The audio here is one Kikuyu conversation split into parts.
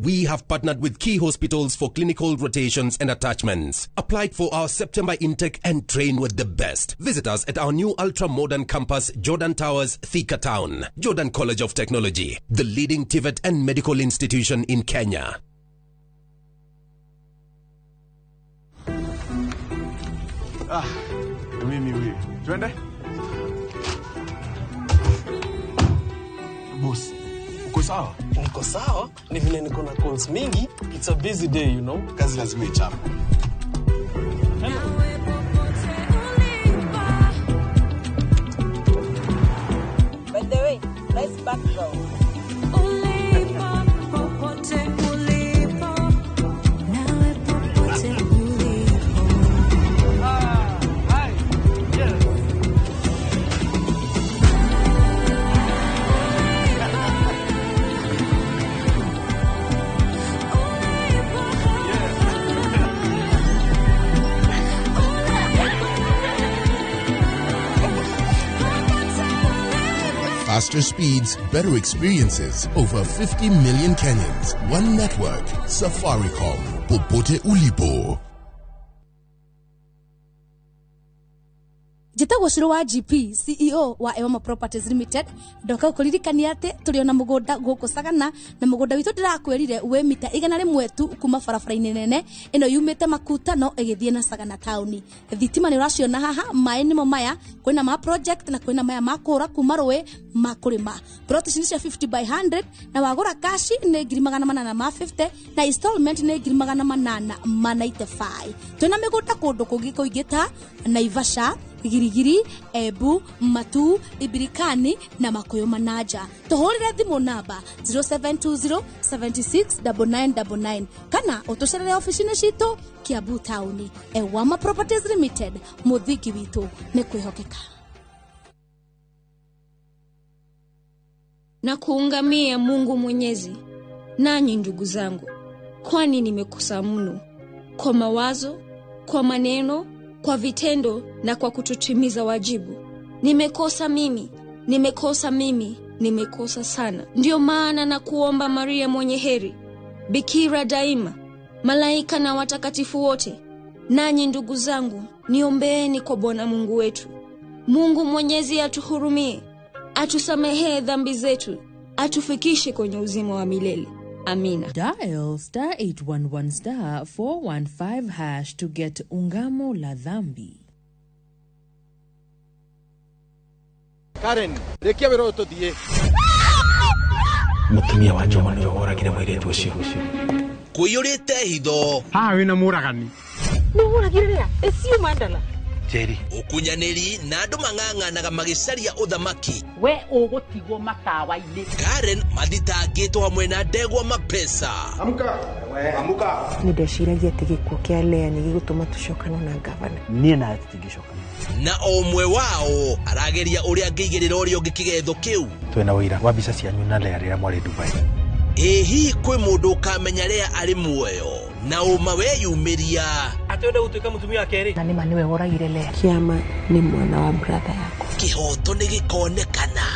We have partnered with key hospitals for clinical rotations and attachments. Apply for our September intake and train with the best. Visit us at our new ultra modern campus, Jordan Towers, Thika Town. Jordan College of Technology, the leading TVET and medical institution in Kenya. Ah, mimi huyu. Twende. Boss, uko sawa? Niko sawa, ni vile niko na calls mingi. It's a busy day. Kazi lazima ichape. By the way, nice background. Ulipo, popote ulipo, nawe popote ulipo. Hi. Yes. Faster speeds, better experiences. Over 50 million Kenyans. One network. Safaricom. Popote ulipo. Njĩtagwo Cũrũ wa GP, CEO wa Ewama Properties Limited. Ndoka gũkũririkania atĩ tũrĩ ona mũgũnda gũkũ Sagana, na mũgũnda witũ ndĩrakwĩrire wĩ mita 100 tu kuma barabara-inĩ nene ĩno yumĩte Makutano ĩgĩthiĩ na Sagana taũni. Thitima nĩ ũraciona haha, maĩ nĩmo maya, kwĩna ma project na kwĩna maya ma kũhũra kuma rũĩ ma kũrĩma. Plot ici nĩ cia 50 by 100, na wagũra cash nĩ 850,000 na installment nĩ 895,000. Twĩna mĩgũnda kũndũ kũngĩ kũingĩ ta Naivasha, Girigiri, Embu, Matu, Ibirikani na Makuyu Manaja. Tũhũrĩre thimũ namba 0720 76 9999 kana ũtũcerere ofici-inĩ citũ Kiambu taũni. Ewama Properties Limited, mũthingi witũ nĩ kwĩhokeka. Na kuungamia Mungu Mwenyezi, nanyi ndugu zangu, kwani nimekosa mno kwa mawazo, kwa maneno, kwa vitendo na kwa kutotimiza wajibu. Nimekosa mimi, nimekosa mimi, nimekosa sana. Ndiyo maana na kuomba Maria mwenye heri, bikira daima, malaika na watakatifu wote, nanyi ndugu zangu, niombeeni kwa Bwana Mungu wetu. Mungu Mwenyezi atuhurumie, atusamehee dhambi zetu, atufikishe kwenye uzima wa milele. Amina. Dial *811*415# to get Ungamo la Dhambi. Karen, rekia wĩra ũyũ tũthiĩ. Mũtumia wa Njoma nĩwe woragire mũirĩtu ũcio. Kũiyũrĩte hitho. Haha wĩna mũragani. Njeri. Ũkunyanĩri na andũ mang'ang'anaga magĩcaria ũthamaki. We ũgũtigwo matawa-inĩ. Karen mathitangĩtwo hamwe na ndegwa mapesa. Amka. Amka. Nĩ ndeciragia atĩ gĩkuũ kĩa Lea nĩ gĩgũtũma tũcokane na ngavana. Niĩ nawe tũtingĩcokana. Na o ũmwe wao arageria ũrĩa angĩigĩrĩra ũrĩa ũngĩ kĩgetho kĩu. Twĩna ũira wa mbica cianyu na Lea rĩrĩa mwarĩ Dubai. Ĩ hihi kwĩ mũndũ ũkamenya Lea arĩ muoyo na ũma weyumĩria? Atĩ gũtuĩka mũtumia wa kerĩ. Na nĩma nĩwe woragire Lea. Kĩama nĩ mwana wa brother yakwa. Kĩhoto nĩ gĩkonekana.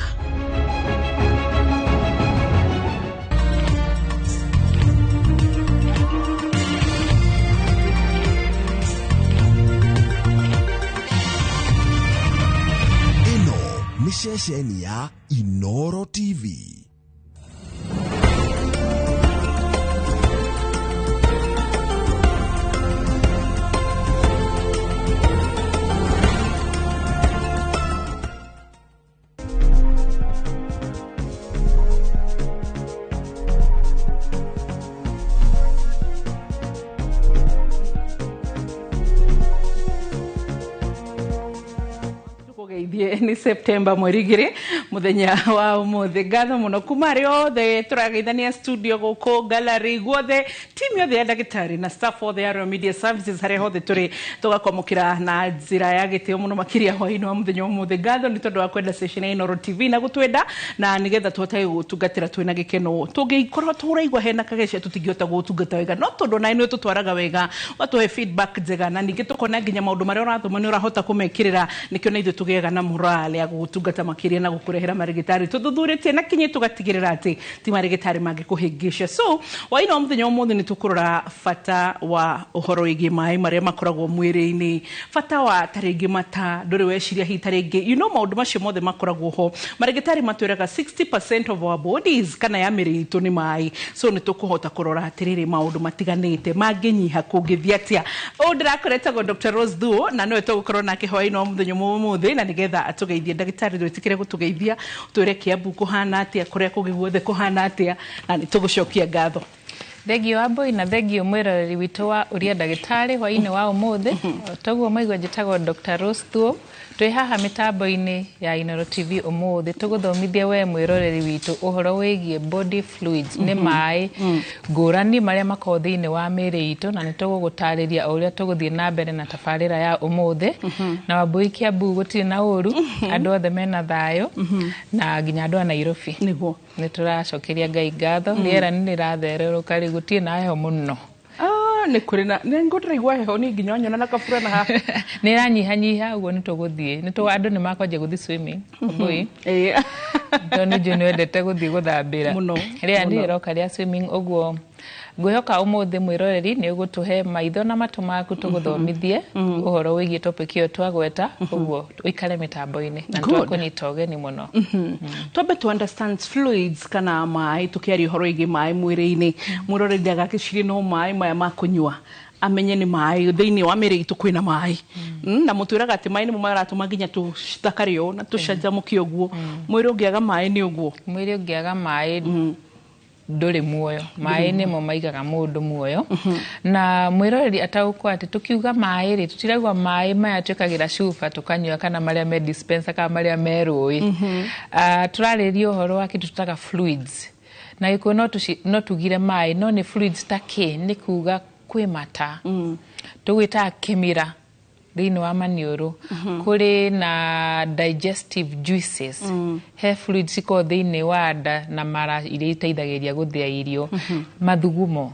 Ĩno nĩ ceceni ya Inoro TV. Tukugeithie nĩ September mweri 2 muthenya wa umuthi. Ngatho muno kuma arĩa othe tũrageithania studio gũkũ gallery guothe, timu yothe ya ndagĩtarĩ na staff othe ya Royal Media Services harĩa hothe tũrĩ, tũgakwamũkĩra na njĩra ya gĩtĩo mũno makĩria hwaĩ-inĩ wa mũthenya wa ũmũthĩ. Ngatho nĩ tondũ wa kwenda station ya Inooro TV na gũtwenda na nĩgetha tũhotage gũgũtungatĩra twĩna gĩkeno. Tũngĩkorwo tũraigua hena kagecia tũtingĩhota gũgũtungata wega, no tondũ nawe nĩ ũtũtwaraga wega, ũgatũhe feedback njega, na ningĩ tũkona nginya maũndũ marĩa ũrathoma nĩ ũrahota kũmekĩrĩra, nĩkĩo na ithuĩ tũgĩaga na na morale ya gũgũtungata makĩria na gũkũrehera marĩgĩtarĩ tũthuthurĩtie na kinyi tũgatigĩrĩra atĩ ti marĩgĩtarĩ mangĩkũhĩngĩca. So waina wa mũthenya ũmũthĩ nĩ tũkũrora bata wa ũhoro wĩgiĩ maĩ marĩa makoragwo mwĩrĩ-inĩ, bata wa tarĩngĩ mata ndũrĩ weciria hihi tarĩngĩ you know maũndũ macio mothe makoragwo ho. Marĩgĩtarĩ matwĩraga 60% of our bodies kana ya mĩrĩ itũ nĩ maĩ, so nĩ tũkũhota kũrora atĩrĩrĩ maũndũ matiganĩte mangĩnyiha kũngĩthiĩ atĩa. Ũũ ndĩrakoretagwo Dr. Rose Thuo na nĩwe tũgũkorwo nake hwaĩ-inĩ wa mũthenya ũmũthĩ na nĩgetha atũgeithie. Ndagĩtarĩ, ndwĩtĩkĩre gũtũgeithia, twĩre Kiambu kũhana atĩa, kũrĩa kũngĩ guothe kũhana atĩa, na nĩ tũgũcokia ngatho. Thengio Wambui na thengio mwĩroreri witũ wa Ũria Ndagĩtarĩ hwaĩ-inĩ wa ũmũthĩ. Toguo maigua njĩtagwo Dr. Rose Thuo. Twĩ haha mĩtambo-inĩ ya Inooro TV ũmũthĩ tũgũthomithia we mwĩroreri witũ ũhoro wĩgiĩ body fluids, nĩ maĩ ngũrani marĩa makoragwo thĩinĩ wa mĩĩrĩ itũ, na nĩ tũgũgũtarĩria o ũrĩa tũgũthiĩ na mbere na tabarĩra ya ũmũthĩ. Na Wambui, Kiambu gũtirĩ na ũru, andũ othe mena thayũ na nginya andũ a Nairobi. Nĩguo. Nĩ tũracokeria Ngai ngatho, rĩera nĩ rĩrathererũka rĩu gũtirĩ na heho mũno. Ah, nĩ kũrĩ na nĩ ngũndĩraigua heho niĩ nginya wanyona na kabura na haha. Nĩ ĩranyihanyiha, ũguo nĩ tũgũthiĩ nĩ andũ nĩ makwanjia gũthiĩ swimming, Wambui, tondũ nĩ njũĩ nĩ wendete gũthiĩ gũthambĩra. Mũno, Rĩera nĩ mũno. rĩroka rĩa swimming, ũguo ngwĩhoka ũmũthĩ mwĩroreri nĩ ũgũtũhe maitho na matũ maku tũgũthomithie ũhoro wĩgiĩ topic ĩyo twagweta, ũguo ũikare mĩtambo-inĩ na Good. twakũnyita ũgeni mũno. Twambe to understand fluids kana maĩ, tũkĩaria ũhoro wĩgiĩ maĩ mwĩrĩ-inĩ, mwĩroreri ndagakĩcirie no maĩ maya ma kũnyua, amenye nĩ maĩ thĩinĩ wa mĩrĩ itũ kwĩna maĩ. Na mũtwĩraga atĩ maĩ nĩmo maratũma nginya tũthakare ũũ na tũcanjamũke ũguo. Mwĩrĩ ũngĩaga maĩ nĩ ũguo? Mwĩrĩ ũngĩaga maĩ ndũrĩ muoyo. Maĩ nĩmo maigaga mũndũ muoyo. Na mwĩroreri ataũkwo atĩ tũkiuga maĩ rĩ, tũtirauga maĩ maya twĩkagĩra cuba tũkanyua kana marĩa me dispenser kana marĩa me rũĩ. Tũrarĩria ũhoro wa kĩndũ tũtaga fluids na Gĩkũyũ no tugire maĩ, no nĩ fluids ta kĩ? Nĩ kuga kwĩ mata tũgwĩtaga kĩmira thĩinĩ wa maniũrũ, kũrĩ na digestive juices, he fluids cikoragwo thĩinĩ wa nda na mara iria iteithagĩrĩria gũthĩa irio, mathugumo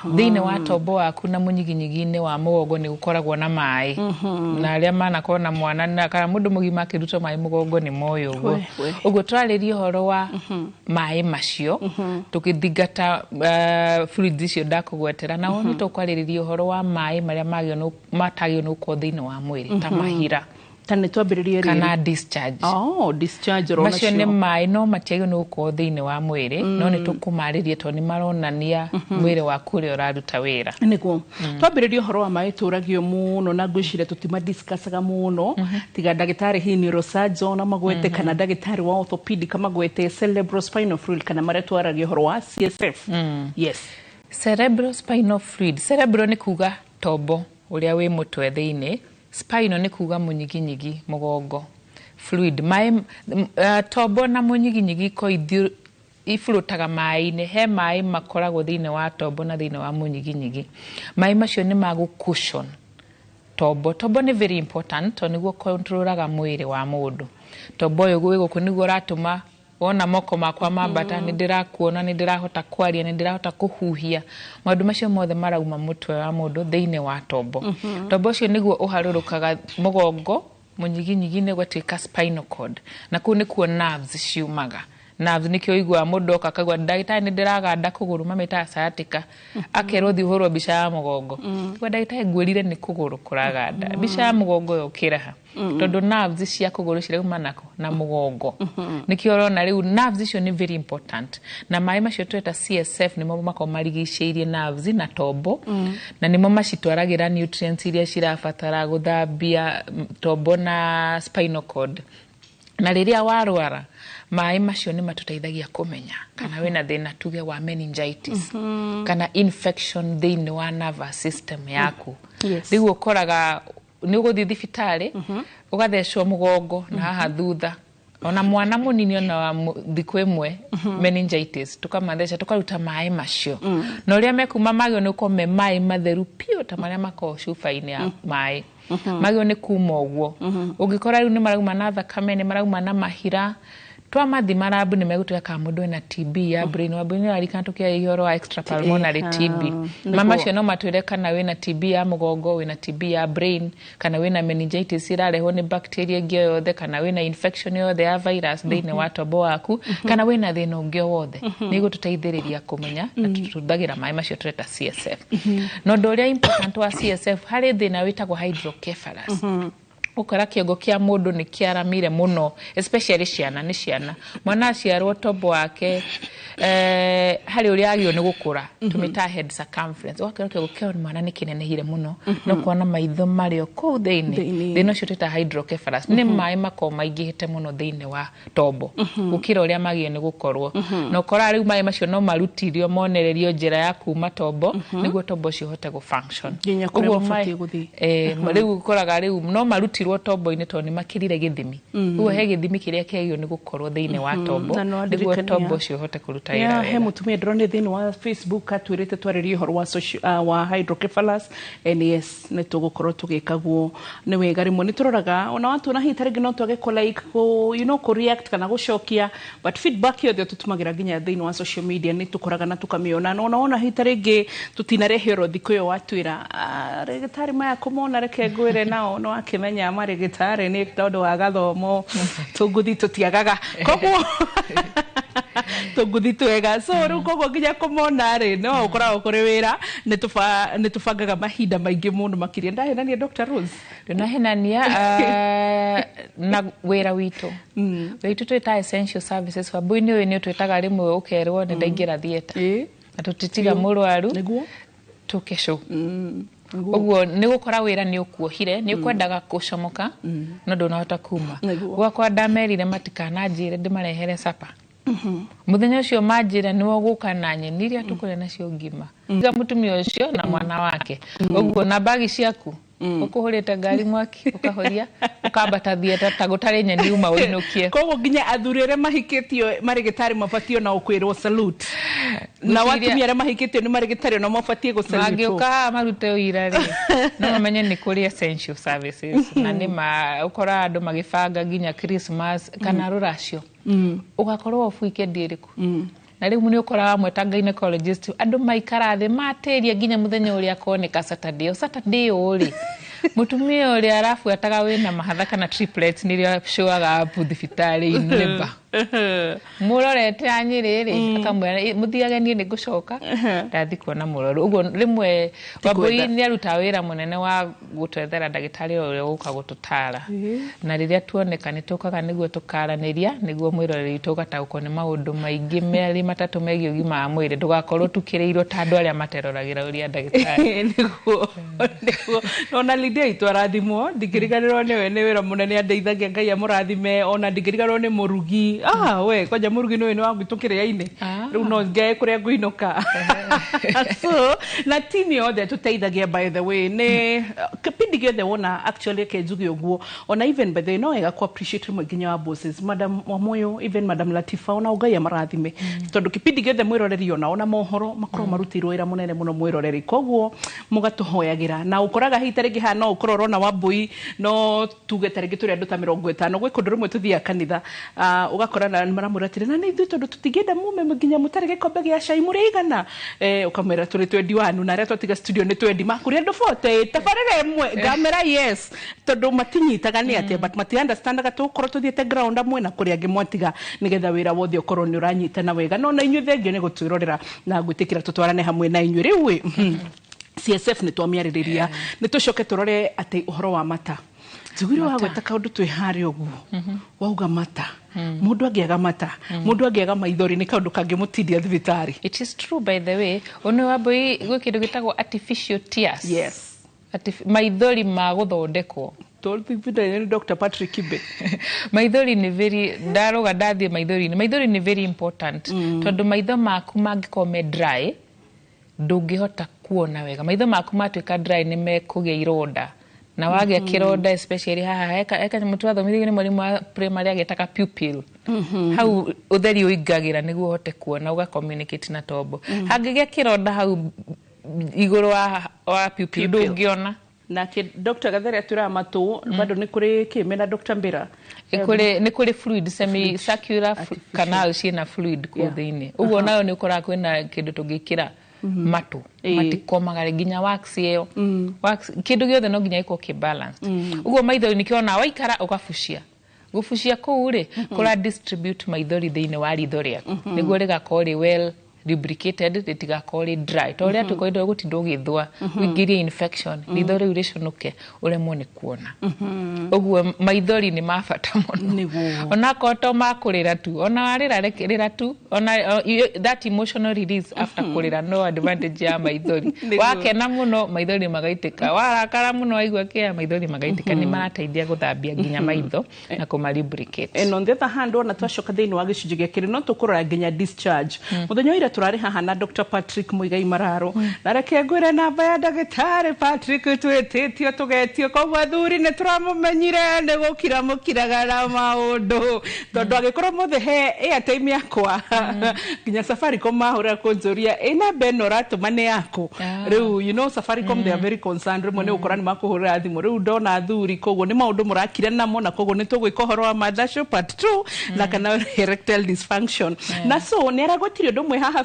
thĩinĩ wa tombo waku na mũnyiginyigi-inĩ wa mũgongo nĩ gũkoragwo na maĩ, na arĩa manakorwo na mwana na kana mũndũ mũgima akĩrutwo maĩ mũgongo nĩ moĩ ũguo. We, we. Ũguo twarĩria ũhoro wa maĩ macio tũkĩthingata fluids icio ndakũgwetera, na nĩ tũkwarĩrĩria ũhoro wa maĩ marĩa matagĩrĩirwo nĩ gũkorwo thĩinĩ wa mwĩrĩ ta mahira. Ta nĩ twambĩrĩrie rĩrĩ. Kana discharge. Oh, discharge oro Macio nĩ nacio. maĩ no matiagĩrĩirwo nĩ gũkorwo thĩinĩ wa mwĩrĩ, no nĩ tũkũmarĩria tondũ nĩ maronania mwĩrĩ waku ũrĩa ũraruta wĩra. Nĩguo twambĩrĩria ũhoro wa maĩ tũragio mũno na ngwĩciria tũtimadiscussaga mũno, tiga ndagĩtarĩ hihi neurosurgeon amagwete kana ndagĩtarĩ wa orthopedic amagwete, cerebrospinal fluid kana marĩa twaragia ũhoro wa CSF. Yes. Cerebrospinal fluid, cerebro nĩ kuga tombo ũrĩa wĩ mũtwe thĩinĩ, spinal nĩ kuga mũnyiginyigi mũgongo, fluid maĩ tombo na mũnyiginyigi ko ibũrũtaga maĩ-inĩ. He maĩ makoragwo thĩinĩ wa tombo na thĩinĩ wa mũnyiginyigi. Maĩ macio nĩ ma gũ-cushion tombo. Tombo nĩ very important tondũ nĩguo controlaga mwĩrĩ wa mũndũ. Tombo ũyũ gwĩ gũkũ nĩguo ũratũma wona moko makwa mambata, nĩ ndĩrakuona, nĩ ndĩrahota kwaria, nĩ ndĩrahota kũhuhia. Maũndũ macio mothe marauma mũtwe wa mũndũ thĩinĩ wa tombo. Tombo ũcio nĩguo ũharũrũkaga mũgongo mũnyiginyigi-inĩ ũgatuĩka spinal cord, na kũu nĩkuo nerves ciumaga. Nerves nĩkĩo ũiguaga mũndũ oka akauga, "Ndagĩtarĩ, nĩ ndĩraganda kũgũrũ," mamĩtaga sciatica, akerwo thiĩ ũhũrwo mbica ya mũgongo. Kwa ndagĩtarĩ, ngwĩrire nĩ kũgũrũ kũraganda, mbica ya mũgongo yokĩra ha? Tondũ nerves cia kũgũrũ cirauma nako na mũgongo. Nĩkĩo ũrona rĩu nerves icio nĩ very important, na maĩ macio tweta CSF nĩmo makoragwo marigicĩirie nerves na tombo, na nĩmo macitwaragĩra nutrients iria cirabatara gũthambia tombo na spinal cord. Na rĩrĩa warwara, maĩ macio nĩ matũteithagia kũmenya kana wĩna thĩna tuge wa meningitis kana infection thĩinĩ wa nervous system yaku. Rĩu ũkoraga nĩ ũgũthiĩ thibitarĩ ũgathecwo mũgongo na haha thutha, ona mwana mũnini ona wa thikũ ĩmwe meningitis, tũkamatheca tũkaruta maĩ macio, na ũrĩa mekuma magĩrĩirwo nĩ gũkorwo me maĩ matheru piũ ta marĩa makoragwo cuba-inĩ ya maĩ, magĩrĩirwo nĩ kuma ũguo. Ũngĩkora rĩu nĩ marauma na thakame, nĩ marauma na mahira, Twamathima lab nĩ megũtwĩra kana mũndũ ena TB ya brain. Wambui nĩ ũrarikana tũkĩaria ũhoro wa extrapulmonary TB. Ma macio no matwĩre kana wĩna TB ya mũgongo, wĩna TB ya brain, kana wĩna meningitis ĩrarehwo nĩ bacteria ĩngĩ o yothe, kana wĩna infection yothe ya virus thĩinĩ wa tombo waku, kana wĩna thĩna ũngĩ o wothe. Nĩ igũtũteithĩrĩria kũmenya, na tũhũthagĩra maĩ macio tũreta CSF. Na ũndũ ũrĩa important wa CSF, harĩ thĩna wĩtagwo hydrocephalus. Ũkora kĩongo kĩa mũndũ nĩ kĩaramire mũno, especially ciana. Nĩ ciana, mwana aciarwo tombo wake harĩ ũrĩa agĩrĩirwo nĩ gũkũra, tũmĩtaga head circumference. Ũgakora kĩongo kĩa mwana nĩ kĩnenehire mũno, no kuona maitho marĩ o kũu thĩinĩ. Thĩinĩ. Thĩna ũcio twĩtaga hydrocephalus, nĩ maĩ makoragwo maingĩhĩte mũno thĩinĩ wa tombo gũkĩra ũrĩa magĩrĩirwo nĩ gũkorwo. Na ũkoraga rĩu maĩ macio no marutirio, monererio njĩra ya kuma tombo nĩguo tombo ũcio ũhote gũ function. Nginya kũrĩa Ũguo mabatiĩ gũthiĩ. Rĩu ũkoraga rĩu no marutirwo tombo-inĩ tondũ nĩ makĩrire gĩthimi. Ũguo he gĩthimi kĩrĩa kĩagĩrĩirwo nĩ gũkorwo thĩinĩ wa tombo Na no nĩguo ndirikania. tombo ũcio ũhote kũruta wĩra Yeah, he wega. mutumia ndĩronire thĩinĩ wa Facebook atwĩrĩte twarĩrie ũhoro wa wa hydrocephalus, and yes, nĩ tũgũkorwo tũgĩka guo. Nĩ wega rĩmwe nĩ tũroraga ona watuona hihi ta rĩngĩ no twage kũ like, kũ, you know, kũ react kana gũcokia, but feedback yothe tũtũmagĩra nginya thĩinĩ wa social media nĩ tũkoraga na tũkamĩona. Na ona wona hihi ta rĩngĩ tũtinarehe oro thikũ ĩyo watwĩra, "Ah, rĩgĩtarĩ maya kũmona, reke ngwĩre nao no akĩmenya marĩgĩtarĩ nĩ tondũ wa gathomo tũnguthi tũtiagaga, koguo tũnguthi twega." So rĩu koguo nginya kũmona rĩ, no ũkoragwo kũrĩ wĩra, nĩ tũbangaga mahinda maingĩ mũno makĩria. Ndahenania, Dr. Rose? Ndũnahenania. Na wĩra witũ, wĩra witũ twĩta essential services. Wambui-inĩ ũyũ nĩ ũtwĩtaga rĩmwe ũkerwo nĩ ndaingĩra theatre na tũtitiga mũrwaru tũke show. Ũguo nĩ gũkora wĩra nĩ ũkuohire, nĩ ũkwendaga gũcomoka no ndũnahota kuma. Gwakwa ndamerire matikananjĩre ndĩmarehere sapa mũthenya ũcio, manjĩra nĩwe ũgũka na nyeni iria tũkũrĩa nacio ngima. Tiga mũtumia ũcio na mwana wake ũguo na mbagi ciaku, ũkũhũrĩte ngari mwaki, ũkahoria, ũkambata theatre ta gũtarĩ nyeni uma ũinũkie. Koguo nginya athuri arĩa mahikĩtio marĩgĩtarĩ mabatiĩ ona kwĩrwo salute, na Ngwĩciria- watumia arĩa mahikĩtio nĩ marĩgĩtarĩ ona mabatiĩ gũ salute. Mangĩũka haha marute ũira rĩ, no mamenye nĩ kũrĩ essential services. Na nĩ ma ũkoraga andũ magĩbanga nginya Christmas kana rũracio, ũgakorwo off weekend ĩrĩkũ, na rĩu nĩ ũkoraga amwe ta gynecologist andũ maikara thĩ matĩria nginya mũthenya ũrĩa akoneka Saturday. O Saturday ũũ rĩ, mũtumia ũrĩa arabuataga wĩna mahatha kana triplets nĩrĩo showaga up thibitarĩ-inĩ nĩba mũrorete anyĩrĩ rĩ, akamwĩra, "Ĩ, mũthiage, niĩ nĩ ngũcoka ndathi kuona mũrwaru." Ũguo rĩmwe Wambui nĩ arutaga wĩra mũnene wa gũtwethera ndagĩtarĩ ũrĩa ũgũka gũtũtara, na rĩrĩa tuoneka nĩ tũkaga nĩguo tũkaranĩria, nĩguo mwĩroreri witũ ũgataũkwo nĩ maũndũ maingĩ merĩ matatũ megiĩ ũgima wa mwĩrĩ, ndũgakorwo tukĩrĩirwo ta andũ arĩa materoragĩra ũrĩa ndagĩtarĩ. Nĩguo ona Lydia itũ arathimwo, ndingĩriganĩrwo nĩwe, nĩ wĩra mũnene andeithagia, Ngai amũrathime. Ona ndingĩriganĩrwo nĩ mũrugi, ah, we kwanja mũrugi nĩwe nĩ wa gwitũ kĩrĩa-inĩ, rĩu no ngae kũrĩa ngũinũka. So na team yothe tũteithagia, by the way, nĩ kĩpindi gĩothe wona actually ke njuge ũguo. Ona even, by the way, no wega ku appreciate rĩmwe nginya wa bosses, Madam Wamoyo, even Madam Latifa, ona Ngai amarathime, tondũ kĩpindi gĩothe mwĩroreri ona mohoro makorwo marutĩirwo wĩra mũnene mũno mwĩroreri. Koguo mũgatũhoyagĩra, na ũkoraga hihi ta rĩngĩ haha no ũkorwo ũrona Wambui, no tuge ta rĩngĩ tũrĩ andũ ta 50 gwĩ kũndũ rĩmwe tũthiaga kanitha, ũgakora na maramwĩra atĩrĩ, na nĩ ithuĩ tondũ tũtingĩenda mume nginya mũtarĩ gĩkombe gĩa cai mũrĩ igana, ũkamwĩra tũrĩ twendi wanu, na arĩa twatiga studio nĩ twendi makũrĩ andũ 40 tabarĩra ĩmwe. Ngamera yes, tondũ matinyitaga nĩ atĩa, but mati understandaga tũgũkorwo tũthiĩte ground amwe na kũrĩa angĩ mwatiga, nĩgetha wĩra wothe ũkorwo nĩ ũranyitana wega. No na inyuĩ thengio nĩ gũtwĩrorera na gwĩtĩkĩra tũtwarane hamwe na inyuĩ. Rĩu ĩ, CSF nĩ twamĩarĩrĩria, nĩ tũcoke tũrore atĩ ũhoro wa mata. Njiguire wagweta kaũndũ twĩ harĩa ũguo, wauga mata, mũndũ angĩaga mata, mũndũ angĩaga maithori, nĩ kaũndũ kangĩmũtindia thibitarĩ. It is true, by the way. Ũnĩ Wambui, gwĩ kĩndũ gĩtagwo artificial tears. Maithori ma gũthondekwo. Tũthibitarĩ nĩ Dr. Patrick Kibe. Maithori nĩ very, ndaroga ndathiĩ maithori-inĩ, maithori nĩ very important, tondũ maitho maku mangĩkorwo me dry ndũngĩhota kuona wega. Maitho maku matuĩka dry nĩ mekũgĩa ironda, na wagĩa kĩronda, especially haha heka kanyamũ twathomithagio nĩ mwarimũ wa primary agetaga pupil, hau ũtheri ũingagĩra nĩguo ũhote kuona, ũga communicate na tombo. Hangĩgĩa kĩronda hau igũrũ wa pupil, ndũngĩona. Nake Dr. Gathere atwĩraga matũ bado nĩ kũrĩ kĩme na Dr. Mbira. Nĩ kũrĩ fluid, semicircular canal ciĩna fluid kũu thĩinĩ. Ũguo nayo nĩ ũkoraga kwĩna kĩndũ tũngĩkĩra matũ, matikomaga nginya wax ĩyo. Wax, kĩndũ gĩothe no nginya gĩkorwo kĩ balanced. Ũguo maithori nĩkĩo ona waikara ũgabucia, gũbucia kũu rĩ, kũra distribute maithori thĩinĩ wa ritho rĩaku nĩguo rĩgakorwo rĩ well lubricated, rĩtigakorwo rĩ dry ta ũrĩa tũkoretwo gũtinda ũgĩthũa, ũingĩrie infection, ritho rĩu rĩconoke, ũremwo nĩ kuona. Ũguo maithori nĩ ma bata mũno, onakorwo to ma kũrĩra tu. Ona warĩra, rĩra tu, ona that emotional release after kũrĩra, no advantage ya maithori. Wakena mũno, maithori magaitĩka. Warakara mũno, waigua kĩa, maithori magaitĩka. Nĩ marateithia gũthambia nginya maitho na kũma lubricate. And on the other hand, ona twacoka thĩinĩ wa gĩcunjĩ gĩa kerĩ, no tũkũrora nginya discharge. Mũthenya wa ira tũrarĩ haha na Dr. Patrick Muigai Mararo, na reke ngwĩre namba ya ndagĩtarĩ Patrick twĩtĩtio tũgetio, koguo athuri nĩ tũramũmenyire nĩ gũkira mũkiraga na maũndũ, tondũ angĩkorwo mũthĩ he airtime yakwa nginya Safaricom mahũrĩra kũnjũria ĩ namba ĩno ũratũma nĩ yaku. Rĩu Safaricom, they are very concerned. Rĩmwe nĩ ũgũkora nĩ makũhũrĩra thimũ. Rĩu ndona athuri, koguo nĩ maũndũ mũrakira namo, na koguo nĩ tũgwĩka ũhoro wa mother show part 2 na kana erectile dysfunction. Na so nĩ aragwetire ũndũ ũmwe haha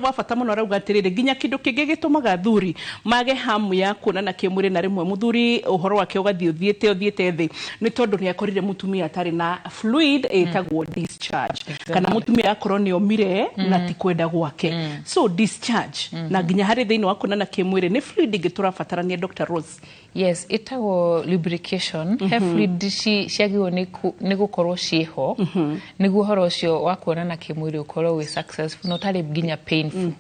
wa bata mũno. Arauga atĩrĩrĩ, nginya kĩndũ kĩngĩ gĩtũmaga athuri mage hamu ya kuonana kĩmwĩrĩ, na rĩmwe mũthuri ũhoro wake ũgathiĩ ũthiĩte ũthiĩte thĩ, nĩ tondũ nĩ akorire mũtumia atarĩ na fluid ĩtagwo discharge, kana mũtumia akorwo nĩ omire na ti kwenda gwake. So discharge na nginya harĩ thĩinĩ wa kuonana kĩmwĩrĩ nĩ fluid ĩngĩ tũrabatarania, Dr. Rose. Yes, ĩtagwo lubrication. He fluid ciagĩrĩirwo nĩ gũkorwo ciĩho nĩguo ũhoro ũcio wa kuonana kĩmwĩrĩ ũkorwo wĩ successful na ũtarĩ nginya painful.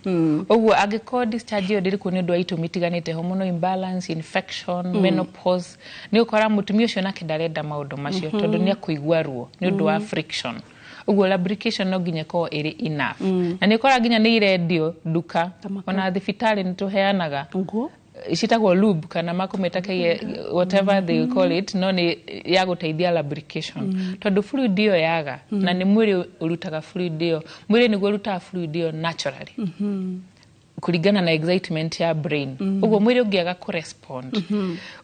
Ũguo angĩkorwo discharge ĩyo ndĩrĩ kuo nĩ ũndũ wa itũmi itiganĩte, hormonal imbalance, infection, menopause, nĩ ũkora mũtumia ũcio nake ndarenda maũndũ macio tondũ nĩ akũigua ruo nĩ ũndũ wa friction. Ũguo lubrication no nginya ĩkorwo ĩrĩ enough, na nĩ ũkora nginya nĩ irendio nduka, ona thibitarĩ nĩ tũheanaga, citagwo lube kana makũmĩta kĩe, whatever they call it, no nĩ ya gũteithia lubrication, tondũ fluid ĩyo yaga, na nĩ mwĩrĩ ũrutaga fluid ĩyo, mwĩrĩ nĩguo ũrutaga fluid ĩyo naturally kũringana na excitement ya brain. Ũguo mwĩrĩ ũngĩaga kũrespond,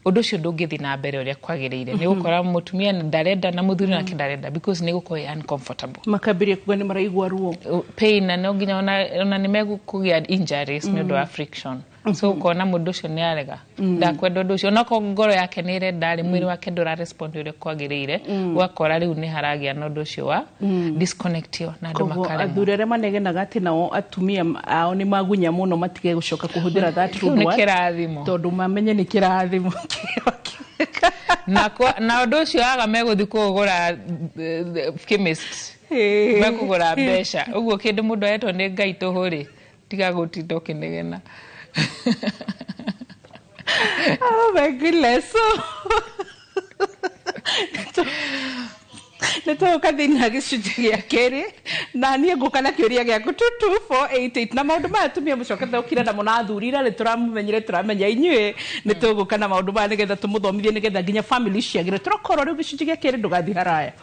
ũndũ ũcio ndũngĩthiĩ na mbere ũrĩa kwagĩrĩire. Nĩ gũkora mũtumia ndarenda na mũthuri nake ndarenda, because nĩ gũkorwo ĩ uncomfortable. Makambĩrĩria kuga nĩ maraigua ruo. Pain, na no nginya ona nĩ megũkũgĩa injuries nĩ ũndũ wa friction. So ũkona mũndũ ũcio nĩ arega, ndakwenda ũndũ ũcio, onakorwo ngoro yake nĩ ĩrenda rĩ, mwĩrĩ wake ndũra respond ũrĩa kwagĩrĩire. Ũgakora rĩu nĩ haragĩa na ũndũ ũcio wa disconnect ĩyo na andũ Koguo makaremwo. Athuri arĩa manegenaga atĩ nao atumia ao nĩ magunya mũno matige gũcoka kũhũthĩra that Kĩu rude nĩ word, kĩrathimo. Tondũ mamenye nĩ kĩrathimo. Na ũndũ ũcio aga megũthiĩ kũgũra chemist, mekũgũra mbeca. Ũguo kĩndũ mũndũ ahetwo nĩ Ngai tũhũ rĩ, tiga gũtinda ũkĩnegena. Oh my goodness. So nĩ tũgũka thĩinĩ wa gĩcunjĩ gĩa kerĩ, na niĩ ngũka na kĩũria gĩaku 22488 na maũndũ maya atumia mũcokete gũkira namo, na athuri ira nĩ tũramũmenyire, tũramenya inyuĩ. Nĩ tũgũka na maũndũ maya nĩgetha tũmũthomithie, nĩgetha nginya family ciagĩre. Tũrakorwo rĩu gĩcunjĩ gĩa kerĩ, ndũgathiĩ haraya.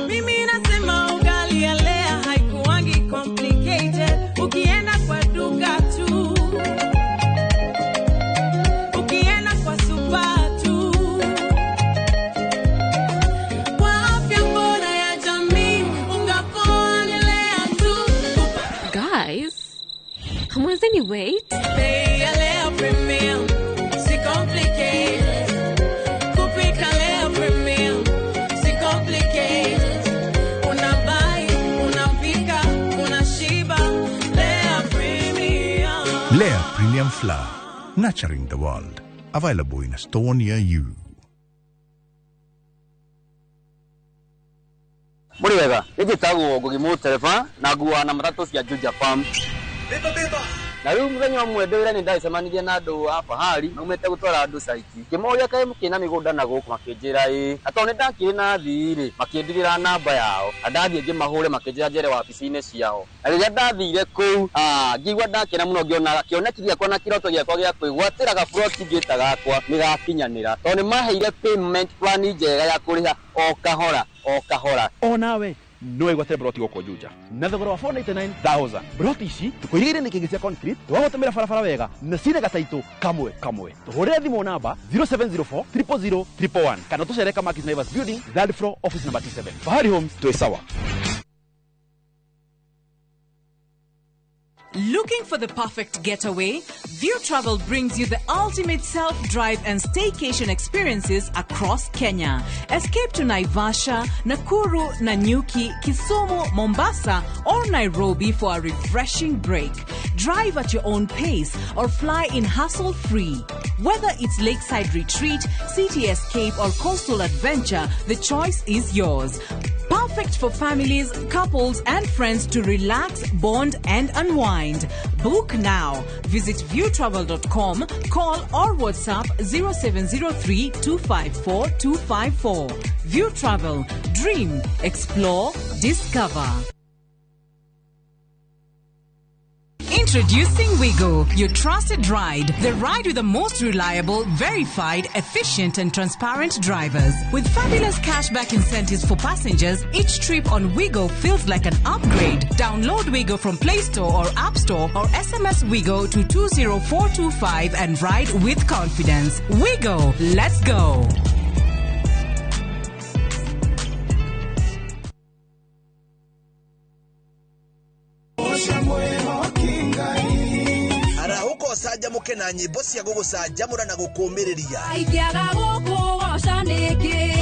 Mimi nasema ugali ya Lea haikuangi complicated. Ukienda kwa duka tu, ukienda kwa super tu, kwa afya bora ya jamii, unga poa ni Lea tu. Guys, hamwezeni wait? Bei ya Lea Premium si complicated. Kupika Lea Premium si complicated. Unabuy, unapika, unashiba. Lea Premium. Lea Premium Flour, nurturing the world. Available in a store near you. Mũrĩ wega, nĩ njĩtagwo Ngugi Mũtereba na nguaga na matatũ cia Juja Farm. Na rĩu mũthenya ũmwe ndĩ wĩra-inĩ ndagĩcemanirie na andũ a Fahari maumĩte gũtwara andũ caiti. Ngĩmoria kaĩ mũkĩrĩ na mĩgũnda na gũkũ, makĩnjĩra ĩĩ. Na tondũ nĩ ndakĩrĩ na thii rĩ, makĩndigĩra namba yao. Na ndathiĩ ngĩmahũre makĩnjĩra njere wabici-inĩ ciao. Na rĩrĩa ndathire kũu, ngĩigua ndakena mũno ngĩona kĩoneki gĩakwa na kĩroto gĩakwa gĩa kwĩgwatĩra gaburoti ngĩta gakwa nĩ gakinyanĩra. Tondũ nĩ maheire payment plan njega ya kũrĩha o kahora o kahora. Onawe no wĩgwatĩre broti gũkũ Juja na thogora wa 499,000. Broti ici tũkũirigĩire nĩ kĩngĩ cia concrete, twagũtũmĩra barabara wega na cina gataitũ kamwe kamwe. Tũhũrĩre thimũ namba 0704 000 111 kana tũcere Kamakis Naivas building, third floor, office number T7. Fahari Homes, twĩ sawa. Looking for the perfect getaway? View Travel brings you the ultimate self-drive and staycation experiences across Kenya. Escape to Naivasha, Nakuru, Nanyuki, Kisumu, Mombasa, or Nairobi for a refreshing break. Drive at your own pace or fly in hassle-free. Whether it's lakeside retreat, city escape, or coastal adventure, the choice is yours. Perfect for families, couples, and friends to relax, bond, and unwind. Book now. Visit viewtravel.com, call or WhatsApp 0703 254 254. View Travel. Dream, explore, discover. Introducing Wigo, your trusted ride. The ride with the most reliable, verified, efficient, and transparent drivers. With fabulous cashback incentives for passengers, each trip on Wigo feels like an upgrade. Download Wigo from Play Store or App Store or SMS Wigo to 20425 and ride with confidence. Wigo, let's go. Arahũka ũcanjamũke na nyĩmbo cia gũgũcanjamũra na gũkũũmĩrĩria. Ingĩaga gũkũgoca nĩkĩ?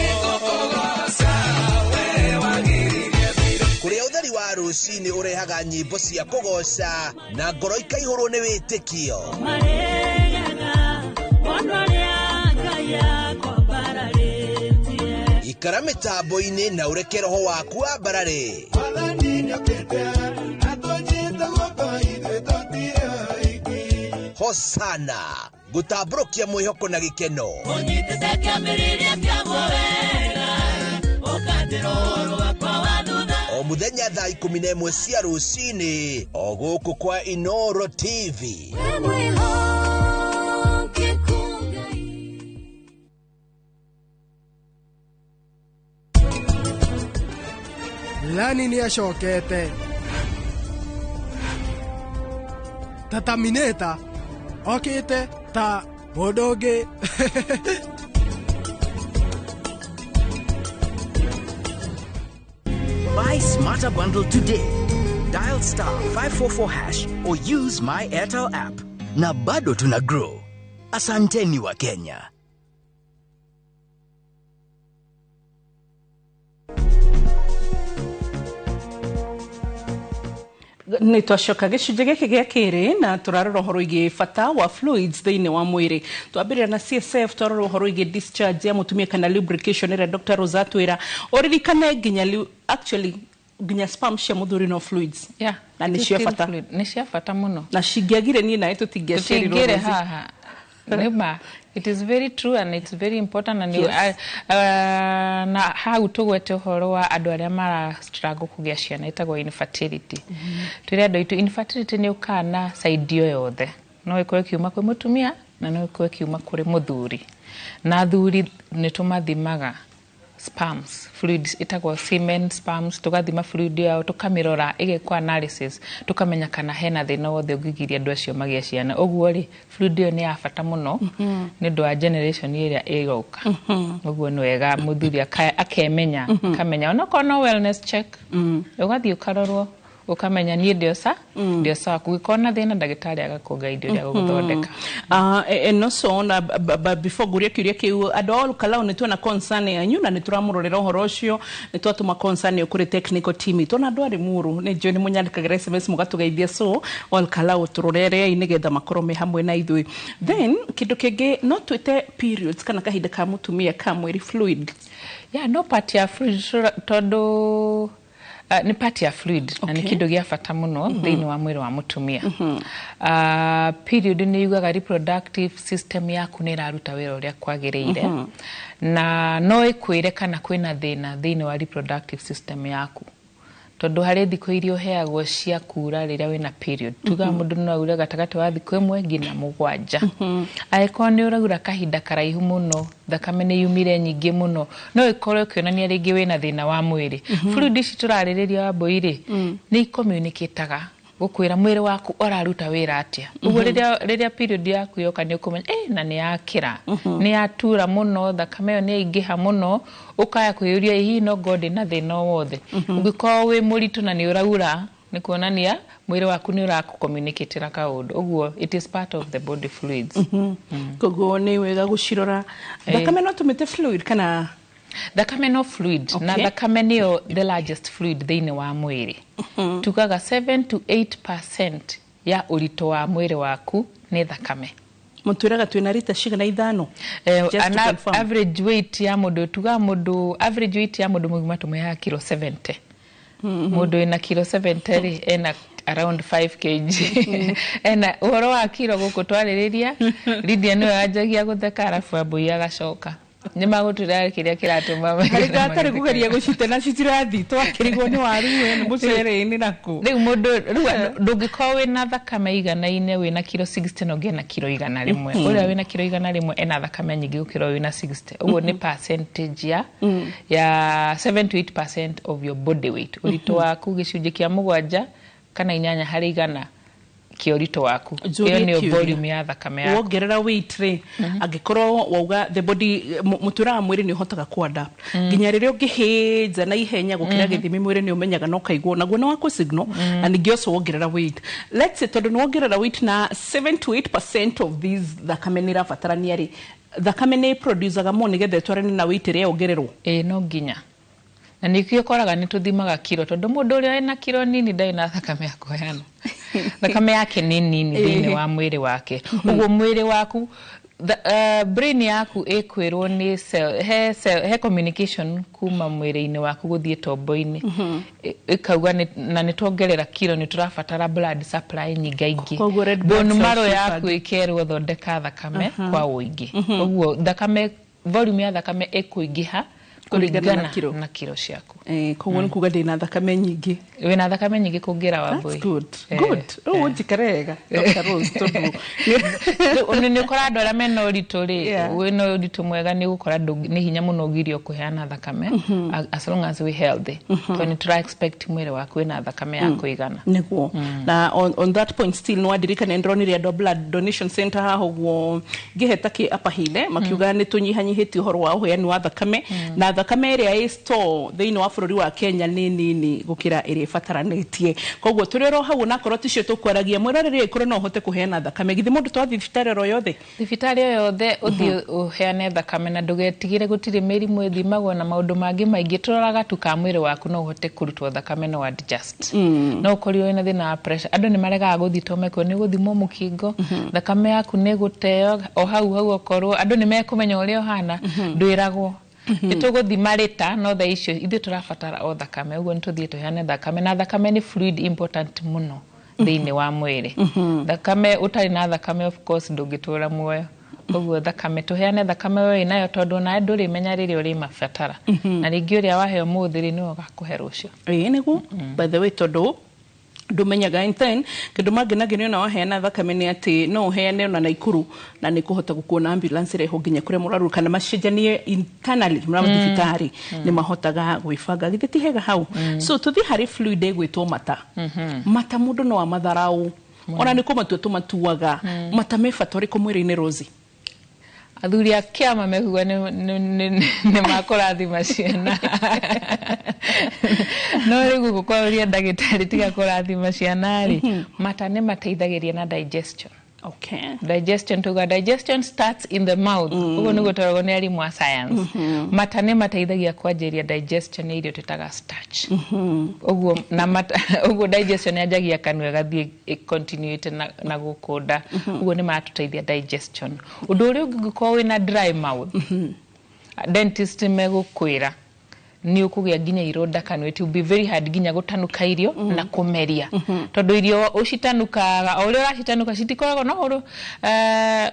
Kũrĩa ũtheri wa rũcinĩ ũrehaga nyĩmbo cia kũgoca na ngoro ikaihũrwo nĩ wĩtĩkio. Marĩaga mũndũ arĩa Ngai akwambararĩtie. Ikara mĩtambo-inĩ na ũreke roho waku wambarare. Hosana gũtambũrũkia mwĩhoko na gĩkeno. Ũnyitĩte kĩambĩrĩria kĩa wega, ũkanjĩra ũhoro wakwa wa thutha. O mũthenya thaa 11 cia rũcinĩ o gũkũ kwa Inoro TV. Wĩ mwĩhokeku Ngai. Lani nĩ acokete ta Terminator okĩte ta mũndũ ũngĩ. Buy Smarter Bundle today. Dial star 544 hash or use my Airtel app. Na bado tuna grow. Asanteni wa Kenya. Nä twacoka gĩcunjĩ gĩkĩ gĩa kĩrĩ na tũrarora ũhoro wĩgiĩ bata wa fluids thĩinĩ wa mwĩrĩ. Twambĩrĩra na CSF, twarora ũhoro wĩgiĩ discharge ya mũtumia kana lubrication ĩrĩa Dr. Rosa atwĩra ũririkane nginya actually nginya sperm cia mũthuri no fluids. Yeah, na nĩ cia bata. Nĩ cia bata mũno. Na cingĩagire niĩ nawe tũtingĩaciarirwo. Tũtingĩrĩ haha. Nĩma. It is very true and it's very important and yes. Na hau tũgwete ũhoro wa andũ arĩa mara struggle kũgĩa ciana ĩtagwo infertility. Twĩre andũ aitũ infertility nĩ ũkaga na side o yothe. No ĩkorwo ĩkiuma kwĩ mũtumia na no ĩkorwo ĩkiuma kũrĩ mũthuri. Na athuri nĩ tũmathimaga sperms, fluids ĩtagwo semen sperms, tũgathima fluid yao tũkamĩrora ĩgekwo analysis tũkamenya kana hena thĩna wothe ũngĩgiria andũ acio magĩe ciana. Ũguo rĩ fluid ĩyo nĩ ya bata mũno nĩ ũndũ wa generation ĩrĩa ĩgoka. Ũguo nĩ wega mũthuri akemenya, akamenya onokorwo no wellness check, ũgathiĩ ũkarorwo ukamenya niĩ ndĩ sawa. Kũngĩkorwo na thĩna ndagĩtarĩ agakũguide ũrĩa gũgũthondeka. No so na before nguria kĩũria kĩu andũ a Olkalau nĩ tuona concern yanyu na nĩ tũramũrorera ũhoro ũcio, nĩ twatũma concern ĩyo kũrĩ technical team itũ na andũ arĩ mũru nĩ njũĩ nĩ mũnyandĩkagĩra SMS mũgatũgeithia, so Olkalau tũrorerei nĩgetha makorwo me hamwe na ithuĩ. Then kĩndũ kĩngĩ no twĩte periods kana kahinda ka mũtumia ka mweri fluid. Yeah, no part ya fluid tondũ Nĩ part ya fluid na nĩ kĩndũ gĩa bata mũno thĩinĩ wa mwĩrĩ wa mũtumia. Period nĩ yugaga reproductive system yaku nĩ ĩraruta wĩra ũrĩa kwagĩrĩire, na no ĩkwĩre kana kwĩna thĩna thĩinĩ wa reproductive system yaku, tondũ harĩ thikũ iria ũheagwo cia kura rĩrĩa wĩna period. Tugaga mũndũ no aure gatagatĩ wa thikũ 1 nginya 7. Angĩkorwo nĩ ũraura kahinda karaihu mũno, thakame nĩ yumire nyingĩ mũno, no ĩkorwo ĩkĩonania rĩngĩ wĩna thĩna wa mwĩrĩ. Fluid ici tũrarĩrĩria, Wambũi rĩ, nĩ icommunicataga gũkwĩra mwĩrĩ waku ũraruta wĩra atĩa. Ũguo rĩrĩa period yaku yoka, nĩ ũkũmenya na nĩ yakĩra, nĩ yatura mũno, thakame ĩyo nĩ yaingĩha mũno, ũkaya kwĩyũria hihi no ngorwo ndĩna thĩna o wothe. Ũngĩkorwo wĩ mũritũ na nĩ ũraura, nĩ kuonania mwĩrĩ waku nĩ ũrakũcommunicatĩra kaũndũ. Ũguo it is part of the body fluids. Koguo nĩ wega gũcirora. Thakame no tũmĩte fluid kana? Thakame no fluid, na thakame nĩyo the largest fluid thĩinĩ wa mwĩrĩ. Tugaga 7 to 8% ya ũritũ wa mwĩrĩ waku nĩ thakame. Mũtwĩraga twĩna rita cigana? 5? Just to confirm. Average weight ya mũndũ, tugaga mũndũ, average weight ya mũndũ mũgima tũmũheaga kilo 70. Mũndũ wĩna kilo 70 rĩ, ena around 5 kg. Ena ũhoro wa kilo gũkũ twarĩrĩria, Lydia nĩwe wanjagia gũtheka, arabu Wambũi agacoka. Nĩ magũtwĩra kĩrĩa kĩratũma. Harĩ gatarĩ kũgeria gũcite na citirathi, twakĩrigwo nĩ waru we, nĩ mũcere-inĩ naku. Rĩu mũndũ, rĩu ndũngĩkorwo wĩna thakame iganaine wĩna kilo 60 na ũngĩ ena kilo 100. Ũrĩa wĩna kilo 100 ena thakame nyingĩ gũkĩra ũyũ wĩna 60. Ũguo nĩ percentage ya 7 to 8% of your body weight, ũritũ waku, gĩcunjĩ kĩa 7 kana 8 harĩ 100 kĩa ũritũ waku. Njũrie Ĩyo nĩyo kĩũria. volume ya thakame yaku. Wongerera weight rĩ, angĩkorwo wauga the body, mũtwĩraga mwĩrĩ nĩ ũhotaga ku adapt nginya rĩrĩa ũngĩhĩnja na ihenya gũkĩra gĩthimi, mwĩrĩ nĩ ũmenyaga na ũkaigua naguo nĩ wakũ signal. Na ningĩ ũcio wongerera weight, let's say tondũ nĩ wongerera weight na 7 to 8% of these thakame nĩ ĩrabatarania rĩ, thakame nĩ producaga more nĩgetha ĩtwarane na weight ĩrĩa yongererwo? Ĩĩ, no nginya, na nĩkĩo ũkoraga nĩ tũthimaga kiro, tondũ mũndũ ũrĩa wĩna kiro nini ndarĩ na thakame ya kũheana, thakame yake nĩ nini thĩinĩ wa mwĩrĩ wake. Ũguo mwĩrĩ waku, brain yaku ĩkwĩrwo nĩ cell, he, cell, he communication kuma mwĩrĩ-inĩ waku gũthiĩ tombo-inĩ. Ĩkauga na nĩ tuongerera kiro, nĩ tũrabatara blood supply nyingaingĩ. Koguo red blood Bone cells marrow cibange. yaku ĩkerwo thondeka thakame kwa ũingĩ. Ũguo thakame, volume ya thakame ĩkũingĩha kũringana na kũringana kiro. na kiro ciaku. Koguo nĩ kuga ndĩna thakame nyingĩ. Wĩna thakame nyingĩ kũngĩra, Wambũi. That's good. Good. Rĩu ũnjikare wega, Dr. Rose, tondũ Nĩ ũkora andũ arĩa mena ũritũ rĩ, wĩna ũritũ mwega, nĩ ũgũkora nĩ hinya mũno ũgirio kũheana thakame, as long as we healthy, tondũ nĩ tũra expect mwĩrĩ waku wĩna thakame ya kũigana. Nĩguo. Na on that point still, no ndirikane ndĩronire andũ a blood donation center haha ũguo ngĩheta kĩ Upper Hill, makiuga nĩ tũnyihanyihĩtie ũhoro wa ũheani wa thakame, na thakame ĩrĩa ĩ store thĩinĩ wa bũrũri wa Kenya nĩ nini gũkĩra ĩrĩa ĩbataranĩtie. Koguo tũrĩ oro hau, onakorwo ticio tũkwaragia, mwĩroreri, ĩkorwo no ũhote kũheana thakame, githĩ mũndũ twathiĩ thibitarĩ oro yothe? Thibitarĩ o yothe ũthiĩ ũheane thakame, na ndũgetigĩre, gũtirĩ mĩrimũ ĩthimagwo na maũndũ mangĩ maingĩ. Tũroraga tu ka mwĩrĩ waku no ũhote kũrutwo thakame, no adjust. No ũkorirwo wĩna thĩna wa pressure, andũ nĩ maregaga gũthiĩ tondũ mekwo nĩ gũthimwo mũkingo, thakame yaku nĩ gũteo o hau hau, okorwo andũ nĩ mekũmenya ũrĩa ũhana. Ndwĩragwo nĩ tũgũthima rĩta, no thaa icio ithuĩ tũrabatara o thakame. Ũguo nĩ tũthiĩ tũheane thakame, na thakame nĩ fluid important mũno thĩinĩ wa mwĩrĩ. Thakame, ũtarĩ na thakame, of course ndũngĩtũra muoyo. Koguo thakame, tũheane thakame we wĩnayo, tondũ onawe ndũrĩmenya rĩrĩa ũrĩmabatara, na rĩngĩ ũrĩa waheo mũthĩ rĩ, nĩwe ũgakũhe rũciũ. Ĩĩ nĩguo. By the way, tondũ ndũmenyaga in time kĩndũ mangĩ nangĩ nĩ ona waheana thakame, nĩ atĩ no ũheane ona Naikuru na nĩ kũhota gũkuona ambulance ĩrehwo nginya kũrĩa mũraruru, kana macenjanie internally mra thibitarĩ nĩ mahotaga gwĩbanga. Githĩ ti hega hau? So tũthiĩ harĩ fluid ĩgwĩtwo mata. Mata mũndũ no amatharau, ona nĩ kũmatua tũmatuaga. Mata me bata ũrĩkũ mwĩrĩ-inĩ, Rosie? Athuri a kĩama mekuga nĩ makũrathima ciana, no rĩu gũkũ kwaũria ndagĩtarĩ, tiga kũrathima ciana rĩ, mata nĩ mateithagĩria na digestion. Digestion, tuga digestion starts in the mouth. Ũguo nĩguo tũragwo nĩ arimũ a science. Mata nĩ mateithagia kwanjĩria digestion ya irio twĩtaga starch. Ũguo na mata, ũguo digestion yanjagia kanua ĩgathiĩ ĩcontinuĩte na gũkũ nda. Ũguo nĩ maratũteithia digestion. Ũndũ ũrĩa ũngĩ, ũngĩkorwo wĩna dry mouth, dentist megũkwĩra Nĩ ũkũgĩa nginya ironda kanua. It will be very hard nginya gũtanuka irio na kũmeria, tondũ irio ũcitanukaga o ũrĩa ũracitanuka, citikoragwo no ũrũ.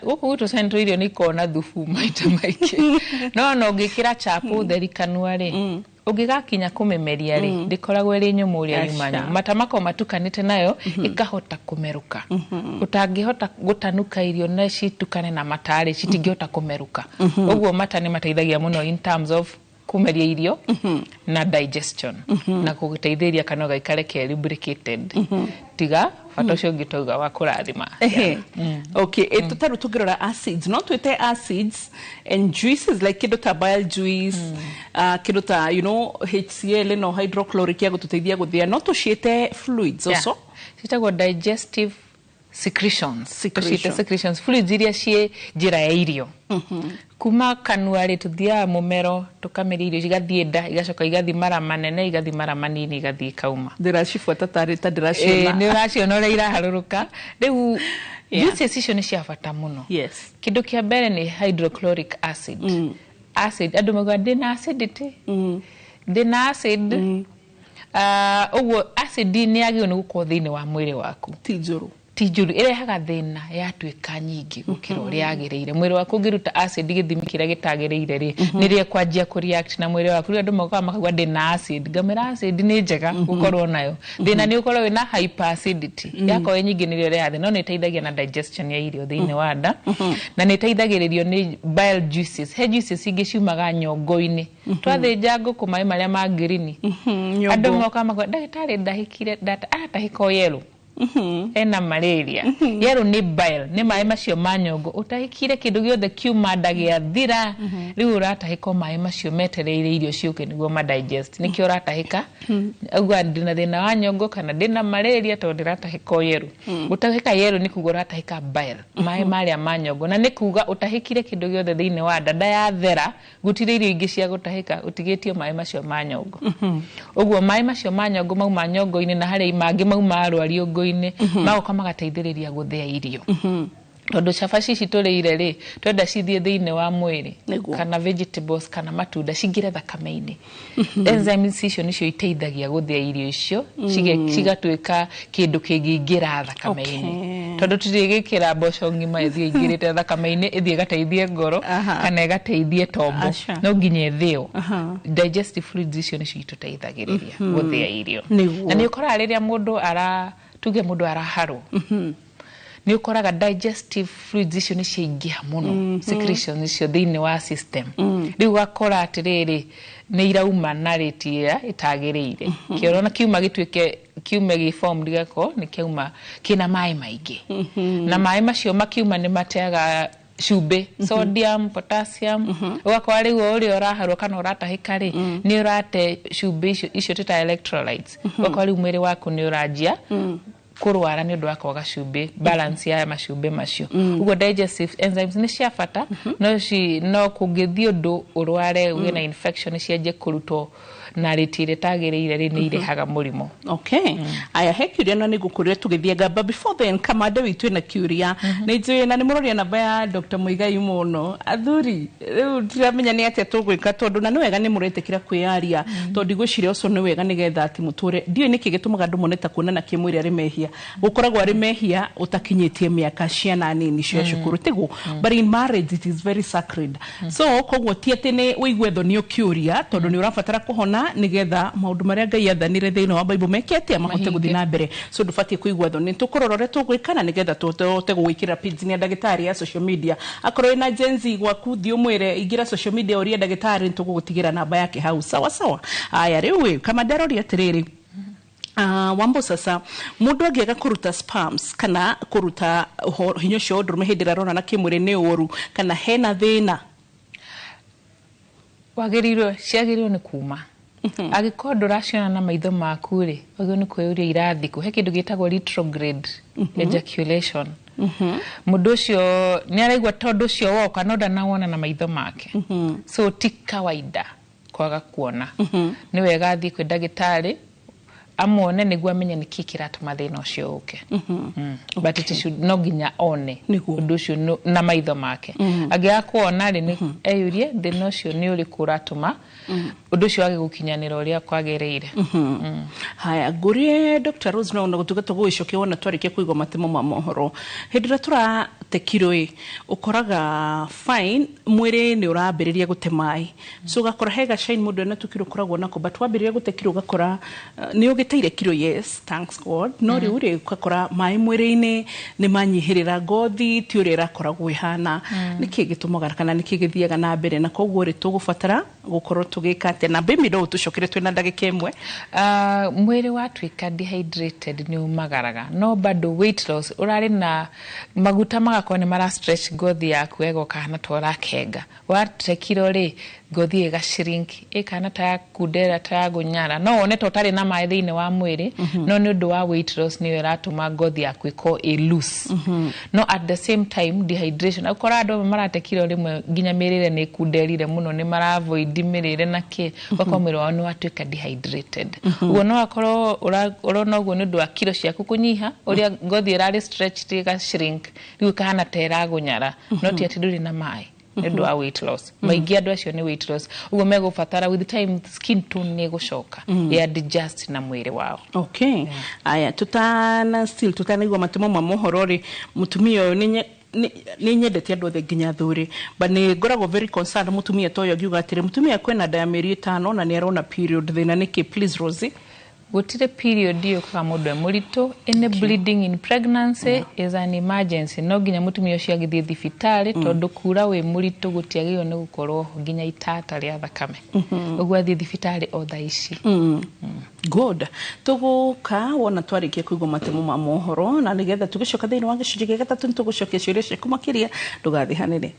Gũkũ gwitũ Central irio nĩ ikoragwo na thubu maita maingĩ, no ona ũngĩkĩra chapo theri kanua rĩ, ũngĩgakinya kũmĩmeria rĩ, ndĩkoragwo ĩrĩ nyũmũ ũrĩa yuma nyũmũ. Mata makoragwo matukanĩte nayo, ĩkahota kũmerũka. Ũtangĩhota gũtanuka irio na citukane na mata rĩ, citingĩhota kũmerũka. Ũguo mata nĩ mateithagia mũno in terms of kũmeria irio na digestion na gũteithĩrĩria kanua gaikare ke lubricated, tiga bata ũcio ũngĩ tauga wa kũrathima. Ehe. Okay, tũtarũ tũngĩrora acids, no twĩte acids and juices like kĩndũ ta bile juice, kĩndũ ta HCl, no hydrochloric ya gũtũteithia gũthĩa, no tũciĩte fluids also? Citagwo digestive secretions. Secretion. Tũciĩte secretions, fluids iria ciĩ njĩra ya irio. Kuma kanua rĩ, tũthiaga mũmero, tũkameria irio, cigathiĩ nda, igacoka igathiĩ mara manene, igathiĩ mara manini, igathiĩ ikauma. Ndĩracibuata tarĩ ta ndĩraciona. Nĩ ũraciona ũrĩa iraharũrũka rĩu. Juices icio nĩ cia bata mũno. Kĩndũ kĩa mbere nĩ hydrochloric acid. Acid, andũ maugaga ndĩna acidity, ndĩna acid. Ũguo acid nĩ yagĩrĩirwo nĩ gũkorwo thĩinĩ wa mwĩrĩ waku. Ti njũru. Ti njũru, ĩrehaga thĩna yatuĩka nyingĩ gũkĩra ũrĩa yagĩrĩire. Mwĩrĩ waku ũngĩruta acid gĩthimi kĩrĩa gĩtagĩrĩire rĩ, nĩrĩo ĩkwanjia kũreact na mwĩrĩ waku. Rĩu andũ mokaga makauga ndĩna acid, ngamĩra acid nĩ njega gũkorwo nayo, thĩna nĩ ũkorwo wĩna hyperacidity. Yakorwo ĩ nyingĩ nĩrĩo ĩrehaga thĩna, no nĩ ĩteithagia na digestion ya irio thĩinĩ wa nda, na nĩ ĩteithagĩrĩrio nĩ bile juices. He juices ingĩ ciumaga nyongo-inĩ. Twathĩnja ngũkũ, maĩ marĩa ma ngirini, andũ mokaga makauga, "Ndagĩtarĩ, ndahĩkire, aratahĩka o yellow, ena malaria." Yellow nĩ bile, nĩ maĩ macio ma nyongo. Ũtahĩkire kĩndũ gĩothe kiuma nda gĩathira, rĩu ũratahĩka o maĩ macio metereire irio ciũke nĩguo ma digest, nĩkĩo ũratahĩka. Auga ndĩna thĩna wa nyongo kana ndĩna malaria tondũ ndĩratahĩka o yellow. Gũtahĩka yellow nĩ kuga ũratahĩka bile, maĩ marĩa ma nyongo, na nĩ kuga ũtahĩkire kĩndũ gĩothe thĩinĩ wa nda, nda yathera, gũtirĩ irio ingĩ cia gũtahĩka, ũtigĩtio maĩ macio ma nyongo. Ũguo maĩ macio ma nyongo mauma nyongo-inĩ na harĩa mangĩ mauma rwariũngũ-inĩ, magoka magateithĩrĩria gũthĩa irio, tondũ cabaci ici tũrĩire rĩ, twenda cithiĩ thĩinĩ wa mwĩrĩ, kana vegetables kana matunda cingĩre thakame-inĩ. Enzymes icio nĩcio iteithagia gũthĩa irio icio cigatuĩka kĩndũ kĩngĩingĩra thakame-inĩ, tondũ tũtirĩgĩkĩra mboco ng'ima ĩthiĩ ĩingĩrĩte thakame-inĩ, ĩthiĩ ĩgateithie ngoro kana ĩgateithie tombo. No nginya ĩthĩo. Digestive fluids icio nĩcio itũteithagĩrĩria gũthĩa irio. Na nĩ ũkoraga rĩrĩa mũndũ ara, tuge mũndũ araharwo, nĩ ũkoraga digestive fluids icio nĩ ciaingĩha mũno, secretions icio thĩinĩ wa system. Rĩu ũgakora atĩrĩrĩ, nĩ irauma na rate ĩrĩa ĩtagĩrĩire. Kĩoro na kiuma gĩtuĩke kiume gĩ form gĩgakorwo nĩ kĩauma kĩna maĩ maingĩ, na maĩ macio makiuma nĩ mateaga cumbĩ, sodium, potassium. Ũgakora rĩu o ũrĩa ũraharwo kana ũratahĩka rĩ, nĩ ũrate cumbĩ icio, icio twĩtaga electrolytes. Ũgakora rĩu mwĩrĩ waku nĩ ũranjia kũrwara nĩ ũndũ wa kwaga cumbĩ, balance ya macumbĩ macio. Ũguo digestive enzymes nĩ cia bata, no ci no kũngĩthiĩ ũndũ ũrware, ũgĩe na infection, cianjie kũrutwo na rate ĩrĩa ĩtagĩrĩire rĩ, nĩ irehaga mũrimũ. Okay, aya, he kiuria na nĩ ngũkũria tũgĩthianga, but before then, kamande witũ ĩna kiuria nĩ njũĩ na nĩ mũroria namba ya Dr. Muigai mũno. Athuri rĩu ndiramenya nĩ atĩa tũgwĩka, tondũ na nĩ wega nĩ mũretĩkĩra kwĩyaria, tondũ ndigwĩciria ũcio nĩ wega nĩgetha atĩ mũtũre. Ndiũĩ nĩkĩ gĩtũmaga andũ mone ta kuonana kĩmwĩrĩ arĩ mehia. Gũkoragwo arĩ mehia ũtakinyĩtie mĩaka ciana nini cia cukuru tiguo, but in marriage it is very sacred. So koguo ti atĩ nĩ ũigue thoni ũkĩũria, tondũ nĩ ũrabatara kũhona nĩgetha maũndũ marĩa Ngai athanire thĩinĩ wa Bible meke atĩa, mahote gũthiĩ na mbere. So ndũbatiĩ kũigua thoni, tũkũrora ũrĩa tũgwĩka na nĩgetha tũhote gũgwĩkĩra page ya ndagĩtarĩ ya social media. Akorwo wĩna Gen Z gwaku, thiĩ ũmwĩre ingĩra social media ũrie ndagĩtarĩ, nĩtũgũgũtigĩra namba yake hau. Sawa sawa. Aya, rĩu ĩ kamande aroria atĩrĩrĩ, Wambo, sasa mundu angĩaga kũruta sperms kana kũruta hinya ũcio wa ũndũrũme hĩndĩ ĩrĩa aronana kĩmwĩrĩ nĩ ũru kana hena thĩna? Wagĩrĩirwo, ciagĩrĩirwo nĩ kuma. Angĩkorwo ndũraciona na maitho maku rĩ, wagĩrĩirwo nĩ kwĩyũria irathi kũ. He kĩndũ gĩtagwo retrograde ejaculation. Mũndũ ũcio nĩ araigua tondũ ũcio woka no ndanawona na maitho make, so ti kawaida kwaga kuona. Nĩ wega athiĩ kwĩ ndagĩtarĩ. Amuone nĩguo amenye nĩkĩ kĩratũma thĩna ũcio ũke. But it should no nginya one ũndũ ũcio na maitho make. Angĩaga kuona rĩ, eyũrie thĩna ũcio nĩ ũrĩkũ ũratũma ũndũ ũcio wage gũkinyanĩra ũrĩa kwagĩrĩire. Haya, ngũrie Dr. Rose, no gũtuga tũgũgĩcokia wona twarĩkia kũigua matemo ma mohoro. Hĩndĩ ĩrĩa tũrate kiro ĩ, ũkoraga fine, mwĩrĩ nĩ ũrambĩrĩria gũte maĩ, so ũgakora he gashine mũndũ ena tũkiro ũkoragwo nako, but wambĩrĩria gũte kiro ũgakora nĩ ũgĩteire kiro, yes, thanks God, no rĩu rĩ ũgakora maĩ mwĩrĩ-inĩ nĩ manyihĩrĩra, ngothi ti ũrĩa ĩrakoragwo ĩhana. Nĩkĩ gĩtũmaga kana nĩkĩ gĩthiaga na mbere? Na koguo rĩ, tũgũbatara gũkorwo tũgĩka atĩa? Na mbĩmi no ũtũcokere twĩna ndagĩka ĩmwe. Mwĩrĩ watuĩka dehydrated nĩ umagaraga, no bado weight loss ũrarĩ na maguta magakorwo nĩ mara stretch ngothi yaku wega, ũkahana ta ũrakenga. Wate kiro rĩ, ngothi ĩga shrink, ĩkahana ta yakundera, ta yagũnyara, no wone ta ũtarĩ na maĩ thĩinĩ wa mwĩrĩ, no nĩ ũndũ wa weight loss nĩyo ĩratũma ngothi yaku ĩkorwo ĩ loose. No at the same time dehydration, ũkora andũ amwe marate kiro rĩmwe nginya mĩrĩre nĩ ĩkunderire mũno, nĩ maravoid mĩrĩre na kĩ, ũgakorwo mwĩrĩ wao nĩ watuĩka dehydrated. Ũguo no akorwo ũrona ũguo nĩ ũndũ wa kiro ciaku kũnyiha, ũrĩa ngothi ĩrarĩ stretched ĩga shrink, rĩu ĩkahana ta ĩragũnyara, no ti atĩ ndũrĩ na maĩ, nĩ ũndũ wa weight loss. Maingĩ andũ acio nĩ weight loss. Ũguo megũbatara with time skin tone nĩ ĩgũcoka ya adjust na mwĩrĩ wao. Okay, aya, tutana still tutanaigua matemo ma mohoro rĩ, mũtumia ũyũ nĩ nyendete andũ othe nginya athuri, but nĩ ngoragwo very concerned mũtumia ta ũyũ angiuga atĩrĩ, mũtumia kwĩna nda ya mĩeri 5 na nĩ arona period, thĩna nĩkĩ? Please, Rosie. Gũtirĩ period yũkaga mũndũ e mũritũ. Any bleeding in pregnancy is an emergency, no nginya mũtumia ũcio agĩthiĩ thibitarĩ, tondũ kura wĩ mũritũ gũtiagĩrĩirwo nĩ gũkorwo ho nginya itata rĩa thakame. Ũguo athiĩ thibitarĩ o thaa ici. Good, tũgũka wona twarĩkia kũigua matemo ma mohoro, na nĩgetha tũgĩcoka thĩinĩ wa gĩcunjĩ gĩa gatatũ nĩ tũgũcokia ciũria ciaku makĩria. Ndũgathiĩ hanene.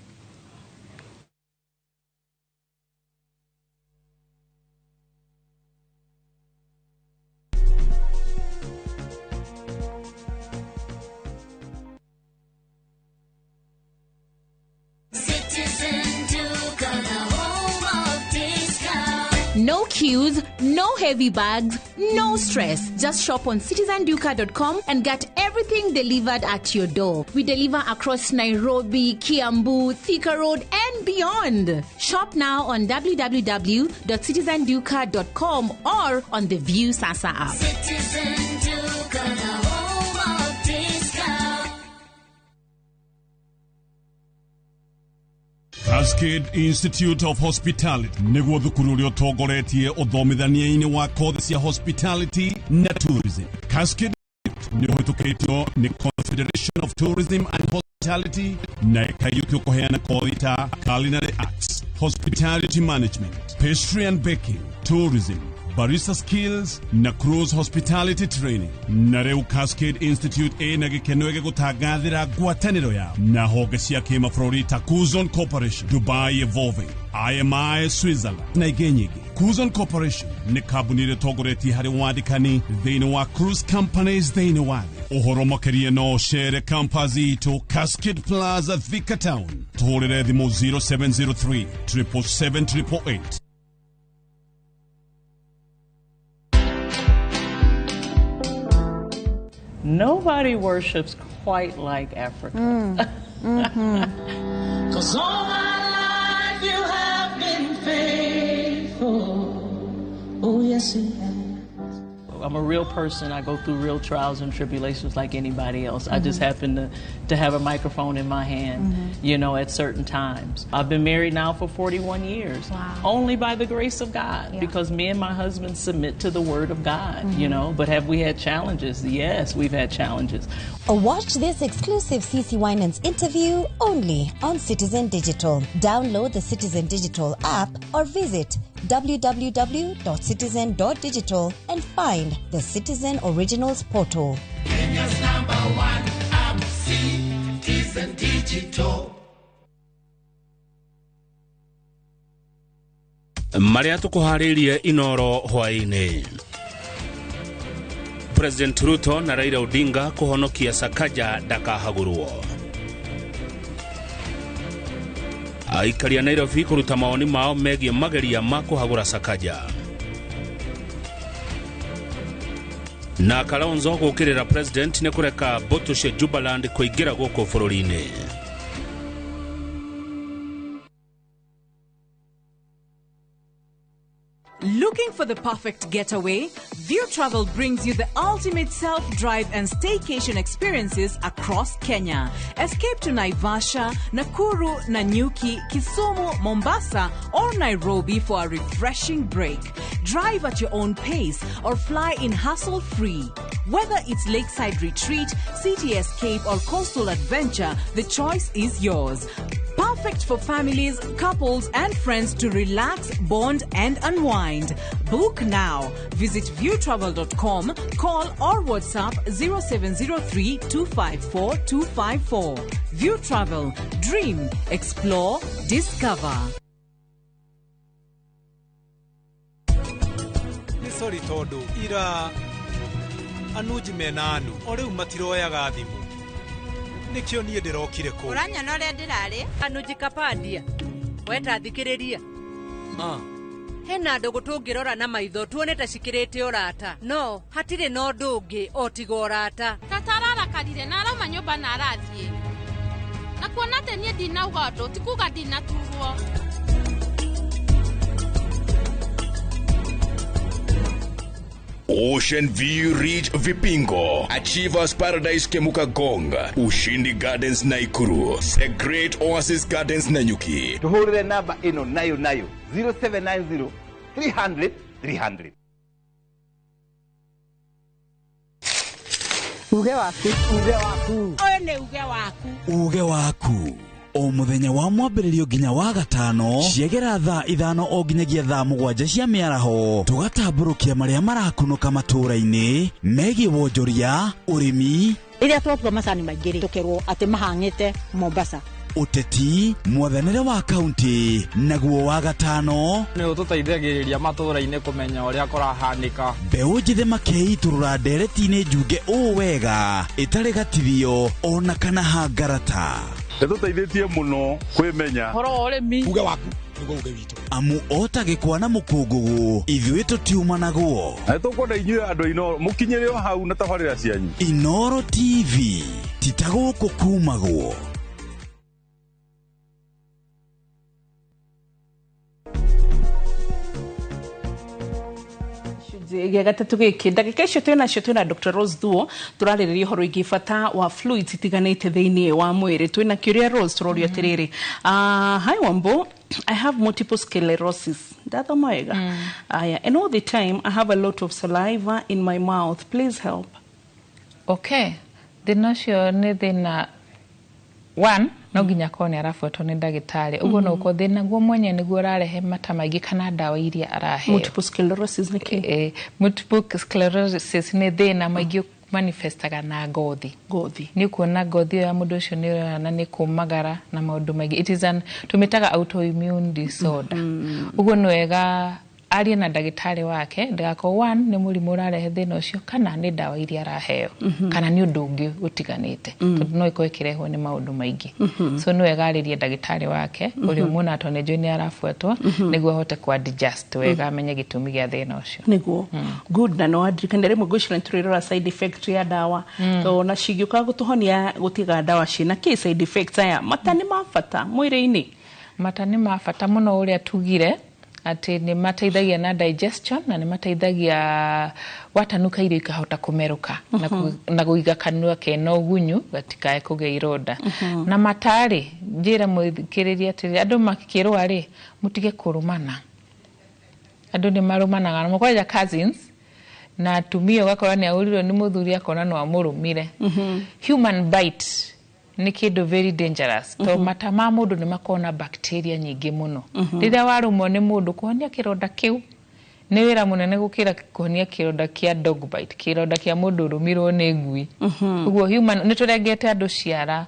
Citizen Duka, the home of discount. No queues, no heavy bags, no stress. Just shop on citizenduka.com and get everything delivered at your door. We deliver across Nairobi, Kiambu, Thika Road, and beyond. Shop now on www.citizenduka.com or on the View Sasa app. Citizen Duka, the home of discount. Cascade Institute of Hospitality nĩguo thukuru ũrĩa ũtongoretie ũthomithania-inĩ wa kothi cia hospitality na tourism. Cascade nĩ ũhĩtũkĩtio nĩ Confederation of Tourism and Hospitality na ĩkaiyũkio kũheana kothi ta culinary arts, hospitality management, pastry and baking, tourism, barista skills na cruise hospitality training. Na rĩu Cascade Institute ĩna gĩkeno gĩgũtangathĩra ngwatanĩro yao na honge cia kĩmabũrũri ta Kuzon Corporation, Dubai Evolving, IMI Switzerland na ingĩ nyingĩ. Kuzon Corporation nĩ kambuni ĩrĩa ĩtongoretie harĩ wandĩkani thĩinĩ wa cruise companies thĩinĩ wa thĩ. Ũhoro makĩria no ũcere campus itũ Cascade Plaza, Thika Town. Tũhũrĩre thimũ 0703 777 888. Nobody worships quite like Africa. 'Cause all my life you have been faithful. Oh, yes, you have. I'm a real person. I go through real trials and tribulations like anybody else. I just happen to have a microphone in my hand, at certain times. I've been married now for 41 years. Wow. Only by the grace of God, because me and my husband submit to the word of God, you know. But have we had challenges? Yes, we've had challenges. Watch this exclusive CC Winans interview only on Citizen Digital. Download the Citizen Digital app or visit www.citizen.digital and find the Citizen Originals portal. Kenya's number one app, Citizen Digital. Marĩa tũkũharĩirie Inoro hwaĩ-inĩ: President Ruto na Raila Odinga kũhonokia Sakaja ndakahagũrwo, aikari a Nairobi kũruta mawoni mao megiĩ mageria ma kũhagũra Sakaja. Na Kalonzo gũkĩrĩra president nĩ kũreka mbũtũ cia Jubaland kũingĩra gũkũ bũrũri-inĩ. Looking for the perfect getaway? View Travel brings you the ultimate self-drive and staycation experiences across Kenya. Escape to Naivasha, Nakuru, Nanyuki, Kisumu, Mombasa, or Nairobi for a refreshing break. Drive at your own pace or fly in hassle-free. Whether it's lakeside retreat, city escape, or coastal adventure, the choice is yours. Perfect for families, couples, and friends to relax, bond, and unwind. Book now. Visit viewtravel.com, call or WhatsApp 0703 254 254. View Travel. Dream, explore, discover. Nĩ sorry tondũ ira Anuji mena Anu o rĩu matiroyaga thimũ, nĩkĩo niĩ ndĩrokire kũu. Ũranyona ũrĩa ndĩrarĩ? Anuji Kapadia, weta thikĩrĩria. Hena ndũgũ tũngĩrora na maitho tuone ta cikĩrĩte ũrata, no hatirĩ na ũndũ ũngĩ o tiga ũrata. Tata ararakarire na arauma nyũmba na arathiĩ. Na kuona atĩ niĩ ndinauga ũndũ ti kuga ndinaturwo. Ocean View Ridge Vipingo, Achievers Paradise Kemuka Gong, Ushindi Gardens Naikuru, The Great Oasis Gardens Nanyuki. Tuhurire namba ĩno nayo nayo 0790 300 300. Uge waku, uge waku. Ũyũ nĩ uge waku. Uge waku. O mũthenya wa mwambĩrĩrio nginya wa gatano ciegera thaa 5 o nginyagia thaa 7 cia mĩaraho, tũgatambũrũkia marĩa marakunũka matũũra-inĩ megiĩ wonjoria, ũrĩmi, rĩrĩa twatua macani maingĩ rĩ, tũkerwo atĩ mahang'ĩte Mombasa, ũteti, mwathanĩre wa kaunti, naguo wa gatano nĩ ũtũteithagĩrĩria matũũra-inĩ kũmenya ũrĩa kũrahanĩka. Mbeũ njĩthĩ makeitũrũra ndereti-inĩ njunge ũũ wega ĩtarĩ gatithio ona kana hangarata. Nĩtũteithĩtie mũno kwĩmenya ũhoro wa ũrĩmi. Uge waku nĩguo uge witũ. Amu ota gĩkwa na mũkũngũgũ ithuĩ tũtiumanagwo. Na nĩtũkwenda inyuĩ andũ a Inooro mũkinyĩre o hau na tabarĩra cianyu. Inooro TV ti ta gũkũ kumagwo. Gĩa gatatũ gĩkĩ ndagĩka icio twĩ nacio twĩna Dr. Rose Thuo, tũrarĩrĩria ũhoro wĩgiĩ bata wa fluids itiganĩte thĩinĩ wa mwĩrĩ. Twĩna kĩũria Rose, tũrorio atĩrĩrĩ, hi Wambo, I have multiple sclerosis, ndathoma wega? Aya, and all the time I have a lot of saliva in my mouth, please help. Okay, thĩna ũcio nĩ thĩna one, no nginya akorwo nĩ arabuatwo nĩ ndagĩtarĩ. Ũguo no ũkorwo thĩna guo mwenyewe nĩguo ũrarehe mata maingĩ kana ndawa iria araheo. Multiple sclerosis nĩ kĩ? Multiple sclerosis nĩ thĩna maingĩ manifestaga na ngothi. Ngothi. Nĩ ũkuona ngothi ĩyo ya mũndũ ũcio nĩ ũrona nĩ kũmagara na maũndũ maingĩ. It is an tũmĩtaga autoimmune disorder. Ũguo nĩ wega arie na ndagĩtarĩ wake ndagakorwo one nĩ mũrimũ ũrarehe thĩna ũcio kana nĩ ndawa iria araheo kana nĩ ũndũ ũngĩ ũtiganĩte, tondũ no ĩkorwo ĩkĩrehwo nĩ maũndũ maingĩ. So nĩ wega arĩrie ndagĩtarĩ wake ũrĩa ũmuona tondũ nĩ nĩ arabuatwo nĩguo ahote kũ adjust wega amenye gĩtũmi gĩa thĩna ũcio. Nĩguo. Good, na no wandirikania rĩmwe ngwĩciria nĩtũrĩrora side effect ya ndawa, to na cingĩũka gũtũhonia gũtiga ndawa ciĩna kĩ side effects. Aya mata nĩ ma bata mwĩrĩ-inĩ? Mata nĩ ma bata mũno, ũrĩa tugire atĩ nĩ mateithagia na digestion na nĩ mateithagia watanuka irio ikahota kũmerũka na kũiga kanua kena ũgunyu gatikae kũgĩa ironda. Na matarĩ njĩra mũthikĩrĩria atĩrĩ, andũ makĩrũa rĩ mũtige kũrũmana. Andũ nĩ marũmanaga na kwanja cousins na atumia, ũgakora nĩ ahũrirwo nĩ mũthuri akona no amũrũmire. Human bite nĩ kĩndũ very dangerous to mata ma mũndũ nĩ makoragwo na bacteria nyingĩ mũno. Rĩrĩa warũmwo nĩ mũndũ, kũhonia kĩronda kĩu nĩ wĩra mũnene gũkĩra kũhonia kĩronda kĩa dog bite, kĩronda kĩa mũndũ ũrũmirwo nĩ ngui. Ũguo human nĩ tũrengete andũ ciara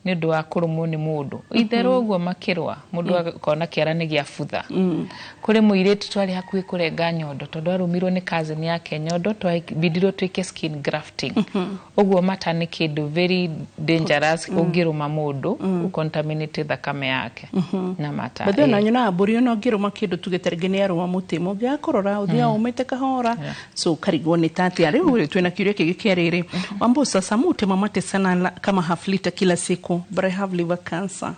Nĩ ũndũ wa kũrũmwo nĩ mũndũ itherũ ũguo makĩrũa mũndũ akona kĩara nĩ gĩabutha. Kũrĩ mũirĩtu twarĩ hakuhĩ kũrenga nyondo tondũ arũmirwo nĩ cousin yake nyondo, twabindirwo twĩke skin grafting. Ũguo mata nĩ kĩndũ very dangerous, ũngĩrũma mũndũ ũcontaminate thakame yake na mata. But then nyonaga mbũri ona ũngĩrũma kĩndũ, tuge ta rĩngĩ nĩ arũma mũtĩ, mũngĩaga kũrora ũthiaga ũmĩte kahora, so karigwo nĩ ta atĩa. Rĩu rĩ, twĩna kĩũria kĩngĩ kĩa rĩrĩ, Wambo, sasa mutema mate sana kama half liter kila siku, but I have liver cancer,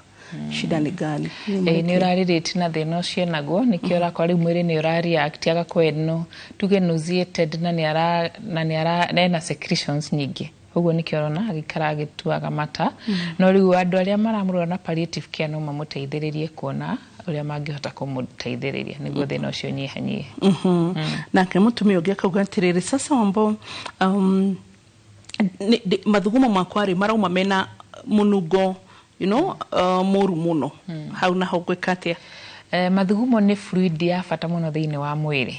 shida ni gani? Ĩĩ, nĩ ũrarĩrĩti na thĩna ũcio naguo nĩkĩo ũrakora rĩu mwĩrĩ nĩ ũrareact, agakorwo eno tuge nauseated na nĩ ara na nĩ ara na ena secretions nyingĩ, ũguo nĩkĩo ũrona agĩikara agĩtuaga mata. No rĩu andũ arĩa maramũrora na palliative care no mamũteithĩrĩrie kuona ũrĩa mangĩhota kũmũteithĩrĩria nĩguo thĩna ũcio ũnyihanyihe. Nake mũtumia ũngĩ akauga atĩrĩrĩ, sasa Wambo, mathugumo makwa rĩ marauma mena mũnungo mũru mũno, hau naho ngwĩka atĩa? Mathugumo nĩ fluid ya bata mũno thĩinĩ wa mwĩrĩ,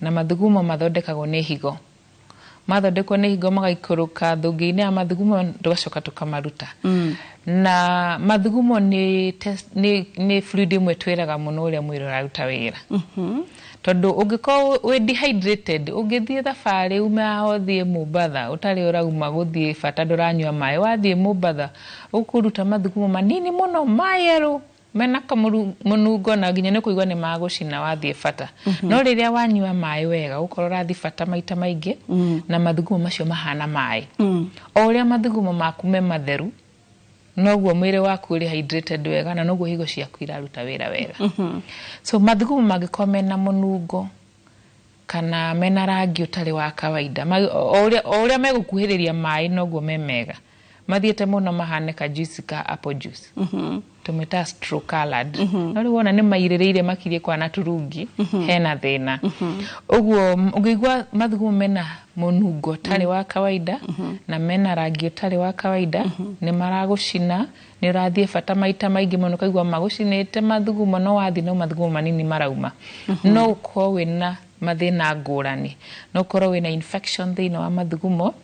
na mathugumo mathondekagwo nĩ higo. Mathondekwo nĩ higo magaikũrũka thũngĩ-inĩ ya mathugumo, tũgacoka tũkamaruta. Na mathugumo nĩ fluid ĩmwe twĩraga mũno ũrĩa mwĩrĩ ũraruta wĩra, tondũ ũngĩkorwo wĩ dehydrated, ũngĩthiĩ thabarĩ ume haha ũthiĩ Mombatha ũtarĩ ũrauma gũthiĩ bata, ndũranyua maĩ, wathiĩ Mombatha ũkũruta mathugumo manini mũno mayellow mena kamũnungo na nginya nĩ kũigua nĩ magũcina wathiĩ bata. No rĩrĩa wanyua maĩ wega, ũkorwo ũrathiĩ bata maita maingĩ na mathugumo macio mahana maĩ, o ũrĩa mathugumo maku me matheru noguo mwĩrĩ waku ũrĩ hydrated wega na noguo higo ciaku iraruta wĩra wega. So mathugumo mangĩkorwo mena mũnungo kana mena rangi ũtarĩ wa kawaida, o ũrĩa megũkuhĩrĩria maĩ noguo me mega, mathiĩte mũno mahane ka juice ka apple juice, tũmĩtaga straw colored. No rĩu wona nĩ mairĩrĩire makirie kwana turungi, hena thĩna. Ũguo ũngĩigua mathugumo mena mũnungo ũtarĩ wa kawaida na mena rangi ũtarĩ wa kawaida, nĩ maragũcina, nĩ ũrathiĩ bata maita maingĩ mũno, ũkaigua magũcinĩte mathugumo, no wathiĩ no mathugumo manini marauma, no ũkorwo wĩna mathĩna ngũrani. No ũkorwo wĩna infection thĩinĩ wa mathugumo,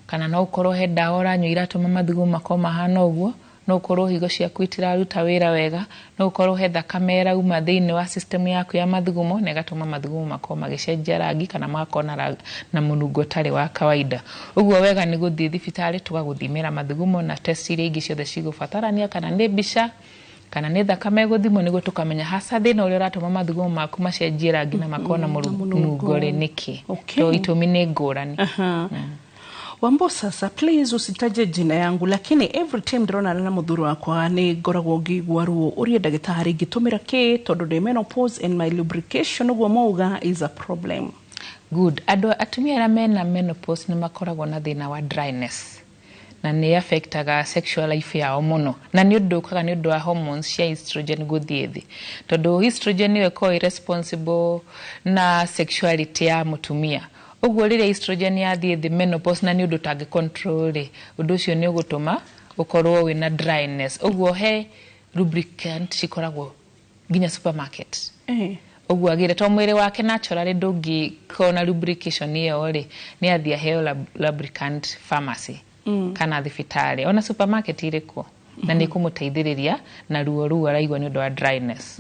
kana no ũkorwo he ndawa ũranyua iratũma mathugumo makorwo mahana ũguo, no ũkorwo higo ciaku itiraruta wĩra wega, no ũkorwo he thakame ĩrauma thĩinĩ wa system yaku ya mathugumo na ĩgatũma mathugumo makorwo magĩcenjia rangi kana magakorwo na mũnungo ũtarĩ wa kawaida. Ũguo wega nĩ gũthiĩ thibitarĩ tũgagũthimĩra mathugumo na test iria ingĩ ciothe cigũbatarania, kana nĩ mbica kana nĩ thakame ĩgũthimwo, nĩguo tũkamenya hasa thĩna ũrĩa ũratũma mathugumo maku macenjie rangi na makorwo na mũnungo rĩ nĩkĩ. To itũmi nĩ ngũrani. Aha. Wambo, sasa please usitaje jina yangu, lakini every time ndĩrona na mũthuri wakwa nĩ ngoragwo ngĩigua ruo. Ũrie ndagĩtarĩ ingĩtũmĩra kĩ tondũ ndĩ menopause and my lubrication, ũguo mauga, is a problem. Good. Andũ atumia arĩa mena menopause nĩ makoragwo na thĩna wa dryness na nĩ affectaga sexual life yao mũno, na nĩ ũndũ ũkaga nĩ ũndũ wa hormones cia estrogen gũthiĩ thĩ, tondũ estrogen nĩyo ĩkoragwo ĩ responsible na sexuality ya mũtumia. Ũguo rĩrĩa estrogen yathiĩ thĩ menopause, na nĩ ũndũ ũtangĩ control rĩ, ũndũ ũcio nĩ ũgũtũma ũkorwo wĩna dryness. Ũguo he lubricant cikoragwo nginya supermarket. Ũguo agĩre to mwĩrĩ wake naturally ndũngĩkorwo na lubrication ĩyo rĩ, nĩ athiĩ aheo lubricant pharmacy kana thibitarĩ, ona supermarket irĩ kuo, na nĩ ĩkũmũteithĩrĩria na ruo rũu araigua nĩ ũndũ wa dryness.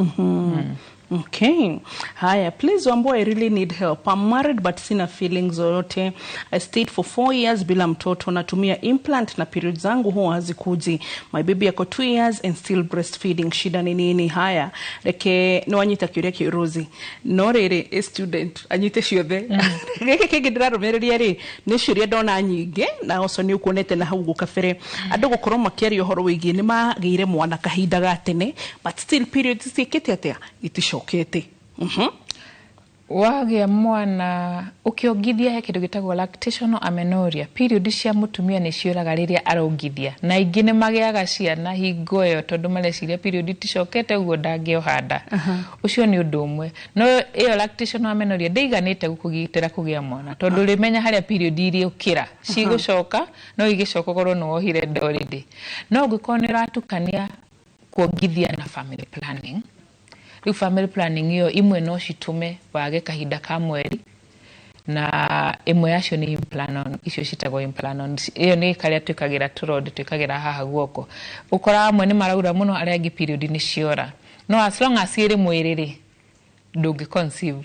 Okay. Haya, please Wambo, I really need help. I'm married but sina feelings zoyote. I stayed for 4 years bila mtoto. Natumia implant na period zangu huwa hazikuji. My baby ako 2 years and still breastfeeding. Shida ni nini? Haya, reke no anyita kiuria kiu Rosie. No rĩrĩ, a student anyite ciothe. Gĩkĩ kĩngĩ ndĩrarũmĩrĩria rĩ, nĩ ciũria ndona nyingĩ na ũcio nĩ ũkuonete na hau gũkabere. Andũ gũkorwo makĩaria ũhoro wĩgiĩ nĩ magĩire mwana kahinda ga tene but still periods ciĩkĩte atĩa, iticokete. Wagĩa mwana ũkĩongithia he kĩndũ gĩtagwo lactational amenorrhea. Period cia mũtumia nĩ ciũraga rĩrĩa arongithia, na aingĩ nĩ magĩaga ciana hingo ĩyo tondũ mareciria period iticokete ũguo ndangĩoha nda. Ũcio nĩ ũndũ ũmwe. No ĩyo lactational amenorrhea ndĩiganĩte gũkũgitĩra kũgĩa mwana, tondũ ũrĩmenya harĩa period irĩũkĩra cigũcoka, no igĩcoka ũkorwo nĩ wohire nda already. No ũngĩkorwo nĩ ũratukania kuongithia na family planning, rĩu family planning ĩyo imwe no citũme wage kahinda ka mweri. Na ĩmwe yacio nĩ Implanon, icio citagwo Implanon. Ĩyo nĩ karĩa twĩkagĩra tũrodi twĩkagĩra haha guoko. Ũkoraga amwe nĩ maraura mũno, arĩa angĩ period nĩ ciora, no as long as ĩrĩ mwĩrĩ rĩ, ndũngĩ conceive.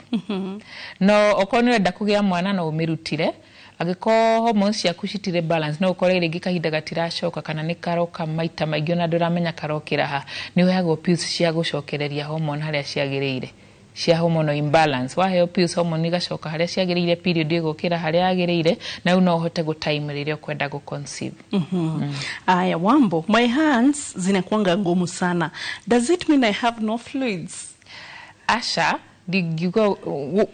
No okorwo nĩ ũrenda kũgĩa mwana, no ũmĩrutire. Angĩkorwo hormones ciaku citirĩ balance, no ũkore rĩngĩ kahinda gatiracoka kana nĩ karoka maita maingĩ ona ndũramenya karokĩra ha, nĩ ũheagwo pills cia gũcokereria hormone harĩa ciagĩrĩire, cia hormonal imbalance. Waheo pills, hormone igacoka harĩa ciagĩrĩire, period ĩgũkĩra harĩa yagĩrĩire, na rĩu no ũhote gũ time rĩrĩa ũkwenda gũ conceive. Aya, Wambo, my hands zinakuanga ngumu sana. Does it mean I have no fluids? Aca, ndingiuga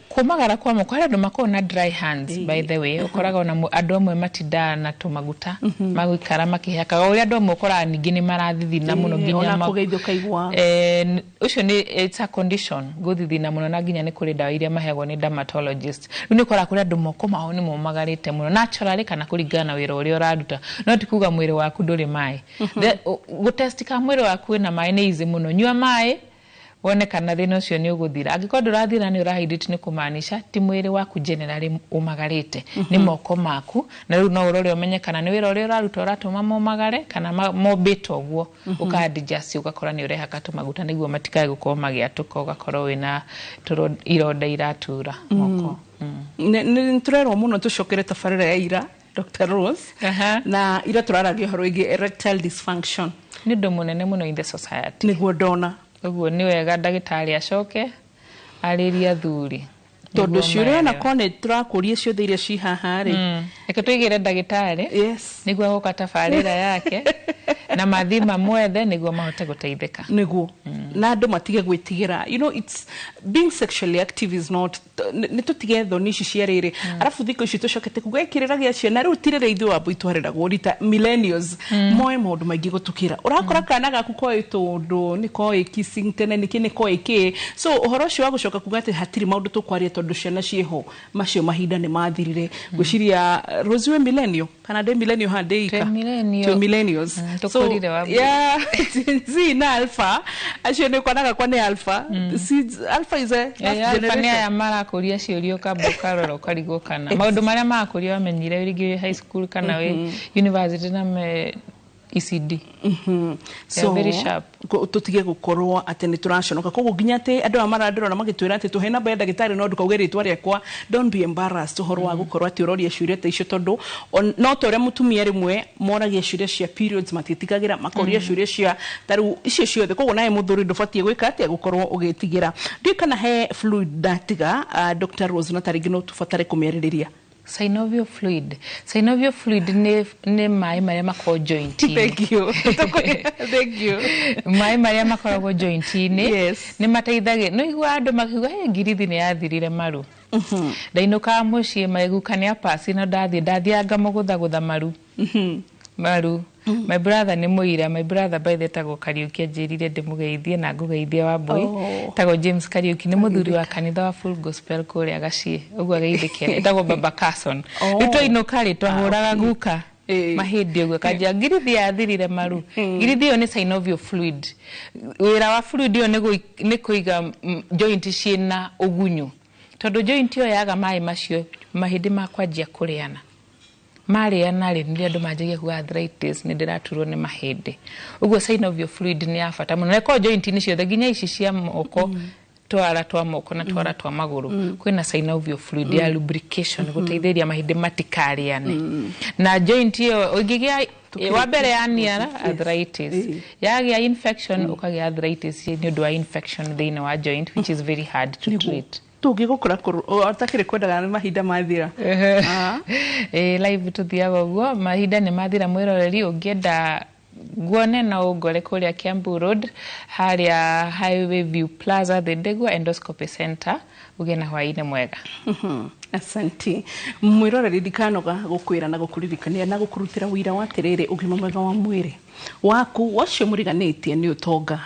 kũmagara kwa moko. Harĩ andũ makoragwo na dry hands, by the way. Ũkoraga ona andũ amwe matindaga na tũmaguta magũikara makĩhakaga, ũrĩa andũ amwe ũkoraga ningĩ nĩ marathithina mũno nginya ona kũgeithio ũkaigua. Ũcio nĩ, it's a condition, gũthithina mũno, na nginya nĩ kũrĩ ndawa iria maheagwo nĩ dermatologist. Rĩu nĩ ũkoraga kũrĩ andũ moko mao nĩ momagarĩte mũno naturally kana kũringana na wĩra ũrĩa ũraruta, no ti kuga mwĩrĩ waku ndũrĩ maĩ. Gũtest kana mwĩrĩ waku wĩna maĩ nĩ easy mũno. Nyua maĩ wone kana thĩna ũcio nĩ ũgũthira. Angĩkorwo ndũrathira, nĩ ũrahydrate, nĩ kũmaanisha ti mwĩrĩ waku generally ũmagarĩte, nĩ moko maku. Na rĩu no ũrore ũmenye kana nĩ wĩra ũrĩa ũraruta ũratũma momagare kana mombĩte ũguo. Ũka-adjust, ũgakora nĩ ũrehaka tũmaguta nĩguo matikae gũkorwo magĩatũka, ũgakorwo wĩna ironda iratura moko. Nĩ tũrerwo mũno tũcokere tabarĩra ya ira, Dr. Rose, na ira tũraragia ũhoro wĩgiĩ erectile dysfunction. Nĩ ũndũ mũnene mũno in the society. Nĩguo ndona. Ũguo nĩ wega ndagĩtarĩ acoke arĩrie athuri. Tondũ Nĩguo ciũria maelewe. Ona korwo nĩ tũrakũria ciothe iria ci haha rĩ. Reke tũigĩre ndagĩtarĩ nĩguo agoka tabarĩra yake na mathiĩ mamwethe nĩguo mahote gũteithĩka. Nĩguo na andũ matige gwĩtigĩra. It's being sexually active is not, nĩ tũtige thoni ici cia rĩrĩ. Arabu thikũ ici tũcokete kuga kĩrĩra gĩa ciana rĩu ti rĩrĩa ithuĩ wambui twareragwo rita millennials moe maũndũ maingĩ gũtũkĩra. Ũrakora kana gaku koĩ tũndũ nĩ koĩ kissing tene nĩkĩ nĩ koĩ kĩ. So ũhoro ũcio wa gũcoka kuga atĩ hatirĩ maũndũ tũkwaria tondũ ciana ciĩho, macio mahinda nĩ mathirire. Ngwĩciria Rose wĩ millennial kana ndĩ millennial ha ndĩ ika? Twĩ millennial. Twĩ millennials. Tũkũrire Wambui. Yeah, Gen Z na alpha acio nĩ ũkonaga kwa nĩ alpha. See, alpha is a last Alpha nĩ generation. aya marakũria ciũria ũkamba ũkarora ũkarigwo kana maũndũ marĩa marakũria wamenyire rĩngĩ wĩ high school kana wĩ university na me ECD. They are very sharp. Tũtige gũkorwo atĩ nĩ tũraconoka. Koguo nginya atĩ andũ aya marandĩrora magĩtwĩra atĩ tũhe namba ya ndagĩtarĩ no ndũkauge rĩtwa rĩakwa, don't be embarrassed ũhoro wa gũkorwo atĩ ũroria ciũria ta icio, tondũ no ta ũrĩa mũtumia rĩmwe moragia ciũria cia periods matiĩtigagĩra, makoria ciũria cia ta rĩu icio ciothe. Koguo nawe mũthuri ndũbatiĩ gwĩka atĩa, gũkorwo ũgĩtigĩra. Ndiũĩ kana he fluid ndatiga, Dr. Rose, na tarĩngĩ no tũbatare kũmĩarĩrĩria. Synovial fluid. Synovial fluid nĩ maĩ marĩa makoragwo joint-inĩ. Thank you. Thank you. Maĩ marĩa makoragwo joint-inĩ nĩ mateithagia. Nĩ ũiguaga andũ makiuga, "Hey, ngirithi nĩ yathirire maru." Ndainũkaga mũciĩ maiguka nĩ apasi na ndathiĩ ndathiaga ngamũgũthagũtha maru. Maru. My brother nĩ mũira. My brother, by the etagwo Kariũki, anjĩrire ndĩmũgeithie na ngũgeithie Wambui. Oh. Etagwo James Kariũki, nĩ mũthuri wa kanitha wa Full Gospel kũrĩa Gaciĩ. Ũguo ageithĩke. Etagwo Baba Carson. Oh. Rĩu twainũka rĩ, twahũraga guka mahĩndĩ ũguo kanjia ngirithi yathirire maru. Ngirithi ĩyo nĩ synovial fluid. Wĩra wa fluid ĩyo nĩ kũiga joint ciĩna ũgunyu, tondũ joint ĩyo yaga maĩ macio, mahĩndĩ makwanjia kũrĩana. Marĩana rĩ, nĩrĩo andũ manjagia kuga arthritis, nĩ ndĩraturwo nĩ mahĩndĩ. Ũguo synovial fluid nĩ ya bata mũno na ĩkoragwo joint-inĩ ciothe, nginya ici cia moko, twara twa moko na twara twa magũrũ. Kwĩna synovial fluid ya lubrication, gũteithĩrĩria mahĩndĩ matikarĩane. Na joint ĩyo ũngĩgĩa wa mbere yaniara arthritis, yagĩa infection, ũkagĩa arthritis nĩ ũndũ wa infection thĩinĩ wa joint, which is very hard to treat. Tũngĩgũkora ũtakĩrĩ kwendaga nĩ mahinda mathira. Ĩ live tũthiaga ũguo, mahinda nĩ mathira. Mwĩroreri, ũngĩenda nguone no ũngore kũrĩa Kiambu Road, harĩa Highway View Plaza, Thindigua Endoscopy Center. Ũgĩe na hwaĩ-inĩ mwega. Asanti mwĩroreri, ndikanoga gũkwĩra na gũkũririkania na gũkũrutĩra wĩira wa atĩrĩrĩ, ũgima mwega wa mwĩrĩ waku wacio mũriganĩtie nĩ ũtonga.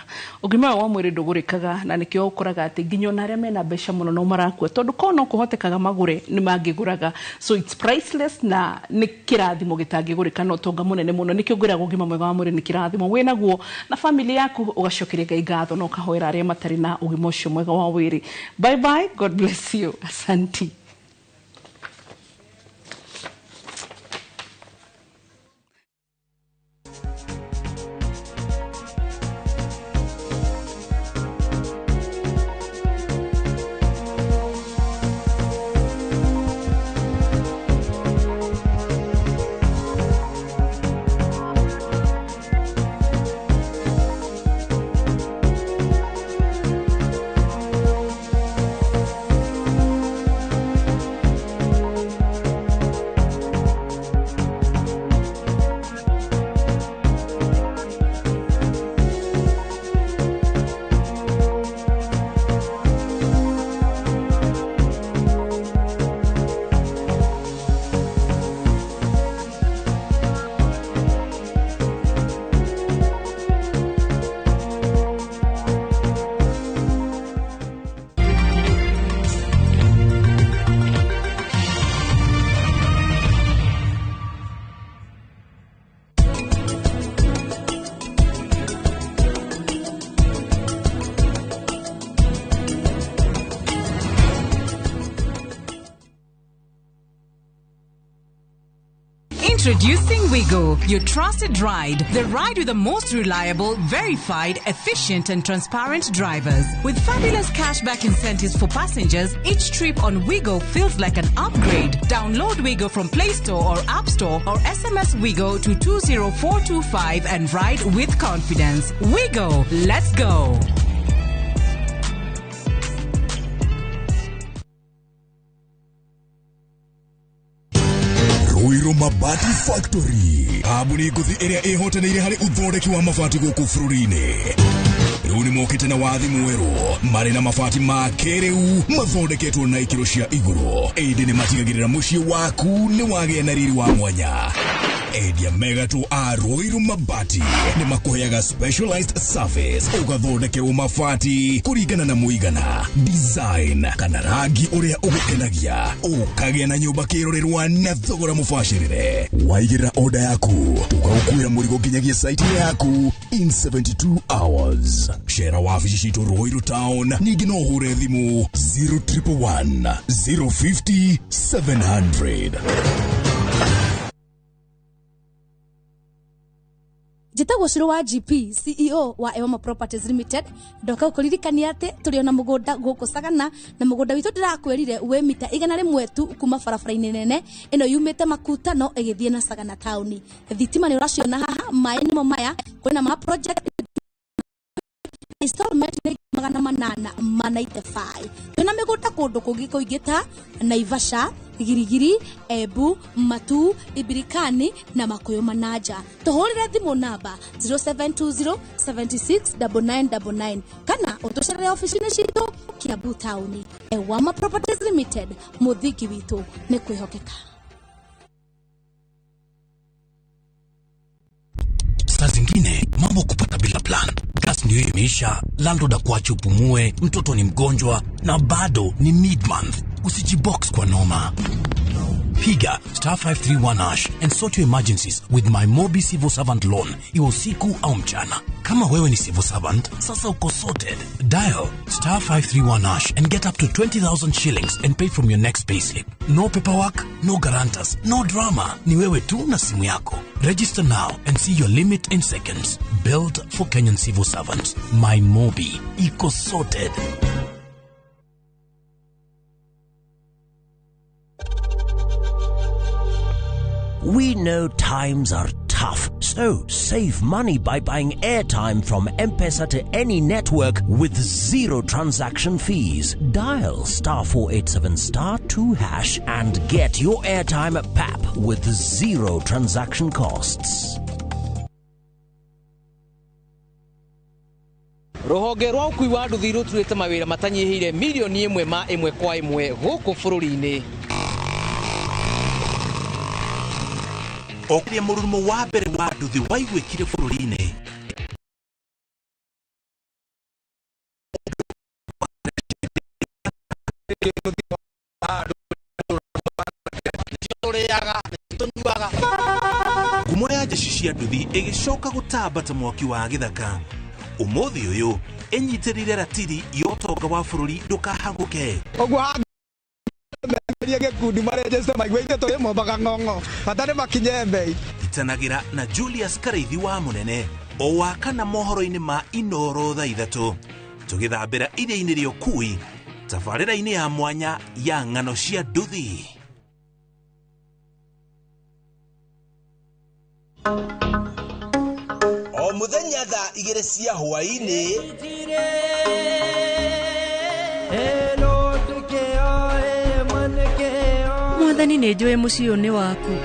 Ũgima mwega wa mwĩrĩ ndũgũrĩkaga, na nĩkĩo ũkoraga atĩ nginya ona arĩa mena mbeca mũno no marakua, tondũ korwo no kũhotekaga magũre nĩ mangĩgũraga. So it's priceless na nĩ kĩrathimo gĩtangĩgũrĩka na ũtonga mũnene mũno. Nĩkĩo ngwĩraga ũgima mwega wa mwĩrĩ nĩ kĩrathimo wĩnaguo na family yaku, ũgacokeria Ngai ngatho na ũkahoera arĩa matarĩ na ũgima ũcio mwega wa mwĩrĩ. Bye bye, God bless you, asanti. Introducing Wigo, your trusted ride. The ride with the most reliable, verified, efficient, and transparent drivers. With fabulous cashback incentives for passengers, each trip on Wigo feels like an upgrade. Download Wigo from Play Store or App Store or SMS Wigo to 20425 and ride with confidence. Wigo, let's go. Ruiru Mabati Factory, kambuni ngũthi ĩrĩa ĩhotanĩire harĩ ũthondeki wa mabati gũkũ bũrũri-inĩ. Rĩu nĩ mokĩte na wathi mwerũ marĩ na mabati ma kĩrĩu mathondeketwo na ikĩro cia igũrũ, ĩndĩ nĩ matigagĩrĩra mũciĩ waku nĩ wagĩa na riri wa mwanya. Endia megatũ a Ruiru Mabati nĩ makũheaga specialized service, ũgathondekerwo mabati kũringana na mũigana, design kana rangi ũrĩa ũgũkenagia, ũkagĩa na nyũmba kĩrorerwa na thogora mũbacĩrĩre. Waigĩrĩra order yaku tũgagũkuĩra mũrigo nginyagia site yaku in 72 hours. Cera wabici citũ Ruiru Town, ningĩ no ũhũre thimũ 0111 050 700. Njĩtagwo Cũrũ wa GP, CEO wa Ewama Properties Limited. Ndoka gũkũririkania atĩ tũrĩ ona mũgũnda gũkũ Sagana, na mũgũnda witũ ndĩrakwĩrire wĩ mita 100 tu kuma barabara-inĩ nene ĩno yumĩte Makutano ĩgĩthiĩ na Sagana taũni. Thitima nĩ ũraciona haha, maĩ nĩmo maya, kwĩna ma project installment nĩ 895. Twĩna mĩgũnda kũndũ kũngĩ kũingĩ ta Naivasha, Girigiri, Embu, Matu, Ibirikani na Makuyu Manaja. Tũhũrĩre thimũ namba 0720 76 9999 kana ũtũcerere ofici-inĩ citũ Kiambu taũni. Ewama Properties Limited, mũthingi witũ nĩ kwĩhokeka. Saa zingine mambo kupata bila plan. Gas ndio imeisha, landlord akuache upumue, mtoto ni mgonjwa na bado ni mid-month. Usijibox kwa noma. Piga star 531 hash and sort your emergencies with my Mobi Civil Servant Loan, iwe usiku au mchana. Kama wewe ni civil servant, sasa uko sorted. Dial star 531 hash and get up to 20,000 shillings and pay from your next payslip. No paperwork, no guarantors, no drama. Ni wewe tu na simu yako. Register now and see your limit in seconds. Built for Kenyan civil servants. My Mobi. Iko sorted. We know times are tough, so save money by buying airtime from M-Pesa to any network with zero transaction fees. Dial star 487 star 2 hash and get your airtime at PAP with zero transaction costs. Rũhonge rwa ũkui wa nduthi rũturĩte mawĩra matanyihĩire milioni 1 ma 1 kwa 1 gũkũ bũrũri-inĩ. Okĩrĩa mũrurumo wa mbere wa nduthi waiguĩkire bũrũri-inĩ. Ngumo ya jeshi cia nduthi ĩgĩcoka gũtamba ta mwaki wa gĩthaka. Ũmũthĩ ũyũ ĩnyitĩrĩire ratiri ya ũtonga wa bũrũri ndũkahagũke. Gĩkundi marejeste maiguite tũrĩ mombaga ng'ong'o bata nĩ makinye mbei. Itanagĩra na Julius Karaithi wa Mũnene o wa kana mohoro-inĩ ma Inoro thaa 3 tũgĩthambĩra iria-inĩ rĩa ũkui tabarĩra-inĩ ya mwanya ya ng'ano cia nduthi. O mũthenya thaa 2 cia hwaĩ-inĩ Mwathani nĩ njũĩ mũciĩ ũyũ nĩ waku,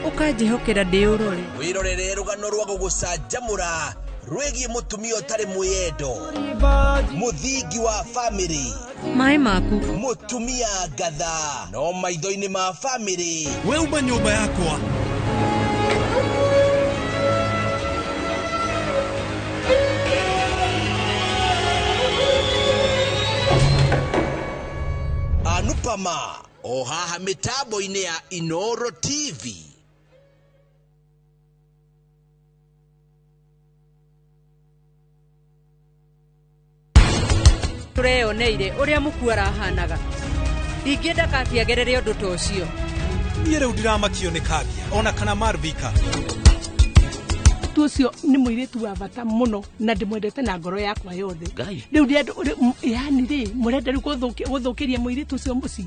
ũkanjĩhokera ndĩũrore. Wĩrorere rũgano rwa gũgũcanjamũra rwĩgiĩ mũtumia ũtarĩ mwĩyendo, mũthingi wa famĩlĩ, maĩ maku, mũtumia ngatha no maitho-inĩ ma famĩlĩ. We uma nyũmba yakwa. Anupama o haha mĩtambo-inĩ ya Inoro TV. Tũreyoneire ũrĩa mũkuo arahanaga. Ndingĩenda Kabi agerere ũndũ ta ũcio. Niĩ rĩu ndiramakio nĩ Kambia ona kana Marvika. Tu ũcio nĩ mũirĩtu wa bata mũno na ndĩmwendete na ngoro yakwa yothe. Rĩu ndĩ yani rĩ mũrenda rĩu gũthũkĩria mũirĩtu ũcio mũciĩ.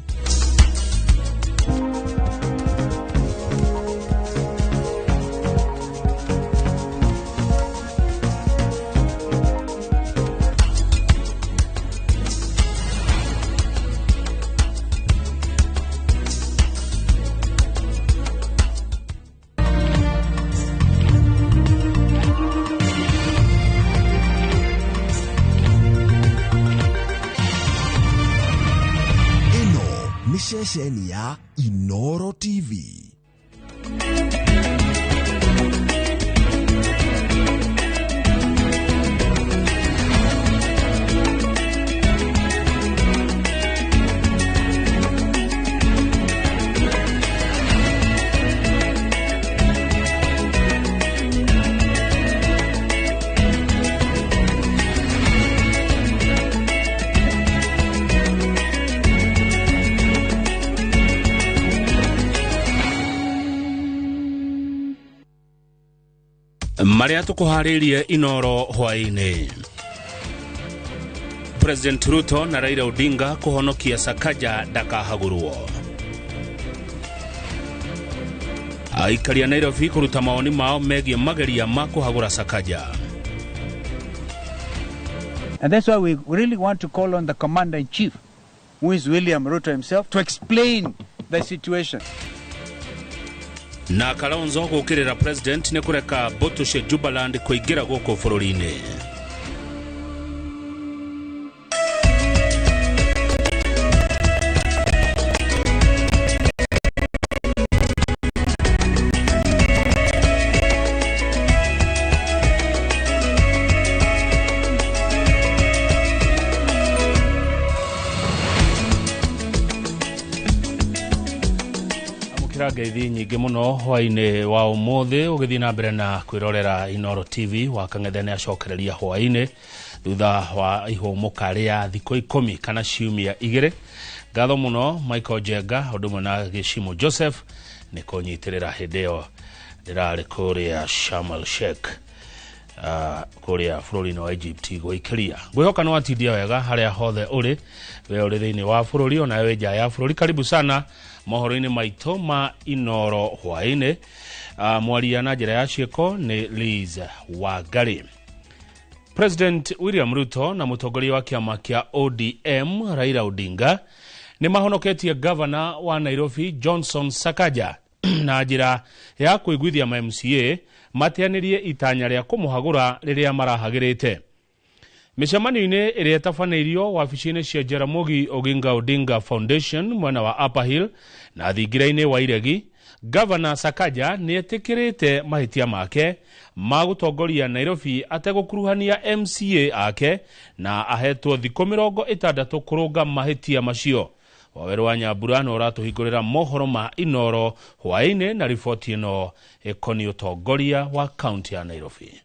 Ceceni ya Inoro TV. Maria tukuharirie Inoro hwaini. President Ruto na Raila Odinga kuhonokia Sakaja ndakahagurwo. Aikari a Nairobi kuruta maoni mao megie mageria ma kuhagura Sakaja. And that's why we really want to call on the commander-in-chief, who is William Ruto himself, to explain the situation. Na Kalonzo gukirira president ni kureka mbutu cia Jubaland kuingira guku bururi-ini. Ngeithi nyingĩ mũno hwainĩ wa ũmũthĩ ũgĩthiĩ na mbere na kwĩrorera Inoro TV wa Kang'ethe nĩ acokereria hwainĩ thutha wa ihũmũka rĩa thikũ 10 kana ciumia 2. Ngatho mũno Michael Jenga ũndũ ũmwe na Gĩcimo Joseph nĩ kũnyitĩrĩra hĩndĩ ĩyo ndĩrarĩ kũrĩa Sharm el Sheikh kũrĩa bũrũri-inĩ wa Egypt gwĩkĩria. Ngwĩhoka nĩ watindia wega harĩa hothe ũrĩ, we ũrĩ thĩinĩ wa bũrũri ona wĩ nja ya bũrũri. Karibu sana mohoro-inĩ maitũ ma Inoro hwainĩ. Mwaria na njĩra ya ciĩko nĩ Liz Wangari. President William Ruto na mũtongoria wa kĩama kĩa ODM Raila Odinga nĩ mahonoketie gavana wa Nairobi Johnson Sakaja na njĩra ya kũiguithia ma MCA mateanĩrie itanya rĩa kũmũhagũra rĩrĩa marahagĩrĩte. Mĩcemanio-inĩ ĩrĩa ĩtabanĩirio wabici-inĩ cia Jaramogi Oginga Odinga Foundation mwena wa Upper Hill na thingira-inĩ wa Iregi, Gavana Sakaja nĩ etĩkĩrĩte mahĩtia make ma gũtongoria Nairobi ategũkuruhania MCA ake na ahetwo thikũ 60 kũrũnga mahĩtia macio. Waweru wa Nyambura no ũratũhingũrĩra mohoro ma Inoro hwainĩ na riboti ĩno ĩkoniĩ ũtongoria wa kaunti ya Nairobi.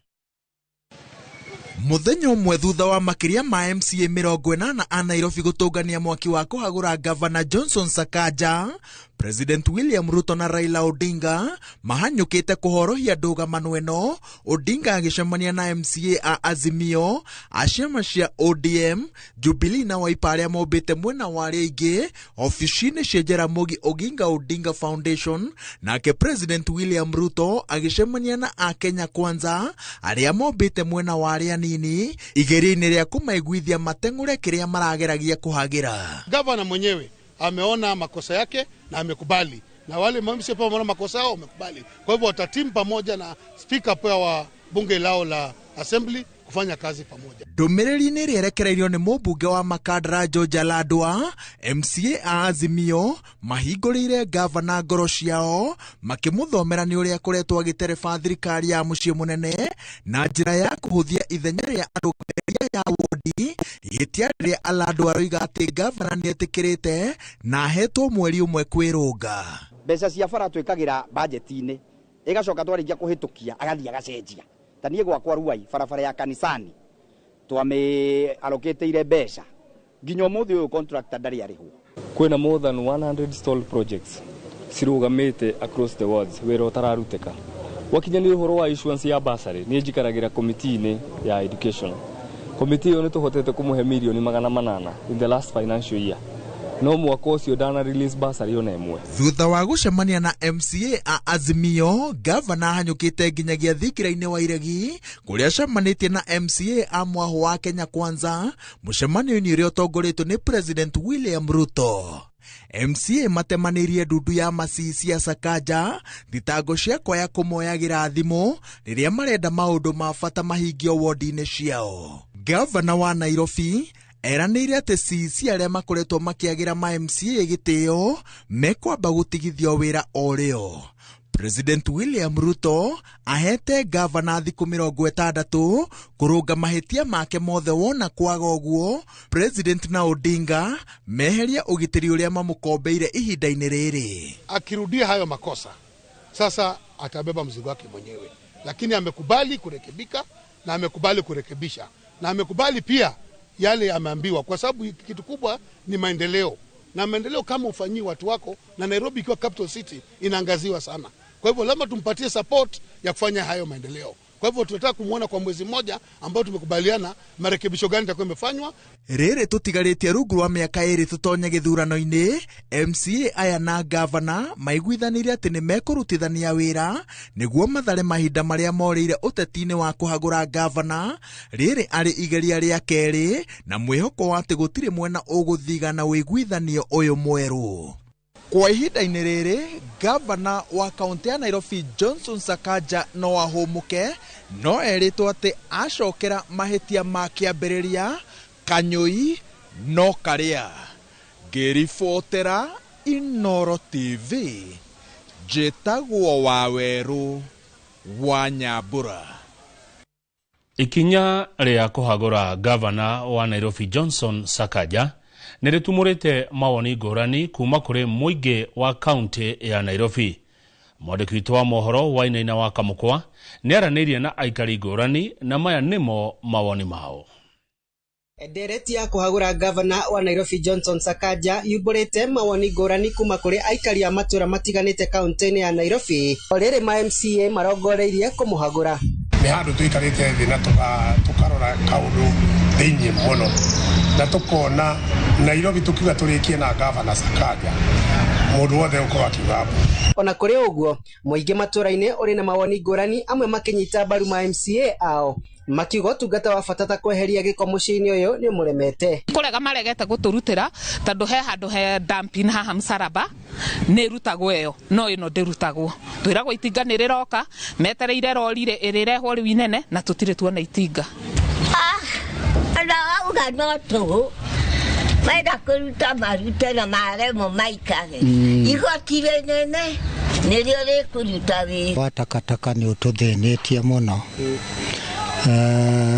Muthenya ũmwe thutha wa makĩria ma MCA 80 a Nairobi gũtũngania mwaki wa kũhagũra Gavana Johnson Sakaja, President William Ruto na Raila Odinga mahanyũkĩte kũhorohia ndũgamano ĩno. Odinga agĩcemania na MCA a Azimio, a ciama cia ODM, Jubilee na Wiper arĩa mombĩte mwena wa arĩa aingĩ obici-inĩ cia Jaramogi Oginga Odinga Foundation, nake President William Ruto agĩcemania na a Kenya Kwanza arĩa mombĩte mwena wa arĩa anini igeria-inĩ rĩa kũmaiguithia mateng'ũre kĩrĩa marageragia kũhagĩra. Gavana mwenyewe ameona makosa yake na amekubali, na wale MCA pia wameona makosa yao wamekubali. Kwa hivyo watatimu pamoja na speaker pia wa bunge lao la assembly kufanya kazi pamoja. Ndũmĩrĩri-inĩ ĩrĩa ĩrekereirio nĩ mũmbunge wa Makandara George Aladwa, MCA a Azimio mahingũrĩire gavana ngoro ciao makĩmũthomera nĩ ũrĩa akoretwo agĩtereba thirikari ya mũciĩ mũnene na njĩra ya kũhũthia ithenya rĩa arũgamĩrĩri ya wodi, ihĩtia rĩrĩa Aladwa aroiga atĩ gavana nĩetĩkĩrĩte na ahetwo mweri ũmwe kwĩrũnga. Mbeca cia bara twĩkagĩra bajeti-inĩ ĩgacoka twarĩkia kũhĩtũkia agathiĩ agacenjia. Ta niĩ gwakwa Ruai barabara ya kanisani twamĩ allocate mbeca nginya ũmũthĩ ũyũ contractor ndarĩ arĩhwo. Kwĩna more than 100 stalled projects Cirũgamĩte across the wards wĩra ũtararutĩka. Gwakinya nĩ ũhoro wa issuance ya bursary, niĩ njikaragĩra committee-inĩ ya education. Committee ĩyo nĩ tũhotete kũmũhe mirioni 800 in the last financial year, no mwaka ũcio ndana release bursary ona ĩmwe. Thutha wa gũcemania na MCA a Azimio, gavana ahanyũkĩte nginyagia thingira-inĩ wa Iregi kũrĩa acemanĩtie na MCA a mwahũ wa Kenya Kwanza, mũcemanio-inĩ ũrĩa ũtongoretio nĩ President William Ruto. MCA matemanĩirie ndundu ya macici ya Sakaja thitango cia kwaya kũmoyagĩra thimũ rĩrĩa marenda maũndũ ma bata mahingio wodi-inĩ ciao. Gavana wa Nairobi eranĩire atĩ CC arĩa makoretwo makĩagĩra ma MCA gĩtĩo mekwamba gũtigithio wĩra o rĩo. President William Ruto ahete gavana thikũ 60 kũrũnga mahĩtia make mothe, wona kwaga ũguo President na Odinga meheria ũgitĩri ũrĩa mamũkombeire ihinda-inĩ rĩrĩ. Akirudia hayo makosa sasa atabeba mzigo wake mwenyewe, lakini amekubali kurekebika na amekubali kurekebisha na amekubali pia yale ameambiwa, kwa sababu kitu kubwa ni maendeleo, na maendeleo kama ufanyii watu wako, na Nairobi ikiwa capital city inaangaziwa sana. Kwa hivyo lazima tumpatie support ya kufanya hayo maendeleo. Kwa hivyo tunataka kumuona kwa mwezi mmoja ambao tumekubaliana marekebisho gani itakuwa imefanywa. Rĩrĩ tũtigarĩtie rungu rwa mĩaka 2 tũtonye gĩthurano-inĩ, MCA aya na gavana maiguithanĩire atĩ nĩ mekũrutithania wĩra nĩguo mathare mahinda marĩa morĩire ũteti-inĩ wa kũhagũra gavana. Rĩrĩ arĩ igeria rĩa kerĩ na mwĩhoko wa atĩ gũtirĩ mwena ũgũthigana ũiguithanio ũyũ mwerũ. Kwa ihinda-inĩ rĩrĩ, gavana wa kaunti ya Nairobi Johnson Sakaja no ahũmũke, no erĩtwo atĩ acokera mahĩtia ma kĩambĩrĩria kanyũi no karĩa. Ngĩribotera Inooro TV, njĩtagwo Wawerũ wa Nyambura. Ikinya rĩa kũhagũra gavana wa Nairobi Johnson Sakaja nĩ rĩtumũrĩte mawoni ngũrani kuma kũrĩ mũingĩ wa kaunti ya Nairobi. Mwandĩki witũ wa mohoro Wainaina wa Kamũkwa nĩ aranĩirie na aikari ngũrani na maya nĩmo mawoni mao. Ndereti ya kũhagũra gavana wa Nairobi Johnson Sakaja yumbũrĩte mawoni ngũrani kuma kũrĩ aikari a matũra matiganĩte kaunti-inĩ ya Nairobi, o rĩrĩ ma MCA marongoreirie kũmũhagũra. Nĩ handũ tũikarĩte thĩ na tũkarora kaũndũ thĩinĩ mũno na tũkona Nairobi tukiuga tũrĩkie na gavana Sakaja, mũndũ wothe ũkorwo akiuga mbu. Ona kũrĩ ũguo, mũingĩ matũra-inĩ ũrĩ na mawoni ngũrani, amwe makĩnyita mbaru ma MCA ao makiuga ũtungata wa bata ta kweheria gĩko mũciĩ-inĩ ũyũ nĩ ũmũremete. Kũrega maregete gũtũrutĩra tondũ he handũ he dumping haha Msalaba nĩ ĩrutagwo ĩyo, no ĩno ndĩrutagwo. Twĩragwo itinga nĩ rĩroka, metereire rori ĩrĩrehwo rĩu inene na tũtirĩ tuona itinga. Auga no tũhũ menda kũruta marute na maremwo maikare, igoti rĩnene nĩrĩo rĩkũruta wĩra. Wa takataka nĩ ũtũthĩnĩtie mũno,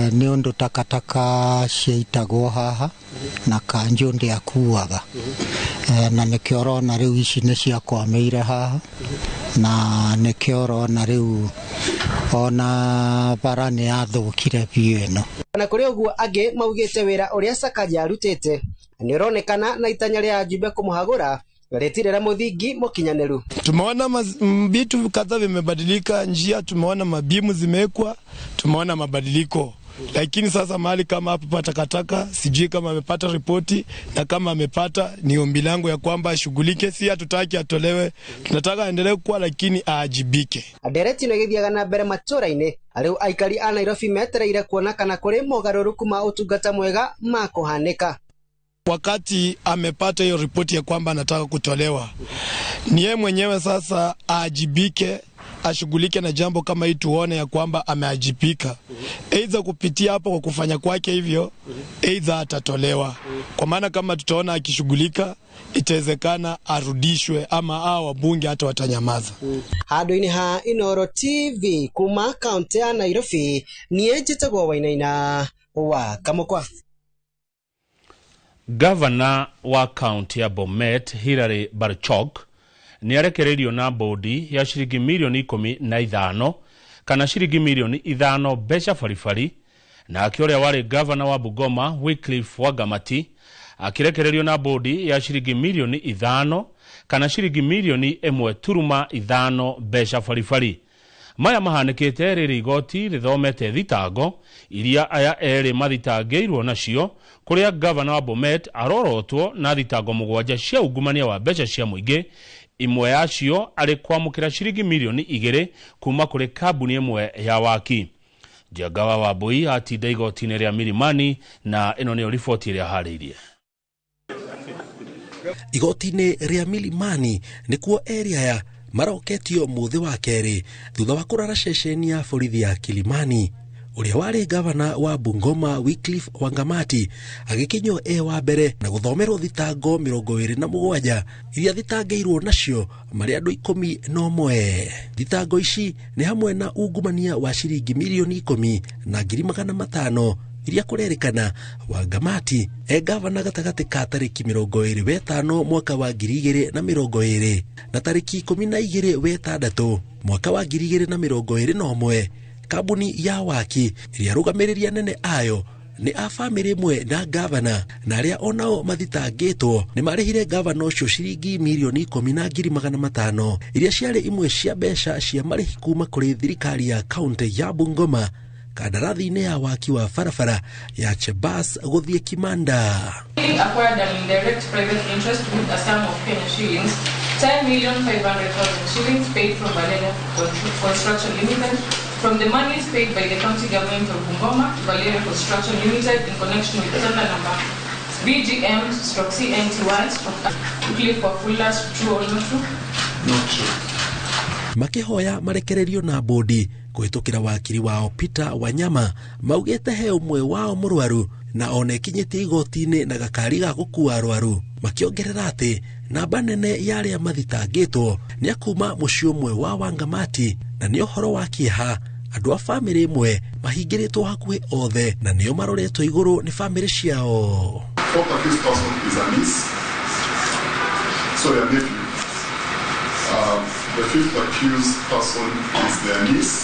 nĩ ũndũ takataka ciaitagwo haha na kanjũ ndĩakuaga, na nĩkĩo ũrona rĩu ici nĩ ciakwamĩire haha, na nĩkĩo ũrona rĩu ona bara nĩ yathũkire biũ ĩno. Ona kũrĩ ũguo, angĩ maugĩte wĩra ũrĩa Sakaja arutĩte nĩ ũronekana na itanya rĩa ajumbe kũmũhagũra rĩtirĩ na mũthingi mũkinyanĩru. Tumeona vitu kadhaa vimebadilika, njia tumeona mabimu zimewekwa, tumeona mabadiliko. Lakini sasa mahali kama hapa pa takataka sijui kama amepata ripoti, na kama amepata ni ombi langu ya kwamba ashughulike. Si hatutaki atolewe, tunataka aendelee kuwa lakini aajibike. Ndereti ĩno ĩgĩthiaga na mbere matũra-inĩ, rĩu aikari a Nairobi metereire kuona kana kũrĩ mogarũrũku ma ũtungata mwega makũhanĩka. Wakati amepata hiyo ripoti ya kwamba anataka kutolewa, ni yeye mwenyewe sasa aajibike, ashughulike na jambo kama hii, tuone ya kwamba ameajibika. Aidha kupitia hapo kwa kufanya kwake hivyo, aidha atatolewa. Kwa maana kama tutaona akishughulika, itawezekana arudishwe ama hao wabunge hata watanyamaza. Handũ-inĩ ha Inooro TV kuma kaunti ya Nairobi, niĩ njĩtagwo Wainaina wa Kamũkwa. Gavana wa kaunti ya Bomet Hilary Barchok nĩ arekereirio na bodi ya ciringi mirioni 15 kana ciringi mirioni 5 mbeca baribari, nake ũrĩa warĩ gavana wa Bungoma Wycliffe Wangamati akĩrekererio na bodi ya ciringi mirioni 5 kana ciringi mirioni 1.5 mbeca baribari. Maya mahanĩkĩte rĩrĩ igoti rĩthomete thitango iria aya erĩ mathitangĩirwo nacio, kũrĩa gavana wa Bomet arorotwo na thitango 7 cia ungumania wa mbeca cia mũingĩ, imwe yacio arĩ kwamũkĩra ciringi mirioni 2 kuma kũrĩ kambuni ĩmwe ya waki. Njenga wa Wambui atinda igoti-inĩ rĩa Milimani na ĩno nĩyo riboti ĩrĩa harĩirie. Igoti-inĩ rĩa Milimani nĩkuo erĩ aya maroketio mũthĩ wa kerĩ thutha wa kũrara ceceni ya borithi ya Kilimani. Ũrĩa warĩ gavana wa Bungoma Wycliffe Wangamati agĩkinyio e wa mbere na gũthomerwo thitango 27 iria thitangĩirwo nacio marĩ andũ 11. Thitango ici nĩ hamwe na ungumania wa ciringi mirioni 10,500,000 iria kũrerĩkana Wangamati e gavana gatagatĩ ka tarĩki 25 mwaka wa 2020 na tarĩki 12 wetandatu mwaka wa 2021. Kambuni ya waki iria rũgamĩrĩri anene ayo nĩ a bamĩrĩ ĩmwe na gavana, na arĩa onao mathitangĩtwo nĩ marĩhire gavana ũcio ciringi mirioni 10,500,000 iria ciarĩ imwe cia mbeca cia marĩhi kuma kũrĩ thirikari ya kaunti ya Bungoma kandarathi-inĩ ya waki wa barabara ya Chebas gũthiĩ Kimanda. Acquired an indirect private interest with a sum of Kenya shillings 10,500,000 shillings paid from Valeria Construction Limited from the monies paid by the county government of Bungoma to Valeria Construction Limited in connection with tender number BGM/CNTY/Wycliffe Wafula. True or not true? Not true. Makihoya marekererio na bodi kũhĩtũkĩra wakiri wao Peter Wanyama maugĩte he ũmwe wao mũrwaru na ona ĩkinyĩtie igoti-inĩ na gakari ga gũkua arwaru, makĩongerera atĩ namba nene ya arĩa mathitangĩtwo nĩ akuma mũciĩ ũmwe wa Wangamati, na nĩ ũhoro wa kĩeha andũ a bamĩrĩ ĩmwe mahingĩrĩtwo hakuhĩ othe na nĩo maroretwo igũrũ nĩ bamĩrĩ ciao. Fourth accused person is a niece, sorry, a nephew. The fifth accused person is their niece.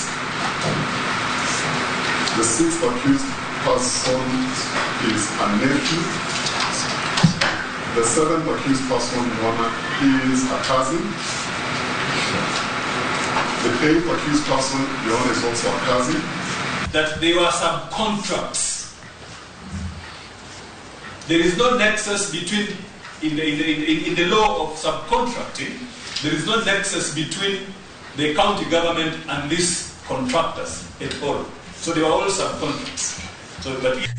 The sixth accused person is a nephew. The seventh accused person, Mwana, is a cousin. The eighth accused person, Leon, is also a cousin. That they were subcontracts. There is no nexus between, in the law of subcontracting, there is no nexus between the county government and these contractors at all. So they were all subcontracts.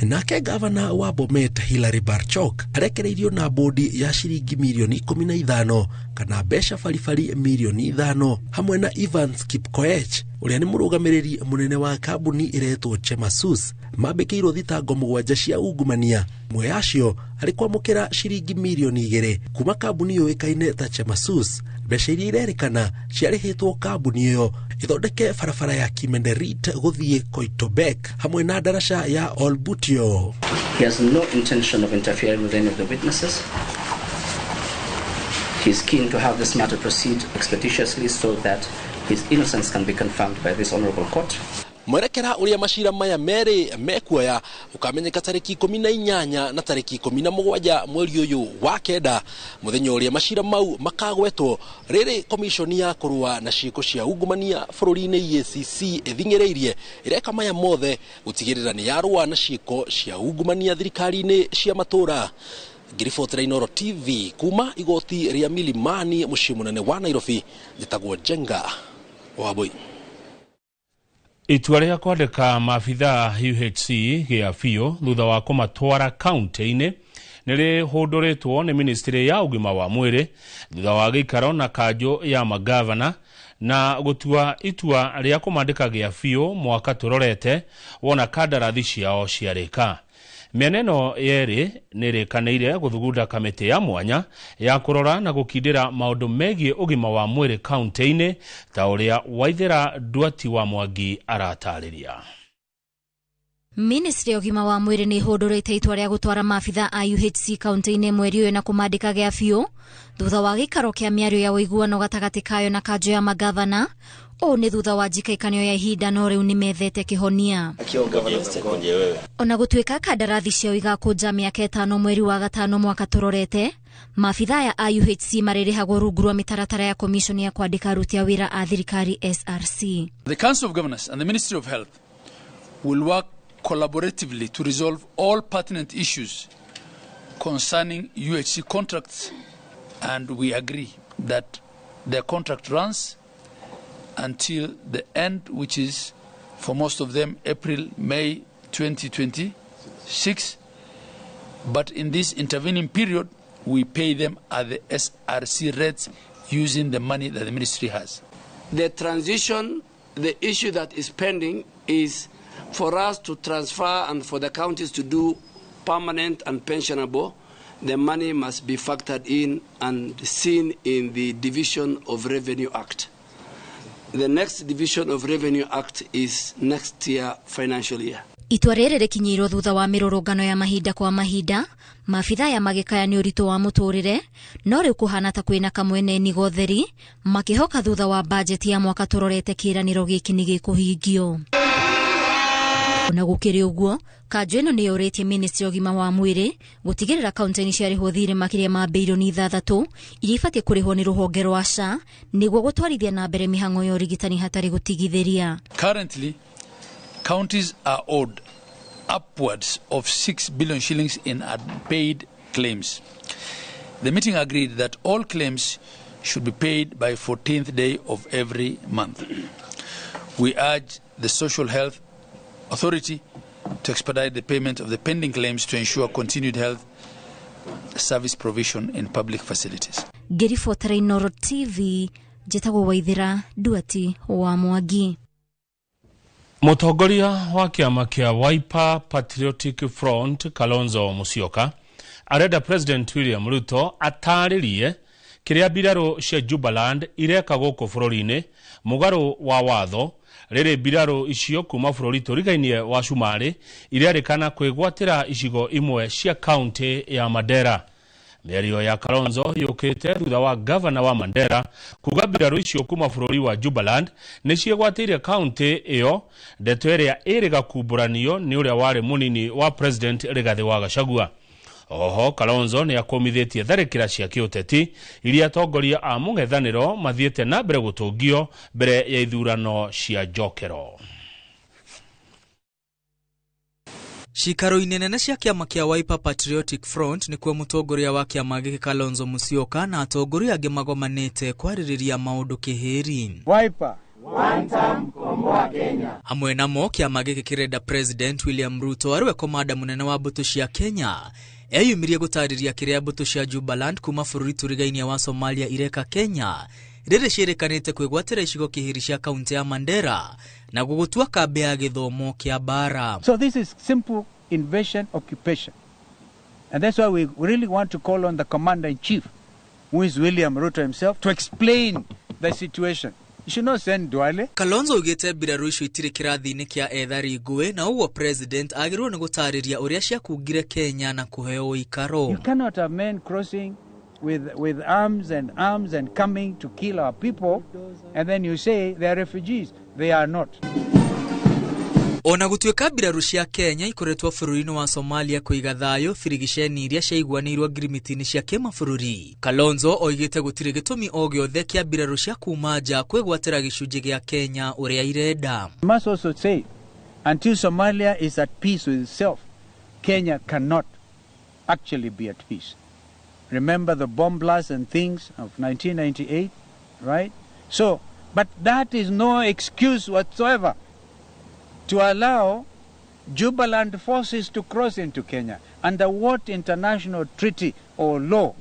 Nake gavana wa Bomet Hilary Barchok arekereirio na bodi ya ciringi mirioni 15 kana mbeca baribari mirioni 5 hamwe na Evans Kipkoech ũrĩa nĩ mũrũgamĩrĩri mũnene wa kambuni ĩretwo Chemasus mambĩkĩirwo thitango 7 cia ungumania, mwe yacio arĩ kwamũkĩra ciringi mirioni 2 kuma kambuni yũĩkaine ta Chemasus, mbeca iria irerĩkana ciarĩhĩtwo kambuni ĩyo ithondeke barabara ya Kimenderit gũthiĩ Koitobek hamwe na ndaraca ya Olbutio. He has no intention of interfering with any of the witnesses. He is keen to have this matter proceed expeditiously so that his innocence can be confirmed by this honorable court. Mwerekera ũrĩa macira maya merĩ mekuoya ũkamenyeka tarĩki 18 na tarĩki 17 mweri ũyũ wa kenda, mũthenya ũrĩa macira mau makagwetwo rĩrĩ komishoni ya kũrũa na ciĩko cia ungumania bũrũri-inĩ EACC ĩthing'ĩrĩirie ĩreka maya mothe gũtigĩrĩra nĩ yarũa na ciĩko cia ungumania thirikari-inĩ cia matũũra. Ngiribotera Inooro TV kuma igoti rĩa Milimani mũciĩ mũnene wa Nairobi, njĩtagwo Njenga Wambui. Itua rĩa kwandĩka maabithaa UHC gĩa biũ thutha wa kũmatwara kaunti-inĩ nĩ rĩhũndũrĩtwo nĩ ministry ya ũgima wa mwĩrĩ thutha wa gĩikaro na kanjũ ya magavana na gũtua itua rĩa kũmandĩka gĩa biũ mwaka tũrorete wona kandarathi ciao ciarĩka. Mĩena ĩno yerĩ nĩrĩkanĩire gũthugunda kamĩtĩ ya mwanya ya kũrora na gũkindĩra maũndũ megiĩ ũgima wa mwĩrĩ kaunti-inĩ ta ũrĩa Waithera Nduati wa Mwangi aratarĩria. Ministry ya ũgima wa mwĩrĩ nĩ ĩhũndũrĩte itua rĩa gũtwara maabithaa a UHC kaunti-inĩ mweri ũyũ na kũmandĩka gĩa biũ thutha wa gĩikaro kĩa mĩario ya ũiguano gatagatĩ kayo na kanjũ ya magavana. Ũũ nĩ thutha wa njikaikanio ya ihinda no rĩu nĩmethete kĩhonia. Ona gũtuĩka kandarathi ciao igakũnja mĩaka 5 mweri wa 5 mwaka tũrorete, Maabitha aya a UHC marĩrĩhagwo rungu rwa mĩtaratara ya komishoni ya kwandĩka aruti a wĩra a thirikari SRC. The Council of Governors and the Ministry of Health will work collaboratively to resolve all pertinent issues concerning UHC contracts, and we agree that their contract runs until the end, which is for most of them April, May 2026. But in this intervening period, we pay them at the SRC rates using the money that the ministry has. The transition, the issue that is pending is for us to transfer and for the counties to do permanent and pensionable. The money must be factored in and seen in the Division of Revenue Act. The next Division of Revenue Act is next year, financial year. Itua rĩrĩ rĩkinyĩirwo thutha wa mĩrũrũngano ya mahinda kwa mahinda, maabitha aya magĩkaya nĩ ũritũ wa mũtũrĩre, no rĩu kũhana ta kwĩna kamwene nigotheri makĩhoka thutha wa bajeti ya mwaka tũrorete kĩĩranĩro gĩkĩ nĩ gĩkũhingio. Ona gũkĩrĩ ũguo, kanjũ ĩno nĩ yũrĩtie ministry ya ũgima wa mwĩrĩ gũtigĩrĩra kaunti-inĩ ciarĩhwo thirĩ makĩria ma birioni 6 iria ibatiĩ kũrĩhwo nĩ rũhonge rwa SHA nĩguo gũtwarithia na mbere mĩhang'o ya ũrigitani hatarĩ gũtigithĩria. Currently, counties are owed upwards of 6 billion shillings in unpaid claims. The meeting agreed that all claims should be paid by 14th day of every month. We urge the Social Health Authority to expedite the payment of the pending claims to ensure continued health service provision in public facilities. Ngĩribotera Inooro TV, njĩtagwo Waithĩra Nduati wa Mwangi. Mũtongoria wa kĩama kĩa Wiper Patriotic Front Kalonzo Musyoka arenda President William Ruto atarĩrie kĩrĩa mbirarũ cia Jubaland ireka gũkũ bũrũri-inĩ mũgarũ wa watho rĩrĩ mbirarũ icio kuma bũrũri tũrigainie wa Cumarĩ irerĩkana kwĩgwatĩra icigo imwe cia kaunti ya Mandera. Mĩario ya Kalonzo yũkĩte thutha wa gavana wa Mandera kuga mbirarũ icio kuma bũrũri wa Jubaland nĩ ciĩgwatĩire kaunti ĩyo, ndeto ĩrĩa ĩrĩga kumbũranio nĩ ũrĩa warĩ mũnini wa President Rigathĩ wa Gachagua. Oho Kalonzo nĩ akũmithĩtie tharĩkĩra cia kĩũteti iria atongoria a mũng'ethanĩro mathiĩte na mbere gũtũngio mbere ya ithurano cia njokero. Cikaro-inĩ nene cia kĩama kĩa Wiper Patriotic Front nĩkuo mũtongoria wa kĩama gĩkĩ Kalonzo Musyoka na atongoria angĩ magomanĩte kwarĩrĩria maũndũ kĩhĩri. Wiper One term komboa Kenya. Hamwe namo kĩama gĩkĩ kĩrenda President William Ruto arĩwe komanda mũnene wa mbũtũ cia Kenya eyumirie gũtarĩria kĩrĩa mbũtũ cia Jubaland kuma bũrũri tũrigainie wa Somalia ireka Kenya rĩrĩ ciĩrĩkanĩte kwĩgwatĩra icigo kĩhĩri cia kaunti ya Mandera na gũgũtua kambĩ ya gĩthomo kĩa mbara. So this is simple invasion occupation. And that's why we really want to call on the commander-in-chief, who is William Ruto himself, to explain the situation. You should not send Duale. Kalonzo oigĩte mbirarũ icio itirĩ kĩrathi-inĩ kĩa ethari ngũĩ na ũguo president agĩrĩirwo nĩ gũtarĩria ũrĩa ciakungire Kenya na kũheo ũikaro. You cannot have men crossing with arms and arms and coming to kill our people, and then you say they are refugees. They are not. Ona gũtuĩka mbirarũ cia Kenya ikoretwo bũrũri-inĩ wa Somalia kũiga thayũ birigiceni iria ciaiguanĩirwo ngirimiti-inĩ cia kĩmabũrũri, Kalonzo oigĩte gũtirĩ gĩtũmi o gĩothe kĩa mbirarũ cia kuma nja kwĩgwatĩra gĩcunjĩ gĩa Kenya ũrĩa irenda. I must also say, until Somalia is at peace with itself, Kenya cannot actually be at peace. Remember the bomb blasts and things of 1998, right? So, but that is no excuse whatsoever to allow Jubaland forces to cross into Kenya. Under what international treaty or law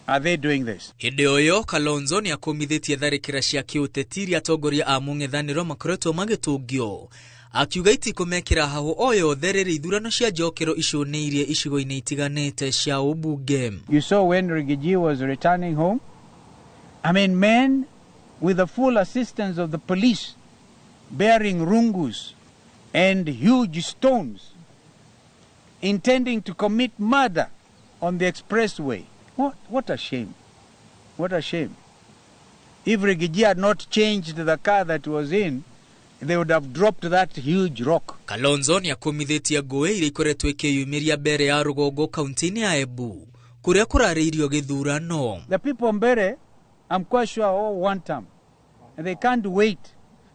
are they doing this? Hĩndĩ o ĩyo Kalonzo nĩ akũmithĩtie tharĩkĩra cia kĩũteti iria atongoria a mũng'ethanĩro makoretwo magĩtũngio, akiuga itikũmekĩra hahũ o yothe rĩrĩ ithurano cia njokero icũnĩirie icigo-inĩ itiganĩte cia ũmbunge. You saw when Rigiji was returning home, I mean, men with the full assistance of the police bearing rungus and huge stones, intending to commit murder on the expressway. What a shame. What a shame. If Rigiji had not changed the car that was in, they would have dropped that huge rock. Kalonzo nĩ akũmithĩtie ngũĩ iria ikoretwo ikĩyumĩria mbere ya rũgongo kaunti-inĩ ya Embu Kũrĩa kũrarĩirio gĩthurano. The people Mbere, I'm quite sure all one term. And they can't wait.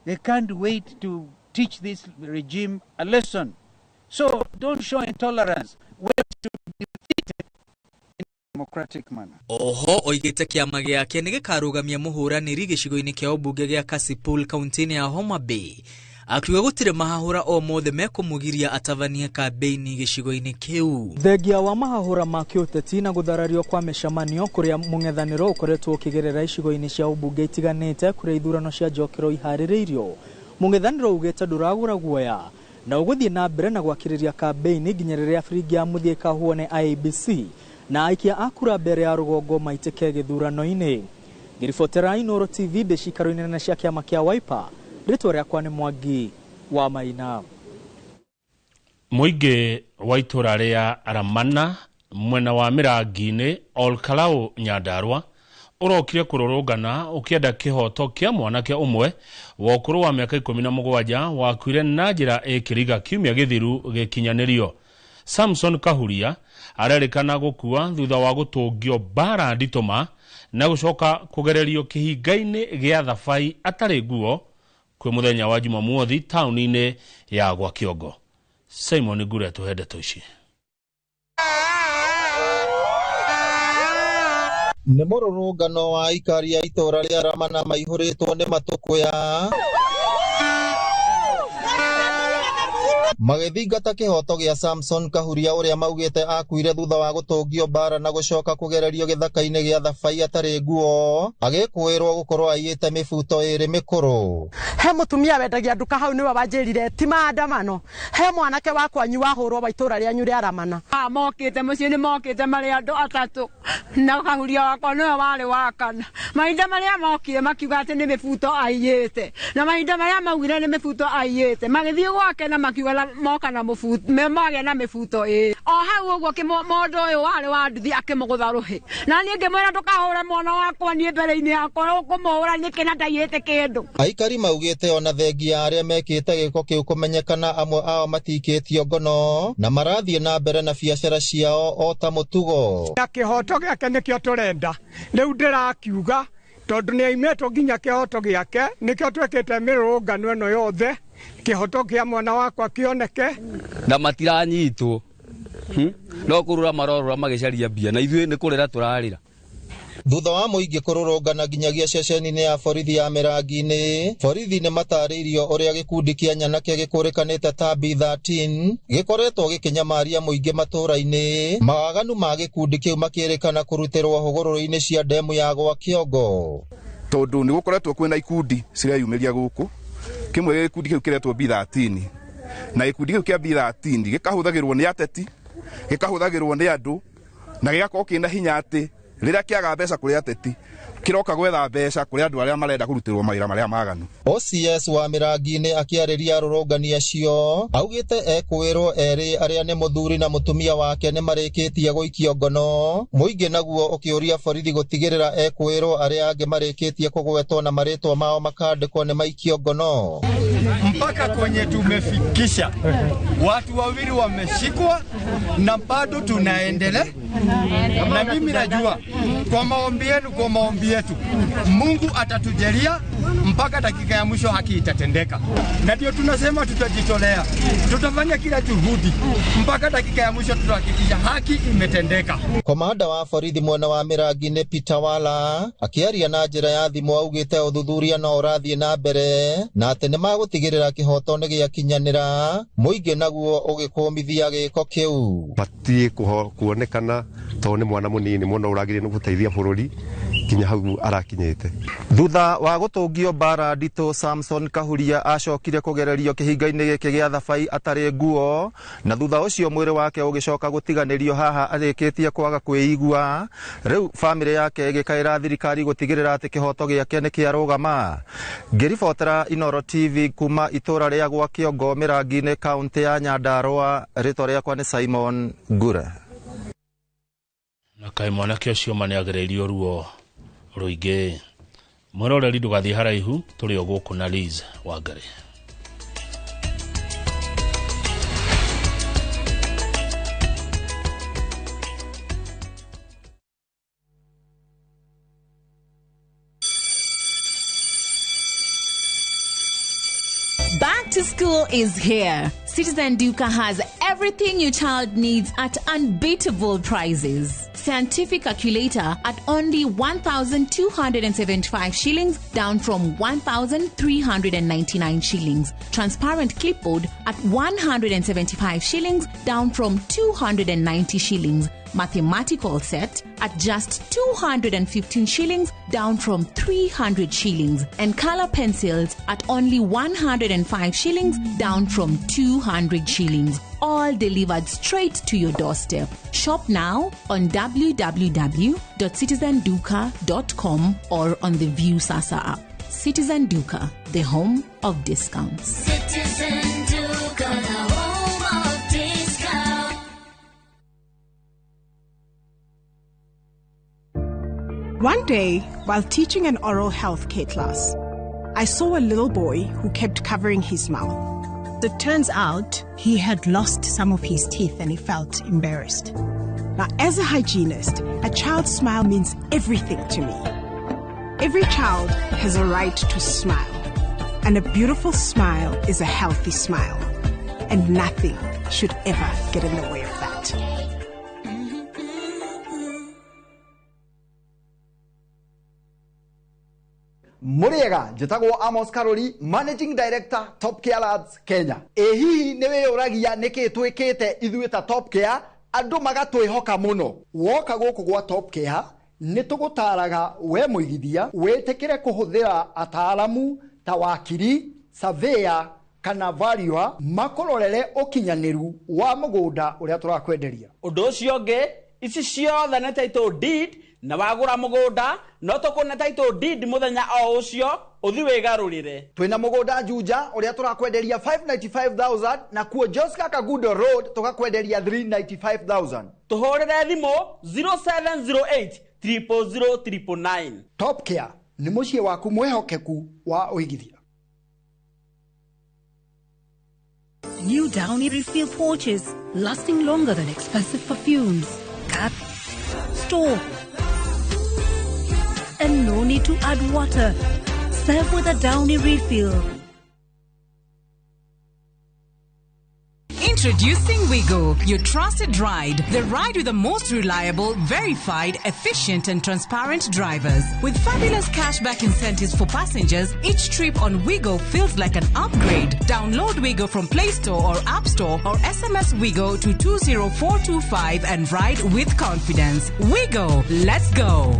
They can't wait to teach this regime a lesson. So don't show intolerance. Wait to be defeated in a democratic manner. Oho oigĩte kĩama gĩake nĩ gĩkarũgamia mũhũranĩri gĩcigo-inĩ kĩa ũmbunge gĩa Kasipul kaunti-inĩ ya Homa Bay, akiuga gũtirĩ mahahũra o mothe mekũmũgiria atabanie kambĩini gĩcigo-inĩ kĩu. Thengia wa mahahũra ma kĩũteti na gũtharario kwa mĩcemanio kũrĩa mũng'ethanĩro ũkoretwo ũkĩgerera icigo-inĩ cia ũmbunge itiganĩte kũrĩa ithurano cia njokero iharĩrĩirio, mũng'ethanĩro ugĩte ndũragũra guoya na ũgũthiĩ na mbere na gwakĩrĩria kambĩini nginya rĩrĩa biringi ya mũthia ĩkahuo nĩ IEBC na aikia a kura mbere ya rũgongo maitĩke gĩthurano-inĩ. Ngĩribotera Inooro TV ndĩ ciikaro-inĩ nene cia kĩama kĩa Wiper, rĩtwa rĩakwa nĩ Mwangi wa Maina. Mũingĩ wa itũra rĩa Ramana mwena wa Mĩrangi-inĩ Olkalau Nyandarua ũrokire kũrũrũngana ũkĩenda kĩhoto kĩa mwanake ũmwe wa ũkũrũ wa mĩaka 17 wakuire na njĩra ĩkĩriga kiumia gĩthiru gĩkinyanĩrio. Samson Kahuria arerĩkana gũkua thutha wa gũtũngio mbara nditũma na gũcoka kũgererio kĩhinga-inĩ gĩa Thabai atarĩ nguo kwĩ mũthenya wa Jumamothi taũni-inĩ ya Gwakĩongo. Simon Ngure tũhe ndeto ici. Nĩ mũrũrũngano wa aikari a itũra rĩa Ramana maihũrĩtwo nĩ matũkũya magĩthingata kĩhoto gĩa Samson Kahuria ũrĩa maugĩte akuire thutha wa gũtũngio mbara na gũcoka kũgererio gĩthaka-inĩ gĩa Thabai atarĩ nguo, agĩkũĩrwo gũkorwo aiyĩte mĩbuto ĩrĩ mĩkũrũ. He mũtumia wendagia nduka hau nĩwe wanjĩrire ti maandamano, he mwanake wa kwanyu wahũrwo wa itũra rĩanyu rĩa Ramana. Mokĩte mũciĩ nĩ mokĩte marĩ andũ atatũ na Kahuria wakwa nĩwe warĩ wa kana. Mahinda marĩa mokire makiuga atĩ nĩ mĩbuto aiyĩte, na mahinda marĩa maugire nĩ mĩbuto aiyĩte magĩthiĩ gwake na makiuga moka na mũbuto magĩa na mĩbuto ĩĩ. O hau ũguo mũndũ ũyũ warĩ wa nduthi akĩmũgũtha rũhĩ, na niĩ ngĩmwĩra ndũkahũre mwana wakwa niĩ mbere-inĩ yakwa, ũkũmũhũra nĩkĩ na ndaiyĩte kĩndũ. Aikari maugĩte ona thengia ya arĩa mekĩte gĩko kĩu kũmenyekana amwe ao matikĩtio ngono na marathiĩ na mbere na biacara ciao o ta mũtugo. Na kĩhoto gĩake nĩkĩo tũrenda rĩu, ndĩrakiuga tondũ nĩ aimetwo nginya kĩhoto gĩake nĩkĩo twĩkĩte mĩrũrũngano ĩno yothe, kĩhoto kĩa mwana wakwa kĩoneke. Na matiranyitwo no kũrũra marorũra magĩcaria mbia na ithuĩ nĩ kũrĩra tũrarĩra. Thutha wa mũingĩ kũrũrũngana nginyagia ceceni-inĩ ya borithi ya Mĩrangi-inĩ, borithi nĩ matarĩirio ũrĩa gĩkundi kĩa nyanake gĩkũrĩkanĩte ta B13 gĩkoretwo gĩkĩnyamaria mũingĩ matũũra-inĩ, mawaganu ma gĩkundi kĩu makĩrĩkana kũrutĩrwo hũgũrũrũ-inĩ cia ndemu ya Gwakĩongo. Tondũ nĩ gũkoretwo kwĩna ikundi cireyumĩria gũkũ, kĩmwe gĩkundi kĩu kĩretwo B13, na gĩkundi kĩu kĩa B13 gĩkahũthagĩrwo nĩ ateti, gĩkahũthagĩrwo nĩ andũ, na gĩgakorwo kĩna hinya atĩ rĩrĩa kĩaga mbeca kũrĩ ateti kĩroka gwetha mbeca kũrĩ andũ arĩa marenda kũrutĩrwo mawĩra marĩa maganu. OCS wa Mĩrangi-inĩ akĩarĩria arũrũngani acio augĩte ekwĩrwo erĩ arĩa nĩ mũthuri na mũtumia wake nĩ marĩkĩtie gũikio ngono, mũingĩ naguo ũkĩũria borithi gũtigĩrĩra ekwĩrwo arĩa angĩ marĩkĩtie kũgwetwo na marĩtwa mao makandĩkwo nĩ maikio ngono. Mpaka kwenye tumefikisha watu wawili wameshikwa na bado tunaendelea, na mimi najua kwa maombi yenu, kwa maombi yetu Mungu atatujalia mpaka dakika ya mwisho haki itatendeka, na ndio tunasema tutajitolea, tutafanya kila juhudi mpaka dakika ya mwisho tutahakikisha haki imetendeka. Komanda wa borithi mwena wa Mĩrangi-inĩ Peter Wala akĩaria na njĩra ya thimũ augĩte ũthuthuria no ũrathiĩ na mbere na atĩ nĩmagũtigĩrĩra kĩhoto nĩ gĩakinyanĩra, mũingĩ naguo ũgĩkũmithia gĩko kĩu. Batiĩ kuonekana tondũ nĩ mwana mũnini mũno ũragĩrĩire nĩ gũteithia bũrũri nginya hau arakinyĩte. Thutha wa gũtũngio mbara nditũ, Samson Kahuria acokire kũgererio kĩhinga-inĩ gĩkĩ gĩa Thabai atarĩ nguo, na thutha ũcio mwĩrĩ wake ũgĩcoka gũtiganĩrio haha arĩkĩtie kwaga kwĩigua. Rĩu bamĩrĩ yake ĩgĩkaĩra thirikari gũtigĩrĩra atĩ kĩhoto gĩake nĩ kĩarũgama. Ngĩribotera Inooro TV kuma itũra rĩa Gwakĩongo Mĩrangi-inĩ kaũntĩ ya Nyandarua, rĩtwa rĩakwa nĩ Simon Ngure. Na kaĩ mwanake ũcio ma nĩagereirio ruo rũingĩ. Mwĩroreri ndũgathiĩ haraihu, tũrĩ o gũkũ na Liz Wangari. Back to school is here. Citizen Duka has everything your child needs at unbeatable prices. Scientific calculator at only 1,275 shillings, down from 1,399 shillings. Transparent clipboard at 175 shillings, down from 290 shillings. Mathematical set at just 215 shillings, down from 300 shillings. And color pencils at only 105 shillings, down from 200 shillings. All delivered straight to your doorstep. Shop now on www.citizenduka.com or on the Viusasa app. Citizen Duka, the home of discounts. Citizen Duka, the home of discount. One day, while teaching an oral health care class, I saw a little boy who kept covering his mouth. It turns out he had lost some of his teeth and he felt embarrassed. Now, as a hygienist, a child's smile means everything to me. Every child has a right to smile, and a beautiful smile is a healthy smile, and nothing should ever get in the way of that. Muriega njĩtagwo Amos Karori, Managing Director, Top Care Lads Kenya. Ĩ hihi nĩ wĩyũragia nĩkĩ twĩkĩte ithuĩ ta Top Care andũ magatwĩhoka mũno? Woka gũkũ gwa Top Care nĩ tũgũtaraga we mũigithia wĩtĩkĩre kũhũthĩra ataaramu ta wakiri, surveyor kana valuer makũrorere ũkinyanĩru wa mũgũnda ũrĩa tũrakwenderia. Ũndũ ũcio ũngĩ, ici ciothe nĩ title deed, na wagũra mũgũnda no tũkũne title deed mũthenya o ũcio ũthi wĩgarũrĩre. Twĩna mũgũnda Juja ũrĩa tũrakwenderia 595,000 na kuo Joska Kagudo Road tũgakwenderia 395,000. Tũhũrĩre thimũ 0708 000 999. Top Care nĩ mũciĩ waku mwĩhokeku wa ũigithia. New Downy refill pouches, lasting longer than expensive perfumes. Cap, store, and no need to add water. Serve with a Downy refill. Introducing Wigo, your trusted ride. The ride with the most reliable, verified, efficient and transparent drivers. With fabulous cashback incentives for passengers, each trip on Wigo feels like an upgrade. Download Wigo from Play Store or App Store or SMS Wigo to 20425 and ride with confidence. Wigo, let's go.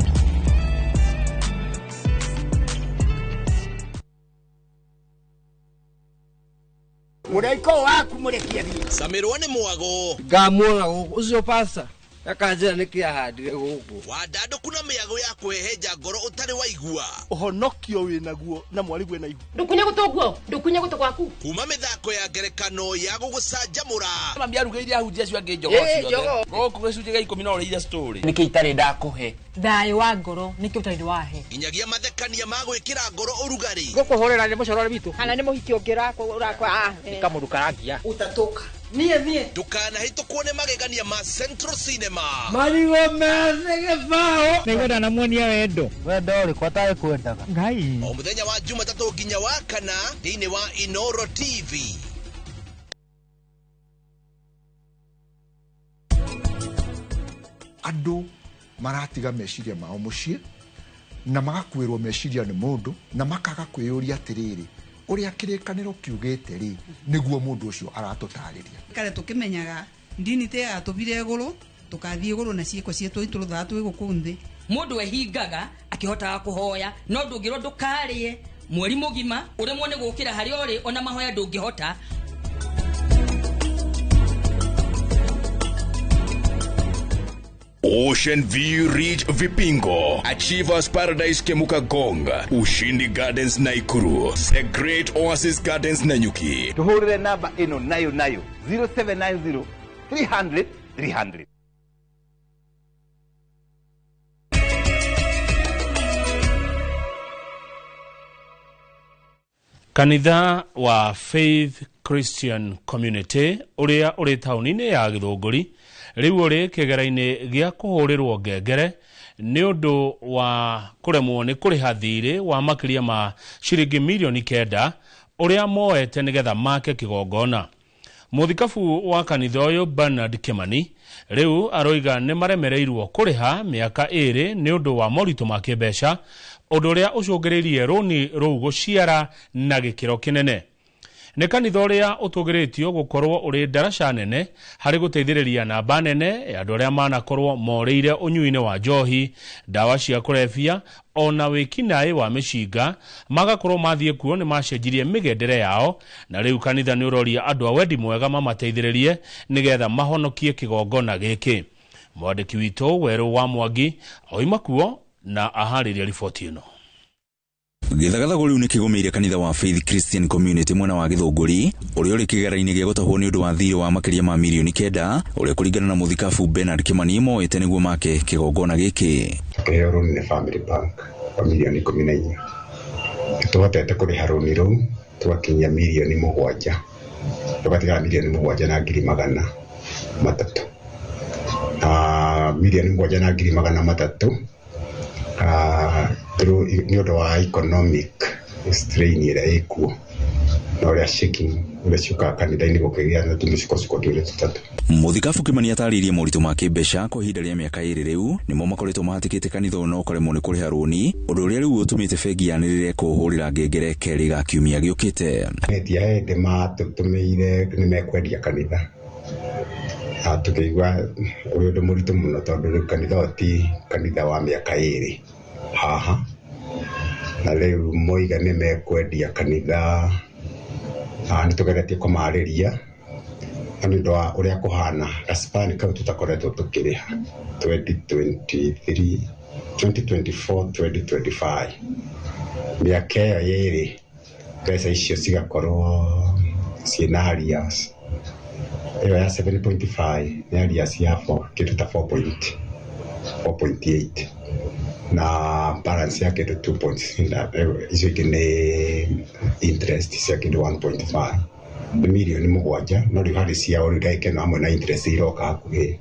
Mũraiko waku mũrekie thiĩ. Camirwo nĩ mwago. Ngamuona gũkũ ũcio pasta akanjĩra nĩkĩ ahandire gũkũ. Wandandũku na mĩago ya kwĩhenja ngoro ũtarĩ waigua. Ũhonokio wĩnaguo na mwarĩguo ena ihu. Ndũkunye gũtũ guo, ndũkunye gũtũ gwaku. Kuma mĩthako ya ngerekano ya gũgũcanjamũra. Mami arugĩire ahunjia acio angĩ njogoo ciothe. Gũkũ gĩcunjĩ gĩa 10 no ũrĩire story. Nĩkĩ itarĩ ndakũhe? Thayũ wa ngoro nĩkĩ ũtarĩ wahe? Nginyagia mathekania ma gwĩkĩra ngoro ũrugarĩ. Ngũkũhũrĩra nĩ mũcorore witũ. Kana nĩ mũhiki ũngĩ ũrakwa. Nĩ kamũndũ karangia. Ũtatũka. Niĩ niĩ. Ndũkanahĩtũkwo nĩ magegania ma Central Cinema. Marigũ methĩ gĩbaũ. Nĩngwenda namuonia wendo. Wendo ũrĩkũ atarĩ kwendaga? Ngai. O mũthenya wa Jumatatũ nginya wa kana thĩinĩ wa Inoro TV. Andũ maratiga meciria mao mũciĩ na magakuĩrwo meciria nĩ mũndũ na makaga kwĩyũria atĩrĩrĩ, ũrĩa kĩrĩkanĩro kiugĩte rĩ nĩguo mũndũ ũcio aratũtarĩria. Kare tũkĩmenyaga ndini te yatũbire igũrũ tũkathiĩ igũrũ na ciĩko ciitũ itũrũthaga twĩ gũkũ nthĩ. Mũndũ ehingaga akĩhotaga kũhoya no ndũngĩrwo ndũkarĩe mweri mũgima ũremwo nĩ gũkĩra harĩa ũrĩ ona mahoya ndũngĩhota. Ocean View Ridge Vipingo, Achievers Paradise Kemuka Gonga, Ushindi Gardens Naikuru, The Great Oasis Gardens Nanyuki. Tuhurire namba ino nayo nayo 0790 300 300. Kanitha wa Faith Christian Community uria uri tauni-inĩ ya Gĩthũngũri rĩu ũrĩ kĩgera-inĩ gĩa kũhũrĩrwo ngengere nĩ ũndũ wa kũremwo nĩ kũrĩha thirĩ wa makĩria ma ciringi mirioni 9 ũrĩa moete nĩgetha make kĩgongona. Mũthikabu wa kanitha ũyũ Bernard Kimani rĩu aroiga nĩ maremereirwo kũrĩha mĩaka 2 nĩ ũndũ wa moritũ ma kĩmbeca, ũndũ ũrĩa ũcũngĩrĩirie rũni rũu gũciara na gĩkĩro kĩnene. Nĩ kanitha ũrĩa ũtũgĩrĩtio gũkorwo ũrĩ ndaraca nene harĩ gũteithĩrĩria namba nene ya andũ arĩa manakorwo morĩire ũnyui-inĩ wa njohi, ndawa cia kũrebia ona wĩkinaĩ wa mĩcinga, magakorwo mathiĩ kuo nĩ macenjirie mĩgendere yao, na rĩu kanitha nĩ ũroria andũ a wendi mwega mamateithĩrĩrie nĩgetha mahonokie kĩgongona gĩkĩ. Mwandĩki witũ Werũ wa Mwangi oima kuo na aharĩria riboti ĩno. Gĩthagathago rĩu nĩ kĩgũmĩire kanitha wa Faith Christian Community mwena wa Gĩthũngũri ũrĩa ũrĩ kĩgera-inĩ gĩa gũtahwo nĩ ũndũ wa thirĩ wa makĩria ma mirioni 9 ũrĩa kũringana na mũthikabu Bernard Kimani moete nĩguo make kĩgongona gĩkĩ. Tũkĩheo rũni nĩ Family Bank wa mirioni 14. Nĩtũhotete kũrĩha rũni rũu tũgakinyia mirioni 7, tũgatigara mirioni 7 na ngiri 300. Na mirioni 7 na ngiri 300 nĩ ũndũ wa economic strain ĩrĩa ĩkuo na ũrĩa shaking ũrĩa ciũkaga kanitha-inĩ gũkĩgĩa na tũmĩcukocuko twĩrĩ tũtatũ. Mũthikabu Kimani atarĩirie moritũ ma kĩmbeca kwa ihinda rĩa mĩaka 2 rĩu nĩmo makoretwo mahatĩkĩte kanitha ũyũ na ũkaremwo nĩ kũrĩha rũni, ũndũ ũrĩa rĩu ũtũmĩte bengi yanĩrĩre kũhũrĩra ngengere kerĩ ga kiumia gĩũkĩte. Endia ende matũtũmĩire nĩ mekwendia kanitha, tũkĩigua ũrĩ ũndũ mũritũ mũno tondũ rĩu kanitha ũyũ ti kanitha wa mĩaka 2 haha, na rĩu moiga nĩ mekwendia kanitha. Nĩ tũgeretie kũmarĩria na nĩ ũndũ wa ũrĩa kũhana gaspani kau tũtakoretwo tũkĩrĩha 2023 2024 2025 mĩaka ĩyo 2 mbeca icio cigakorwo ciĩna arrears. Ĩyo ya 7.5 nĩ arrears ya kĩndũ ta 4.8 na balance ya kĩndũ 2. Icio ingĩ nĩ interest cia kĩndũ 1.5 nĩ mirioni 7, no rĩu harĩ ciao rĩu ndagĩka ĩno hamwe na interest iroka hakuhĩ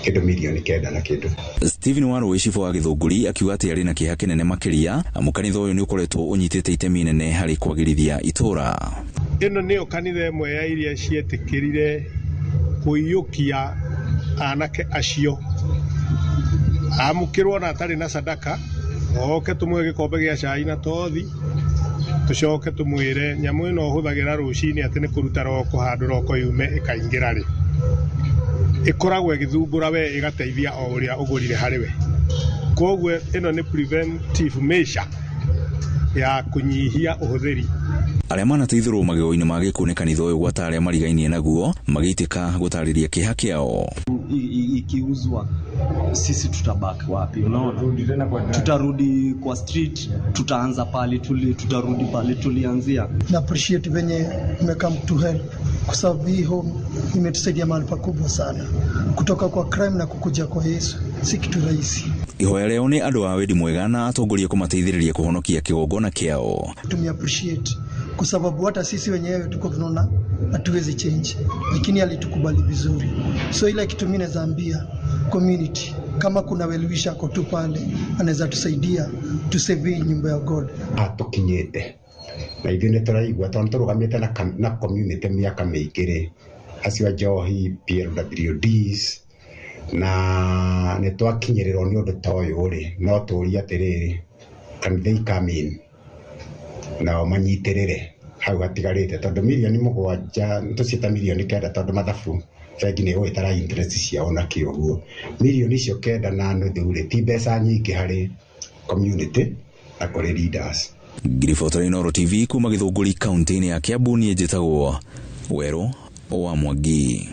kĩndũ mirioni 9 na kĩndũ. Stephen Warũĩ cibũ wa Gĩthũngũri akiuga atĩ arĩ na kĩeha kĩnene makĩria amu kanitha ũyũ nĩ ũkoretwo ũnyitĩte itemi inene harĩ kwagĩrithia itũũra. Ĩno nĩyo kanitha ĩmwe ya iria cietĩkĩrire kũiyũkia anake acio amũkĩrwo na atarĩ na sadaka, oke tũmũhe gĩkombe gĩa cai na tothi, tũcoke tũmwĩre nyamũ ĩno ũhũthagĩra rũcinĩ atĩ nĩ kũruta roko handũ roko yume ĩkaingĩra rĩ, ĩkoragwo ĩgĩthumbũra we ĩgateithia o ũrĩa ũgũrire harĩ we. Koguo ĩno nĩ preventive measure ya kũnyihia ũhũthĩri. Arĩa manateithũrwo magego-inĩ ma gĩkuũ nĩ kanitha ũyũ gwata arĩa marigainie naguo magĩitĩka gũtarĩria kĩeha kĩao. Ikiuzwa sisi tutabaki wapi? Unaona, tutarudi kwa street, tutaanza pale tutarudi pale tulianzia. Na appreciate venye mmecome to help kwa sababu hii home imetusaidia mahali pakubwa sana, kutoka kwa crime na kukuja kwa Yesu si kitu rahisi. Ihoya rĩao nĩ andũ a wendi mwega na atongoria kũmateithĩrĩria kũhonokia kĩgongona kĩao. Tume appreciate kwa sababu hata sisi wenyewe tuko tunaona hatuwezi change, lakini alitukubali vizuri. So ile kitu mimi naweza ambia community, kama kuna well-wisher ako tu pale anaweza tusaidia tusave nyumba ya God. Atukinyite na ithuĩ nĩ tũraigua tondũ tũrũgamĩte na community mĩaka mĩingĩ rĩ, acio a njohi PLWDs, na nĩ twakinyĩrĩrwo nĩ ũndũ ta ũyũ rĩ, no tũrie atĩrĩrĩ, can they come in nao manyitĩrĩre hau hatigarĩte, tondũ mirioni 7 tũciĩta mirioni 9 tondũ mathabu bengi nĩ ĩgũgĩtara interest ciao na kĩ ũguo. Mirioni icio 9.5 rĩ, ti mbeca nyingĩ harĩ community na kũrĩ leaders. Ngiribota Inooro TV kuma Gĩthũngũri kaunti-inĩ ya Kiambu, niĩ njĩtagwo Werũ wa Mwangi.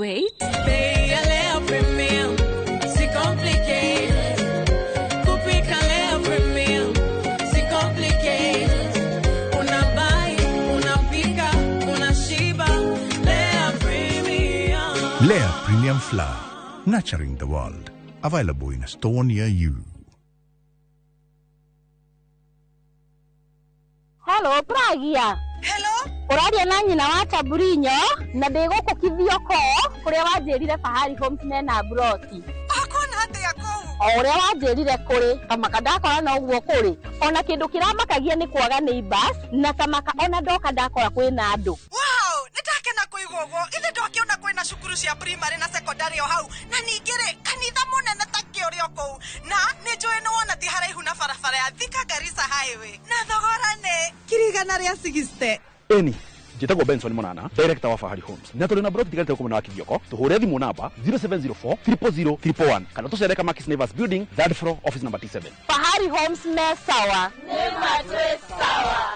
Wait. Bei ya Lea Premium si complicated. Kupika Lea Premium si complicated. Unabuy, unapika, unashiba. Lea Premium. Lea Premium Flour, nurturing the world. Available in a store near you. Hello, Pragia. Hello? Ũraria na nyina wa Taburinyo na ndĩ gũkũ Kithioko kũrĩa wanjĩrire Fahari Homes mena broti. Ũkuona atĩa kũu? O ũrĩa wanjĩrire kũrĩ tamaka ndakora no ũguo kũrĩ. Ona kĩndũ kĩramakagia nĩ kwaga neighbors na tamaka ona ndoka ndakora kwĩna andũ. Wow, nĩndakena kũigua ũguo. Ithe ndwakĩona kwĩna cukuru cia primary na secondary o hau na ningĩ rĩ kanitha mũnene ta kĩ ũrĩ o kũu na nĩ njũĩ nĩ wona ti haraihu na barabara ya Thika Garissa Highway na thogora nĩ 160,000. Eni njĩtagwo Benson Monana, director wa Fahari Homes, na tũrĩ na broti tigarĩte gũkũ mwena wa Kithioko. Tũhũre thimũ namba 0704 000 111 kana tũcere Kamakis Neighbors Building, third floor, office number T7. Fahari Homes me sawa. Nĩ matwĩ sawa.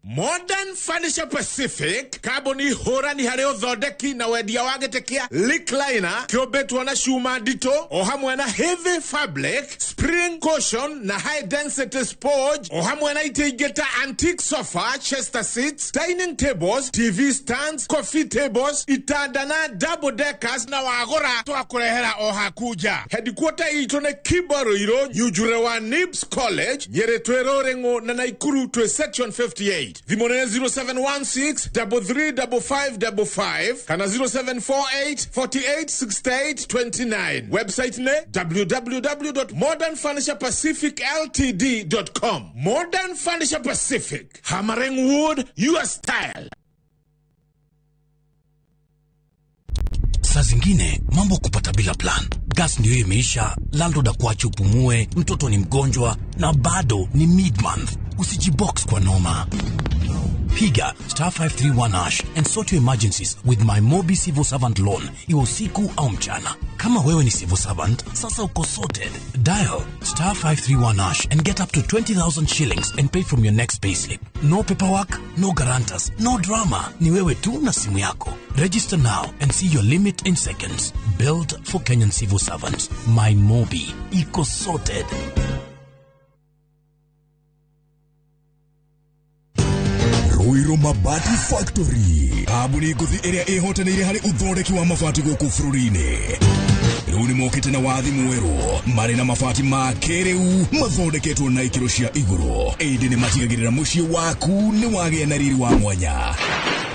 Modern Furniture Pacific kambuni hũrani harĩ ũthondeki na wendia wa gĩtĩ kĩa recliner kĩũmbĩtwo na cuma nditũ o hamwe na heavy fabric, spring cushion na high density sponge o hamwe na itĩ ingĩ ta antique sofa, chester seats, dining tables, TV stands, coffee tables, itanda na double deckers na wagũra twakũrehera o haku nja. Headquarter itũ nĩ Kibo Ruiru, Nyunjure wa Nibs College, Nyĩrĩ twĩ Rũrĩng'ũ na Naikuru twĩ section 58. Thimũ nĩ 0716 335555 kana 0748 48 68 29. Website nĩ www.modernfurniturepacificltd.com. Modern Furniture Pacific, hammering wood your style. Saa zingine mambo kupata bila plan. Gas ndio imeisha, landlord akuache upumue, mtoto ni mgonjwa na bado ni mid-month. Usijibox kwa noma. Piga star 531 hash and sort your emergencies with my Mobi Civil Servant Loan, iwe usiku au mchana. Kama wewe ni civil servant, sasa uko sorted. Dial star 531 hash and get up to 20,000 shillings and pay from your next payslip. No paperwork, no guarantors, no drama. Ni wewe tu na simu yako. Register now and see your limit in seconds. Built for Kenyan civil servants. My Mobi. Iko sorted. Ruiru Mabati Factory, kambuni ngũthi ĩrĩa ĩhotanĩire harĩ ũthondeki wa mabati gũkũ bũrũri-inĩ. Rĩu nĩ mokĩte na wathi mwerũ marĩ na mabati ma kĩrĩu mathondeketwo na ikĩro cia igũrũ, ĩndĩ nĩ matigagĩrĩra mũciĩ waku nĩ wagĩa na riri wa mwanya.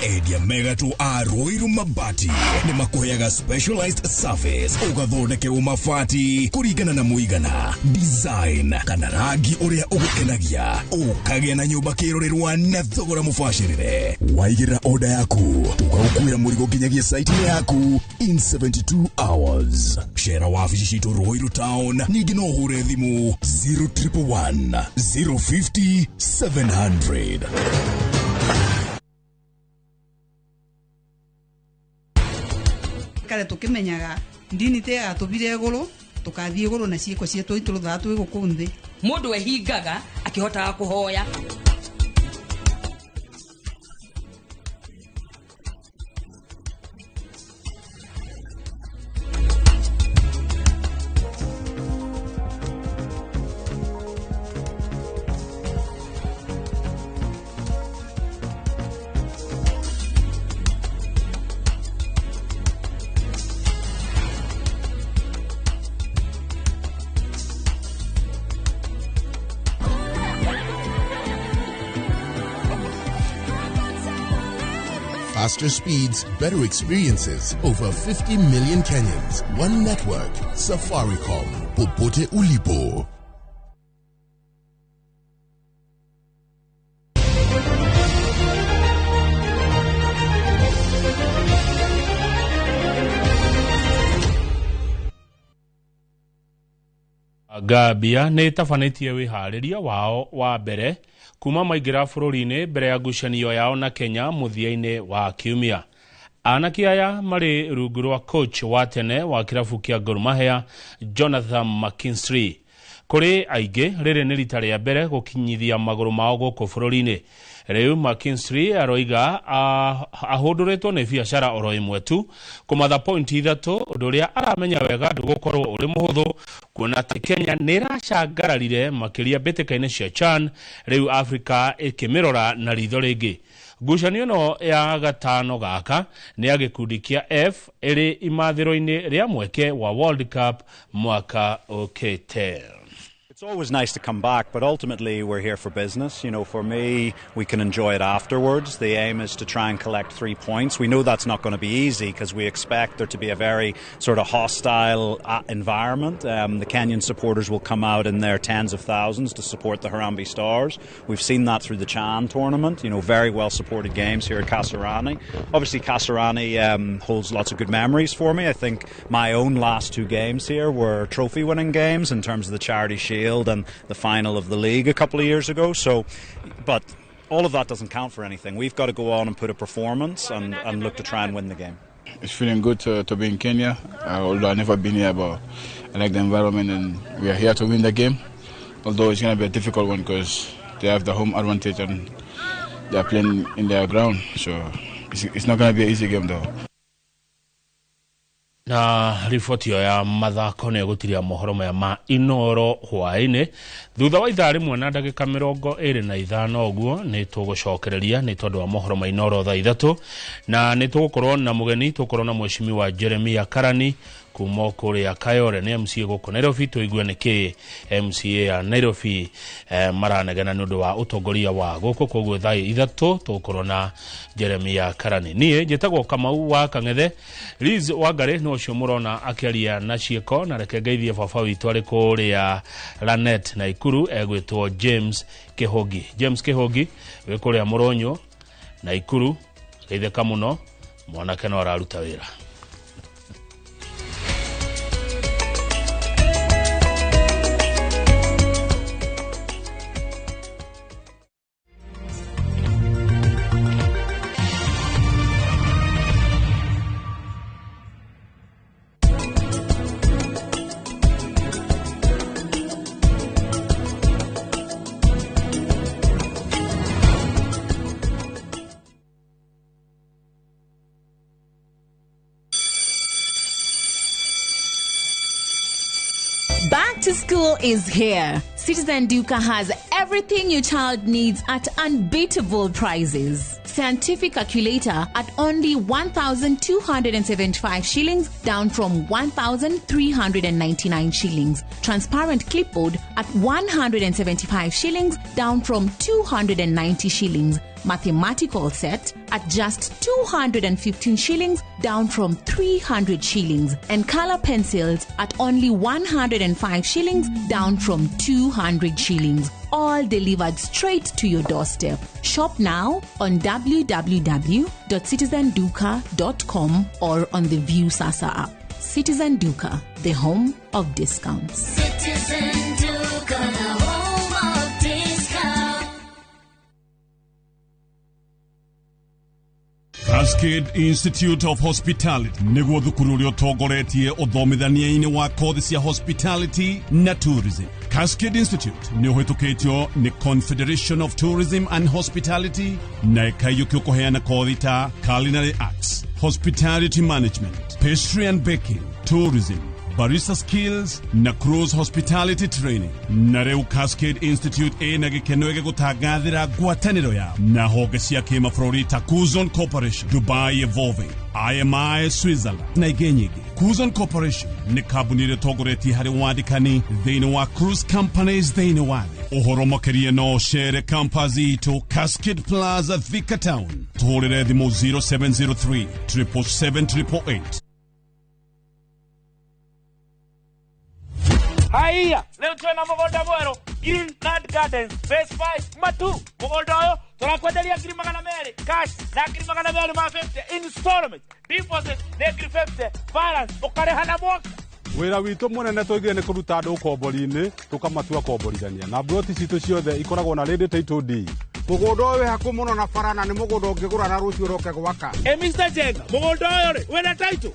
Endia megatũ a Ruiru Mabati nĩ makũheaga specialized service ũgathondekerwo mabati kũringana na mũigana, design kana rangi ũrĩa ũgũkenagia, ũkagĩa na nyũmba kĩrorerwa na thogora mũbacĩrĩre. Waigĩrĩra order yaku tũgagũkuĩra mũrigo nginyagia site-inĩ yaku in 72 hours. Cera wabici citũ Ruiru Town, ningĩ no ũhũre thimũ 0111 050 700. Kare tukimenyaga ndini te yatũbire igũrũ tũkathiĩ igũrũ na ciĩko cietũ itũrũthaga twĩ gũkũ nthĩ. Mũndũ ehingaga akĩhotaga kũhoya. Faster speeds, better experiences. Over 50 million Kenyans. One network. Safaricom. Popote ulipo. Gambia nĩ ĩtabanĩtie wĩharĩria wao wa mbere kuma maingĩra bũrũri-inĩ mbere ya ngucanio yao na Kenya mũthia-inĩ wa kiumia. Anake aya marĩ rungu rwa coach wa tene wa kĩrabu kĩa Gor Mahia Jonathan McKinstry. Kũrĩ aingĩ rĩrĩ nĩ rita rĩa mbere gũkinyithia magũrũ mao gũkũ bũrũri-inĩ. Rĩu McKinstry aroiga ahũndũrĩtwo nĩ biacara oro ĩmwe tu kũmatha pointi 3, ũndũ ũrĩa aramenya wega ndũgũkorwo ũrĩ mũhũthũ kuona atĩ Kenya nĩ ĩracangararire makĩria mbĩtĩka-inĩ cia CHAN, rĩu Afrika ĩkĩmĩrora na ritho rĩngĩ. Ngucanio ĩno ya gatano gaka nĩ ya gĩkundi kĩa F ĩrĩ imathĩro-inĩ rĩa mweke wa World Cup mwaka ũkĩte. It's always nice to come back, but ultimately we're here for business. You know, for me, we can enjoy it afterwards. The aim is to try and collect 3 points. We know that's not going to be easy because we expect there to be a very sort of hostile environment. The Kenyan supporters will come out in their tens of thousands to support the Harambee Stars. We've seen that through the Chan tournament, you know, very well supported games here at Kasarani. Obviously, Kasarani holds lots of good memories for me. I think my own last 2 games here were trophy winning games in terms of the Charity Shield and the final of the league a couple of years ago. So, but all of that doesn't count for anything. We've got to go on and put a performance and look to try and win the game. It's feeling good to be in Kenya, although I've never been here, but I like the environment and we are here to win the game. Although it's going to be a difficult one because they have the home advantage and they are playing in their ground. So it's not going to be an easy game though. Na riboti ĩyo ya mathako nĩ ĩgũtiria mohoro maya ma Inoro hwaĩ-inĩ thutha wa ithaa rĩmwe na ndagĩka 25 ũguo nĩ tũgũcokereria nĩ tondũ wa mohoro ma Inoro thaa 3 na nĩ tũgũkorwo na mũgeni, tũgũkorwo na mheshimiwa Jeremia Karani kuma kũrĩa Kayore nĩ MCA gũkũ Nairobi, tũigue nĩkĩ MCA ya Nairobi maranegena nĩ ũndũ wa ũtongoria wa gũkũ. Koguo thaa 3 tũgũkorwo na Jeremia Karani. Niĩ njĩtagwo Kamau wa Kang'ethe. Liz Wangari nĩ ũcio mũrona akĩaria na ciĩko, na reke ngeithie baba witũ arĩ kũrĩa Lanet Naikuru, egwĩtwo James Kĩhũngi. James Kĩhũngi wĩ kũrĩa Mũrũnyũ Naikuru, geithĩka mũno, mwanake no araruta wĩra. Back to school is here. Citizen Duka has everything your child needs at unbeatable prices. Scientific calculator at only 1,275 shillings, down from 1,399 shillings. Transparent clipboard at 175 shillings, down from 290 shillings. Mathematical set at just 215 shillings, down from 300 shillings. And color pencils at only 105 shillings, down from 200 shillings. All delivered straight to your doorstep. Shop now on www.citizenduka.com or on the View Sasa app. Citizen Duka, the home of discounts. Citizen Duka, the home of discounts. Cascade Institute of Hospitality nĩguo thukuru ũrĩa ũtongoretie ũthomithania-inĩ wa kothi cia hospitality na tourism. Cascade Institute nĩ ũhĩtũkĩtio nĩ Confederation of Tourism and Hospitality na ĩkaiyũkio kũheana kothi ta culinary arts, hospitality management, pastry and baking, tourism, barista skills na cruise hospitality training. Na rĩu Cascade Institute ĩna gĩkeno gĩgũtangathĩra ngwatanĩro yao na honge cia kĩmabũrũri ta Kuzon Corporation, Dubai Evolving, IMI Switzerland na ingĩ nyingĩ. Kuzon Corporation nĩ kambuni ĩrĩa ĩtongoretie harĩ wandĩkani thĩinĩ wa cruise companies thĩinĩ wa thĩ. Ũhoro makĩria no ũcere campus itũ Cascade Plaza, Thika Town. Tũhũrĩre thimũ 0703 777 888. Haiya, leo twena mũgũnda mwerũ Greenland Gardens Phase 5 Matu. Mũgũnda ũyũ tũrakwenderia 200,000 cash na 250,000 installment, deposit nĩ 50,000, balance ũkarĩha na mwaka. Wĩra witũ mũnene tũigire nĩ kũruta andũ ũkombori-inĩ tũkamatua komborithania, na mburoti citũ ciothe ikoragwo na ready title deed. Mũgũnda ũyũ wĩ hakuhĩ mũno na bara na nĩ mũgũnda ũngĩgũra na rũciũ ũroke gwaka. Mr. Jenga, mũgũnda ũyũ rĩ wĩna title?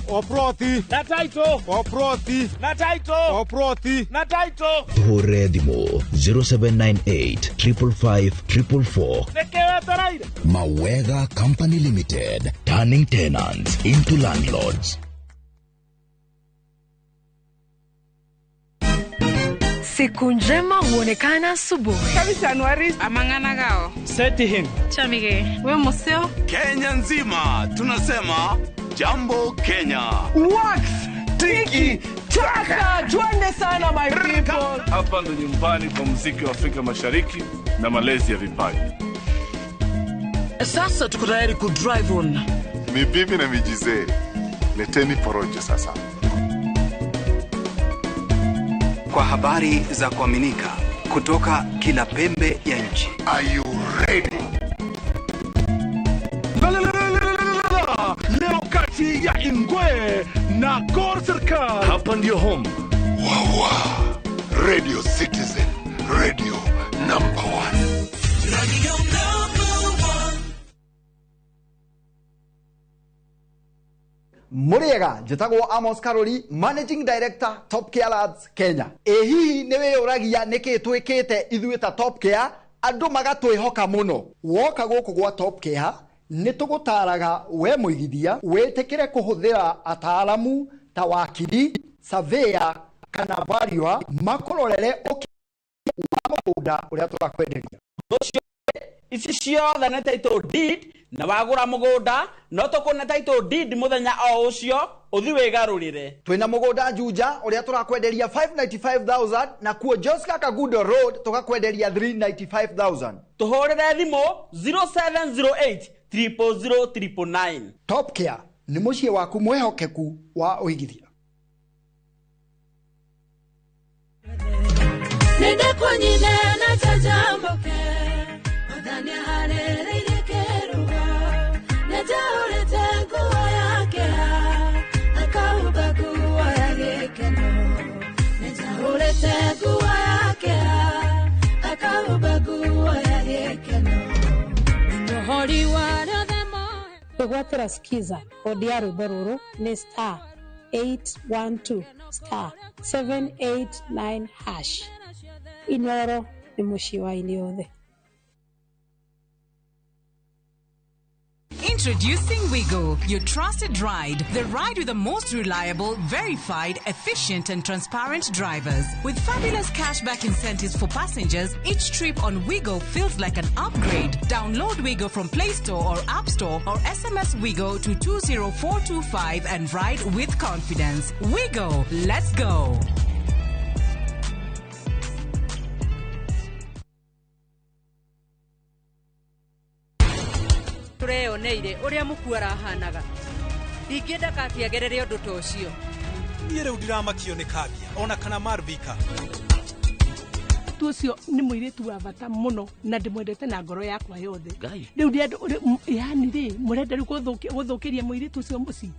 O ploti. Na title. O ploti. Na title. O ploti. Na title. Tuhũrĩre thimũ 0798 555 444. Nĩkĩ wetereire? Mawega Company Limited, turning tenants into landlords. Siku njema huonekana asubuhi. Amang'ana Seti him. Chamige. We museo. Kenya nzima tunasema jambo Kenya. Wax tiki taka, twende sana my people. Hapa ndo nyumbani kwa muziki wa Afrika Mashariki na malezi ya vipaji. Sasa tuko tayari ku drive on. Mibibi na mijizee, leteni porojo sasa. Kwa habari za kuaminika kutoka kila pembe ya nchi. Are you ready? Leo kati ya Ingwe na Gor Serikal. Hapa ndio home. Wawa. Radio Citizen, radio number 1. Radio number 1. Muriega njĩtagwo Amos Karori, Managing Director Top Care Labs Kenya. Ĩ hihi nĩ wĩyũragia nĩkĩ twĩkĩte ithuĩ ta Top Care andũ magatwĩhoka mũno? Woka gũkũ gwa Top Care nĩ tũgũtaraga we mũigithia wĩtĩkĩre kũhũthĩra ataaramu ta wakiri, surveyor kana valuer makũrorere ũkĩ wa mũgũnda ũrĩa tũrakwenderia. Ici ciothe nĩ title deed na wagũra mũgũnda no tũkũne title deed mũthenya o ũcio ũthi wĩgarũrĩre. Twĩna mũgũnda Juja ũrĩa tũrakwenderia 595,000 na kuo Joska Kagudo Road tũgakwenderia 395,000. Tũhũrĩre thimũ 0708 000 999. Top Care nĩ mũciĩ waku mwĩhokeku wa ũigithia. Nĩndĩkũnyine na njajamũke Mwathani aharĩrĩirie kĩruga nĩnjaũrĩte nguo ya kĩeha akahumba nguo ya gĩkeno nĩnjaũrĩte nguo ya kĩeha akahumba nguo ya gĩkeno nĩnyohori wa rĩothe Kwĩgwatĩra skiza kodi ya rwĩmbo rũrũ nĩ star 812 star 789 hash. Inoro nĩ mũciĩ wa aini othe. Introducing Wigo, your trusted ride. The ride with the most reliable, verified, efficient and transparent drivers. With fabulous cashback incentives for passengers, each trip on Wigo feels like an upgrade. Download Wigo from Play Store or App Store or SMS Wigo to 20425 and ride with confidence. Wigo, let's go. Tureyoneire ũrĩa mũkuo arahanaga ndingĩenda katiagerere ũndũ ta ũcio. Niĩ rĩu ndiramakio nĩ Kambia ona kana Marvika. Tu ũcio nĩ mũirĩtu wa bata mũno na ndĩmwendete na ngoro yakwa yothe. Rĩu nĩ andũ yani rĩ mũrenda rĩu gũthũkĩria mũirĩtu ũcio mũciĩ.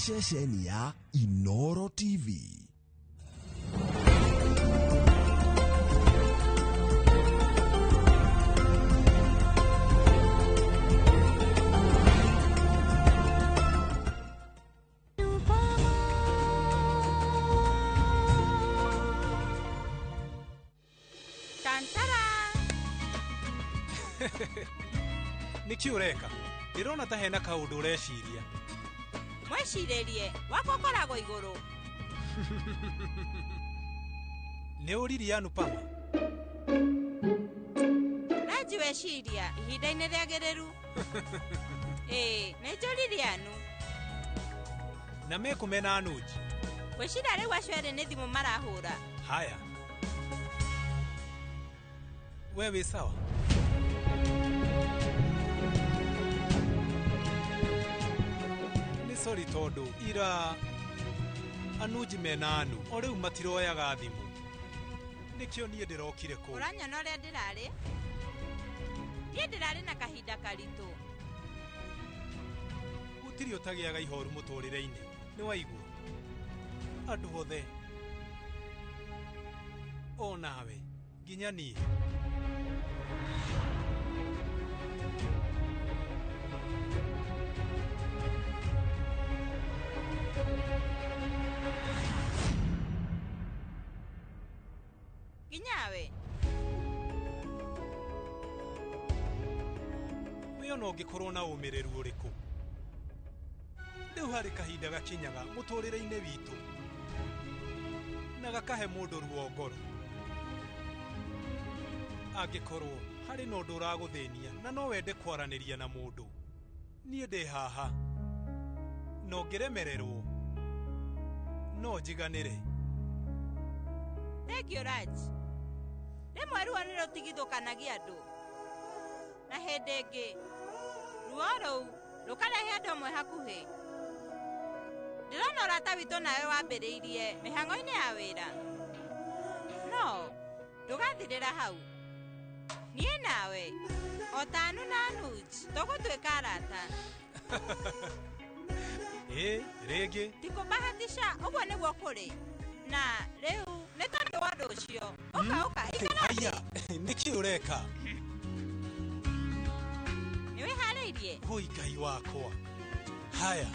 Ceceni ya Inoro TV. Nĩkĩ ũreka? Ndĩrona ta hena kaũndũ ũreciria. Mwĩcirĩrie wakwa ũkoragwo igũrũ. Nĩ ũririe Anupama? Ranji weciria ihinda-inĩ rĩagĩrĩru. Ĩĩ, nĩ njũririe Anu. Na mekũmena Anuji? Ngwĩciria rĩu acio erĩ nĩ thimũ marahũra. Haya. We wĩ sawa? Sorry tondũ ira Anuji mena Anu o rĩu matiroyaga thimũ. Nĩkĩo niĩ ndĩrokire kũu. Ũranyona ũrĩa ndĩrarĩ? Niĩ ndĩrarĩ na kahinda karitũ. Gũtirĩ ũtagĩaga ihoru mũtũrĩre-inĩ. Nĩ waigua? Andũ othe. O nawe nginya niĩ. Nginyawe. We ona ũngĩkorwo na ũmĩrĩru ũrĩkũ. Rĩu harĩ kahinda gakinyaga mũtũrĩre-inĩ witũ na gakahe mũndũ ruo ngoro. Angĩkorwo harĩ na ũndũ ũragũthĩnia na no wende kwaranĩria na mũndũ, niĩ ndĩ haha. Na ũngĩremererwo no njiganĩre. Thank you Raj. Rĩmwe ruo nĩ rũtigithũkanagia andũ. Na hĩndĩ ĩngĩ ruo rũu rũkarehe andũ amwe hakuhĩ. Ndĩrona ũrata witũ nawe wambĩrĩirie mĩhang'o-inĩ ya wĩra. No ndũgathirĩra hau. Niĩ nawe o ta Anu na Anuj tũgũtuĩka arata. Ĩ rĩngĩ Ti kũbahatisha ũguo nĩguo kũrĩ. Na rĩu nĩ tondũ wa ũndũ ũcio. Ũka ũka ikara. Aya, nĩkĩ ũreka? Nĩ wĩharĩirie? Hoi Ngai wakwa. Haya.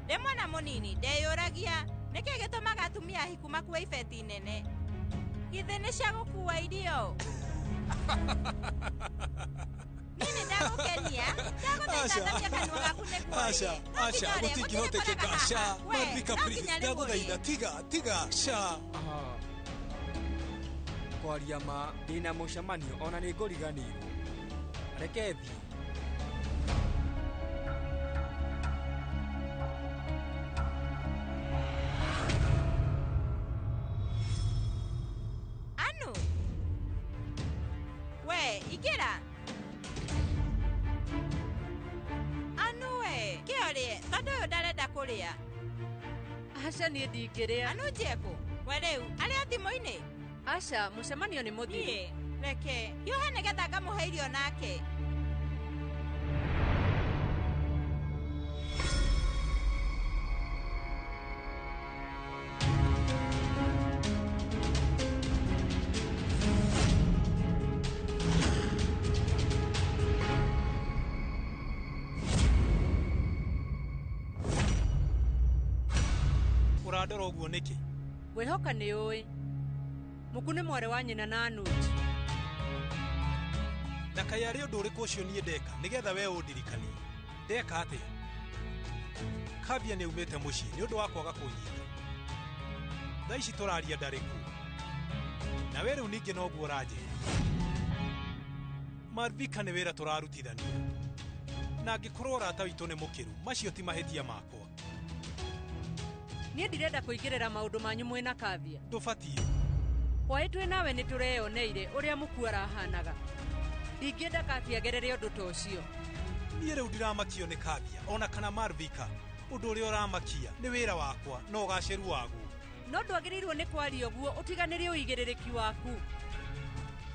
Ndĩ mwana mũnini ndeyũragia nĩkĩ gĩtũmaga atumia ahiku makue ibeti nene. Githĩ nĩ cia gũkua irio? Niĩ nĩ ndagũkenia. Ndagũthaitha thamia kanua gaku nĩguo Asha, ũrĩe. No Asha, nginya ũrĩe, gũtingĩhotekeka. gũtirĩ Asha, koraga haha. We, Malvika, no please, nginya rĩu ndagũthaitha, ũrĩe. tiga, tiga, sha. Kwaria ma ndĩna mũcemanio ona nĩ ngũriganĩirwo. Reke thiĩ. Anu. We, ingĩra. Anu we, kĩ ũrĩe, tondũ ũyũ ndarenda kũrĩa. Aca niĩ ndingĩrĩa. Anu njekũ, we rĩu, arĩ o thimũ-inĩ? Aca, mũcemanio nĩ mũthiru. Niĩ, reke, hiũha nĩgetha ngamũhe irio nake. Ũrandora ũguo nĩkĩ? Ngwĩhoka nĩ ũĩ. Mũku nĩ mwarĩ wa nyina na Anuj. Na kaĩ arĩ ũndũ ũrĩkũ ũcio niĩ ndeka nĩgetha we ũndirikanie? Ndeka atĩa? Kavya nĩ aumĩte mũciĩ nĩ ũndũ wa kwaga kũnyita. Thaa ici tũraria ndarĩ kuo. Na we rĩu ningĩ noguo ũranjĩra. Malvika nĩ wĩra tũrarutithania. Na angĩkorwo ũrata witũ nĩ mũkĩru, macio ti mahĩtia makwa. Niĩ ndirenda kũingĩrĩra maũndũ manyu mwĩna Kavya. Ndũbatiĩ. Hwaĩ twĩ nawe nĩ tũreyoneire ũrĩa mũku arahanaga. Ndingĩenda Kavya agerere ũndũ ta ũcio. Niĩ rĩu ndiramakio nĩ Kavya ona kana Malvika. Ũndũ ũrĩa ũramakia nĩ wĩra wakwa na ũgacĩru waguo. No ndwagĩrĩirwo nĩ kwaria ũguo ũtiganĩrie ũigĩrĩrĩki waku.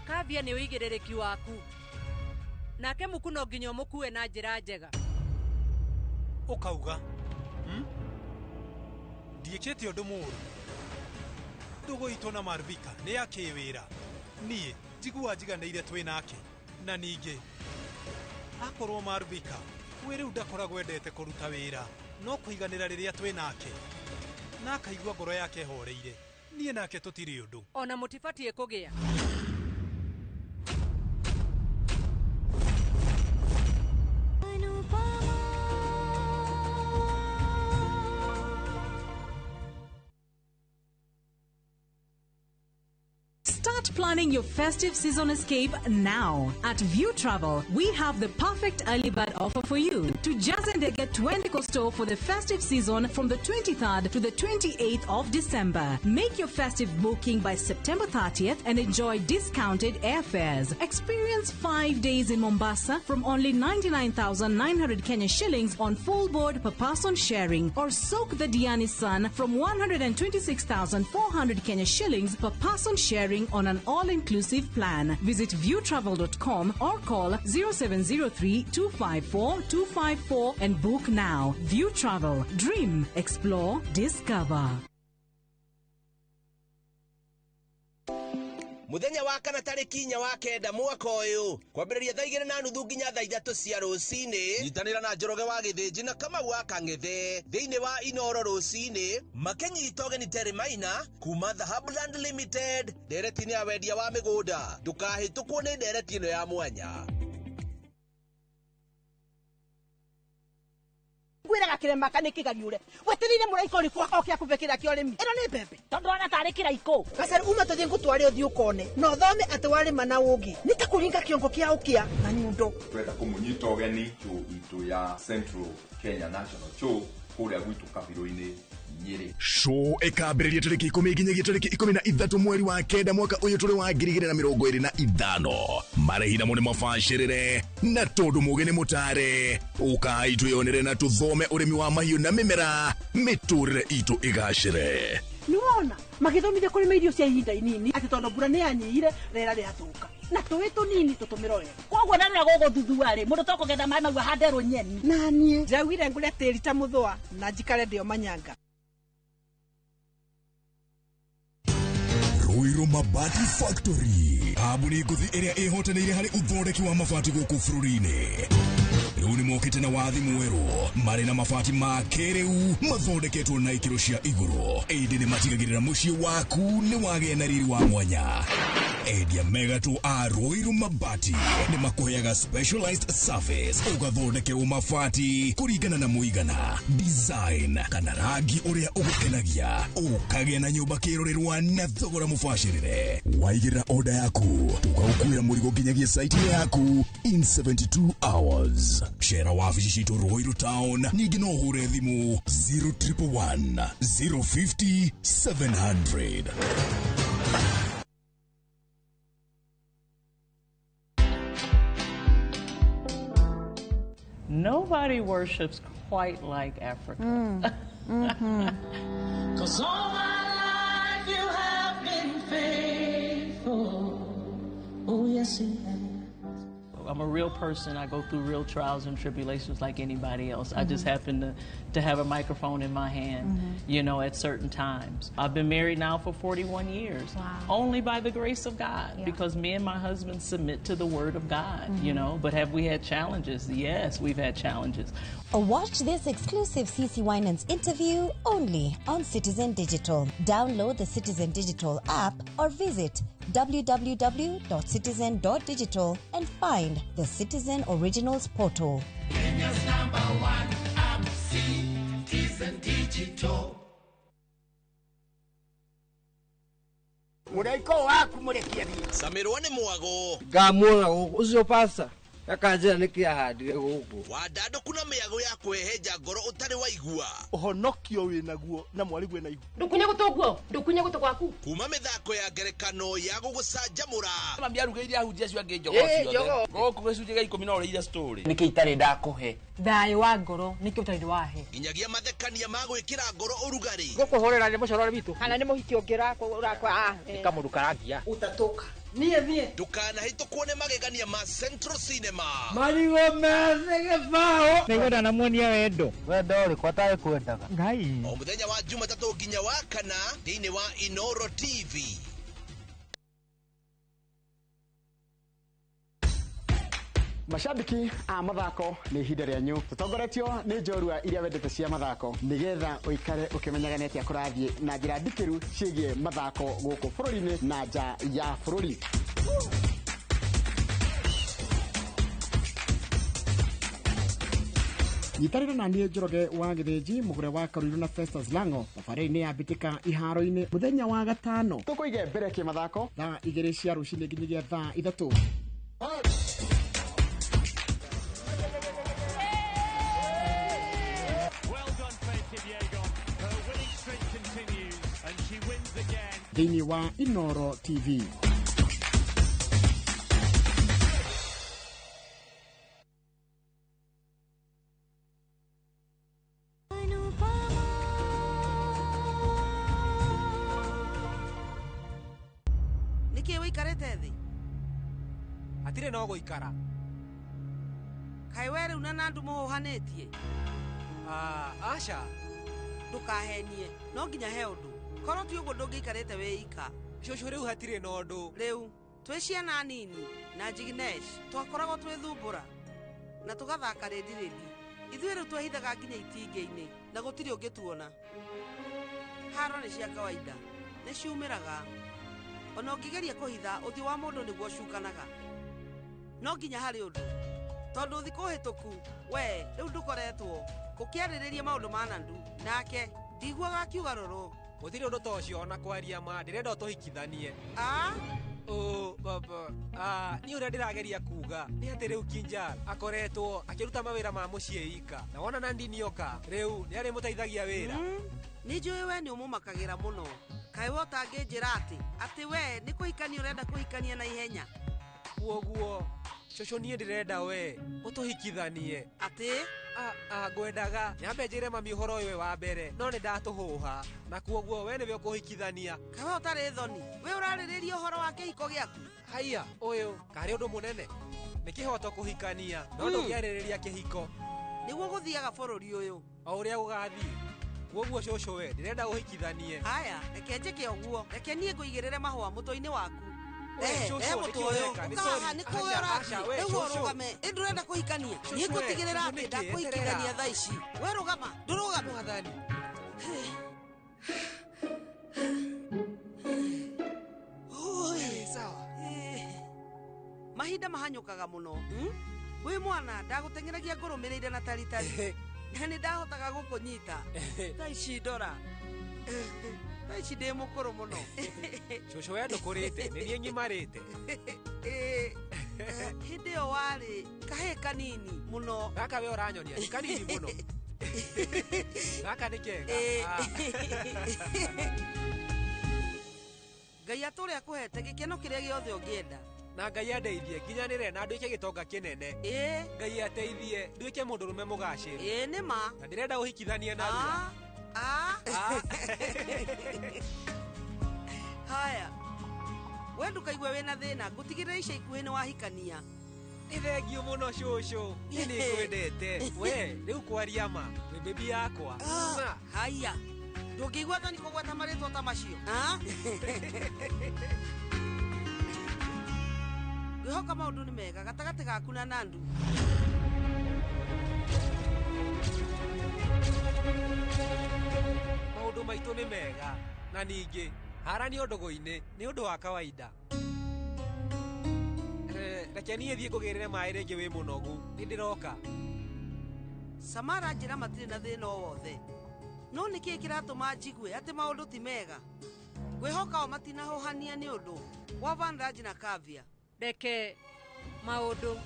Kavya nĩ ũigĩrĩrĩki waku. Nake mũku no nginya ũmũkue na njĩra njega. Ũkauga Ndiĩkĩte ũndũ mũũru. Ndũgũ itũ na Malvika nĩ ya kĩwĩra. Niĩ njiguaga njiganĩire twĩ nake. Na ningĩ akorwo Malvika we rĩu ndakoragwo endete kũruta wĩra no kũiganĩra rĩrĩa twĩ nake. Na akaigua ngoro yake ĩhoreire. Niĩ nake tũtirĩ ũndũ. Ona mũtibatiĩ kũgĩa. Start planning your festive season escape now. At View Travel, we have the perfect early bird offer for you. To Jazendege 20 store for the festive season from the 23rd to the 28th of December. Make your festive booking by September 30th and enjoy discounted airfares. Experience 5 days in Mombasa from only 99,900 Kenya shillings on full board per person sharing, or soak the Diani sun from 126,400 Kenya shillings per person sharing on an all-inclusive plan. Visit viewtravel.com or call 0703 254 254 and book now. View Travel. Dream, explore, discover. Muthenya wa kana tarĩki 4 wa 9 mwaka ũyũ kwambĩrĩria thaa 2:30 nginya thaa 3 cia rũcinĩ nyitanĩra na Njoroge wa Gĩthĩnji na Kamau wa Kang'ethe thĩinĩ wa Inoro rũcinĩ makĩnyita ũgeni Terry Maina kuma Dhahabuland Limited ndereti-inĩ ya wendia wa mĩgũnda. Ndũkahĩtũkwo nĩ ndereti ĩno ya mwanya. Ngwĩraga kĩrema kana kĩgariũre wetereire mũraika ũrĩkũ oke akũbe kĩrĩa kĩa ũrĩmi ĩno nĩ mbembe tondũ ona tarĩ kĩraikũ gacaru uma tũthiĩ ngũtware ũthiĩ ũkone na ũthome atĩ warĩma na ũngĩ nĩ ta kũringa kĩongo kĩa ũkĩa na nyundo. Twenda kũmũnyita ũgeni show itũ ya Central Kenya National Show kũrĩa gwitũ Kabirũ-inĩ Nyĩrĩ. Show ĩkambĩrĩria tarĩki 10 nginyagia tarĩki 13 mweri wa 9 mwaka ũyũ tũrĩ wa 2025. Marĩhi namo nĩ mabacĩrĩre na tondũ mũgĩ nĩ mũtare ũkai twĩyonere na tũthome ũrĩmi wa mahiũ na mĩmera mĩtũrĩre itũ ĩgacĩre. Nĩwona magĩthomithia kũrĩma irio cia ihinda inini atĩ tondũ mbura nĩ yanyihire rĩera rĩathũka na tũĩ tũnini tũtũmĩre wega. Koguo na rĩrĩa gũgũthuthua rĩ mũndũ tokũgetha maĩ mau ahande rũnyeni. Na niĩ ndĩraugire ngũre tĩri ta mũthũa na njikare ndĩo manyanga. Ruiru Mabati Factory kambuni ngũthi ĩrĩa ĩhotanĩire harĩ ũthondeki wa mabati gũkũ bũrũri-inĩ. Rĩu nĩ mokĩte na wathi mwerũ marĩ na mabati ma kĩrĩu mathondeketwo na ikĩro cia igũrũ ĩndĩ nĩ matigagĩrĩra mũciĩ waku nĩ wagĩa na riri wa mwanya. Endia megatũ a Ruiru Mabati nĩ makũheaga specialized service ũgathondekerwo mabati kũringana na mũigana, design kana rangi ũrĩa ũgũkenagia, ũkagĩa na nyũmba kĩrorerwa na thogora mũbacĩrĩre. Waigĩrĩra order yaku tũgagũkuĩra mũrigo nginyagia site yaku in 72 hours. Cera wabici citũ Ruiru Town, ningĩ no ũhũre thimũ 0111 050 700. Nobody worships quite like Africa. Mm. 'Cause all my life you have been faithful. Oh, yes, you have. I'm a real person. I go through real trials and tribulations like anybody else. I just happen to have a microphone in my hand, you know, at certain times. I've been married now for 41 years. Wow. Only by the grace of God, because me and my husband submit to the Word of God, you know. But have we had challenges? Yes, we've had challenges. Watch this exclusive CC Winans interview only on Citizen Digital. Download the Citizen Digital app or visit www.citizen.digital and find the Citizen Originals portal. Kenya's number one app, Citizen Digital. Mũraika waku mũrekia thiĩ. Samirwo nĩ mwago. Ngamuona gũkũ ũcio pasta akanjĩra nĩkĩ ahandire gũkũ. Wandandũku na mĩago ya kwĩhenja ngoro ũtarĩ waigua. Ũhonokio wĩnaguo na mwarigwe na ihu. Ndũkunye gũtũ guo, ndũkunye gũtũ gwaku. Kuma mĩthako ya ngerekano ya gũgũcanjamũra. Mami arugĩire ahunjia acio angĩ njogoo ciothe. Gũkũ gĩcunjĩ gĩa 10 no ũrĩire story. Nĩkĩ itarĩ ndakũhe? Thayũ wa ngoro nĩkĩ ũtarĩ wahe. Nginyagia mathekania ma gwĩkĩra ngoro ũrugarĩ. Gũkũhũrĩra nĩ mũcorore witũ. Kana nĩ mũhiki ũngĩ ũrakwa. Nĩ kamũndũ karangia. Ũtatũka. Niĩ thiĩ. Ndũkanahĩtũkwo nĩ magegania ma Central Cinema. Marigũ methĩ gĩbaũ. Nĩngwenda namuonia wendo. Wendo ũrĩkũ atarĩ kwendaga? Ngai. O mũthenya wa Jumatatũ nginya wa kana thĩinĩ wa Inoro TV. Mashabiki a mathako nĩ ihinda rĩanyu tũtongoretio nĩ njorua iria wendete cia mathako nĩgetha ũikare ũkĩmenyaga nĩ atĩa kũrathiĩ na njĩra ndikĩru ciĩgiĩ mathako gũkũ bũrũri-inĩ na nja ya bũrũri. Nyitanĩra na niĩ Njoroge wa Gĩthĩnji mũgũre wa Karuiru na Festus Lango thabarĩ-inĩ ya mbĩtĩka iharo-inĩ mũthenya wa gatano tũkũige mbere kĩmathako thaa 2 cia rũcinĩ nginyagia thaa 3. Thĩinĩ wa Inoro TV. Nĩkĩ wĩikarĩte thĩ? Hatirĩ no gũikara. Kaĩ we rĩu na Nandu mũhũhanĩtie? Aca. Ndũkahenie, no nginya he ũndũ. Korwo ti ũguo ndũngĩikarĩte wĩ ika. Cũcũ rĩu hatirĩ na ũndũ. Rĩu twĩ ciana nini na Jignesh twakoragwo twĩthumbũra na tũgathaka rĩndi rĩndi. Ithuĩ rĩu twehithaga nginya itingĩ-inĩ na gũtirĩ ũngĩtuona. Haro nĩ cia kawaida, nĩ ciumĩraga. Ona ũngĩgeria kũhitha ũthiũ wa mũndũ nĩguo ũcukanaga. No nginya harĩ ũndũ. Tondũ thikũ hĩtũku we rĩu ndũkoretwo ũkĩarĩrĩria maũndũ ma Nandu nake ndiguaga akiuga rũrũ. Gũtirĩ ũndũ ta ũcio ona kwaria ma ndĩrenda ũtũhikithanie. Baba. Niĩ ũrĩa ndĩrageria kuga nĩ atĩ rĩu Kinjal akoretwo akĩruta mawĩra ma mũciĩ ika na wona Nandi nĩoka rĩu nĩ arĩmũteithagia wĩra. Nĩ njũĩ we nĩ ũmũmakagĩra mũno. Kaĩ we ũtangĩnjĩra atĩ we nĩ kũhikania ũrenda kũhikania na ihenya? Kwoguo cũcũ niĩ ndĩrenda we ũtũhikithanie. Atĩ? Ngwendaga nyambe njĩre mami ũhoro ũyũ wa mbere no nĩ ndatũhũha na kwoguo we nĩwe ũkũhikithania. Kaĩ we ũtarĩ thoni? We ũrarĩrĩria ũhoro wa kĩhiko gĩaku? Haiya ũyũ karĩ ũndũ mũnene. Nĩ kĩhoto kũhikania no ndũngĩarĩrĩria kĩhiko. Nĩguo gũthiaga bũrũri ũyũ. O ũrĩa gũgathiĩ. Kwoguo cũcũ we ndĩrenda ũhikithanie. Haya reke njĩke ũguo. Reke niĩ ngũigĩrĩre mahũa mũtwe-inĩ waku. Nĩ ndũrenda kũhikania. Niĩ ngũtigĩrĩra atĩ ndakũhikithania thaa ici. We rũgama, ndũrũgame. Mwathani. Mahinda mahanyũkaga mũno. Wĩ mwana ndagũteng'eragia ngũrũmĩrĩire na taritari. Na nĩ ndahotaga gũkũnyita. Thaa ici ndora. Thaa ici ndĩ mũkũrũ mũno. Cũcũ we ndũkũrĩte, nĩ niĩ ng'imarĩte. Hĩndĩ ĩyo warĩ kahĩĩ kanini mũno. Gaka we ũranyonia nĩ kanini mũno. Gaka nĩ kega. Ngai atũre akũhete gĩkeno kĩrĩa gĩothe ũngĩenda. Na Ngai andeithie nginyanĩre na nduĩke gĩtonga kĩnene. Ngai ateithie nduĩke mũndũrũme mũgacĩru. Nĩ ma. Na ndĩrenda ũhikithanie narua. Haya we ndũkaigue wĩna thĩna ngũtigĩrĩra ica ikuhĩ nĩ wahikania. Nĩ thengiũ mũno cũcũ. Niĩ nĩ ngwendete. We rĩu kwaria ma wĩ baby yakwa. Haya ndũngĩigua thoni kũgweta marĩtwa ta macio. Ngwĩhoka maũndũ nĩ mega gatagatĩ gaku na Nandu. Maũndũ maitũ nĩ mega na ningĩ haranio ndũgũ-inĩ nĩ ũndũ wa kawaida. Reke niĩ thiĩ ngũgĩrĩre maĩ rĩngĩ wĩ mũnogu. Nĩ ndĩroka. Samara njĩra matirĩ na thĩna o wothe. No nĩkĩĩ kĩratũma njigue atĩ maũndũ ti mega? Ngwĩhoka o matinahũhania nĩ ũndũ wa Vanraj na Kavya. Reke maũndũ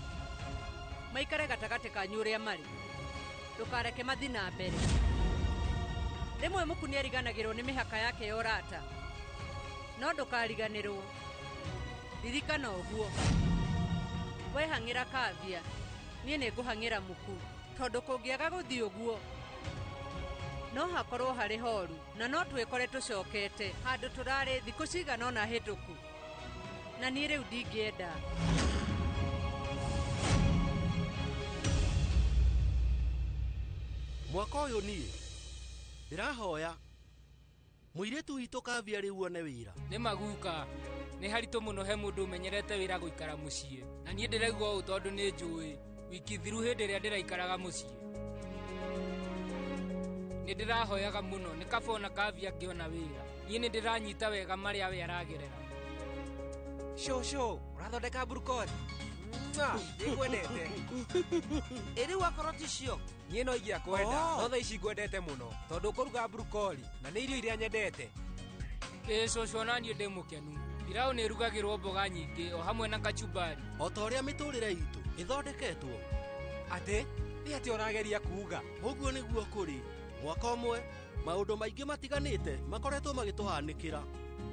maikare gatagatĩ kanyu ũrĩa marĩ. Ndũkareke mathiĩ na mbere. Rĩmwe mũku nĩariganagĩrwo nĩ mĩhaka yake ya ũrata. No ndũkariganĩrwo. Ririkana ũguo. We hang'ĩra Kavya, niĩ nĩngũhang'ĩra mũku. Tondũ kũngĩaga gũthiĩ ũguo no hakorwo harĩ horu na no twĩkore tũcokete handũ tũrarĩ thikũ cigana ũna hĩtũku. Na niĩ rĩu ndingĩenda. Mwaka ũyũ niĩ ndĩrahoya mũirĩtu witũ Kavya rĩu one wĩra. Nĩ maguka. Nĩ haritũ mũno he mũndũ ũmenyerete wĩra gũikara mũciĩ. Na niĩ ndĩraigua ũũ tondũ nĩ njũĩ wiki thiru hĩndĩ ĩrĩa ndĩraikaraga mũciĩ. Nĩ ndĩrahoyaga mũno nĩ kaba ona Kavia angĩona wĩra. Niĩ nĩ ndĩranyita wega marĩa we aragerera. Cũcũ, ũrathondeka mburukori? Nĩngwendete. Ĩ rĩu akorwo ti cio. Niĩ no ingĩakwenda, no thaa ici ngwendete mũno tondũ ũkũruga mburukori na nĩ irio iria nyendete. Ĩ cũcũ ona niĩ ndĩ mũkenu. Pilau nĩ ĩrugagĩrwo mboga nyingĩ o hamwe na kachumbari. O ta ũrĩa mĩtũrĩre itũ ĩthondeketwo. Atĩ? Nĩ atĩ ũrageria kuuga? Ũguo nĩguo kũrĩ. Mwaka ũmwe, maũndũ maingĩ matiganĩte makoretwo magĩtũhanĩkĩra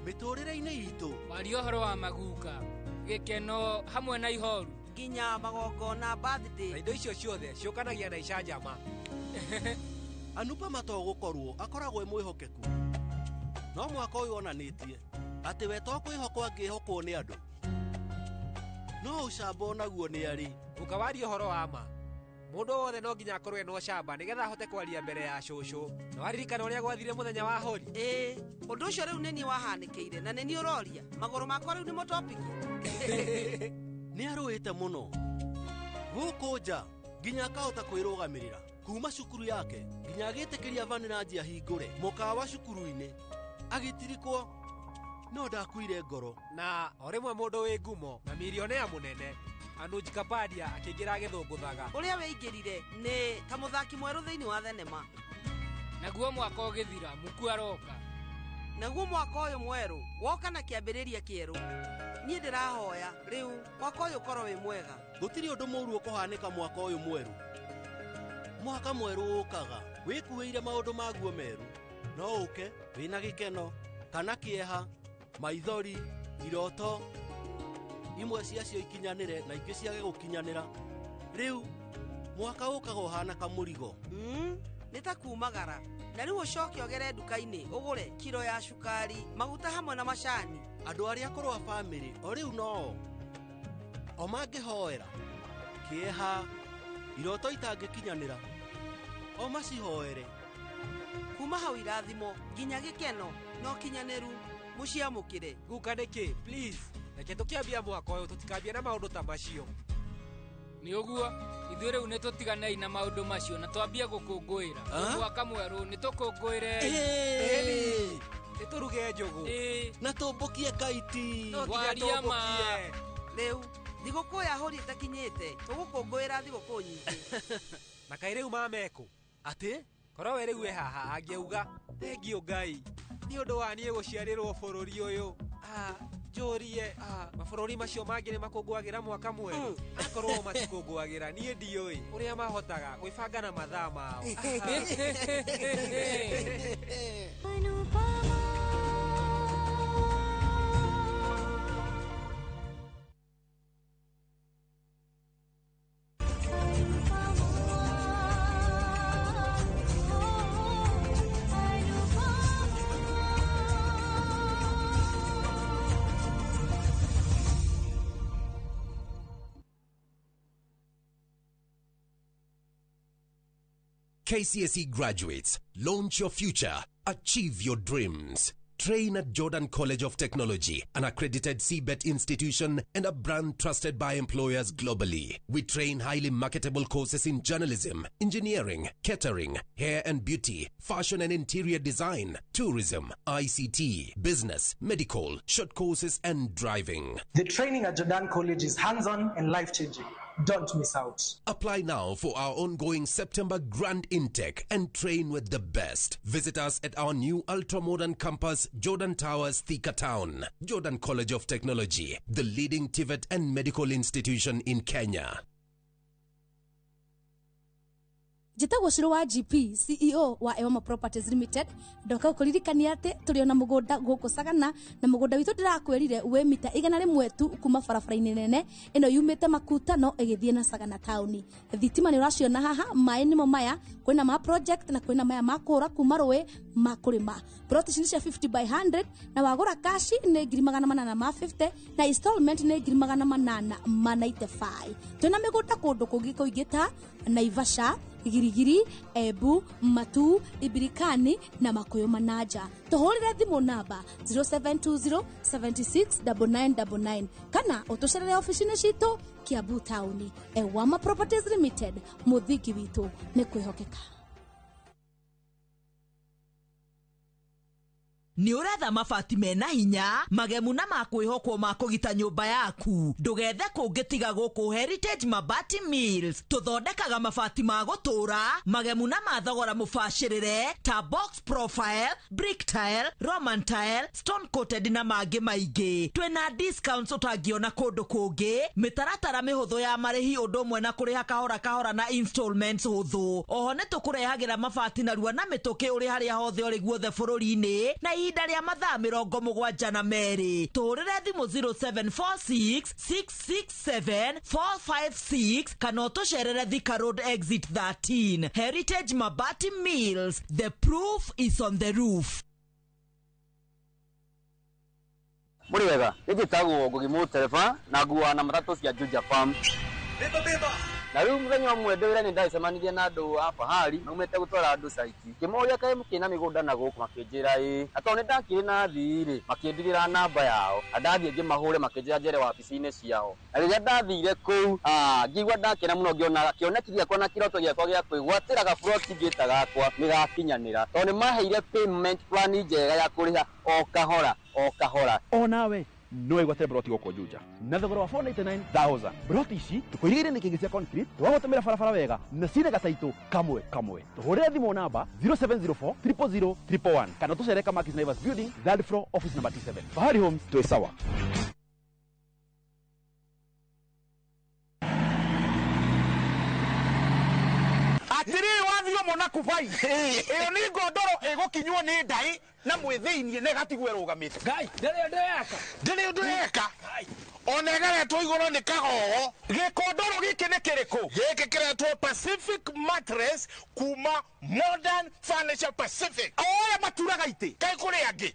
mĩtũrĩre-inĩ itũ. Waria ũhoro wa maguka, gĩkeno hamwe na ihoru. Nginya magongona birthday. Na indo icio ciothe ciũkanagia na icanjama. Anupama to gũkorwo akoragwo e mwĩhokeku. No mwaka ũyũ onanĩtie atĩ we to kwĩhokwo angĩhokwo nĩ andũ. No ũcamba onaguo nĩ arĩ. Guka waria ũhoro wa ma. Mũndũ wothe no nginya akorwo ena ũcamba nĩgetha ahote kwaria mbere ya cũcũ. Na waririkana ũrĩa gwathire mũthenya wa hori? Ĩĩ, ũndũ ũcio rĩu nĩ niĩ wahanĩkĩire na nĩ niĩ ũroria. Magũrũ makwa rĩu nĩmo topiki. Nĩ arũĩte mũno gũkũ nja nginya akahota kwĩrũgamĩrĩra kuma cukuru yake nginya agĩtĩkĩria Vaniraji ahingũre mũkawa cukuru-inĩ agĩtirikwo no ndakuire ngoro. Na o rĩmwe mũndũ wĩ ngumo na milionea mũnene Anuj Kapadia akĩingĩra agĩthũngũthaga. Ũrĩa wĩingĩrire nĩ ta mũthaki mwerũ thĩinĩ wa thenema. Naguo mwaka ũgĩthira mũku aroka. Naguo mwaka ũyũ mwerũ woka na kĩambĩrĩria kĩerũ. Niĩ ndĩrahoya rĩu mwaka ũyũ ũkorwo wĩ mwega. Gũtirĩ ũndũ mũũru ũkũhanĩka mwaka ũyũ mwerũ. Mwaka mwerũ ũkaga wĩkuĩire maũndũ maguo merũ. No ũke wĩna gĩkeno kana kĩeha, maithori, iroto imwe ciacio ikinyanĩre na ingĩ ciage gũkinyanĩra. Rĩu mwaka ũkaga ũhana kamũrigo. Nĩ ta kumagara na rĩu ũcoke ũgere nduka-inĩ ũgũre kiro ya cukari, maguta hamwe na macani. Andũ arĩa akũrũ a bamĩrĩ o rĩu noo o mangĩhoera kĩeha, iroto itangĩkinyanĩra, o macihoere. Kuma hau irathimo nginya gĩkeno no kinyanĩru mũciamũkĩre. Guka nĩkĩ? Please, reke tũkĩambia mwaka ũyũ tũtikambie na maũndũ ta macio. Nĩ ũguo ithuĩ rĩu nĩ tũtiganei na maũndũ macio na twambie gũkũngũĩra. Mwaka mwerũ nĩ tũkũngũĩre. Nĩ tũruge njũgũ na tũmbũkie kaiti. Waria ma. Rĩu thigũkũ ya hori ĩtakinyĩte tũgũkũngũĩra thigũkũ nyingĩ. Na kaĩ rĩu mamekũ? Atĩ? Korwo we rĩu e haha angĩauga thengiũ Ngai nĩ ũndũ wa niĩ gũciarĩrwo bũrũri ũyũ. Njũrie mabũrũri macio mangĩ nĩ makũngũagĩra mwaka mwerũ. Akorwo matikũngũagĩra niĩ ndiũĩ ũrĩa mahotaga gwĩbanga na mathaa mao. KCSE graduates, launch your future, achieve your dreams. Train at Jordan College of Technology, an accredited CBET institution and a brand trusted by employers globally. We train highly marketable courses in journalism, engineering, catering, hair and beauty, fashion and interior design, tourism, ICT, business, medical, short courses and driving. The training at Jordan College is hands-on and life-changing. Don't miss out. Apply now for our ongoing September grand intake and train with the best. Visit us at our new ultra-modern campus, Jordan Towers, Thika Town. Jordan College of Technology, the leading TVET and medical institution in Kenya. Njĩtagwo Cũrũ wa GP CEO wa Ewama Properties Limited. Ndoka gũkũririkania atĩ tũrĩ ona mũgũnda gũkũ Sagana, na mũgũnda witũ ndĩrakwĩrire wĩ mita 100 tu kuma barabara-inĩ nene ĩno yumĩte Makutano ĩgĩthiĩ na Sagana taũni. Thitima nĩ ũraciona haha, maĩ nĩmo maya, kwĩna ma project na kwĩna maya ma kũũra kuma rũĩ ma kũrĩma. Plot ici nĩ cia 50 by 100 na wagũra kashi nĩ 850 na installment nĩ 895. Twĩna mĩgũnda kũndũ kũngĩ kũingĩ ta Naivasha, Girigiri, Embu, Matu, Ibirikani na Makuyu Manaja. Tũhũrĩre thimũ namba 0720 76 9999 kana ũtũcerere ofici-inĩ citũ Kiambu taũni. Ewama Properties Limited, mũthingi witũ nĩ kwĩhokeka. Nĩ ũretha mabati mena hinya magemu na makwĩhokwo ma kũgita nyũmba yaku. Ndũgethe kũngĩ tiga gũkũ Heritage Mabati Mills. Tũthondekaga mabati ma gũtũũra magemu na ma thogora mũbacĩrĩre ta box profile, brick tile, roman tile, stone coated na mangĩ maingĩ. Twĩna discounts ũtangĩona kũndũ kũngĩ, mĩtaratara mĩhũthũ ya marĩhi ũndũ ũmwe na kũrĩha kahora kahora na installments hũthũ. Oho nĩ tũkũrehagĩra mabati narua na mĩtũkĩ ũrĩ harĩa hothe ũrĩ guothe bũrũri-inĩ na ihinda rĩa mathaa 72. Tũhũrĩre thimũ 0746 667 456 kana ũtũcerere Thika Road exit 13. Heritage Mabati Mills, the proof is on the roof. Mũrĩ wega, njĩtagwo Ngugi Mũtereba na nguaga na matatũ cia Juja Farm. Na rĩu mũthenya ũmwe ndĩ wĩra-inĩ ndacemanirie na andũ a Fahari maumĩte gũtwara andũ caiti. Ngĩmoria kaĩ mũkĩrĩ na mĩgũnda na gũkũ, makĩnjĩra ĩĩ. Na tondũ nĩndakĩrĩ na athii rĩ, makĩndigĩra namba yao. Na ndathiĩ ngĩmahũre makĩnjĩra njere wabici-inĩ ciao. Na rĩrĩa ndathire kũu, ngĩigua ndakena mũno ngĩona kĩoneki gĩakwa na kĩroto gĩakwa gĩa kwĩgwatĩra gaburoti ngĩta gakwa nĩgakinyanĩra. Tondũ nĩmaheire payment plan njega ya kũrĩha o kahora o kahora. Onawe no wĩgwatĩre broti gũkũ Juja na thogora wa 499,000. Broti ici tũkũirigĩire nĩ kĩngĩ cia concrete, twagũtũmĩra barabara wega na cina gataitũ kamwe kamwe. Tũhũrĩre thimũ namba 0704 000 111 kana tũcere Kamakis Naivas Building, third floor, office number T7. Fahari Homes, twĩ sawa. Atiriri wathio mona kubai ĩyo nĩ ngondoro ĩgũkinywo nĩ ndai na mwĩthĩinie na ĩgatigwo ĩrũgamĩte. Ngai ndĩrĩ ũndũ eka, ndĩrĩ ũndũ eka, ona ĩgeretwo igũrũ nĩ kagogo. Gĩkondoro gĩkĩ nĩ kĩrĩkũ? Gĩkĩ kĩretwo Pacific Mattress kuma Modern Furniture Pacific. O arĩa maturaga itĩ kaĩ kũrĩ angĩ,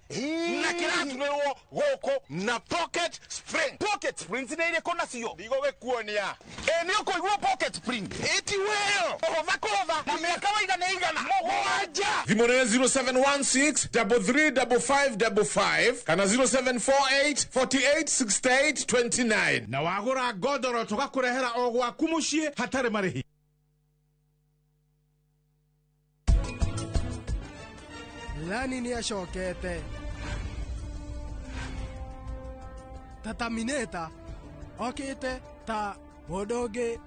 na kĩraturĩrwo gũkũ na pocket spring. Pocket springs nĩ irĩkũ nacio? Ndigũgĩkuonia. Ĩ nĩ ũkũigua pocket spring ĩti wĩyo kũhũtha kũhũtha na mĩaka waiga nĩ igana mũgwanja. Thimũ nĩ 0716 335555 kana 0748 48 68 29. Na wagũra ngondoro tũgakũrehera o gwaku mũciĩ hatarĩ marĩhi. Lani nĩ acokete ta Terminator okĩte ta mũndũ ũngĩ.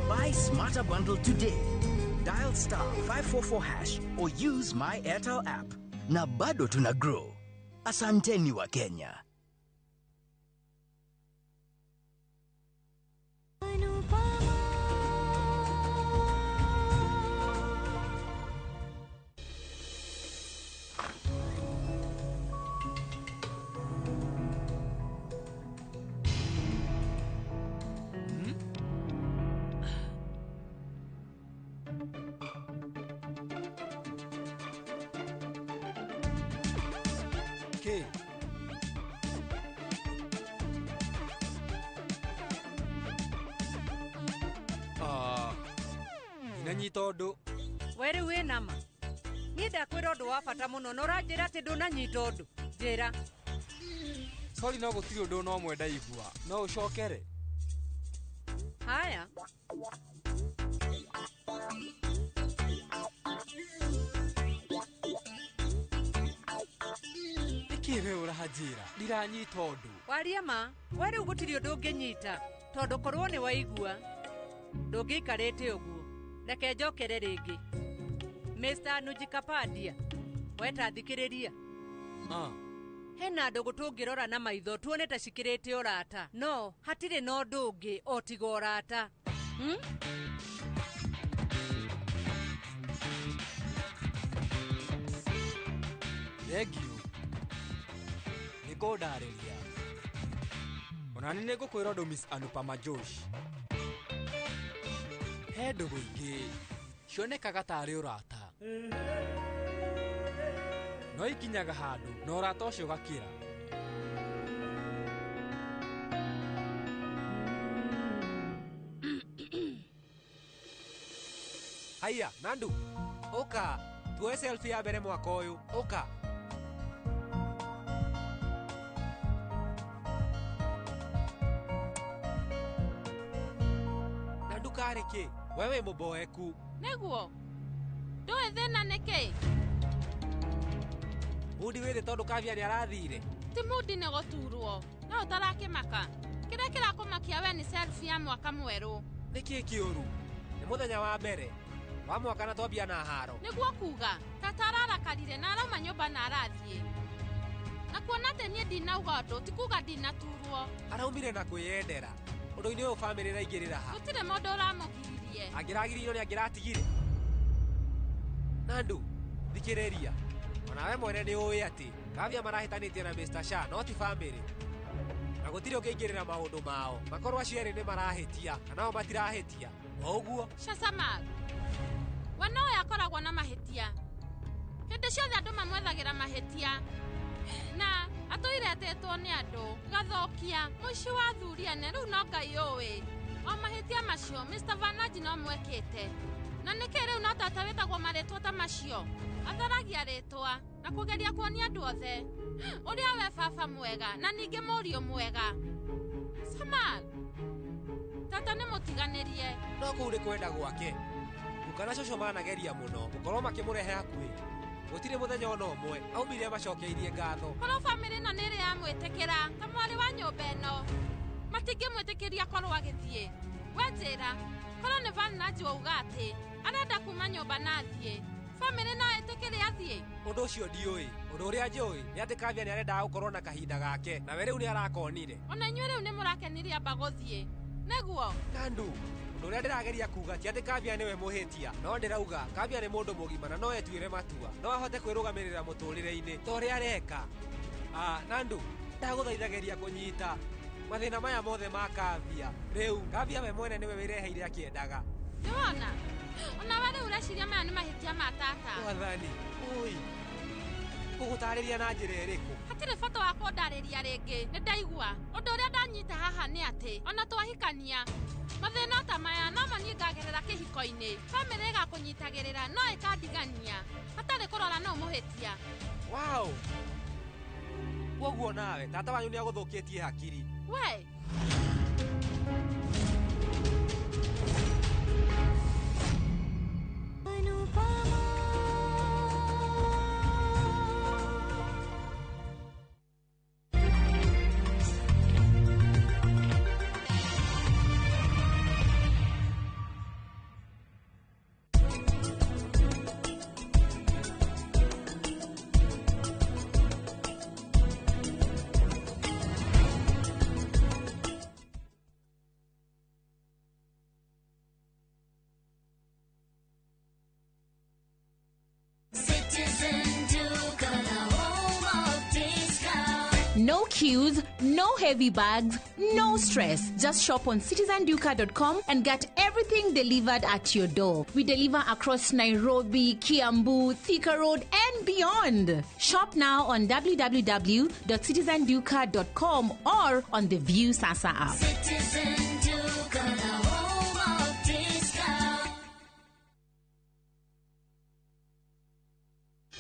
Buy Smarter Bundle today. Dial star 544 hash or use my Airtel app. Na bado tuna grow. Asanteni wa Kenya. K. Ndinanyita ũndũ. We rĩu wĩ nama. Niĩ ndakwĩra ũndũ wa bata mũno na ũranjĩra atĩ ndũnanyita ũndũ. Njĩra. Sorry, no gũtirĩ ũndũ no ũmwe ndaigua. No ũcokere. Haya. Nĩkĩ we ũranjĩra? Ndiranyita ũndũ. Waria ma, we rĩu gũtirĩ ũndũ ũngĩnyita tondũ korwo nĩ waigua ndũngĩikarĩte ũguo. Reke njokere rĩngĩ. Mr. Nujikapadia, we ta thikĩrĩria. Hena ndũgũ tũngĩrora na maitho tuone ta cikĩrĩte ũrata, no hatirĩ na ũndũ ũngĩ o tiga ũrata. Thengiũ nĩ kũndarĩria. Ona nĩ nĩngũkwĩra ũndũ Miss Anupama Josh. He ndũgũ ingĩ cionekaga tarĩ ũrata, no ikinyaga handũ na ũrata ũcio ũgakĩra. Haiya, Nandu, ũka tuoe selfie ya mbere mwaka ũyũ, ũka. Nandu karĩ kĩ? We wĩ mũboeku. Nĩguo ndũĩ thĩna nĩ kĩ? Mundi wĩrĩ tondũ Kavya nĩ arathire. Ti mundi nĩ gũturwo, no ũtarakĩmaka. Kĩrĩa kĩrakũmakia we nĩ selfie ya mwaka mwerũ. Nĩ kĩĩ kĩũru? Nĩ mũthenya wa mbere wa mwaka na twambia na haro. Nĩguo kuga tata ararakarire na arauma nyũmba na arathiĩ. Na kuona atĩ niĩ ndinauga ũndũ ti kuga ndinaturwo. Araumire na kwĩyendera. Ũndũ-inĩ ũyũ bamĩrĩ ĩraingĩrĩra ha? Gũtirĩ mũndũ ũramũgiririe. Angĩragiririo nĩ angĩratigire. Nandu, thikĩrĩria. Onawe mwene nĩ ũĩ atĩ Kavya marahĩtanĩtie na Mr. Shah no ti bamĩrĩ. Na gũtirĩ ũngĩingĩrĩra maũndũ mao. Makorwo acio erĩ nĩ marahĩtia kana o matirahĩtia. O ũguo. Shasamag, we nowe akoragwo na mahĩtia. Hĩndĩ ciothe andũ mamwethagĩra mahĩtia. Na atũire etĩtwo nĩ andũ gathũkia mũici wa athuri ene rĩu no Ngai ũĩ. O mahĩtia macio Mr. Vanaji no mwekĩte. Na nĩkĩ rĩu no tata wĩtagwo marĩtwa ta macio? Atharagia rĩtwa na kũgeria kuonia andũ othe ũrĩa we baba mwega na ningĩ mũriũ mwega. Samal, tata nĩ mũtiganĩrie. No kũu nĩ kwenda gwake. Guka na cũcũ manageria mũno gũkorwo makĩmũrehe hakuhĩ. Gũtirĩ mũthenya ona ũmwe aumire macokeirie ngatho. Korwo bamĩrĩ ĩno nĩ ĩrĩ yamwĩtĩkĩra ta mwarĩ wa nyũmba ĩno, matingĩmwĩtĩkĩria korwo agĩthiĩ. We njĩra, korwo nĩ Vannaji wauga atĩ arenda kuma nyũmba na athiĩ, bamĩrĩ no ĩtĩkĩre athiĩ? Ũndũ ũcio ndiũĩ. Ũndũ ũrĩa njũĩ nĩ atĩ Kavya nĩ arendaga gũkorwo na kahinda gake, nawe rĩu nĩ arakonire. Ona inyuĩ rĩu nĩ mũrakenirie amba gũthiĩ. Nĩguo? Nandu, ũndũ ũrĩa ndĩrageria kuga ti atĩ Kavya nĩwe mũhĩtia, no ndĩrauga Kavya nĩ mũndũ mũgima na no etuĩre matua, no ahote kwĩrũgamĩrĩra mũtũrĩre-inĩ ta ũrĩa areka. Nandu, ndagũthaitha kũnyita mathĩna maya mothe ma Kavya. Rĩu Kavya we mwene nĩwe wĩreheire akĩendaga. Nĩwona? Onawe rĩu ũreciria maya nĩ mahĩtia ma tata. Mwathani, ũi, ngũgũtarĩria na njĩra ĩrĩkũ? Hatirĩ bata wa kũndarĩria rĩngĩ, nĩ ndaigua. Ũndũ ũrĩa ndanyita haha nĩ atĩ ona twahikania mathĩna ta maya no mo niĩ ngagerera kĩhiko-inĩ. Bamĩrĩ ĩgakũnyitagĩrĩra no ĩkandigania hatarĩ kũrora no mũhĩtia. Wow! Kwoguo nawe tata wanyu nĩ agũthũkĩtie hakiri. We! No queues, no heavy bags, no stress. Just shop on citizenduka.com and get everything delivered at your door. We deliver across Nairobi, Kiambu, Thika Road, and beyond. Shop now on www.citizenduka.com or on the View Sasa app. Citizen Duka, the home of discount.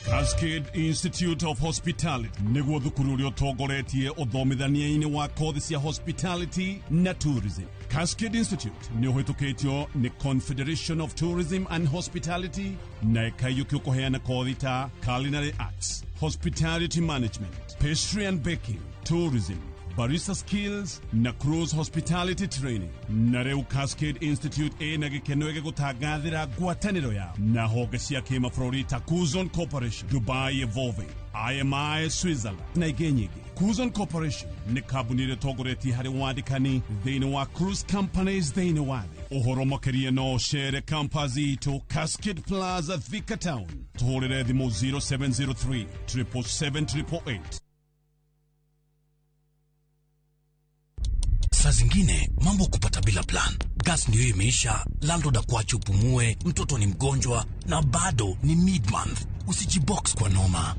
Cascade Institute of Hospitality nĩguo thukuru ũrĩa ũtongoretie ũthomithania-inĩ wa kothi cia hospitality na tourism. Cascade Institute nĩ ũhĩtũkĩtio nĩ Confederation of Tourism and Hospitality na ĩkaiyũkio kũheana kothi ta culinary arts, hospitality management, pastry and baking, tourism, barista skills na cruise hospitality training. Na rĩu Cascade Institute ĩna gĩkeno gĩgũtangathĩra ngwatanĩro yao na honge cia kĩmabũrũri ta Kuzon Corporation, Dubai Evolving, IMI Switzerland na ingĩ nyingĩ. Kuzon Corporation nĩ kambuni ĩrĩa ĩtongoretie harĩ wandĩkani thĩinĩ wa cruise companies thĩinĩ wa thĩ. Ũhoro makĩria no ũcere campus itũ Cascade Plaza, Thika Town. Tũhũrĩre thimũ 0703 777 888. Saa zingine mambo kupata bila plan. Gas ndio imeisha, landlord akuache upumue, mtoto ni mgonjwa na bado ni mid month. Usijibox kwa noma.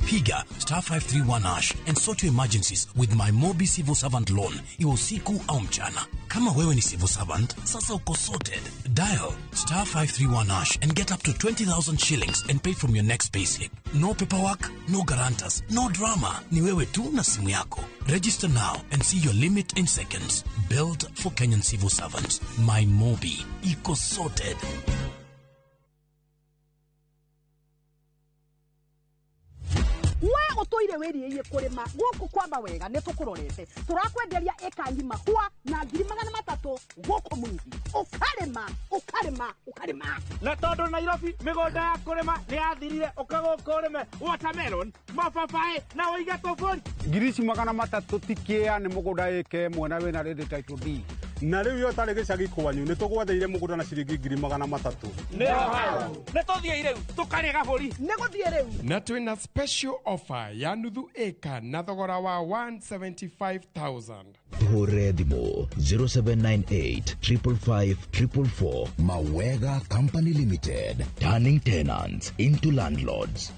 Piga star 531 hash and sort your emergencies with my Mobi Civil Servant Loan, iwe usiku au mchana. Kama wewe ni civil servant, sasa uko sorted. Dial star 531 hash and get up to 20,000 shillings and pay from your next payslip. No paperwork, no guarantors, no drama. Ni wewe tu na simu yako. Register now and see your limit in seconds. Built for Kenyan civil servants. My Mobi. Iko sorted. We ũtũire wĩrirĩirie kũrĩma gũkũ kwamba wega nĩ tũkũrorete tũrakwenderia ĩka ng'ima kwa na 300,000 gũkũ Mwingi ũkarĩma ũkarĩma ũkarĩma. Na tondũ Nairobi mĩgũnda ya kũrĩma nĩ yathirire, ũka gũkũ ũrĩme watermelon, mababaĩ na ũige tũbũri. 300,000 ti kĩa nĩ mũgũnda ĩka ĩmwe na wĩna ready title deed. Na rĩu yo ũtarĩ gĩcagi kwanyu nĩ tũgwetheire mũgũnda na ciringi 300,000. Nĩ tũthiĩi rĩu tũkarĩe gabũri. Nĩ gũthiĩ rĩu. Na twĩna special offer ya nuthu ĩka na thogora wa 175,000. Tuhũrĩre thimũ 0798 555 444. Mawega Company Limited, turning tenants into landlords.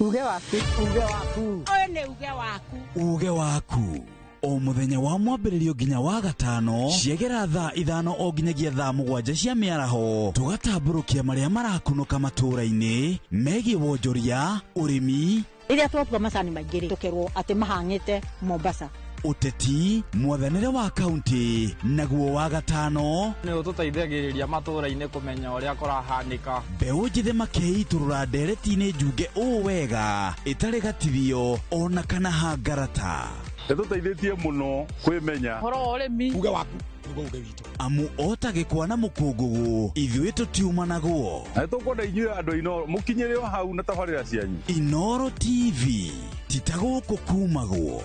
Uge waku, uge waku. Ũyũ nĩ uge waku. Uge waku. O mũthenya wa mwambĩrĩrio nginya wa gatano ciegera thaa 5 o nginyagia thaa 7 cia mĩaraho tũgatambũrũkia marĩa marakunũka matũũra-inĩ megiĩ wonjoria, ũrĩmi. Rĩrĩa twatua macani maingĩ rĩ, tũkerwo atĩ mahang'ĩte Mombasa. Ũteti, mwathanĩre wa kaunti, naguo wa gatano nĩ ũtũteithagĩrĩria matũũra-inĩ kũmenya ũrĩa kũrahanĩka. Mbeũ njĩthĩ makĩitũrũra ndereti-inĩ njunge ũũ wega ĩtarĩ gatithio ona kana hangarata. Nĩtũteithĩtie mũno kwĩmenya. Ũhoro wa ũrĩmi. Uge waku nĩguo uge witũ. Amu ota gĩkwa na mũkũngũgũ ithuĩ tũtiumanagwo. Na nĩtũkwenda inyuĩ andũ Inooro mũkinyĩre o hau na tabarĩra cianyu. Inooro TV ti ta gũkũ kumagwo.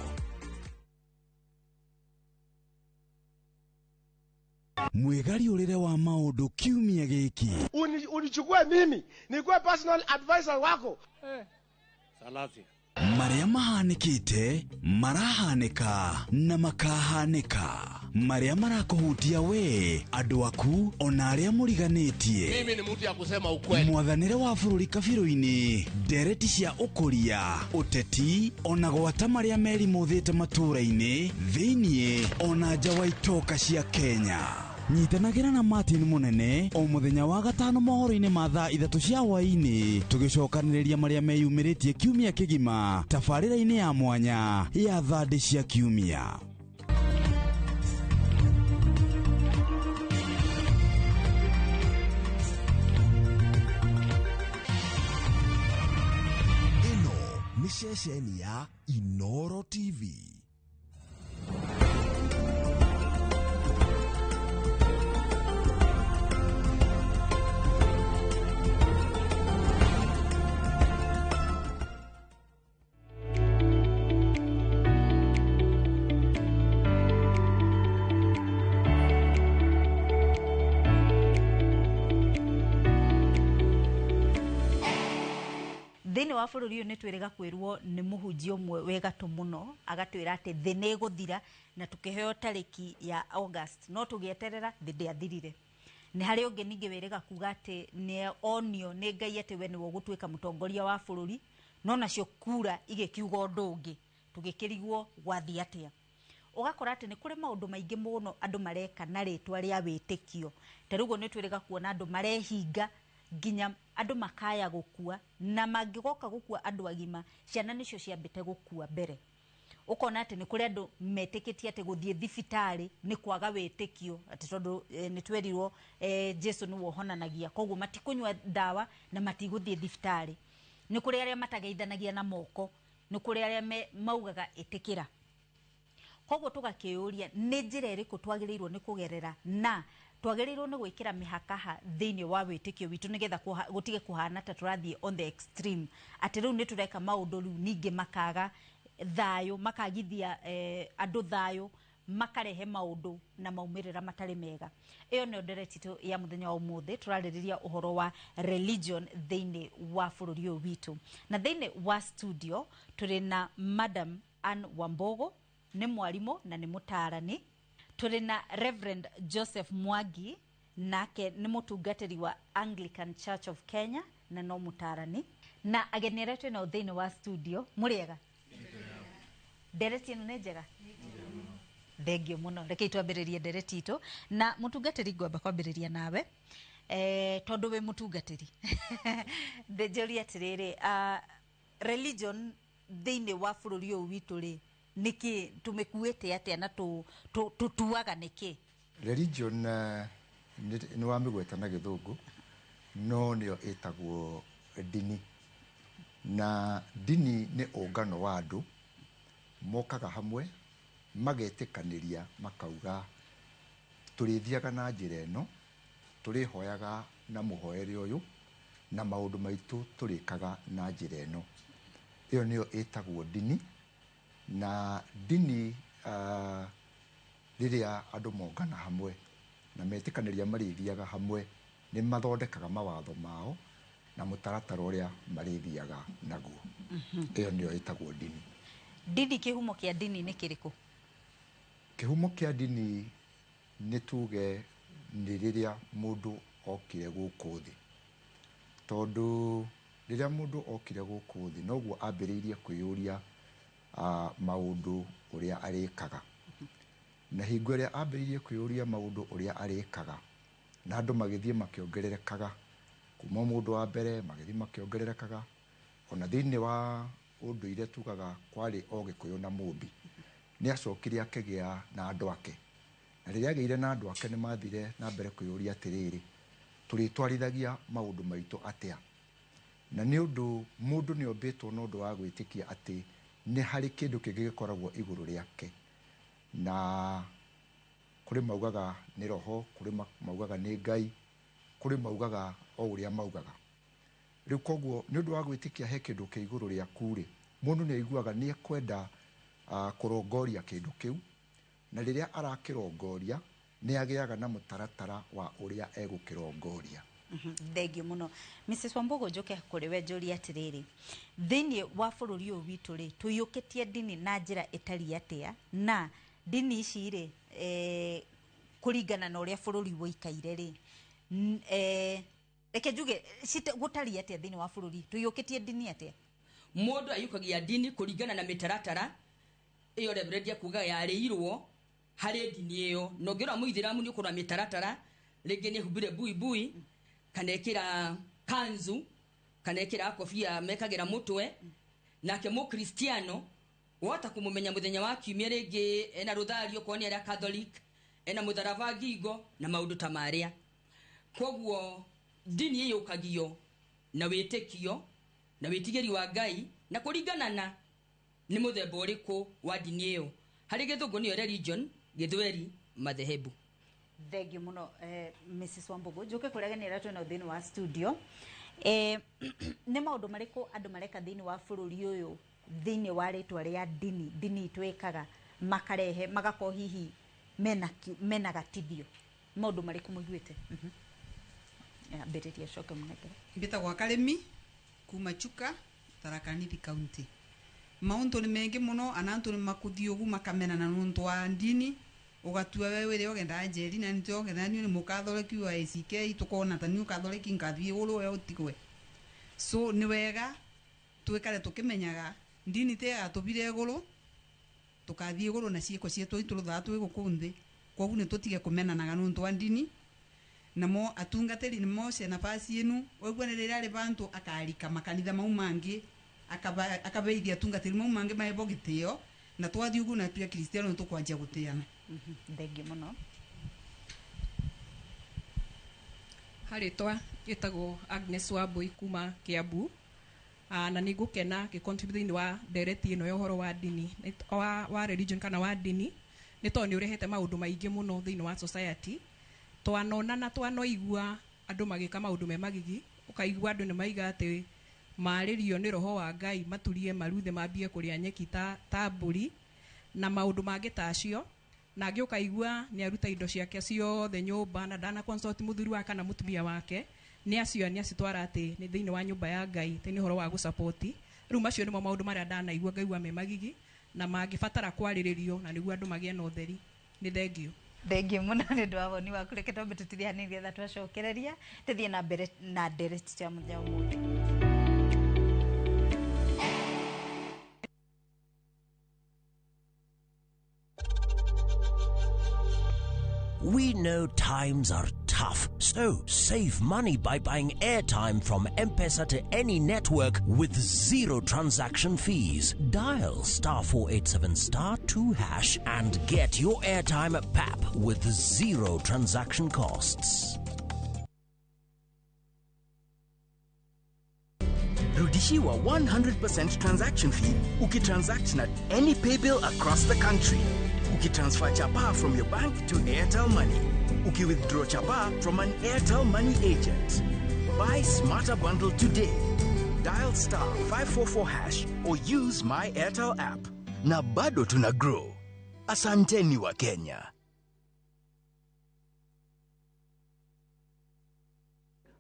Mwĩgariũrĩre wa maũndũ kiumia gĩkĩ. Unichukue mimi nikuwe personal advisor wako. Salasia. Marĩa mahanĩkĩte, marahanĩka na makahanĩka. Marĩa marakũhutia we, andũ aku, ona arĩa mũriganĩtie. Mimi ni mtu ya kusema ukweli. Mwathanĩre wa bũrũri kabirũ-inĩ, ndereti cia ũkũria, ũteti, ona gwata marĩa merimũthĩte matũũra-inĩ, thĩiniĩ, ona nja wa itoka cia Kenya. Nyitanagĩra na Martin Mũnene o mũthenya wa gatano mohoro-inĩ ma thaa 3 cia hwaĩ-inĩ tũgĩcokanĩrĩria marĩa meyumĩrĩtie kiumia kĩgima tabarĩra-inĩ ya mwanya ya thandĩ cia kiumia. Ĩno nĩ ceceni ya Inooro TV. Thĩinĩ wa bũrũri ũyũ nĩ twĩrĩga kwĩrwo nĩ mũhunjia ũmwe wĩ gatũ mũno agatwĩra atĩ thĩ nĩ ĩgũthira na tũkĩheo tarĩki ya August no tũgĩeterera thĩ ndĩathirire. Nĩ harĩ ũngĩ ningĩ wĩrĩga kuga atĩ nĩ onio nĩ Ngai atĩ we nĩwe ũgũtuĩka mũtongoria wa bũrũri no nacio kura igĩkiuga ũndũ ũngĩ tũgĩkĩrigwo gwathiĩ atĩa. Ũgakora atĩ nĩ kũrĩ maũndũ maingĩ mũno andũ mareka na rĩtwa rĩa wĩtĩkio. Ta rĩu ũguo nĩ twĩrĩga kuona andũ marehinga nginya andũ makaya gũkua na mangĩgoka gũkua andũ agima ciana nĩcio ciambĩte gũkua mbere. Ũkona atĩ nĩ kũrĩ andũ metĩkĩtie atĩ gũthiĩ thibitarĩ nĩ kwaga wĩtĩkio atĩ tondũ nĩ twerirwo Jesu nĩwe ũhonanagia koguo matikũnyua ndawa na matigũthiĩ thibitarĩ. Nĩ kũrĩ arĩa matageithanagia na moko, nĩ kũrĩ arĩa maugaga ĩtĩkĩra. Koguo tũgakĩũria nĩ njĩra ĩrĩkũ twagĩrĩirwo nĩ kũgerera na twagĩrĩirwo nĩ gwĩkĩra mĩhaka ha thĩinĩ wa wĩtĩkio witũ nĩgetha gũtige kũhana ta tũrathiĩ on the extreme atĩ rĩu nĩ tũreka maũndũ rĩu ningĩ makaga thayũ makagithia andũ thayũ makarehe maũndũ na maumĩrĩra matarĩ mega. Ĩyo nĩyo ndereti itũ ya mũthenya wa ũmũthĩ tũrarĩrĩria ũhoro wa religion thĩinĩ wa bũrũri ũyũ witũ. Na thĩinĩ wa studio tũrĩ na Madam Ann Wambogo nĩ mwarimũ na nĩ mũtaarani. Tũrĩ na Reverend Joseph Mwangi Nake nĩ mũtungatĩri wa Anglican Church of Kenya na no mũtarani. Na ageni arĩa twĩnao thĩinĩ wa studio, mũrĩega? Ndereti ĩno nĩ njega? Thengio mũno. Rekei twambĩrĩrie ndereti itũ na mũtungatĩri. Ngwamba kwambĩrĩria nawe tondũ wĩ mũtungatĩri. Njũrie atĩrĩrĩ, religion thĩinĩ wa bũrũri ũyũ witũ rĩ, nĩkĩ tũmĩkuĩte atĩa na tũtuaga nĩkĩ? Religion nĩ wamĩgweta na Gĩthũngũ, no nĩyo ĩtagwo ndini. Na ndini nĩ ũngano wa andũ mokaga hamwe, magetĩkanĩria, makauga tũrĩthiaga na njĩra ĩno, tũrĩhoyaga na mũhoere ũyũ, na maũndũ maitũ tũrĩkaga na njĩra ĩno. Ĩyo nĩyo ĩtagwo ndini. Na ndini, rĩrĩa andũ mongana hamwe na metĩkanĩria marĩthiaga hamwe, nĩ mathondekaga mawatho mao na mũtaratara ũrĩa marĩthiaga naguo. Ĩyo nĩyo ĩtagwo ndini. Ndini, kĩhumo kĩa ndini nĩ kĩrĩkũ? Kĩhumo kĩa ndini nĩ tuge nĩ rĩrĩa mũndũ okire gũkũ thĩ, tondũ rĩrĩa mũndũ okire gũkũ thĩ, noguo ambĩrĩirie kwĩyũria maũndũ ũrĩa arĩkaga. Na hingo ĩrĩa ambĩrĩirie kwĩyũria maũndũ ũrĩa arĩkaga, na andũ magĩthiĩ makĩongererekaga, kuma mũndũ wa mbere magĩthiĩ makĩongererekaga, ona thĩinĩ wa ũndũire tugaga kwarĩ o Gĩkũyũ na Mũmbi, nĩ acokire akĩgĩa na andũ ake. Na rĩrĩa agĩire na andũ ake, nĩ mathire na mbere kwĩyũria atĩrĩrĩ, tũrĩtwarithagia maũndũ maitũ atĩa? Na nĩ ũndũ mũndũ nĩ ombĩtwo na ũndũ wa gwĩtĩkia atĩ nĩ harĩ kĩndũ kĩngĩ gĩkoragwo igũrũ rĩake. Na kũrĩ maugaga nĩ roho, kũrĩ maugaga nĩ Ngai, kũrĩ maugaga o ũrĩa maugaga. Rĩu koguo nĩ ũndũ wa gwĩtĩkia he kĩndũ kĩ igũrũ rĩaku rĩ, mũndũ nĩ aiguaga nĩ ekwenda kũrongoria kĩndũ kĩu, na rĩrĩa arakĩrongoria nĩ agĩaga na mũtaratara wa ũrĩa egũkĩrongoria. Thengio mũno, Mrs Wambugu. Njoke kũrĩ we njũrie atĩrĩrĩ, thĩinĩ wa bũrũri ũyũ witũ rĩ, tũiyũkĩtie ndini na njĩra ĩtariĩ atĩa? Na ndini ici rĩ, kũringana na ũrĩa bũrũri ũikaire rĩ, reke njuge gũtariĩ atĩa thĩinĩ wa bũrũri? Tũiyũkĩtie ndini atĩa? Mũndũ aiyũkagia ndini kũringana na mĩtaratara ĩyo reverend akuga yarĩirwo harĩ ndini ĩyo. Na ũngĩrora mũithĩramu, nĩ ũkũrora mĩtaratara, rĩngĩ nĩ humbire buibui, kana ĩkĩra kanzu, kana ĩkĩra kobia mekagĩra mũtwe. Nake mũkristiano wahota kũmũmenya mũthenya wa kiumia, rĩngĩ ena rũthario, okorwo nĩ arĩa Catholic, ena mũtharaba ngingo na maũndũ ta marĩa. Koguo ndini ĩyũkagio na wĩtĩkio na wĩtigĩri wa Ngai, na kũringana na nĩ mũthemba ũrĩkũ wa ndini ĩyo. Harĩ Gĩthũngũ nĩyo religion, Gĩthweri madhehebu. Thengio mũno, Mrs Wambugu. Njoke kũrĩa ageni arĩa twĩnao thĩinĩ wa studio. Nĩ maũndũ marĩkũ andũ mareka thĩinĩ wa bũrũri ũyũ thĩinĩ wa rĩtwa rĩa ndini? Ndini itwĩkaga makarehe magakorwo hihi mena gatithio. Maũndũ marĩkũ mũiguĩte? Ambĩrĩria, coke mũnengere. Mbĩtagwo Karĩmi kuma Chuka, Tharaka Nithi County. Maũndũ nĩ maingĩ mũno, ana antũ nĩ makũthiĩ ũgu makamenana nũndũ wa ndini. Ũgatua we wĩrĩ ũgenda njeri na nĩtĩ ũgenda niĩ nĩ mũkathoreki wa ACK, tũkona ta niĩ ũkathoreki ngathiĩ igũrũ we ũtigwe. So nĩ wega twĩkare tũkĩmenyaga ndini tĩ yatũbire igũrũ, tũkathiĩ igũrũ na ciĩko cietũ itũrũthaa twĩ gũkũ nthĩ. Koguo nĩ tũtige kũmenanaga nũndũ wa ndini. Namo atungatĩri nĩ moce nafasi ĩnu waigua nĩ rĩrĩa arĩ bantu akarika makanitha mau mangĩ, akabeithia atungatĩri mau mangĩ mahebo gĩtĩo, na twathiĩ ũguo na tũe kristiano nĩ tũkwanjia gũtĩana. Thengio mũno. Harĩtwa ĩtagwo Agnes Wambui kuma Kiambu. Na nĩ ngũkena ngĩ-contribute thĩinĩ wa ndereti ĩno ya ũhoro wa ndini, wa religion kana wa ndini, nĩ tondũ nĩ ũrehete maũndũ maingĩ mũno thĩinĩ wa society. Twanona na twanoigua andũ magĩka maũndũ me magigi. Ũkaigua andũ nĩ maiga atĩ marĩrio nĩ roho wa Ngai maturie maruthe mambie kũrĩa nyeki ta mbũri na maũndũ mangĩ ta acio. Na angĩ ũkaigua nĩ aruta indo ciake ciothe nyũmba na ndana consult mũthuri wake kana mũtumia wake, nĩ acio nĩ acitwara atĩ nĩ thĩinĩ wa nyũmba ya Ngai, atĩ nĩ ũhoro wa gũsupport. Rĩu macio nĩmo maũndũ marĩa ndanaigua ngaigua me magigi na mangĩbatara kwarĩrĩrio na nĩguo andũ magĩe na ũtheri. Nĩ thengio. Thengiũ mũno nĩ ũndũ wa woni waku. Reke twambe tũtithie hanini getha twacokereria tũthiĩ na mbere na ndereti cia mũthenya ũmũthĩ. We know times are tough, so save money by buying airtime from M-Pesa to any network with zero transaction fees. Dial *487*2# and get your airtime at PAP with zero transaction costs. Rudishiwa 100% transaction fee ukitransact na any paybill across the country. Ukitransfer chapa from your bank to Airtel Money. Ukiwithdraw chapa from an Airtel Money agent. Buy smarter bundle today. Dial *544# or use my Airtel app. Na bado tuna grow. Asanteni wa Kenya.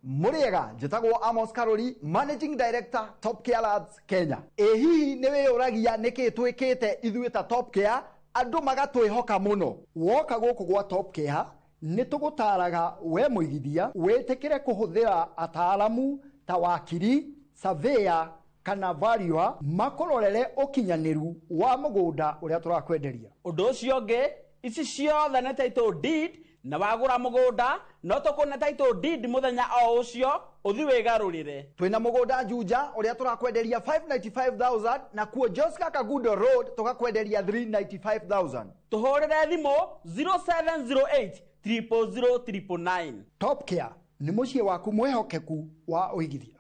Muriega njĩtagwo Amos Karori, Managing Director, Top Care Labs Kenya. Ĩ hihi nĩ wĩyũragia nĩkĩ twĩkĩte ithuĩ ta Top Care andũ magatwĩhoka mũno? Woka gũkũ gwa Top Care nĩ tũgũtaraga we mũigithia wĩtĩkĩre kũhũthĩra ataaramu ta wakiri, surveyor kana valuer makũrorere ũkinyanĩru wa mũgũnda ũrĩa tũrakwenderia. Ũndũ ũcio ũngĩ, ici ciothe nĩ title deed, na wagũra mũgũnda no tũkũne title deed mũthenya o ũcio ũthi wĩgarũrĩre. Twĩna mũgũnda Juja ũrĩa tũrakwenderia 595,000 na kuo Joska Kagudo Road tũgakwenderia 395,000. Tũhũrĩre thimũ 0708 000 999. Top Care nĩ mũciĩ waku mwĩhokeku wa ũigithia.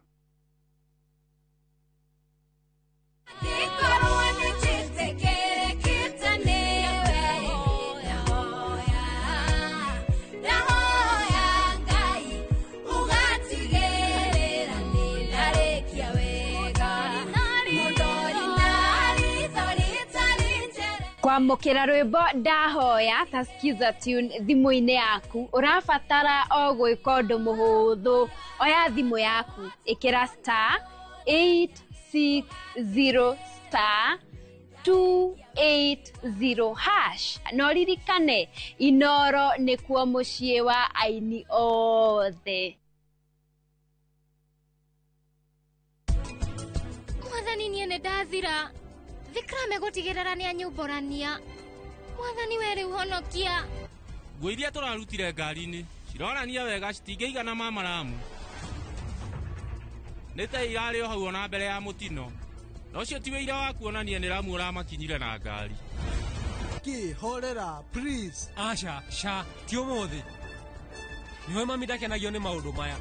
Kwamũkĩra rwĩmbo ndahoya ta Skiza Tune thimũ-inĩ yaku ũrabatara o gwĩka ũndũ mũhũthũ. Oya thimũ yaku, ĩkĩra *860*280# na ũririkane Inoro nĩkuo mũciĩ wa aini othe. Mwathani niĩ nĩ ndathira. Vikram egũtigĩrĩra nĩ anyumbũrania. Mwathani we rĩu honokia. Nguo iria tũrarutire ngari-inĩ cironania wega citingĩigana mama Ramu. Nĩ ta irarĩ o hau ona mbere ya mũtino. Na ũcio ti wĩira wa kuonania nĩ Ramu ũramakinyire na ngari. Kĩ horera please. Aca ca ti ũmũthĩ. Nĩwe mami ndakenagio nĩ maũndũ maya.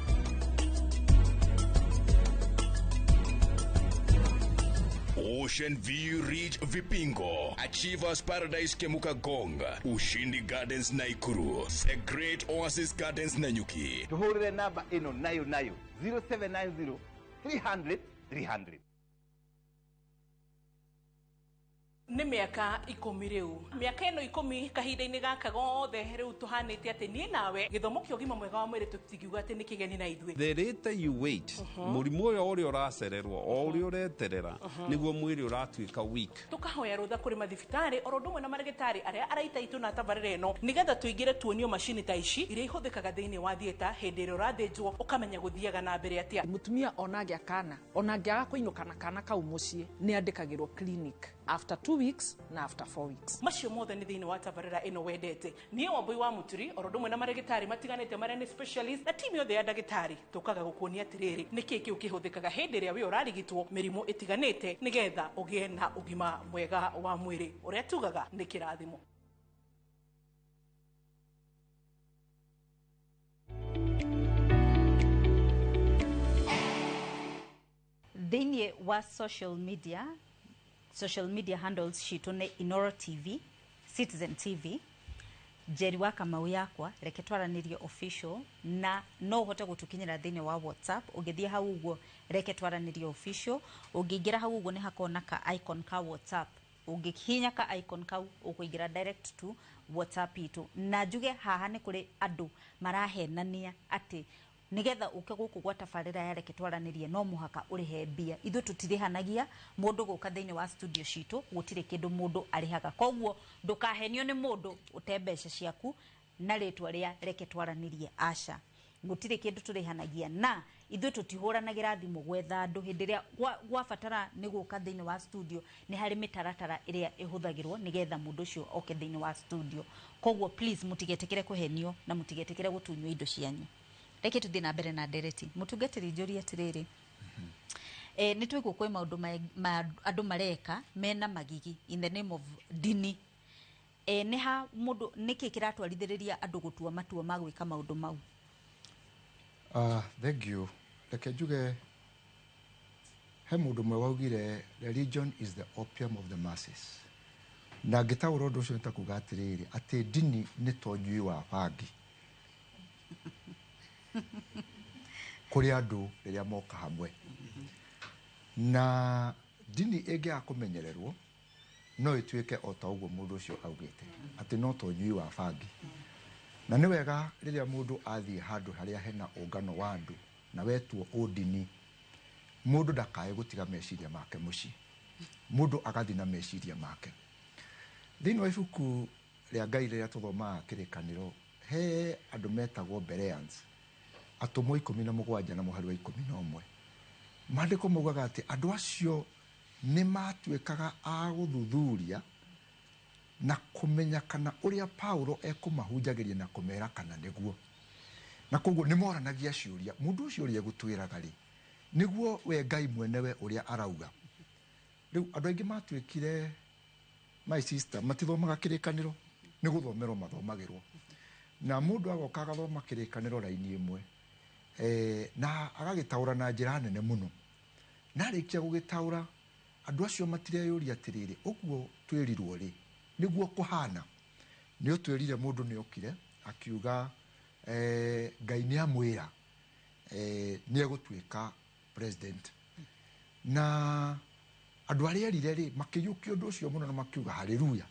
Ocean View Ridge Vipingo, Achievers Paradise Kemuka Gonga, Ushindi Gardens Naikuru, The Great Oasis Gardens Nanyuki. Tuhurire namba ĩno nayo nayo 0790 300 300. Nĩ mĩaka 10 rĩu. Mĩaka ĩno 10 kahinda-inĩ gaka gothe rĩu tũhanĩte atĩ niĩ nawe gĩthomo kĩa ũgima mwega wa mwĩrĩ tũtingiuga atĩ nĩ kĩgeni na ithuĩ. The later you wait, mũrimũ ũyũ ũrĩa ũracererwo o ũrĩa ũreterera nĩguo mwĩrĩ ũratuĩka weak. Tũkahoya rũtha kũrĩ mathibitarĩ oro ũndũ ũmwe na marĩgĩtarĩ arĩa araita itũ na tabarĩra ĩno nĩgetha tũingĩre tuonio macini ta ici iria ihũthĩkaga thĩinĩ wa theatre hĩndĩ ĩrĩa ũrathĩnjwo ũkamenya gũthiaga na mbere atĩa. Mũtumia ona angĩa kana ona angĩaga kũinũka na kana kau mũciĩ nĩ andĩkagĩrwo clinic after 2 weeks na after 4 weeks. Macio mothe nĩ thĩinĩ wa tabarĩra ĩno wendete. Niĩ Wambui wa Mũturi oro ũndũ ũmwe na marĩgĩtarĩ matiganĩte marĩa nĩ specialist na timu yothe ya ndagĩtarĩ tũkaga gũkuonia atĩrĩrĩ nĩkĩ kĩu kĩhũthĩkaga hĩndĩ ĩrĩa wĩ ũrarigitwo mĩrimũ ĩtiganĩte nĩgetha ũgĩe na ũgima mwega wa mwĩrĩ ũrĩa tugaga nĩ kĩrathimo. Thĩinĩ wa social media handles citũ nĩ Inoro TV, Citizen TV, Njeri wa Kamau yakwa, reke twaranĩrie official, na no ũhote gũtũkinyĩra thĩinĩ wa WhatsApp. Ũngĩthiĩ hau ũguo reke twaranĩrie official, ũngĩingĩra hau ũguo nĩ hakoragwo na ka icon ka WhatsApp. Ũngĩhihinya ka icon kau ũkũingĩra direct to WhatsApp itũ. Na njuge haha nĩ kũrĩ andũ marahenania atĩ Nigetha uke guku gwa tabarĩra ya Reke Twaranĩrie no mũhaka ũrĩhe mbia. Ithuĩ tũtirĩhanagia mũndũ gũka thĩinĩ wa studio citũ, gũtirĩ kĩndũ mũndũ arĩhaga. Koguo ndũkahenio nĩ mũndũ ũte mbeca ciaku na rĩtwa rĩa Reke Twaranĩrie, aca. Gũtirĩ kĩndũ tũrĩhanagia, na ithuĩ tũtihũranagĩra thimũ gwetha andũ. Hĩndĩ ĩrĩa gwabatara nĩ gũka thĩinĩ wa studio, nĩ harĩ mĩtaratara ĩrĩa ĩhũthagĩrwo nĩgetha mũndũ ũcio oke thĩinĩ wa studio. Koguo please mũtigetĩkĩre kũhenio na mũtigetĩkĩre gũtunywo indo cianyu. Reke tũthiĩ na mbere na ndereti. Mũtungatĩri, njũrie atĩrĩrĩ, nĩ twaigua kwĩ maũndũ ma andũ mareka mena magigi in the name of dini. Nĩ ha mũndũ, nĩkĩ kĩratwarithĩrĩria andũ gũtua matua ma gwĩka maũndũ mau? Thank you. Reke njuge he mũndũ ũmwe waugire, "Religion is the opium of the masses." Na ngĩtaũra ũndũ ũcio nĩ ta kuga atĩrĩrĩ, atĩ ndini nĩ ta ũnyui wa bangi kũrĩ andũ rĩrĩa moka hamwe. Na ndini ĩngĩaga kũmenyererwo no ĩtuĩke o ta ũguo mũndũ ũcio augĩte, atĩ no ta ũnyui wa bangi. Na nĩ wega rĩrĩa mũndũ athiĩ handũ harĩa hena ũngano wa andũ na wetwo ũndini, mũndũ ndakae gũtiga meciria make mũciĩ, mũndũ agathiĩ na meciria make. Thĩinĩ wa ibuku rĩa Ngai rĩrĩa tũthomaga Kĩrĩkanĩro, he andũ metagwo Bereans, atũmwo 17 na mũhari wa 11. Maandĩko maugaga atĩ andũ acio nĩ matuĩkaga a gũthuthuria na kũmenya kana ũrĩa Paulo ekũmahunjagĩria na kũmera kana nĩguo. Na koguo nĩ moranagia ciũria, mũndũ ũcio ũrĩa egũtwĩraga rĩ, nĩguo we Ngai mwenewe ũrĩa arauga? Rĩu andũ aingĩ matuĩkire, my sister, matithomaga Kĩrĩkanĩro, nĩ gũthomerwo mathomagĩrwo. Na mũndũ agoka agathoma Kĩrĩkanĩro raini ĩmwe, na agagĩtaũra na njĩra nene mũno. Na arĩkia gũgĩtaũra, andũ acio matireyũria atĩrĩrĩ, ũguo twĩrirwo rĩ, nĩguo kũhana? Nĩ ũtwĩrire mũndũ nĩ okire akiuga Ngai nĩ amwĩra nĩ egũtuĩka president. Na andũ arĩa erire rĩ, makĩiyũkia ũndũ ũcio mũno na makiuga haleluya.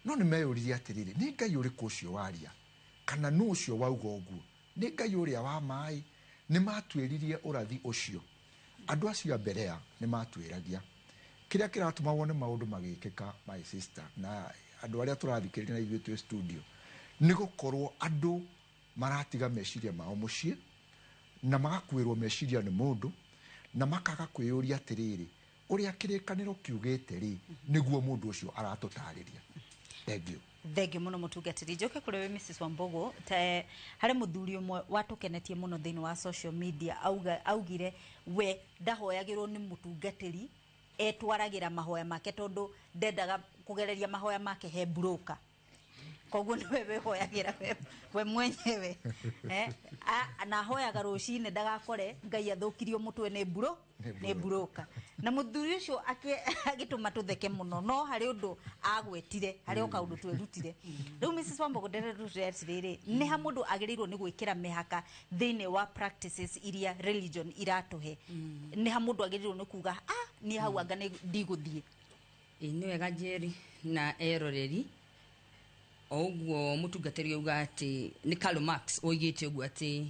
No nĩ meyũririe atĩrĩrĩ, nĩ Ngai ũrĩkũ ũcio waria? Kana nũ ũcio wauga ũguo? Nĩ Ngai ũrĩa wa maĩ? Nĩ matuĩririe ũrathi ũcio. Andũ acio a Berea nĩ matuĩragia. Kĩrĩa kĩratũma wone maũndũ magĩkĩka, my sister, na andũ arĩa tũrathikĩrĩria na ithuĩ twĩ studio, nĩ gũkorwo andũ maratiga meciria mao mũciĩ na magakuĩrwo meciria nĩ mũndũ na makaga kwĩyũria atĩrĩrĩ, ũrĩa Kĩrĩkanĩro kiugĩte rĩ, nĩguo mũndũ ũcio aratũtarĩria? Thank you. Thengio mũno, mũtungatĩri. Njoke kũrĩ we Mrs Wambogo. Te harĩ mũthuri ũmwe watũkenetie mũno thĩinĩ wa social media, auga, augire we ndahoyagĩrwo nĩ mũtungatĩri, etwaragĩra mahoya make tondũ ndendaga kũgereria mahoya make he broker. Koguo nĩwe wĩhoyagĩra we mwenyewe, na ahoyaga rũcinĩ ndagakore Ngai athũkirio mũtwe nĩ mburo nĩ broker. Na mũthuri ũcio agĩtũma tũtheke mũno, no harĩ ũndũ agwetire, harĩ o kaũndũ twerutire. Rĩu Mrs Wambogo, ndĩrerutire atĩrĩrĩ, nĩ ha mũndũ agĩrĩirwo nĩ gwĩkĩra mĩhaka thĩinĩ wa practices iria religion iratũhe? Nĩ ha mũndũ agĩrĩirwo nĩ kuga, "Ah, niĩ hau anga nĩ ndigũthiĩ"? Ĩ nĩ wega, Njeri na eroreri, o ũguo mũtungatĩri auga atĩ nĩ Karl Marx oigĩte ũguo atĩ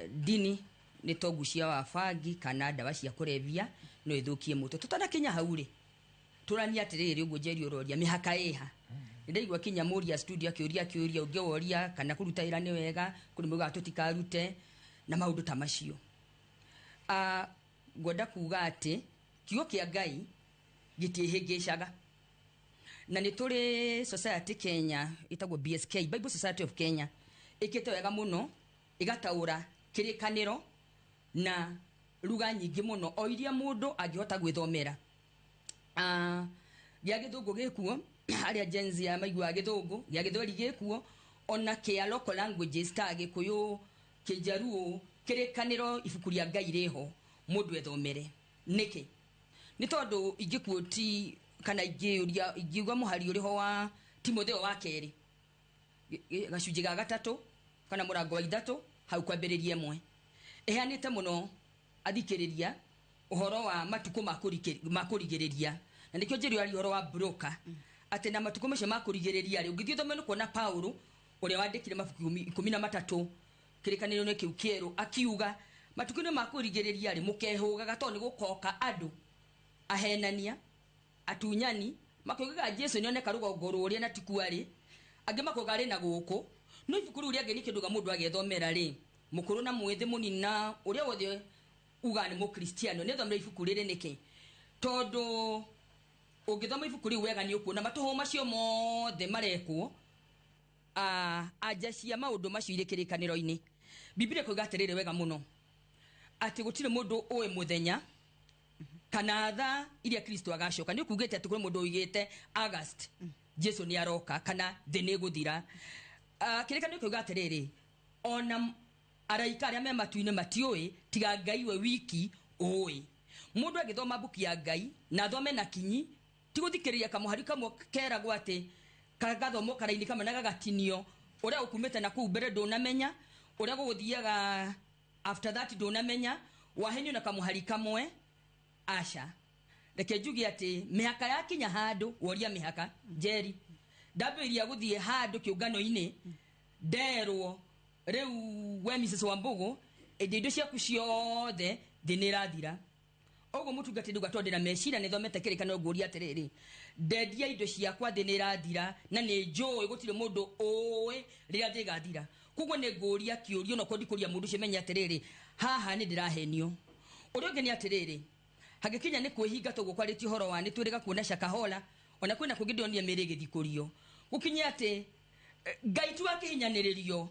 ndini nĩ ta ũgucia wa bangi kana ndawa cia kũrebia, no ĩthũkie mũtwe. Tũtanakinya hau rĩ, tũranie atĩrĩrĩ, ũguo Njeri ũroria, mĩhaka ĩha? Nĩndaigua kinya mũria studio akĩũria akĩũria ũngĩ woria kana kũruta wĩra nĩ wega, kũrĩ maugaga tũtikarute na maũndũ ta macio. Ngwenda kuga atĩ kiugo kĩa Ngai gĩtiĩhĩngĩcaga, na nĩ tũrĩ society Kenya ĩtagwo BSK, Bible Society of Kenya, ĩkĩte wega mũno ĩgataũra Kĩrĩkanĩro na ruga nyingĩ mũno o iria mũndũ angĩhota gwĩthomera. Gĩa Gĩthũngũ gĩkuo, arĩa Gen Z maiguaga Gĩthũngũ, gĩa Gĩthweri gĩkuo, ona kĩa local languages ta Gĩkũyũ, Kĩnjaruo. Kĩrĩkanĩro, ibuku rĩa Ngai rĩho mũndũ ethomere. Nĩkĩ? Nĩ tondũ ingĩkuoti kana ingĩũria, ingiuga mũhari ũrĩho wa Timotheo wa kerĩ gacunjĩ ga 3 kana mũrango wa 3 hau kwambĩrĩria 1, ĩheanĩte mũno athikĩrĩria ũhoro wa matukũ ma kũrigĩrĩria. Na nĩkĩo njĩrĩ aria ũhoro wa broker, atĩ na matukũ macio ma kũrigĩrĩria rĩ, ũngĩthiĩ ũthome nĩ kuona Paulo ũrĩa wandĩkire mabuku 13. Kĩrĩkanĩro-inĩ kĩu kĩerũ akiuga matukũ-inĩ ma kũrigĩrĩria rĩ mũkehũgaga tondũ nĩ gũkoka andũ ahenania atunyani makoigaga Jesu nĩoneka rũgongo rũrĩa na tikuo arĩ, angĩ makoiga arĩ na gũkũ. No ibuku rĩu rĩangĩ nĩ kĩndũ ga mũndũ agethomera rĩ, mũkũrũ na mwĩthĩ, mũnini na ũrĩa wothe ugaga nĩ mũkristiano nĩathomera ibuku rĩrĩ nĩkĩ? Tondũ ũngĩthoma ibuku rĩu wega nĩ ũkuona matũhũ macio mothe marekwo, anja cia maũndũ macio irĩ kĩrĩkanĩro-inĩ. Biblia ĩkoiga atĩrĩrĩ wega mũno atĩ gũtirĩ mũndũ ũĩ mũthenya kana thaa iria Kristo agacoka. Nĩ ũkugĩte atĩ kũrĩ mũndũ ũigĩte August Jesu nĩ aroka kana thĩ nĩ ĩgũthira. Kĩrĩkanĩro kĩuga atĩrĩrĩ, ona araika arĩa me matu-inĩ matiũĩ tiga Ngai we wiki ũĩ. Mũndũ agĩthoma mbuku ya Ngai na athome na kinyi, ti gũthikĩrĩria kamũhari kamwe keragwo atĩ kagathomwo karaini kamwe na gagatinio, ũrĩa ũkumĩte na kũu mbere ndũnamenya, ũrĩa gũgũthiaga after that ndũnamenya, wahenio na kamũhari kamwe. Aca, reke njuge atĩ mĩhaka yakinya handũ woria mĩhaka. Njeri ndambĩrĩria gũthiĩ handũ kĩũngano-inĩ, nderwo rĩu we Mrs Wambugu, endia indo ciaku ciothe thĩ nĩ ĩrathira. Ũguo mũtungatĩri uga tondũ ndĩna meciria nĩthomete kĩrĩkanĩro, ngũria atĩrĩrĩ, ndendia indo ciakwa thĩ nĩ ĩrathira na nĩ njũĩ gũtirĩ mũndũ ũĩ rĩrĩa thĩ ĩgathira. Koguo nĩ ngũria kĩũria onokorwo ndikũria mũndũ ũcio menye atĩrĩrĩ, haha nĩ ndĩrahenio. Ũrĩa ũngĩ nĩ atĩrĩrĩ, hangĩkinya nĩ kwĩhinga tũguo kwarĩtie ũhoro wa nĩ twĩrĩga kuona Shakahola, ona kwĩna kũngĩ ndĩronire mĩĩrĩ ĩgĩthikũrio. Gũkinye atĩ Ngai tu akĩhinyanĩrĩrio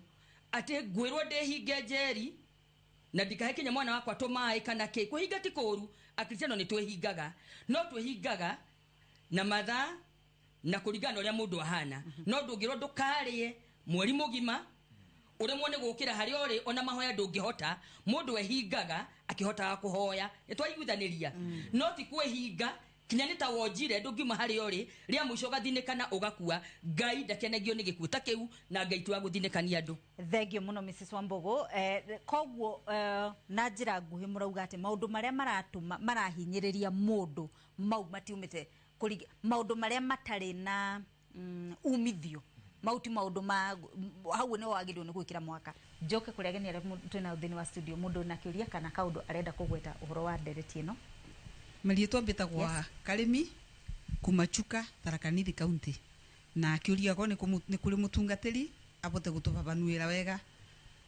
atĩ ngwĩrwo ndĩhinge njeri na ndikahe kinya mwana wakwa tũmaĩ kana kĩ. Kwĩhinga ti kũũru, akristiano nĩ twĩhingaga, no twĩhingaga na mathaa na kũringana na ũrĩa mũndũ ahana. No ndũngĩrwo ndũkarĩe mweri mũgima ũremwo nĩ gũkĩra harĩa ũrĩ, ona mahoya ndũngĩhota. Mũndũ ehingaga akĩhotaga kũhoya, nĩ twaiguithanĩria. No ti kwĩhinga kinya nĩ ta wonjire ndũngiuma harĩa ũrĩ, rĩa mũico ũgathinĩkana ũgakua. Ngai ndakenagio nĩ gĩkuũ ta kĩu, na Ngai ti wa gũthinĩkania andũ. Thengio mũno Mrs Wambugu. Koguo na njĩra nguhĩ mũrauga atĩ maũndũ marĩa maratũma marahinyĩrĩria mũndũ mau matiumĩte maũndũ marĩa matarĩ na umithio, mau ti maũndũ ma hau nĩho wagĩrĩirwo nĩ gwĩkĩra mwaka. Njoke kũrĩ ageni arĩa twĩnao thĩinĩ wa studio, mũndũ na kĩũria kana kaũndũ arenda kũgweta ũhoro wa ndereti ĩno. Marĩtwa mbĩtagwo Yes. Karĩmi kuma Chuka, Tharaka Nithi County, na kĩũria gwa nĩ kũrĩ mũtungatĩri abote gũtũbabanuĩra wega.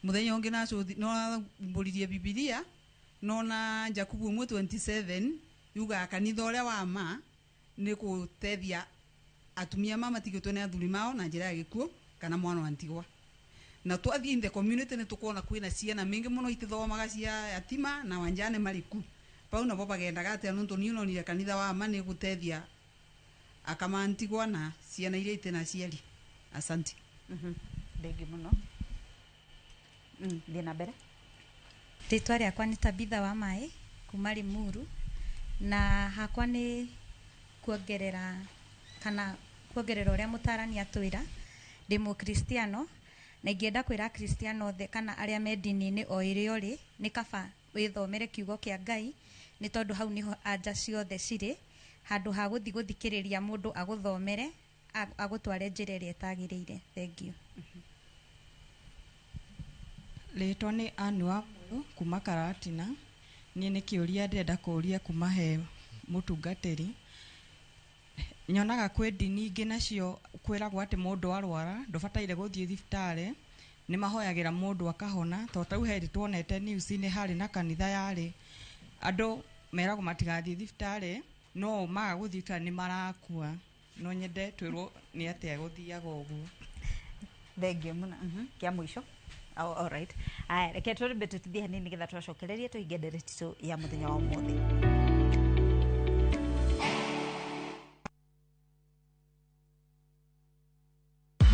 Mũthenya ũngĩ no mbũririe Bibilia nona Jakubu 1:27 yugaga kanitha ũrĩa wa ma nĩ gũteithia atumia ma matigĩtwo nĩ athuri mao na njĩra ya gĩkuũ kana mwana wa ndigwa. Na twathiĩ in the community nĩ tũkuona kwĩna ciana mĩingĩ mũno itithomaga cia yatima na wanjane marĩ ku pau nabo bagendaga atĩa nũntũ niĩ nonire kanitha wa ma nĩ gũteithia aka ma ndigwa na ciana iria itĩ na aciari. Asante. Thengiũ mũno. Thiĩ na mbere. Rĩtwa rĩakwa nĩ Tabitha wa Maĩ kuma Limuru, na hakwa nĩ kuongerera kana kuongerera ũrĩa mũtarani atwĩra. Ndĩ mũkristiano na ingĩenda kwĩra akristiano othe kana arĩa me ndini-inĩ o ĩrĩa ũrĩ, nĩ kaba wĩthomere kiugo kĩa Ngai, nĩ tondũ hau nĩho anja ciothe cirĩ, handũ ha gũthiĩ gũthikĩrĩria mũndũ agũthomere agũtware njĩra ĩrĩa ĩtagĩrĩire. Thengiũ. Rĩtwa nĩ Anne wa Mũyũ kuma Karatina. Niĩ nĩ kĩũria ndĩrenda kũũria kuma he mũtungatĩri. Nyonaga kwĩ ndini ingĩ nacio kwĩragwo atĩ mũndũ arwara ndũbataire gũthiĩ thibitarĩ, nĩ mahoyagĩra mũndũ akahona. Tondũ ta rĩu he hĩndĩ tuonete news-inĩ harĩ na kanitha yarĩ andũ meragwo matigathiĩ thibitarĩ, no maga gũthiĩ thibitarĩ nĩ marakua. No nyende twĩrwo nĩ atĩa gũthiaga ũguo. Thengiũ mũno. Kĩa mũico. Oh, all right. Aya, reke twambe tũtithie hanini nĩgetha twacokererie tũhinge ndereti itũ ya mũthenya wa ũmũthĩ.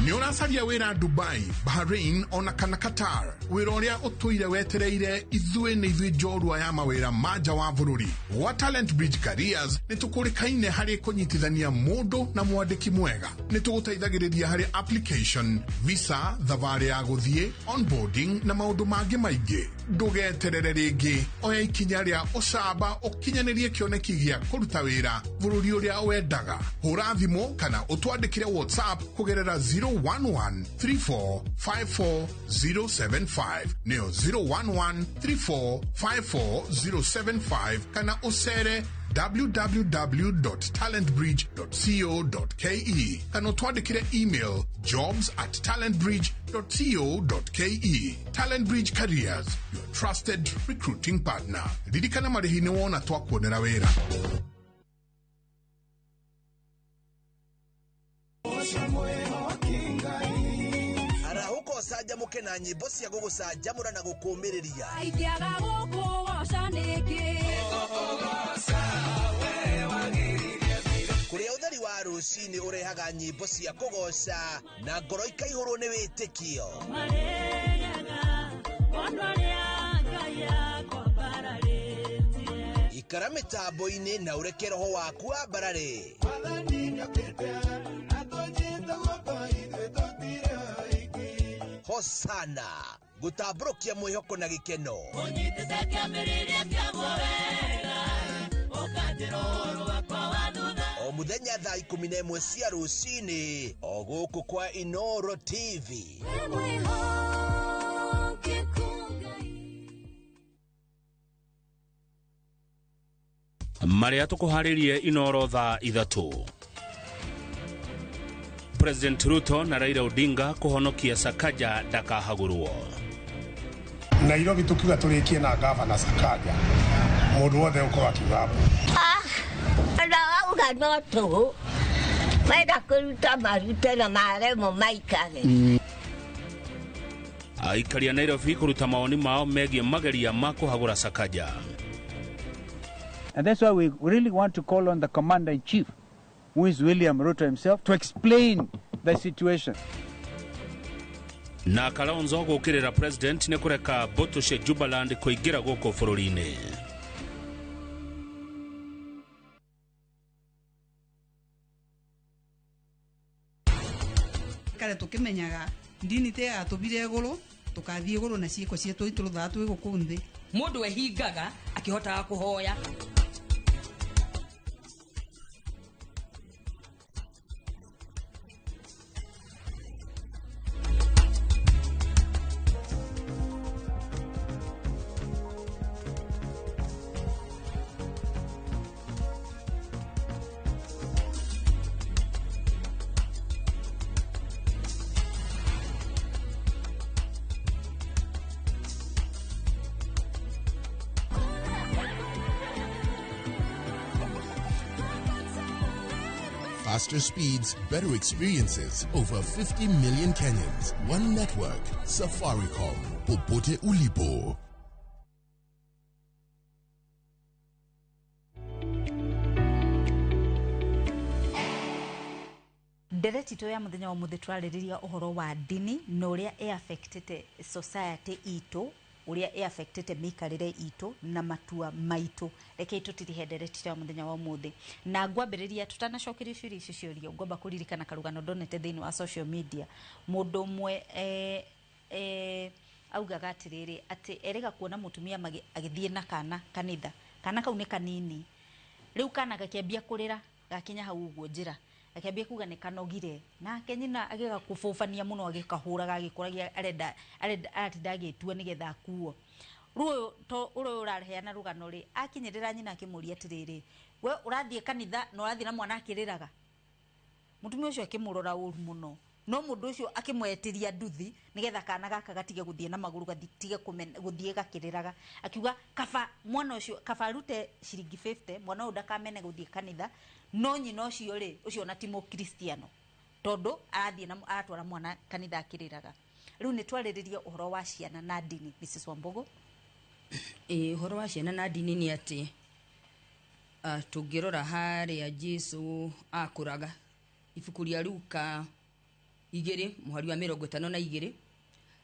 Nĩ ũracaria wĩra Dubai, Bahrain ona kana Qatar, wĩra ũrĩa ũtũire wetereire ithuĩ nĩ ithuĩ njorua ya mawĩra ma nja wa bũrũri. Gwa Talent Bridge Careers nĩ tũkũrĩkaine harĩ kũnyitithania mũndũ na mwandĩki mwega. Nĩ tũgũteithagĩrĩria harĩ application, visa, thabarĩ ya gũthiĩ, onboarding na maũndũ mangĩ maingĩ. Ndũgeterere rĩngĩ, oya ikinya rĩa ũcamba ũkinyanĩrie kĩoneki gĩa kũruta wĩra bũrũri ũrĩa wendaga. Hũra thimũ kana ũtwandĩkĩre WhatsApp kũgerera 011 011 34 54 075 nĩyo 011 34 54 075 kana ũcere www.talentbridge.co.ke kana ũtwandĩkĩre email jobs at talentbridge.co.ke. Talent Bridge Careers, your trusted recruiting partner. Ririkana marĩhi nĩ wona twakuonera wĩra. Arahũka ũcanjamũke na nyĩmbo cia gũgũcanjamũra na gũkũũmĩrĩria. Ingĩaga gũkũgoca nĩkĩ? Kũrĩa ũtheri wa rũcinĩ ũrehaga nyĩmbo cia kũgoca na ngoro ikaihũrwo nĩ wĩtĩkio. Ikara mĩtambo-inĩ na ũreke roho waku wambarare. Hosana gũtambũrũkia mwĩhoko na gĩkeno. Ũnyitĩte kĩambĩrĩria kĩaguo wega, ũkanjĩra ũhoro wakwa wa thutha. O mũthenya thaa 11 cia rũcinĩ o gũkũ kwa Inoro TV. Wĩ mwĩhokeku Ngai. Marĩa tũkũharĩrie Inoro thaa 3. President Ruto na Raila Odinga kũhonokia Sakaja ndakahagũrwo. Nairobi tukiuga tũrĩkie na gavana Sakaja, mũndũ wothe ũkorwo akiuga mbu. Ona wauga no tũhũ, menda kũruta marute na maremwo maikare. Aikari a Nairobi kũruta mawoni mao megiĩ mageria ma kũhagũra Sakaja. And that's why we really want to call on the commander-in-chief, who is William Ruto himself, to explain the situation. Na Kalonzo gũũkĩrĩra president nĩ kũreka mbũtũ cia Jubaland kũingĩra gũkũ bũrũri-inĩ. Kare tũkĩmenyaga ndini te yatũbire igũrũ, tũkathiĩ igũrũ na ciĩko cietũ itũrũthaga twĩ gũkũ nthĩ. Mũndũ ehingaga akĩhotaga kũhoya. Faster speeds, better experiences. Over 50 million Kenyans. One network. Safaricom. Popote ulipo. Ndereti itũ ya mũthenya wa mũthĩ twarĩrĩria ũhoro wa ndini na ũrĩa ĩ-affectĩte society itũ, ũrĩa ĩ-affectĩte mĩikarĩre itũ na matua maitũ. Rekei tũtirihe ndereti ya mũthenya wa ũmũthĩ. Na ngwambĩrĩria tutanacokeria ciũria icio ciũria, ngwamba kũririkana karũgano ndonete thĩinĩ wa social media. Mũndũ ũmwe augaga atĩrĩrĩ, atĩ erĩga kuona mũtumia agĩthiĩ na kana kanitha. Kana kau nĩ kanini. Rĩu kana gakĩambia kũrĩra, gakinya hau ũguo njĩra. Akĩambia kuga nĩ kanogire. Nake nyina agĩgakũbũbania mũno, agĩkahũraga, agĩkũragia, arenda aratinda agĩtua nĩgetha akuo. Rĩu ũyũ to ũrĩa ũraheana rũgano rĩ, akinyĩrĩra nyina akĩmũria atĩrĩrĩ, we ũrathiĩ kanitha na ũrathiĩ na mwana akĩrĩraga? Mũtumia ũcio akĩmũrora ũru mũno. No mũndũ ũcio akĩmwetĩria nduthi nĩgetha kana gaka gatige gũthiĩ na magũrũ, gatige gũthiĩ gakĩrĩraga. Akiuga kaba mwana ũcio, kaba arute ciringi 50, mwana ũyũ ndakamene gũthiĩ kanitha. No nyina ũcio rĩ, ũcio ona ti mũkristiano, tondũ arathiĩ na aratwara mwana kanitha akĩrĩraga. Rĩu nĩ twarĩrĩria ũhoro wa ciana na ndini, Mrs. Wambugu. Ũhoro wa ciana na ndini nĩ atĩ, tũngĩrora harĩa Jesu akũraga, ibuku rĩa Luka 2 mũhari wa 52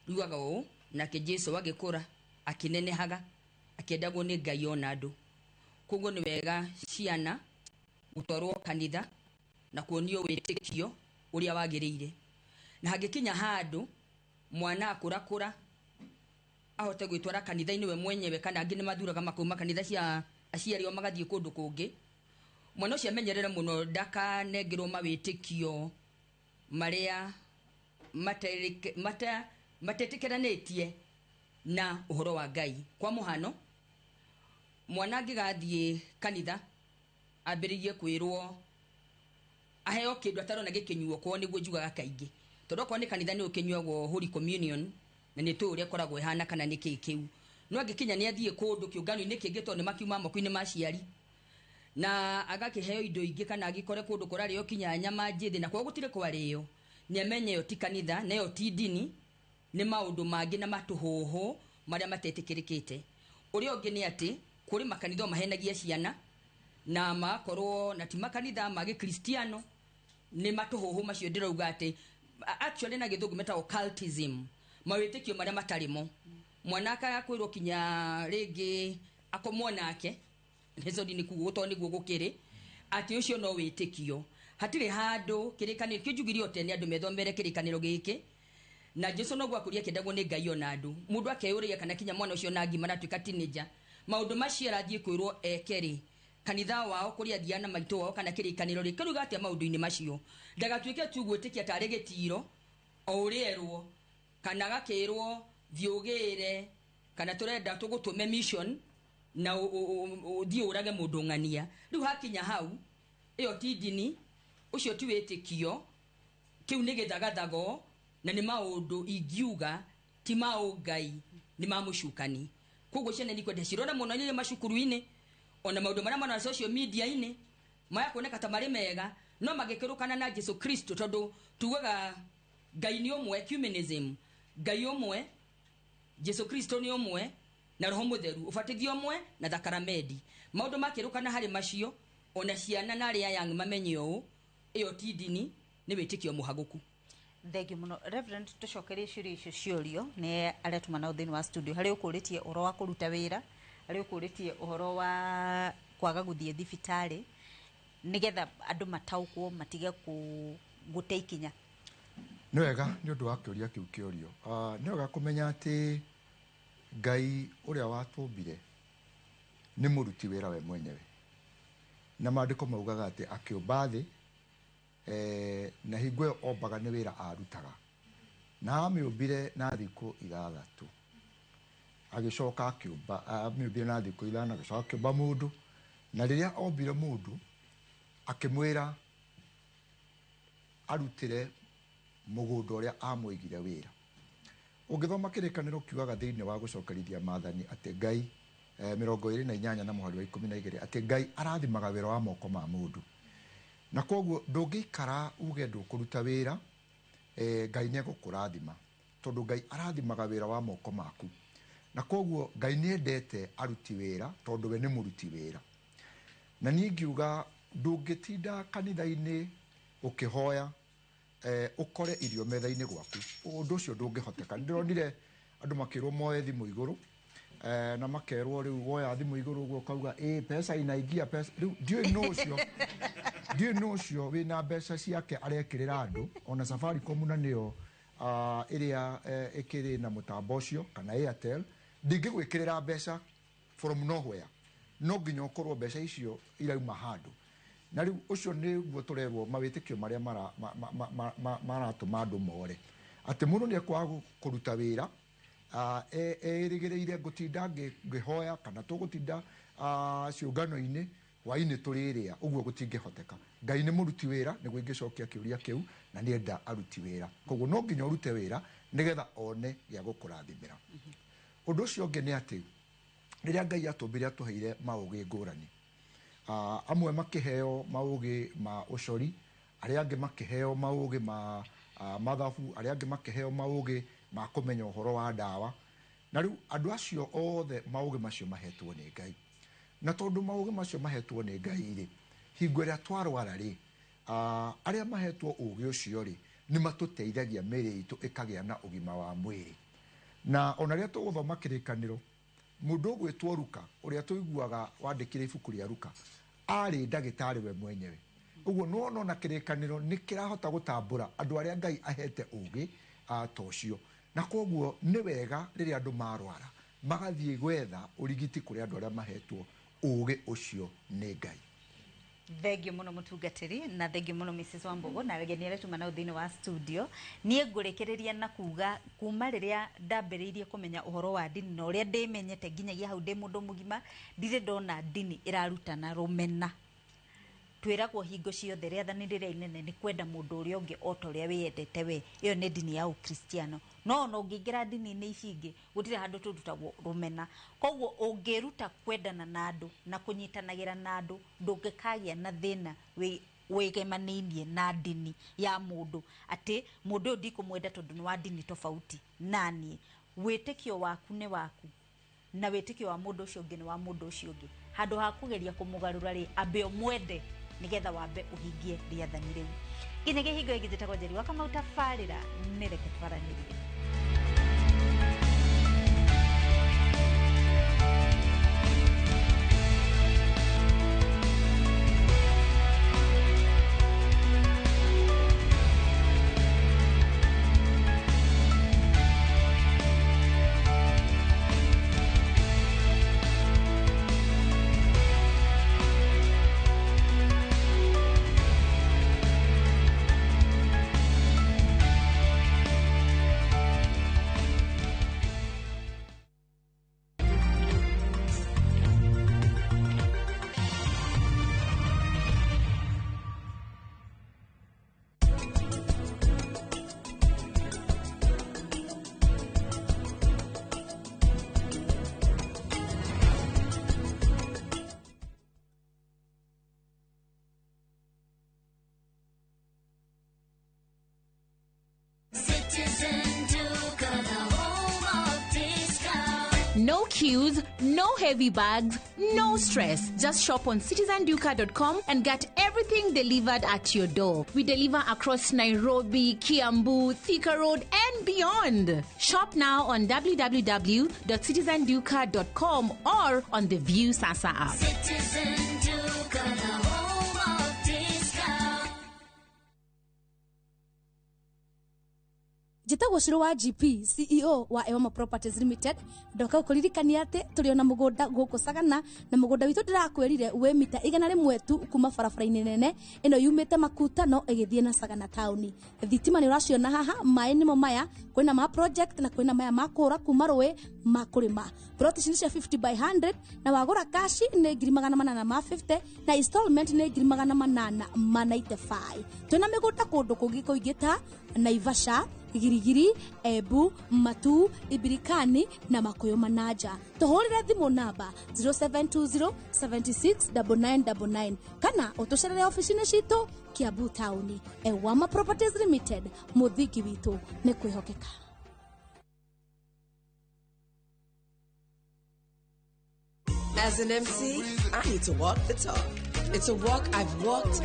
riugaga ũũ, nake Jesu agĩkũra akĩnenehaga, akĩendagwo nĩ Ngai ona andũ. Koguo nĩ wega ciana gũtwarwo kanitha na kuonio wĩtĩkio ũrĩa wagĩrĩire. Na hangĩkinya handũ mwana akũrakũra ahote gwĩtwara kanitha-inĩ we mwenyewe, kana angĩ nĩ mathuraga makauma kanitha cia aciari ao magathiĩ kũndũ kũngĩ, mwana ũcio amenyerere mũno ndakanengerwo mawĩtĩkio marĩa matetĩkĩranĩtie na ũhoro wa Ngai. Kwa mũhano, mwana angĩgathiĩ kanitha ambĩrĩrie kwĩrwo aheo kĩndũ atarona gĩkĩnyuo kwao, nĩguo njugaga kaingĩ, tondũ okorwo nĩ kanitha nĩ ũkĩnyuagwo Holy Communion na nĩ tũĩ ũrĩa ĩkoragwo ĩhana kana nĩ kĩĩ kĩu, no angĩkinya nĩ athiĩ kũndũ kĩũngano-inĩ kĩngĩ tondũ nĩ makiuma moko-inĩ ma aciari na agakĩheo indo ingĩ kana agĩkore kũndũ kũrarĩo kinya nyama njĩthĩ na kwao gũtirĩ kwarĩo, nĩ amenye ĩyo ti kanitha na ĩyo ti ndini, nĩ maũndũ mangĩ na matũhũhũ marĩa matetĩkĩrĩkĩte. Ũrĩa ũngĩ nĩ atĩ kũrĩ makanitha mahenagia ciana na magakorwo na ti makanitha ma gĩkristiano, nĩ matũhũhũ macio ndĩrauga atĩ actually na gĩthũngũ metagwo cultism, mawĩtĩkio marĩa matarĩ mo. Mwana akakwĩrwo kinya rĩngĩ akomwo nake nĩco nĩ kuguo tondũ nĩguo gũkĩrĩ atĩ ũcio no wĩtĩkio. Hatirĩ handũ kĩrĩkanĩro kĩu njugire tene andũ methomere kĩrĩkanĩro gĩkĩ, na Jesu noguo akũria akĩendagwo nĩ Ngai ona andũ. Mũndũ akeyũria kana kinya mwana ũcio na ngima aratuĩka teenager, maũndũ macio arathiĩ kwĩrwo eke rĩ, kanitha wao kũrĩa athiaga na maitũ wao kana kĩrĩkanĩro rĩ kĩruga atĩa maũndũ-inĩ macio, ndagatuĩke tu gwĩtĩkia tarĩ gĩtiro o ũrĩa erwo, kana agakĩrwo thiĩ ũgĩre kana tũrenda tũgũtũme mission na ũthiĩ ũrage mũndũ ng'ania. Rĩu hakinya hau, ĩyo ti ndini, ũcio ti wĩtĩkio, kĩu nĩ gĩthagathago na nĩ maũndũ ingiuga ti ma ũngai, nĩ ma mũcukani. Koguo ciana nĩ kwenda cirora mũno nĩ macukuru-inĩ ona maũndũ marĩa marona social media-inĩ maya kuoneka ta marĩ mega, no magĩkĩrũkana na Jesu Kristo, tondũ tugaga Ngai nĩ ũmwe, ecumenism, Ngai ũmwe, Jesu Kristo nĩ ũmwe na Roho Mũtheru, ũbatithio ũmwe na thakaramedi. Maũndũ makĩrũkana harĩ macio, ona ciana na arĩa young mamenye ũũ, ĩyo ti ndini, nĩ wĩtĩkio mũhagũku. Thengiũ mũno Reverend, tũcokerie ciũria icio ciorio nĩ arĩa tuma nao thĩinĩ wa studio. Harĩ ũkũrĩtie ũhoro wa kũruta wĩra, harĩ ũkũrĩtie ũhoro wa kwaga gũthiĩ thibitarĩ nĩgetha andũ mataũkwo matige gũte ikinya. Nĩ wega nĩ ũndũ wa kĩũria kĩu kĩorio. Nĩ wega kũmenya atĩ Ngai ũrĩa watũmbire nĩ mũruti wĩra we mwenyewe, na maandĩko maugaga atĩ akĩũmba thĩ na hingo ĩyo ombaga nĩ wĩra arutaga, na amĩũmbire na thikũ 6, agĩcoka akĩũmba, amĩũmbire na thikũ 5, agĩcoka akĩũmba mũndũ, na rĩrĩa ombire mũndũ akĩmwĩra arutĩre mũgũnda ũrĩa amũigire wĩra. Ũngĩthoma kĩrĩkanĩro kiugaga thĩinĩ wa gũcokerithia maathani atĩ Ngai 28 na mũhari wa 12 atĩ Ngai arathimaga wĩra wa moko ma mũndũ, na koguo ndũngĩikara uge ndũkũruta wĩra, Ngai nĩ egũkũrathima, tondũ Ngai arathimaga wĩra wa moko maku, na koguo Ngai nĩ endete aruti wĩra tondũ we nĩ mũruti wĩra. Na niĩ ngiuga ndũngĩtinda kanitha-inĩ ũkĩhoya ũkore irio metha-inĩ gwaku, ũndũ ũcio ndũngĩhoteka. Nĩndĩronire andũ makĩrwo moe thimũ igũrũ, na makerwo rĩu woya thimũ igũrũ ũguo ũkauga ĩ mbeca inaingia pesa. Rĩu ndiũĩ nũ ũcio, ndiũĩ nũ ũcio wĩna mbeca ciake arekĩrĩra andũ, ona Safaricom na nĩyo ĩrĩa ĩkĩrĩ na mũtambo ũcio kana Airtel, ndingĩgwĩkĩrĩra mbeca from nowhere, no nginya ũkorwo mbeca icio irauma handũ. Na rĩu ũcio nĩguo tũrerwo mawĩtĩkio marĩa maratũma andũ more, atĩ mũndũ nĩ ekwaga kũruta wĩra erĩgĩrĩire ngũtinda ngĩhoya kana tũgũtinda ciũngano-inĩ hwainĩ tũrĩrĩa, ũguo gũtingĩhoteka. Ngai nĩ mũruti wĩra, nĩguo ingĩcokia kĩũria kĩu, na nĩ enda aruti wĩra, koguo no nginya ũrute wĩra nĩgetha one gĩa gũkũrathimĩra. Ũndũ ũcio ũngĩ nĩ atĩ rĩrĩa Ngai atũmbire atũheire maũgĩ ngũrani, amwe makĩheo maũgĩ ma ũcori, arĩa angĩ makĩheo maũgĩ ma mathabu, arĩa angĩ makĩheo maũgĩ ma kũmenya ũhoro wa ndawa. Na rĩu andũ acio othe maũgĩ macio mahetwo nĩ Ngai, na tondũ maũgĩ macio mahetwo nĩ Ngai rĩ, hingo ĩrĩa twarwara rĩ, arĩa mahetwo ũgĩ ũcio rĩ, nĩ matũteithagia mĩĩrĩ itũ ĩkagĩa na ũgima wa mwĩrĩ. Na ona rĩrĩa tũgũthoma kĩrĩkanĩro, mũndũ ũgwĩtwo Luka ũrĩa tũiguaga wandĩkire ibuku rĩa Luka arĩ ndagĩtarĩ we mwenyewe. Ũguo nĩwona ona kĩrĩkanĩro nĩ kĩrahota gũtambũra andũ arĩa Ngai ahete ũgĩ ta ũcio. Na koguo nĩ wega rĩrĩa andũ marwara magathiĩ gwetha ũrigiti kũrĩ andũ arĩa mahetwo ũgĩ ũcio nĩ Ngai. Thengio muno mutungatiri na thengio muno Mrs Wambugu na ageni aria tuma nao thiini wa studio. Nie ngũrĩkĩrĩria na kuga kuma rĩrĩa ndambĩrĩirie kũmenya ũhoro wa ndini na ũrĩa ndĩmenyete nginyagia hau ndĩ mũndũ mũgima, ndirĩ ndona ndini ĩrarutana rũmena. Twĩragwo hingo ciothe rĩathani rĩrĩa inene nĩ kwenda mũndũ ũrĩa ũngĩ o ta ũrĩa wĩyendete we. Ĩyo nĩ ndini ya Ũkristiano. No ona ũngĩingĩra ndini-inĩ ici ingĩ gũtirĩ handũ tũrutagwo rũmena. Koguo ũngĩruta kwendana na andũ na kũnyitanagĩra na andũ, ndũngĩkagĩa na thĩna wĩgemanĩinie na ndini ya mũndũ atĩ mũndũ ũyũ ndikũmwenda tondũ nĩ wa ndini tofauti na niĩ. Wĩtĩkio waku nĩ waku na wĩtĩkio wa mũndũ ũcio ũngĩ nĩ wa mũndũ ũcio ũngĩ. Handũ ha kũgeria kũmũgarũra rĩ, ambe ũmwende nigetha wambe uhingie rĩathani rĩu. Nginyagia hingo ĩngĩ njĩtagwo Njeri wa Kamau, tabarĩra nĩ reke twaranĩrie. No queues, no heavy bags, no stress. Just shop on citizenduka.com and get everything delivered at your door. We deliver across Nairobi, Kiambu, Thika Road, and beyond. Shop now on www.citizenduka.com or on the View Sasa app. Citizen Duka, the home of discount. Njĩtagwo Cũrũ wa GP, CEO wa Ewama Properties Limited. Ndoka gũkũririkania atĩ tũrĩ ona mũgũnda gũkũ Sagana, na mũgũnda witũ ndĩrakwĩrire wĩ mita 100 tu kuma barabara-inĩ nene ĩno yumĩte Makutano ĩgĩthiĩ na Sagana taũni. Thitima nĩ ũraciona haha, maĩ nĩmo maya, kwĩna ma project na kwĩna maya ma kũra kuma rũĩ ma kũrĩma. Plot ici nĩ cia 50 by 100 na wagũra kashi nĩ 850 na installment nĩ 895. Twĩna mĩgũnda kũndũ kũngĩ kũingĩ ta Naivasha, Girigiri, Embu, Matu, Ibirikani na Makuyu Manaja. Tuhurire thimu namba 0720 76 9999 kana utucerere ofici-inĩ citũ Kiambu taũni. Ewama Properties Limited, mũthingi witũ nĩ kwĩhokeka. As an MC, I need to walk the talk. It's a walk I've walked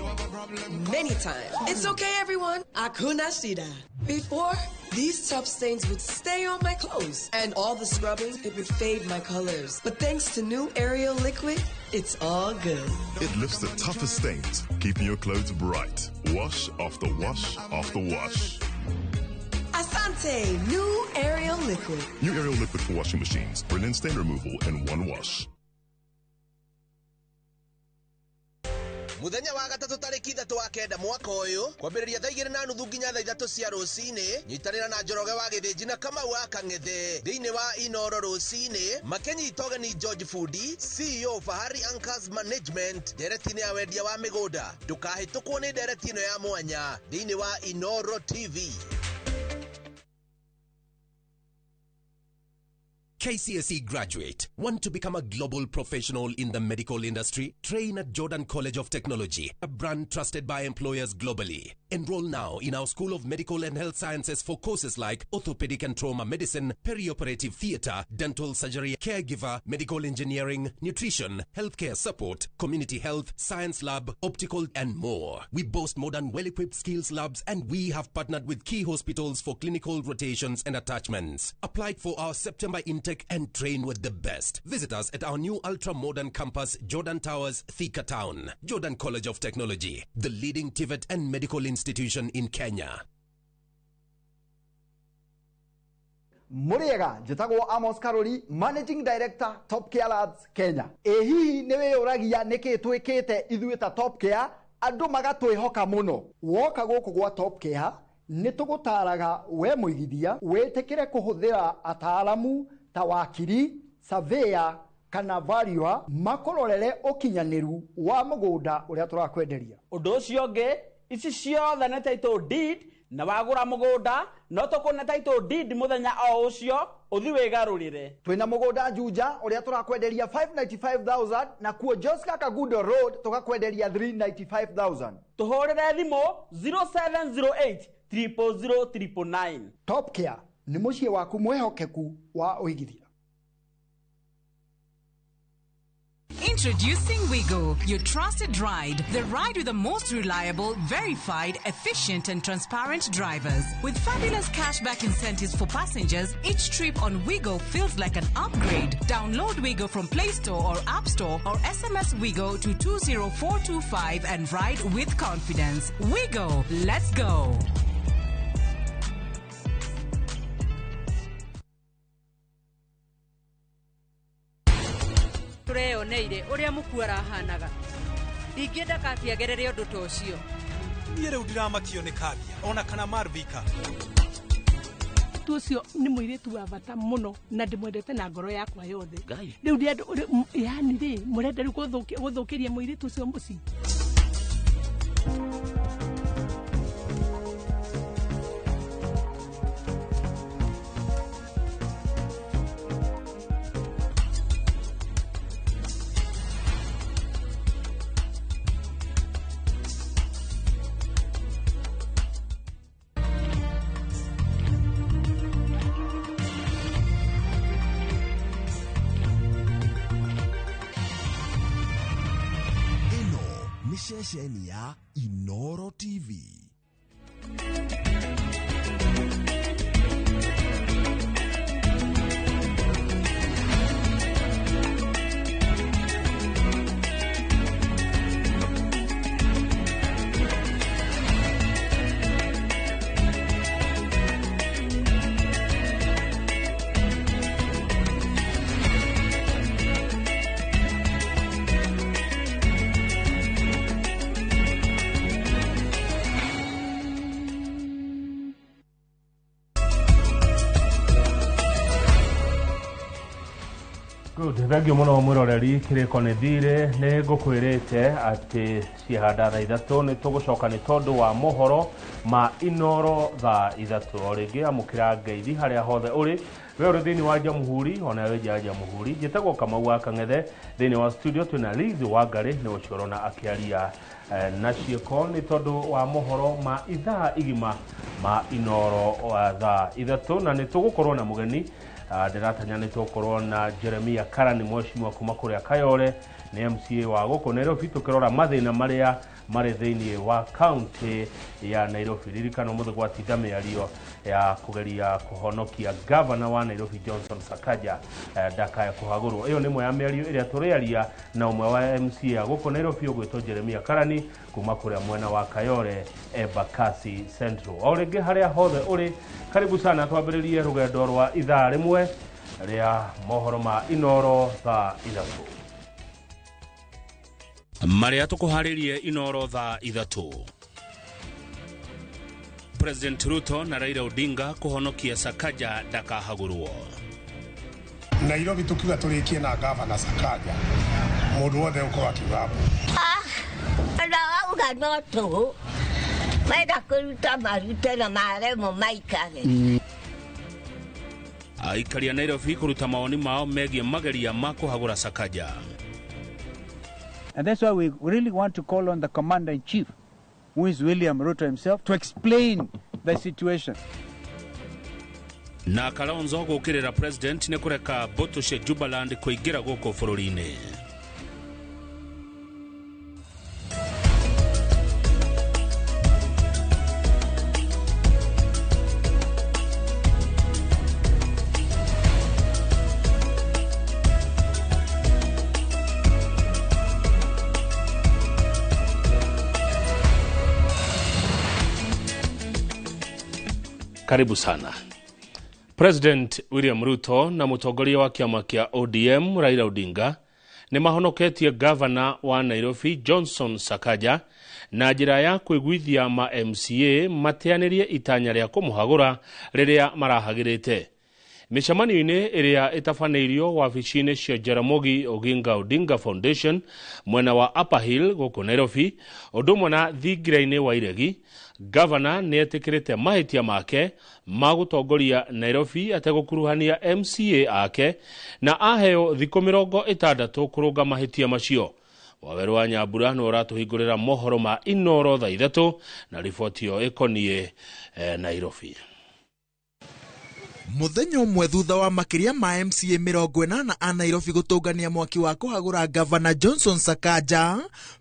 many times. It's okay, everyone. Hakuna shida. Before, these tough stains would stay on my clothes, and all the scrubbing, it would fade my colors. But thanks to new Ariel liquid, it's all good. It lifts the toughest stains, keeping your clothes bright. Wash after wash after wash. Asante, new Ariel liquid. New Ariel liquid for washing machines. Brilliant stain removal in one wash. Muthenya wa gatatu tariki 3 wa 9 mwaka uyu kwambiriria thaa 2:30 nginya thaa 3 cia rucini, nyitanira na Njoroge wa Githinji na Kamau wa Kang'ethe thiini wa Inoro rucini makinyita ũgeni George Fundi, CEO Fahari Anchors Management, ndereti-inĩ ya wendia wa mĩgũnda. Ndũkahĩtũkwo nĩ ndereti ĩno ya mwanya thiini wa Inoro TV. KCSE graduate, want to become a global professional in the medical industry? Train at Jordan College of Technology, a brand trusted by employers globally. Enroll now in our School of Medical and Health Sciences for courses like orthopedic and trauma medicine, perioperative theater, dental surgery, caregiver, medical engineering, nutrition, healthcare support, community health, science lab, optical, and more. We boast modern, well-equipped skills labs, and we have partnered with key hospitals for clinical rotations and attachments. Apply for our September intake and train with the best. Visit us at our new ultra-modern campus, Jordan Towers, Thika Town. Jordan College of Technology, the leading TVET and medical institution in Kenya. Mũrĩega, njĩtagwo Amos Karori, Managing Director, Top Care Labs Kenya. Ĩ hihi nĩ wĩyũragia nĩkĩ twĩkĩte ithuĩ ta Top Care andũ magatwĩhoka mũno? Woka gũkũ gwa Top Care nĩ tũgũtaraga we mũigithia wĩtĩkĩre kũhũthĩra ataaramu ta wakiri, surveyor kana valuer makũrorere ũkinyanĩru wa mũgũnda ũrĩa tũrakwenderia. Ũndũ ũcio ũngĩ, ici ciothe nĩ title deed, na wagũra mũgũnda no tũkũne title deed mũthenya o ũcio ũthi wĩgarũrĩre. Twĩna mũgũnda Juja ũrĩa tũrakwenderia 595,000 na kuo Joska Kagundo Road tũgakwenderia 395,000. Tũhũrĩre thimũ 0708 000 999. Top Care nĩ mũciĩ waku mwĩhokeku wa ũigithia. Introducing Wigo, your trusted ride. The ride with the most reliable, verified, efficient, and transparent drivers. With fabulous cashback incentives for passengers, each trip on Wigo feels like an upgrade. Download Wigo from Play Store or App Store or SMS Wigo to 20425 and ride with confidence. Wigo, let's go. Tũreyoneire ũrĩa mũkuo arahanaga. Ndingĩenda Kabi agerere ũndũ ta ũcio. Niĩ rĩu ndiramakio nĩ Kabia ona kana Marvika. Tu ũcio nĩ mũirĩtu wa bata mũno na ndĩmwendete na ngoro yakwa yothe. Rĩu ndĩ andũ yani rĩ mũrenda rĩu gũthũkĩria mũirĩtu ũcio mũciĩ. Ceceni ya Inoro TV. Thengio muno mwiroreri kiriko ni thire ni ngukwirite ati ciahanda thaa ithatũ ni tũgũcoka nĩ tondũ wa mohoro ma Inoro thaa ithatũ. O rĩngĩ amũkĩra ngeithi harĩa hothe ũrĩ, we ũrĩ thĩinĩ wa Jamhuri ona wĩ nja ya Jamhuri. Njĩtagwo Kamau wa Kang'ethe, thĩinĩ wa studio twĩna Liz Wangari nĩ ũcio ũrona akĩaria na ciĩko nĩ tondũ wa mohoro ma ithaa igima ma Inoro wa thaa ithatũ, na nĩ tũgũkorwo na mũgeni. Ndĩratanya nĩ tũgũkorwo na Jeremia Karani, mheshimiwa kuma kũrĩa Kayole, nĩ MCA wa gũkũ Nairobi, tũkĩrora mathĩna marĩa marĩ thĩinĩ wa kaunti ya Nairobi. Ririkana ũmũthĩ gwatinda mĩario ya kũgeria kũhonokia gavana wa Nairobi Johnson Sakaja ndakae kũhagũrwo. Ĩyo nĩ ĩmwe ya mĩario ĩrĩa tũrĩaria na ũmwe wa MCA gũkũ Nairobi ũgwĩtwo Jeremia Karani kuma kũrĩa mwena wa Kayole, Embakasi Central. O rĩngĩ harĩa hothe ũrĩ, karibu sana twambĩrĩrie rũgendo rwa ithaa rĩmwe rĩa mohoro ma Inoro thaa ithatũ. Marĩa tũkũharĩrie Inoro thaa ithatũ. President Ruto na Raila Odinga kũhonokia Sakaja ndakahagũrwo. Nairobi tukiuga tũrĩkie na gavana Sakaja mũndũ wothe ũkorwo akiuga na wauga no tũhũ menda kũruta marute na maremwo maikare. Aikari a Nairobi kũruta mawoni mao megiĩ mageria ma kũhagũra Sakaja. And that's why we really want to call on the commander-in-chief, who is William Ruto himself, to explain the situation. Na Kalonzo gũũkĩrĩra president nĩ kũreka mbũtũ cia Jubaland kũingĩra gũkũ bũrũri-inĩ. Karibu sana. President William Ruto na mũtongoria wa kĩama kĩa ODM Raila Odinga nĩ mahonoketie gavana wa Nairobi Johnson Sakaja na njĩra ya kũiguithia ma MCA mateanĩrie itanya rĩa kũmũhagũra rĩrĩa marahagĩrĩte. Mĩcemanio-inĩ ĩrĩa ĩtabanĩirio wabici-inĩ cia Jaramogi Oginga Odinga Foundation mwena wa Upper Hill gũkũ Nairobi, ũndũ ũmwe na thingira-inĩ wa Iregi, gavana nĩ etĩkĩrĩte mahĩtia make ma gũtongoria Nairobi ategũkuruhania MCA ake na aheo thikũ 60 kũrũnga mahĩtia macio. Waweru wa Nyambura nĩ ũratũhingũrĩra mohoro ma Inoro thaa 3 na riboti ĩyo ĩkoniĩ Nairobi. Muthenya ũmwe thutha wa makĩria ma MCA 80 a Nairobi gũtũngania mwaki wa kũhagũra Gavana Johnson Sakaja,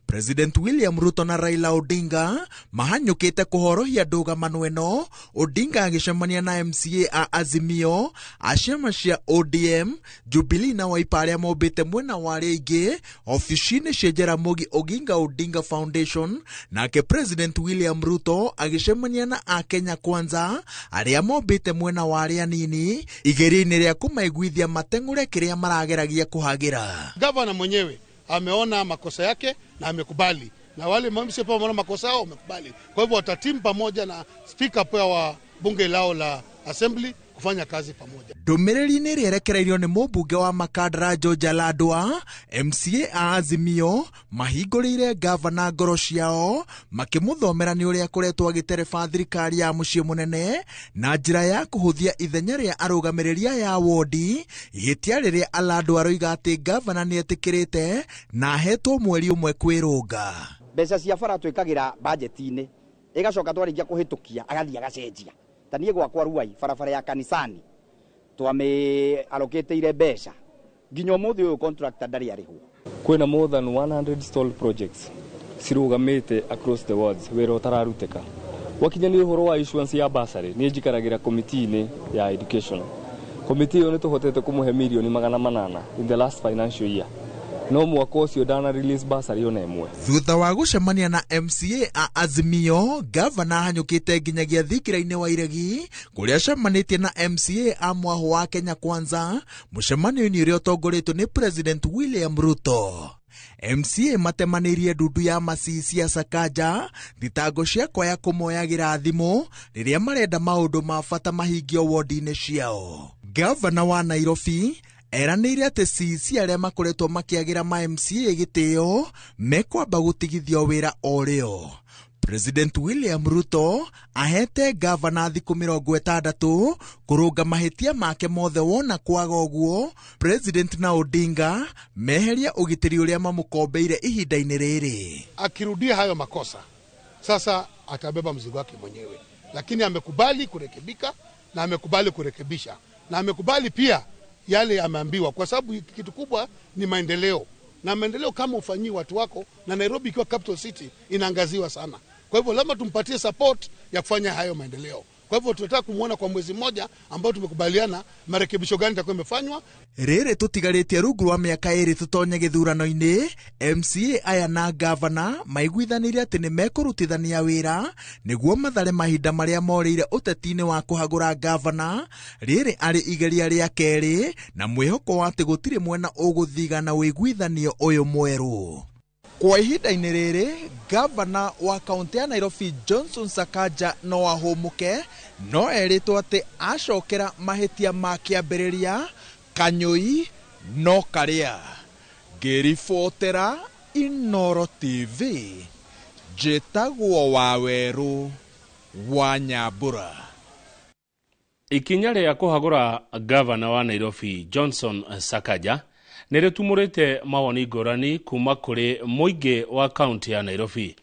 President William Ruto na Raila Odinga mahanyũkĩte kũhorohia ndũgamano ĩno, Odinga agĩcemania na MCA a Azimio, a ciama cia ODM, Jubilee na Wiper arĩa mombĩte mwena wa arĩa aingĩ obici-inĩ cia Jaramogi Oginga Odinga Foundation, nake President William Ruto agĩcemania na a Kenya Kwanza arĩa mombĩte mwena wa arĩa anini igeria-inĩ rĩa kũmaiguithia mateng'ũre kĩrĩa marageragia kũhagĩra. Gavana mwenyewe ameona makosa yake na amekubali, na wale MCA pia wameona makosa yao wamekubali. Kwa hivyo watatimu pamoja na speaker pia wa bunge lao la assembly kufanya kazi pamoja. Ndũmĩrĩri-inĩ ĩrĩa ĩrekereirio nĩ mũmbunge wa Makandara George Aladwa, MCA a Azimio mahingũrĩire gavana ngoro ciao makĩmũthomera nĩ ũrĩa akoretwo agĩtereba thirikari ya mũciĩ mũnene na njĩra ya kũhũthia ithenya rĩa arũgamĩrĩri aya wodi, ihĩtia rĩrĩa Aladwa aroiga atĩ gavana nĩ etĩkĩrĩte na ahetwo mweri ũmwe kwĩrũnga. Mbeca cia bara twĩkagĩra bajeti-inĩ ĩgacoka twarĩkia kũhĩtũkia agathiĩ agacenjia. Ta niĩ gwakwa Ruai barabara ya kanisani twamĩ allocate mbeca nginya ũmũthĩ ũyũ contractor ndarĩ arĩhwo. Kwĩna more than 100 stalled projects cirugamĩte across the wards wĩra ũtararutĩka. Gwakinya nĩ ũhoro wa issuance ya bursary, niĩ njikaragĩra committee-inĩ ya education. Committee ĩyo nĩ tũhotete kũmũhe mirioni 800 in the last financial year, no mwaka ũcio ndana release bursary ona ĩmwe. Thutha wa gũcemania na MCA a Azimio, gavana ahanyũkĩte nginyagia thingira-inĩ wa Iregi kũrĩa acemanĩtie na MCA a mwahũ wa Kenya Kwanza mũcemanio-inĩ ũrĩa ũtongoretio nĩ President William Ruto. MCA matemanĩirie ndundu ya macici ya Sakaja thitango cia kwaya kũmoyagĩra thimũ rĩrĩa marenda maũndũ ma bata mahingio wodi-inĩ ciao. Gavana wa Nairobi eranĩire atĩ CC arĩa makoretwo makĩagĩra ma MCA gĩtĩo mekwamba gũtigithio wĩra o rĩo. President William Ruto ahete gavana thikũ 60 kũrũnga mahĩtia make mothe wona kwaga ũguo President na Odinga meheria ũgitĩri ũrĩa mamũkombeire ihinda-inĩ rĩrĩ. Akirudia hayo makosa sasa atabeba mzigo wake mwenyewe, lakini amekubali kurekebika na amekubali kurekebisha na amekubali pia yale ameambiwa, kwa sababu kitu kubwa ni maendeleo, na maendeleo kama ufanyii watu wako, na Nairobi ikiwa capital city inaangaziwa sana. Kwa hivyo lazima tumpatie support ya kufanya hayo maendeleo. Kwa hivyo tunataka kumuona kwa mwezi mmoja ambao tumekubaliana marekebisho gani yatakuwa yamefanywa. Rĩrĩ tũtigarĩtie rungu rwa mĩaka 2 tũtonye gĩthurano-inĩ, MCA aya na gavana maiguithanĩire atĩ nĩ mekũrutithania wĩra nĩguo mathare mahinda marĩa morĩire ũteti-inĩ wa kũhagũra gavana rĩrĩ arĩ igeria rĩa kerĩ na mwĩhoko wa atĩ gũtirĩ mwena ũgũthigana ũiguithanio ũyũ mwerũ. Kwa ihinda-inĩ rĩrĩ, gavana wa kaunti ya Nairobi Johnson Sakaja no ahũmũke, no erĩtwo atĩ acokera mahĩtia ma kĩambĩrĩria kanyũi no karĩa. Ngĩribotera Inoro TV, njĩtagwo Wawerũ wa Nyambura. Ikinya rĩa kũhagũra gavana wa Nairobi Johnson Sakaja nĩ rĩtumũrĩte mawoni ngũrani kuma kũrĩ mũingĩ wa kaunti ya Nairobi.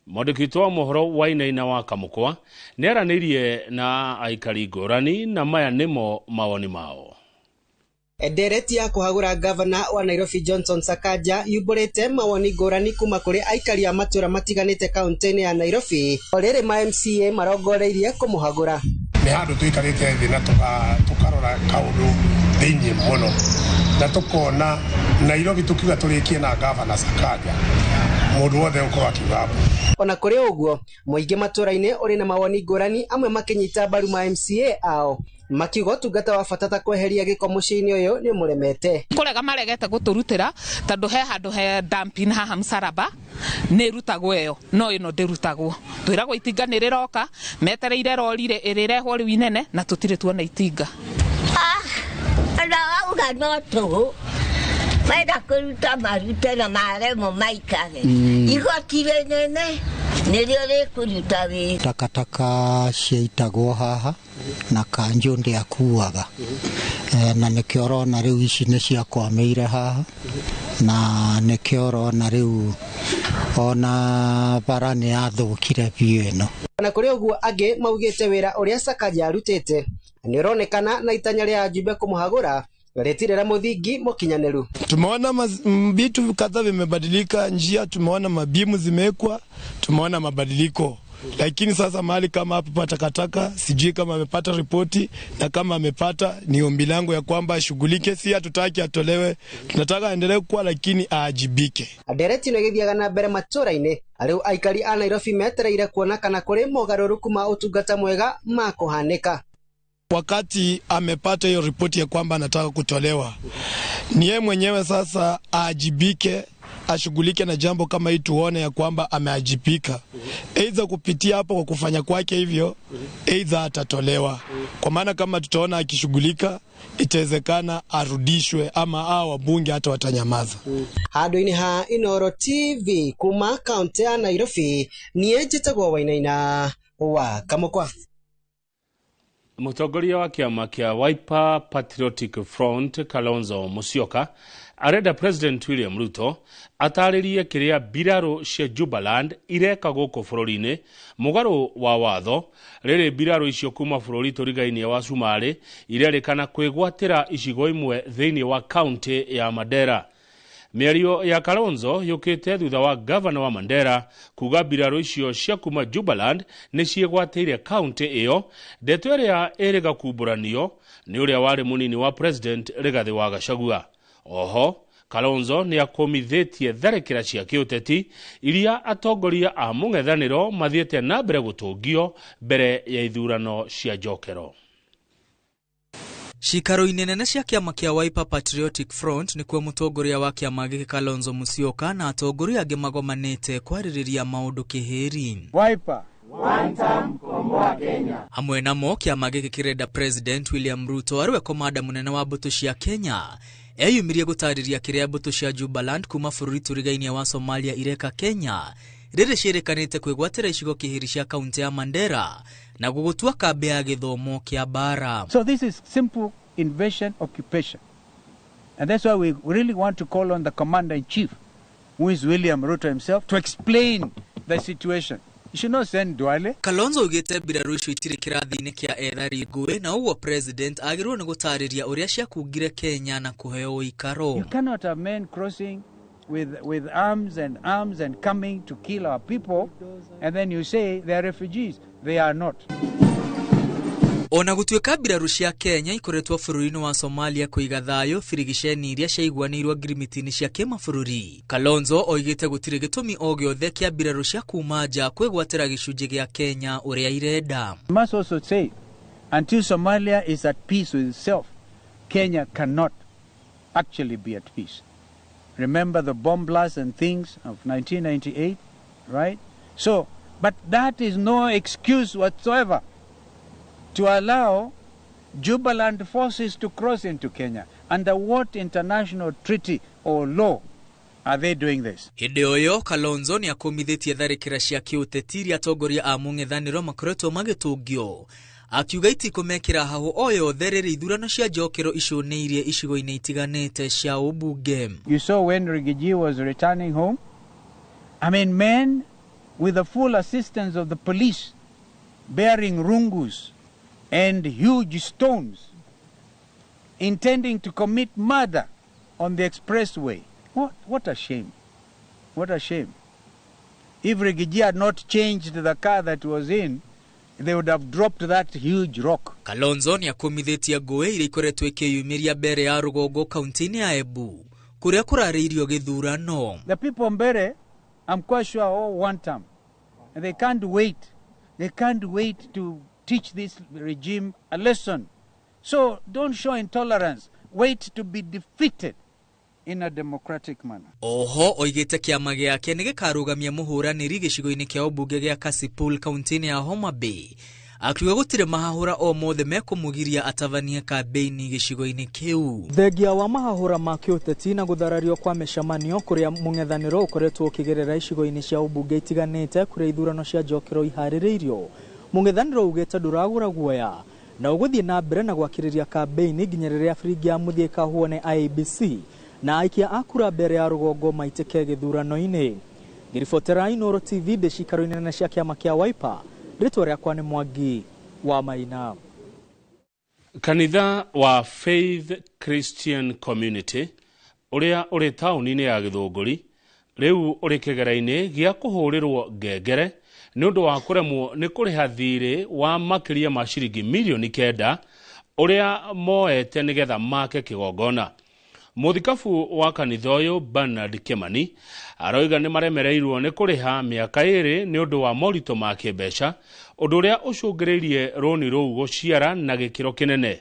Mwandĩki witũ wa mohoro Wainaina wa Kamũkwa nĩ aranĩirie na aikari ngũrani na maya nĩmo mawoni mao. Ndereti ya kũhagũra gavana wa Nairobi Johnson Sakaja yumbũrĩte mawoni ngũrani kuma kũrĩ aikari a matũra matiganĩte kaunti-inĩ ya Nairobi, o rĩrĩ ma MCA marongoreirie kũmũhagũra. Nĩ handũ tũikarĩte thĩ na tũkarora kaũndũ thĩinĩ mũno na tũkona Nairobi tukiuga tũrĩkie na gavana Sakaja mũndũ wothe ũkorwo akiuga hapo. Ona kũrĩ ũguo mũingĩ matũra-inĩ ũrĩ na mawoni ngũrani, amwe makĩnyita mbaru ma MCA ao Makiuga ũtungata wa bata ta kweheria gĩko mũciĩ-inĩ ũyũ nĩ mũremete. Kũrega maregete gũtũrutĩra tondũ he handũ he dumping haha Msalaba nĩ ĩrutagwo ĩyo no ĩno ndĩrutagwo. Twĩragwo itinga nĩ rĩroka metereire rori ĩrĩrehwo rĩu inene na tũtirĩ tuona itinga. Na wauga no tũhũ menda kũruta marute na maremwo maikare. Igoti rĩnene nĩrĩo rĩkũruta wĩra. Takataka ciaitagwo haha na kanjũ ndĩakuaga, na nĩkĩo ũrona rĩu ici nĩ ciakwamĩire haha, na nĩkĩo ũrona rĩu ona bara nĩ yathũkire biũ ĩno. Ona kũrĩ ũguo angĩ maugĩte wĩra ũrĩa Sakaja arutĩte nĩ ũronekana na itanya rĩa ajumbe kũmũhagũra rĩtirĩ na mũthingi mũkinyanĩru. Tumeona vitu kadhaa vimebadilika, njia tumeona mabimu zimewekwa, tumeona mabadiliko. Lakini sasa mahali kama hapa pa takataka sijui kama amepata ripoti, na kama amepata ni ombi langu ya kwamba ashughulike. Si hatutaki atolewe, tunataka aendelee kuwa lakini aajibike. Ndereti ĩno ĩgĩthiaga na mbere matũra-inĩ rĩu aikari a Nairobi metereire kuona kana kũrĩ mogarũrũku ma ũtungata mwega makũhanĩka. Wakati amepata hiyo ripoti ya kwamba anataka kutolewa, ni yeye mwenyewe sasa aajibike, ashughulike na jambo kama hii, tuone ya kwamba ameajibika. Aidha kupitia hapo kwa kufanya kwake hivyo, aidha atatolewa. Kwa maana kama tutaona akishughulika, itawezekana arudishwe ama hao wabunge hata watanyamaza. Handũ-inĩ ha Inooro TV kuma kaunti ya Nairobi, niĩ njĩtagwo Wainaina wa Kamũkwa. Mũtongoria wa kĩama kĩa Wiper Patriotic Front Kalonzo Musyoka arenda President William Ruto atarĩrie kĩrĩa mbirarũ cia Jubaland ireka gũkũ bũrũri-inĩ mũgarũ wa watho rĩrĩ mbirarũ icio kuma bũrũri tũrigainie wa Cumarĩ irerĩkana kwĩgwatĩra icigo imwe thĩinĩ wa kaunti ya Mandera. Mĩario ya Kalonzo yũkĩte thutha wa gavana wa Mandera kuga mbirarũ icio cia kuma Jubaland nĩ ciĩgwatĩire kaunti ĩyo, ndeto ĩrĩa ĩrĩga kumbũranio nĩ ũrĩa warĩ mũnini wa President Rigathĩ wa Gachagua. Oho Kalonzo nĩ akũmithĩtie tharĩkĩra cia kĩũteti iria atongoria a mũng'ethanĩro mathiĩte na mbere gũtũngio mbere ya ithurano cia njokero. Cikaro-inĩ nene cia kĩama kĩa Wiper Patriotic Front nĩkuo mũtongoria wa kĩama gĩkĩ Kalonzo Musyoka na atongoria angĩ magomanĩte kwarĩrĩria maũndũ kĩhĩri. Wiper One term komboa Kenya. Hamwe namo kĩama gĩkĩ kĩrenda President William Ruto arĩwe komanda mũnene wa mbũtũ cia Kenya eyumirie gũtarĩria kĩrĩa mbũtũ cia Jubaland kuma bũrũri tũrigainie wa Somalia ireka Kenya rĩrĩ ciĩrĩkanĩte kwĩgwatĩra icigo kĩhĩri cia kaunti ya Mandera na gũgũtua kambĩ ya gĩthomo kĩa bara. So this is simple invasion occupation. And that's why we really want to call on the commander in chief, who is William Ruto himself, to explain the situation. You should not send Duale. Kalonzo oigĩte mbirarũ icio itirĩ kĩrathi-inĩ kĩa ethari ngũĩ na ũguo president agĩrĩirwo nĩ gũtarĩria ũrĩa ciakungire Kenya na kũheo ũikaro. You cannot have men crossing with arms and coming to kill our people, and then you say they are refugees. They are not. Ona gũtuĩka mbirarũ cia Kenya ikoretwo bũrũri-inĩ wa Somalia kũiga thayũ birigiceni iria ciaiguanĩirwo ngirimiti-inĩ cia kĩmabũrũri, Kalonzo oigĩte gũtirĩ gĩtũmi o gĩothe kĩa mbirarũ cia kuma nja kwĩgwatĩra gĩcunjĩ gĩa Kenya ũrĩa irenda. I must also say, until Somalia is at peace with itself, Kenya cannot actually be at peace. Remember the bomb blasts and things of 1998, right? So, but that is no excuse whatsoever to allow Jubaland forces to cross into Kenya. Under what international treaty or law are they doing this? Hĩndĩ ũyo Kalonzo nĩ akũmithĩtie tharĩkĩra cia kĩũteti iria atongoria a mũng'ethanĩro makoretwo magĩtũngio, akiuga itikũmekĩra hahũ o yothe rĩrĩ ithurano cia njokero icũnĩirie icigo-inĩ itiganĩte cia ũmbunge. You saw when Rigiji was returning home, I mean, men with the full assistance of the police bearing rungus and huge stones, intending to commit murder on the expressway. What a shame. What a shame. If Rigiji had not changed the car that was in, they would have dropped that huge rock. Kalonzo nĩ akũmithĩtie ngũĩ iria ikoretwo ikĩyumĩria mbere ya rũgongo kaunti-inĩ ya Embu kũrĩa kũrarĩirio gĩthurano. The people Mbere, I'm quite sure, all one term. And they can't wait. They can't wait to teach this regime a lesson. So don't show intolerance. Wait to be defeated in a democratic manner. Oho oigĩte kĩama gĩake nĩ gĩkarũgamia mũhũranĩri gĩcigo-inĩ kĩa ũmbunge gĩa Kasipul kaunti-inĩ ya Homa Bay, akiuga gũtirĩ mahahũra o mothe mekũmũgiria atabanie kambĩini gĩcigo-inĩ kĩu. Thengia wa mahahũra ma kĩũteti na gũtharario kwa mĩcemanio kũrĩa mũng'ethanĩro ũkoretwo ũkĩgerera icigo-inĩ cia ũmbunge itiganĩte kũrĩa ithurano cia njokero iharĩrĩirio, mũng'ethanĩro ugĩte ndũragũra guoya na ũgũthiĩ na mbere na gwakĩrĩria kambĩini nginya rĩrĩa biringi ya mũthia ĩkahuo nĩ IEBC na aikia a kura mbere ya rũgongo maitĩke gĩthurano-inĩ. Ngĩribotera Inooro TV ndĩ ciikaro-inĩ nene cia kĩama kĩa Wiper, rĩtwa rĩakwa nĩ Mwangi wa Maina. Kanitha wa Faith Christian Community ũrĩa ũrĩ taũni-inĩ ya Gĩthũngũri rĩu ũrĩ kĩgera-inĩ gĩa kũhũrĩrwo ngengere nĩ ũndũ wa kũremwo nĩ kũrĩha thirĩ wa makĩria ma ciringi mirioni 9 ũrĩa moete nĩgetha make kĩgongona. Mũthikabu wa kanitha ũyũ Bernard Kimani aroiga nĩ maremereirwo nĩ kũrĩha mĩaka 2 nĩ ũndũ wa moritũ ma kĩmbeca, ũndũ ũrĩa ũcũngĩrĩirie rũni rũu gũciara na gĩkĩro kĩnene.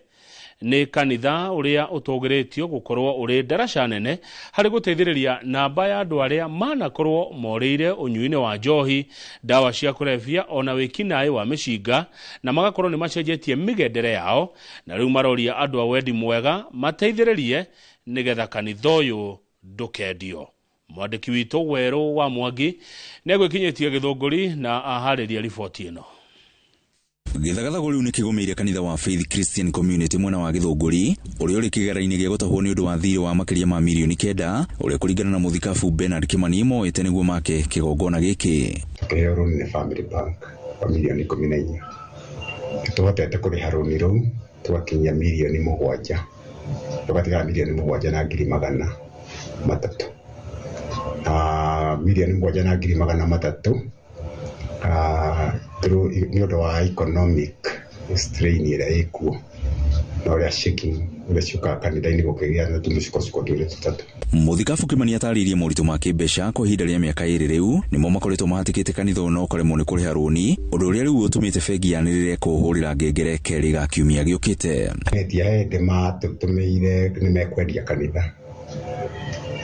Nĩ kanitha ũrĩa ũtũgĩrĩtio gũkorwo ũrĩ ndaraca nene harĩ gũteithĩrĩria namba ya andũ arĩa manakorwo morĩire ũnyui-inĩ wa njohi, ndawa cia kũrebia ona wĩkinaĩ wa mĩcinga, na magakorwo nĩ macenjetie mĩgendere yao, na rĩu maroria andũ a wendi mwega mateithĩrĩrie nĩgetha kanitha ũyũ ndũkendio. Mwandĩki witũ Werũ wa Mwangi nĩegwĩkinyĩtie Gĩthũngũri na aharĩria riboti ĩno. Gĩthagathago rĩu nĩ kĩgũmĩire kanitha wa Faith Christian Community mwena wa Gĩthũngũri ũrĩa ũrĩ kĩgera-inĩ gĩa gũtahwo nĩ ũndũ wa thirĩ wa makĩria ma mirioni 9 ũrĩa kũringana na mũthikabu Bernard Kimani moete nĩguo make kĩgongona gĩkĩ. Tũkĩheo rũni nĩ Family Bank wa mirioni 14. Nĩtũhotete kũrĩha rũni rũu tũgakinyia mirioni 7, tũgatigara mirioni 7 na ngiri 300. Na mirioni 7 na ngiri 300 nĩ ũndũ wa economic strain ĩrĩa ĩkuo na ũrĩa shaking ũrĩa ciũkaga kanitha-inĩ gũkĩgĩa na tũmĩcukocuko 2 3. Mũthikabu Kimani atarĩirie moritũ ma kĩmbeca kwa ihinda rĩa mĩaka 2 rĩu nĩmo makoretwo mahatĩkĩte kanitha ũyũ na ũkaremwo nĩ kũrĩha rũni, ũndũ ũrĩa rĩu ũtũmĩte bengi yanĩrĩre kũhũrĩra ngengere kerĩ ga kiumia gĩũkĩte. Endia hĩndĩ matũtũmĩire nĩ mekwendia kanitha,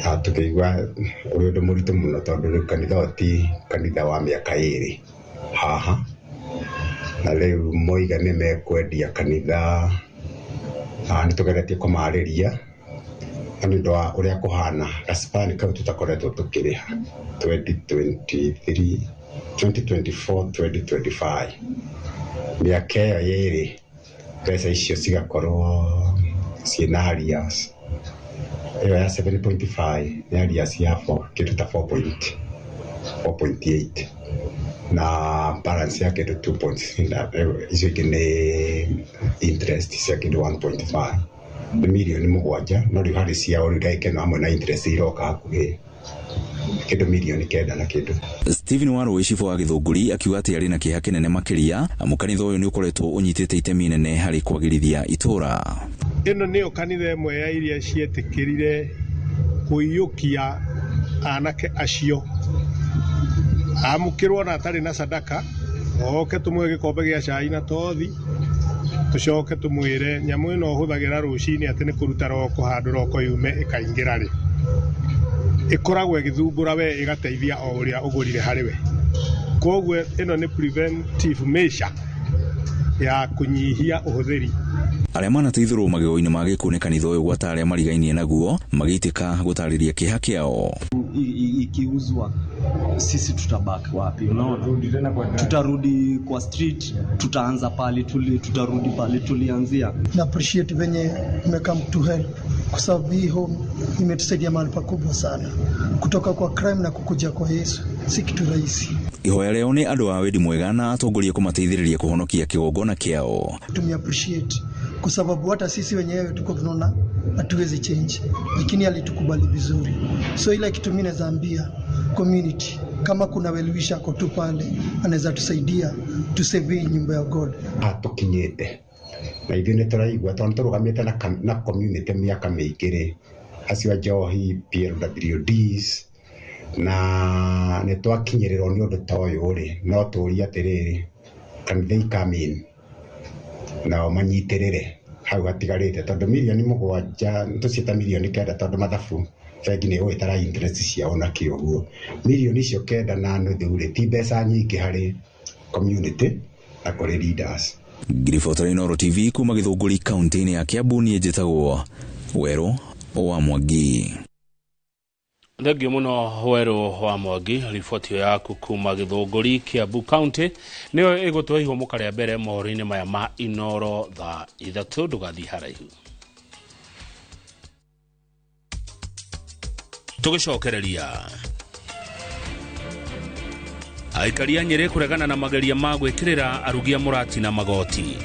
na tũkĩigua ũrĩ ũndũ mũritũ mũno tondũ rĩu kanitha ũyũ ti kanitha wa mĩaka 2 haha, na rĩu moiga nĩ mekwendia kanitha. Nĩ tũgeretie kũmarĩria na nĩ ũndũ wa ũrĩa kũhana gacibani kau tũtakoretwo tũkĩrĩha 2023 2024 2025 mĩaka ĩyo 2 mbeca icio cigakorwo ciĩna arrears. Ĩyo ya 7.5 nĩ arrears ya kĩndũ ta 4.8 na balance ya kĩndũ 2. Icio ingĩ nĩ interest cia kĩndũ 1.5 nĩ mirioni 7, no rĩu harĩ ciao rĩu ndagĩka ĩno hamwe na interest iroka hakuhĩ kĩndũ mirioni 9 na kĩndũ. Stephen Warũĩ cibũ wa Gĩthũngũri akiuga atĩ arĩ na kĩeha kĩnene makĩria amu kanitha ũyũ nĩ ũkoretwo ũnyitĩte itemi inene harĩ kwagĩrithia itũũra. Ĩno nĩyo kanitha ĩmwe ya iria cietĩkĩrire kũiyũkia anake acio amũkĩrwo na atarĩ na sadaka oke tũmũhe gĩkombe gĩa cai na tothi tũcoke tũmwĩre nyamũ ĩno ũhũthagĩra rũcinĩ atĩ nĩ kũruta roko handũ roko yume ĩkaingĩra rĩ ĩkoragwo ĩgĩthumbũra we ĩgateithia o ũrĩa ũgũrire harĩ we. Koguo ĩno nĩ preventive measure ya kũnyihia ũhũthĩri. Arĩa manateithũrwo magego-inĩ ma gĩkuũ nĩ kanitha ũyũ gwata arĩa marigainie naguo magĩitĩka gũtarĩria kĩeha kĩao. Ikiuzwa sisi tutabaki wapi? Unaona, tutarudi kwa street, tutaanza pale tutarudi pale tulianzia. Na appreciate venye mmecome to help kwa sababu hii home imetusaidia mahali pakubwa sana, kutoka kwa crime na kukuja kwa Yesu si kitu rahisi. Ihoya rĩao nĩ andũ a wendi mwega na atongoria kũmateithĩrĩria kũhonokia kĩgongona kĩao. Tume appreciate kwa sababu hata sisi wenyewe tuko tunaona hatuwezi change, lakini alitukubali vizuri. So ile kitu mimi naweza ambia community, kama kuna well-wisher ako tu pale anaweza tusaidia tusave nyumba ya God. Atukinyite na ithuĩ nĩ tũraigua tondũ tũrũgamĩte na community mĩaka mĩingĩ rĩ, acio a njohi PLWDs, na nĩ twakinyĩrĩrwo nĩ ũndũ ta ũyũ rĩ, no tũrie atĩrĩrĩ, can they come in nao manyitĩrĩre Hau hatigarĩte tondũ mirioni 7 tũciĩta mirioni 9 tondũ mathabu bengi nĩ ĩgũgĩtara interest ciao na kĩ ũguo. Mirioni icio 9.5 rĩ ti mbeca nyingĩ harĩ community na kũrĩ leaders. Ngiribotera Inooro TV kuma Gĩthũngũri kaunti-inĩ ya Kiambu, niĩ njĩtagwo Werũ wa Mwangi. Thengio muno Werũ wa Mwangi, riboti ĩyo yaku kuma Gĩthũngũri Kiambu County nĩyo ĩgũtũhe ihũmũka rĩa mbere mohoro-inĩ maya ma Inooro thaa 3. Ndũgathiĩ haraihu. Tũgĩcokereria aikari a Nyĩrĩ kũregana na mageria ma gwĩkĩrĩra arugi a mũratina magoti.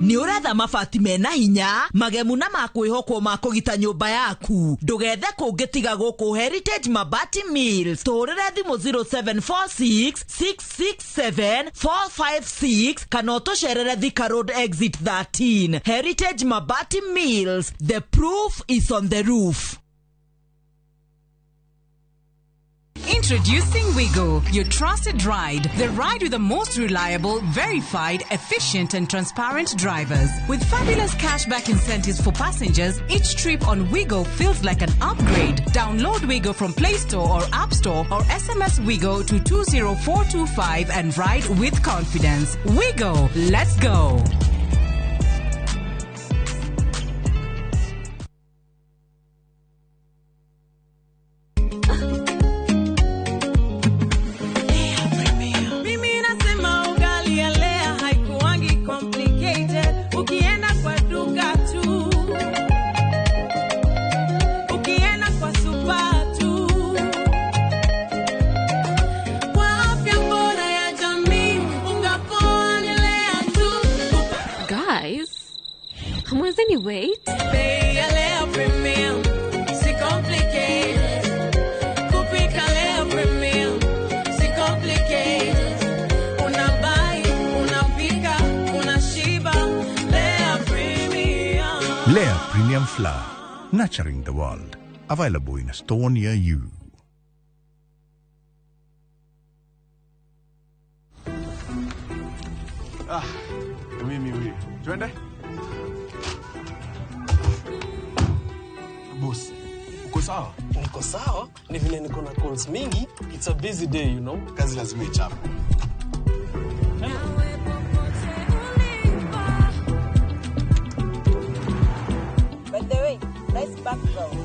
Nĩ ũretha mabati mena hinya magemu na makwĩhokwo ma kũgita nyũmba yaku, ndũgethe kũngĩ tiga gũkũ Heritage Mabati Mills. Tũhũrĩre thimũ 0746 667 456 kana ũtũcerere Thika Road exit 13. Heritage Mabati Mills, the proof is on the roof. Introducing Wigo, your trusted ride. The ride with the most reliable, verified, efficient and transparent drivers. With fabulous cashback incentives for passengers, each trip on Wigo feels like an upgrade. Download Wigo from Play Store or App Store or SMS Wigo to 20425 and ride with confidence. Wigo, let's go. Wait. Lea Premium Flour, nurturing the world. Available in a store near you. Ah, mimi huyu. Twende? Boss, uko sawa? Niko sawa, ni vile niko na calls mingi. It's a busy day, you know. Kazi lazima ichape. By the way, nice background.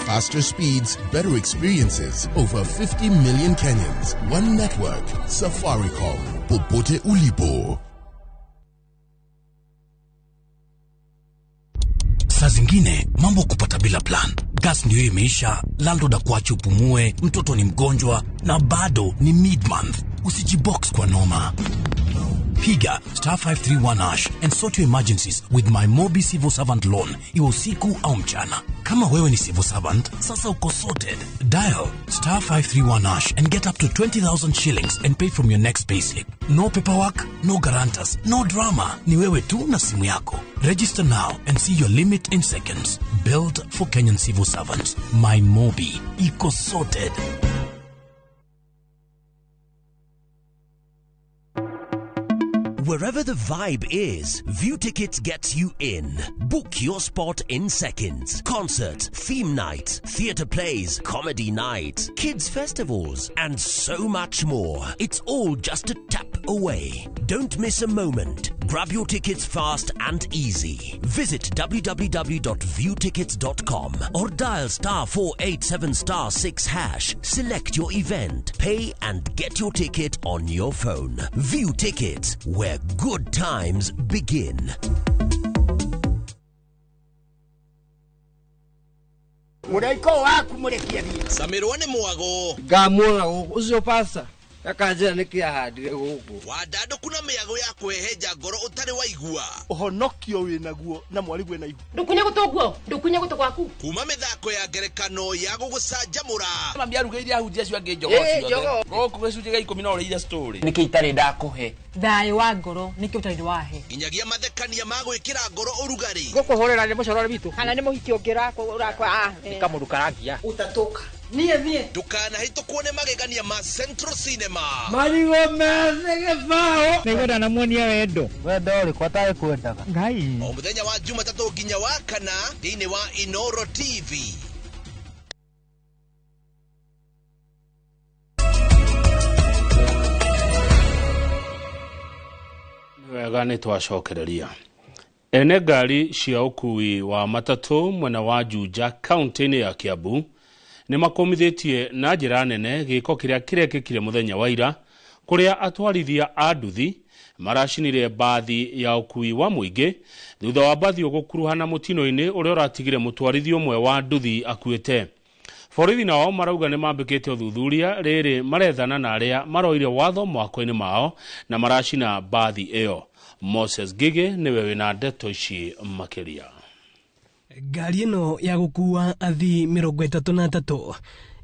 Faster speeds, better experiences. Over 50 million Kenyans. One network. Safaricom. Popote ulipo. Saa zingine mambo kupata bila plan. Gas ndio imeisha, landlord akuache upumue, mtoto ni mgonjwa na bado ni mid-month. Usijibox kwa noma. Piga star 531 hash and sort your emergencies with my Mobi Civil Servant Loan, iwe usiku au mchana. Kama wewe ni civil servant, sasa uko sorted. Dial star 531 hash and get up to 20,000 shillings and pay from your next payslip. No paperwork, no guarantors, no drama. Ni wewe tu na simu yako. Register now and see your limit in seconds. Built for Kenyan civil servants. My Mobi. Iko sorted. Wherever the vibe is, View Tickets gets you in. Book your spot in seconds. Concert, theme night, theatre plays, comedy night, kids festivals, and so much more. It's all just a tap away. Don't miss a moment. Grab your tickets fast and easy. Visit www.viewtickets.com or dial star 487 star 6 hash. Select your event, pay and get your ticket on your phone. View Tickets, where good times begin. Mũraiko waku mũrekie thiĩ. Camirwo nĩ mwago. Ngamũra ũcio pasta. Akanjĩra nĩkĩ ahandire gũkũ. Wandandũku na mĩago ya kũhehenja ngoro ũtarĩ waigua. Ũhonokio wĩnaguo na mwarigwe na ihu. Ndũkunye gũtũ guo, ndũkunye gũtũ gwaku. Kuma mĩthako ya ngerekano ya gũgũcanjamũra. Mami arugĩire ahunjia acio angĩ njogoo ciothe. Gũkũ gĩcunjĩ gĩa 10 no ũrĩire story. Nĩkĩ itarĩ ndakũhe? Thayũ wa ngoro nĩkĩ ũtarĩ wahe. Nginyagia mathekania ma gwĩkĩra ngoro ũrugarĩ. Gũkũhũrĩra nĩ mũcorore witũ. Kana nĩ mũhiki ũngĩ ũrakwa. Nĩ kamũndũ karangia. Ũtatũka. Niĩ niĩ. Ndũkanahĩtũkwo nĩ magegania ma Central Cinema. Marigũ methĩ gĩbaũ. Nĩngwenda namuonia wendo. Wendo ũrĩkũ atarĩ kwendaga? Ngai. O mũthenya wa Jumatatũ nginya wa kana thĩinĩ wa Inoro TV. Wega nĩ twacokereria. Ene ngari cia ũkui wa matatũ mwena wa Juja kaunti-inĩ ya Kiambu nĩ makomithĩtie na njĩra nene gĩko kĩrĩa kĩrekĩkire mũthenya wa ira kũrĩa atwarithia a nduthi maracinire mbathi ya ũkui wa mũingĩ thutha wa mbathi gũkuruhana mũtino-inĩ ũrĩa ũratigire mũtwarithia ũmwe wa nduthi akuĩte. Borithi nao marauga nĩ mambĩkĩte ũthuthuria rĩrĩ marethana na arĩa maroire watho mwako-inĩ mao na maracina mbathi ĩyo. Moses Gige nĩwe wĩna ndeto ici makĩria. Ngari ĩno ya gũkua athii 33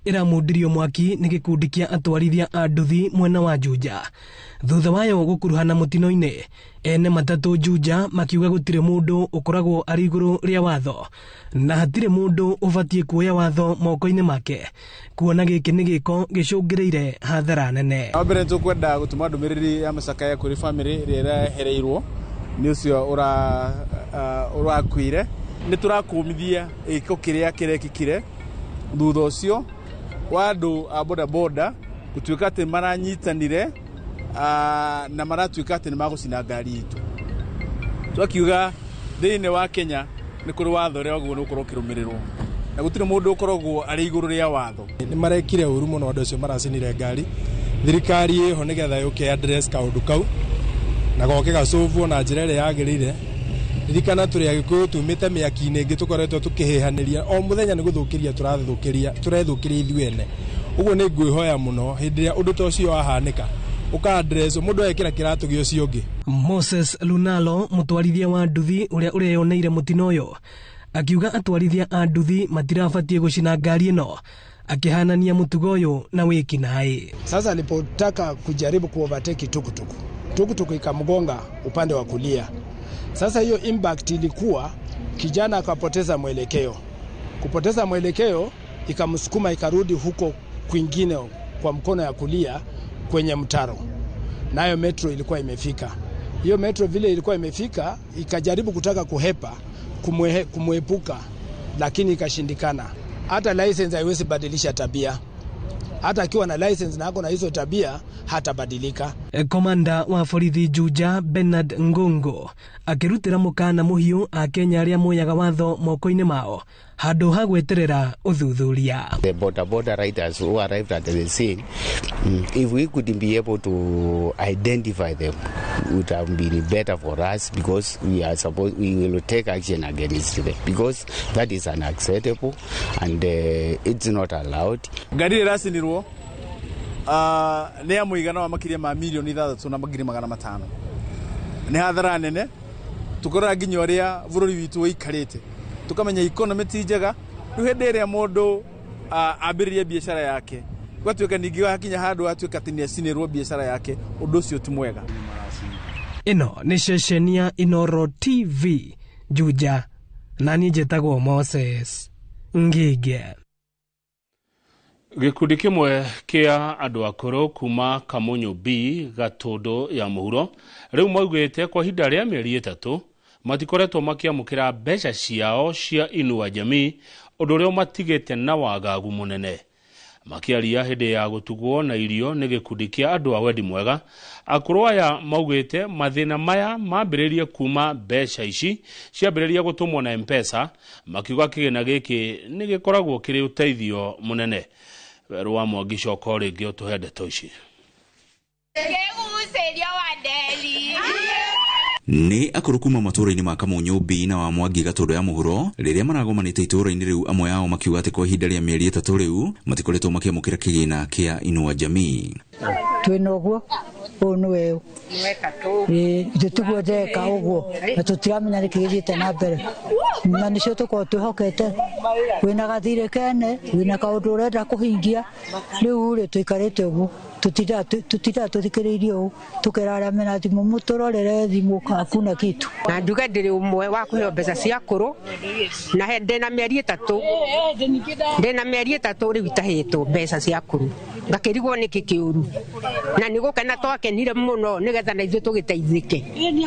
ĩramundirio mwaki nĩ gĩkundi kĩa atwarithia a nduthi mwena wa Juja thutha wayo gũkuruhana mũtino-inĩ. Ene matatũ Juja makiuga gũtirĩ mũndũ ũkoragwo arĩ igũrũ rĩa watho na hatirĩ mũndũ ũbatiĩ kuoya watho moko-inĩ make kuona gĩkĩ nĩ gĩko gĩcũngĩrĩire hathara nene. Wa mbere nĩtũkwenda gũtũma ndũmĩrĩri ya macakaya kũrĩ bamĩrĩ ĩrĩa ĩrehereirwo nĩ ũcio ũrakuire. Nĩ tũrakũmithia gĩko kĩrĩa kĩrekĩkire thutha ũcio wa andũ a bodaboda gũtuĩka atĩ maranyitanire na maratuĩka atĩ nĩ magũcina ngari itũ. Twakiuga thĩinĩ wa Kenya nĩ kũrĩ watho ũrĩa wagĩrĩirwo nĩ gũkorwo ũkĩrũmĩrĩrwo na gũtirĩ mũndũ ũkoragwo arĩ igũrũ rĩa watho. Nĩ marekire ũru mũno andũ acio maracinire ngari. Thirikari ĩho nĩgetha yũke address kaũndũ kau na goke gacũvwo na njĩra ĩrĩa yagĩrĩire. Ririkana tũrĩ Agĩkũyũ tumĩte mĩaki-inĩ ĩngĩ tũkoretwo tũkĩhĩhanĩria o mũthenya nĩ gũthũkĩria tũrethũkĩria ithuĩ ene. Ũguo nĩ ngwĩhoya mũno hĩndĩ ĩrĩa ũndũ ta ũcio wahanĩka ũka address mũndũ ekĩra kĩratũ gĩa ũcio ũngĩ. Moses Lunalo mũtwarithia wa nduthi ũrĩa ũreyoneire mũtino ũyũ akiuga atwarithia a nduthi matirabatiĩ gũcina ngari ĩno akihanania mũtugo ũyũ na wĩkinaĩ. Sasa alipotaka kujaribu kuovertake tukutuku, tukutuku ikamgonga upande wa kulia. Sasa hiyo impact ilikuwa kijana akapoteza mwelekeo. Kupoteza mwelekeo ikamsukuma ikarudi huko kwingine kwa mkono ya kulia kwenye mtaro. Nayo metro ilikuwa imefika. Hiyo metro vile ilikuwa imefika ikajaribu kutaka kuhepa, kumwepuka, lakini ikashindikana. Hata license haiwezi badilisha tabia. Hata akiwa na license na ako na hizo tabia hatabadilika. Komanda wa borithi Juja Bernard Ngongo akirutira mukana muhiu akenya aria moyaga watho moko-inĩ mao handũ ha gweterera ũthuthuria. The border riders who arrived at the scene, if we could be able to identify them, would have been better for us, because we are supposed, we will take action against them, because that is unacceptable and it's not allowed. Ngari ĩracinirwo nĩ ya mũigana wa makĩria ma milioni 6,500. Nĩ hathara nene tũkorora nginya ũrĩa bũrũri witũ ũikarĩte, tukamenya economy ti njega. Rĩu hĩndĩ ĩrĩa mũndũ ambĩrĩria biacara yake gwatuĩka ningĩ wakinya handũ atuĩka atĩ nĩacinĩrwo biacara yake, ũndũ ũcio ti mwega. Ĩno nĩ ceceni ya Inoro TV Juja, na niĩ njĩtagwo Moses Ngige. Gĩkundi kĩmwe kĩa andũ akũrũ kuma Kamunyu B Gatũndũ ya mũhuro rĩu maugĩte kwa ihinda rĩa mĩeri 3 matikoretwo makĩamũkĩra mbeca ciao cia Inua Jamii, ũndũ ũrĩa ũmatigĩte na wagagu mũnene. Makĩaria hĩndĩ ya gũtugwo na irio nĩ gĩkundi kĩa andũ a wendi mwega, akũrũ aya maugĩte mathĩna maya mambĩrĩrie kuma mbeca ici ciambĩrĩria gũtũmwo na M-Pesa, makiuga kĩgĩna gĩkĩ nĩ gĩkoragwo kĩrĩ ũteithio mũnene. Werũ wa Mwangi coka rĩngĩ ũtũhe ndeto ici. Nĩ akũrũ kuma matũũra-inĩ ma Kamunyũ B na wa Mwangi Gatũndũ ya mũhuro rĩrĩa maragomanĩte itũũra-inĩ rĩu, amwe ao makiuga atĩ kwa ihinda rĩa mĩeri 3 rĩu matikoretwo makĩamũkĩra kĩgĩna kĩa Inua Jamii. Twĩna ũguo ũyũ nĩwe ĩ tiguo ndeka ũguo na tũtiramenya nĩkĩ gĩthiĩte na mbere, na nĩcio tũkorwo twĩhokete. Wĩna gathirĩ kene, wĩna kaũndũ ũrenda kũhingia, rĩu rĩ tũikarĩte ũguo tũtindaga tũthikĩrĩirie ũũ, tũkera arĩa mena thimũ mũtũrorere thimũ hakuna kitu. Na njuge ndĩrĩ ũmwe wa kũheo mbeca cia akũrũ, na ndĩna mĩeri 3, ndĩna mĩeri 3 rĩu itahĩtwo mbeca cia akũrũ, ngakĩrigwo nĩkĩ kĩũru, na nĩ gũkena twakenire mũno nĩgetha na ithuĩ tũgĩteithĩke,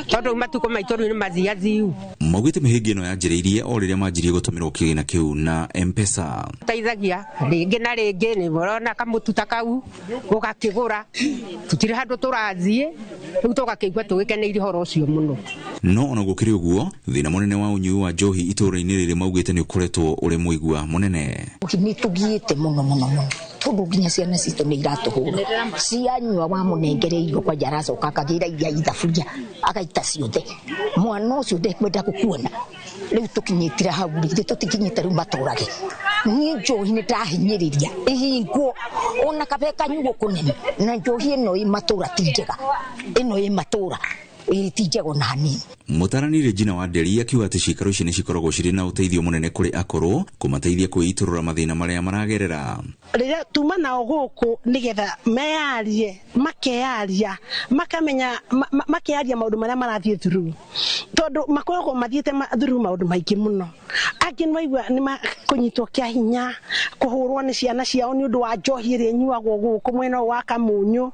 tondũ matukũ maitũ rĩu nĩ mathiathiu. Maugĩte mĩhĩnga ĩno yanjĩrĩirie o rĩrĩa manjirie gũtũmĩrwo kĩgĩna kĩu na M-Pesa. Teithagia rĩngĩ na rĩngĩ, nĩ ũrona kamũtu ta kau ũgakĩgũra, tũtirĩ handũ tũrathiĩ, rĩu tũgakĩigua tũgĩkeneire ũhoro ũcio mũno. No ona gũkĩrĩ ũguo, thĩna mũnene wa ũnyui wa njohi itũũra-inĩ rĩrĩ maugĩte nĩ ũkoretwo ũrĩ mũigua mũnene. Nĩ tũgiĩte mũno mũno mũno, tondũ nginya ciana citũ nĩ iratũhũra, cianyua wamũnengere irio kwanja aracoka akagĩra iria ithaburia agaita ciothe, mwana ũcio ndekwenda gũkuona. Rĩu tũkinyĩtire hau rĩ, ithuĩ tũtikinyĩte rĩu matũrage. Niĩ njohi nĩ ndahinyĩrĩria ĩhingwo ona kabe kanyuo kũnene, na njohi ĩno ĩ matũra ti njega, ĩno ĩ matũra ti njega ona hanini. Mũtaarani Regina Wanderi akiuga atĩ ciikaro ici nĩ cikoragwo cirĩ na ũteithio mũnene kũrĩ akũrũ kũmateithia kwĩitũrũra mathĩna marĩa maragerera. Rĩrĩa tuma nao gũkũ nĩgetha meyarie, makeyaria, makamenya, makeyaria maũndũ marĩa marathiĩ through, tondũ makoragwo mathiĩte through maũndũ maingĩ mũno. Angĩ nĩwaigua nĩ kũnyitwo kĩa hinya, kũhũrwo nĩ ciana ciao nĩ ũndũ wa njohi ĩrĩa ĩnyuagwo gũkũ mwena ũyũ wa Kamunyũ,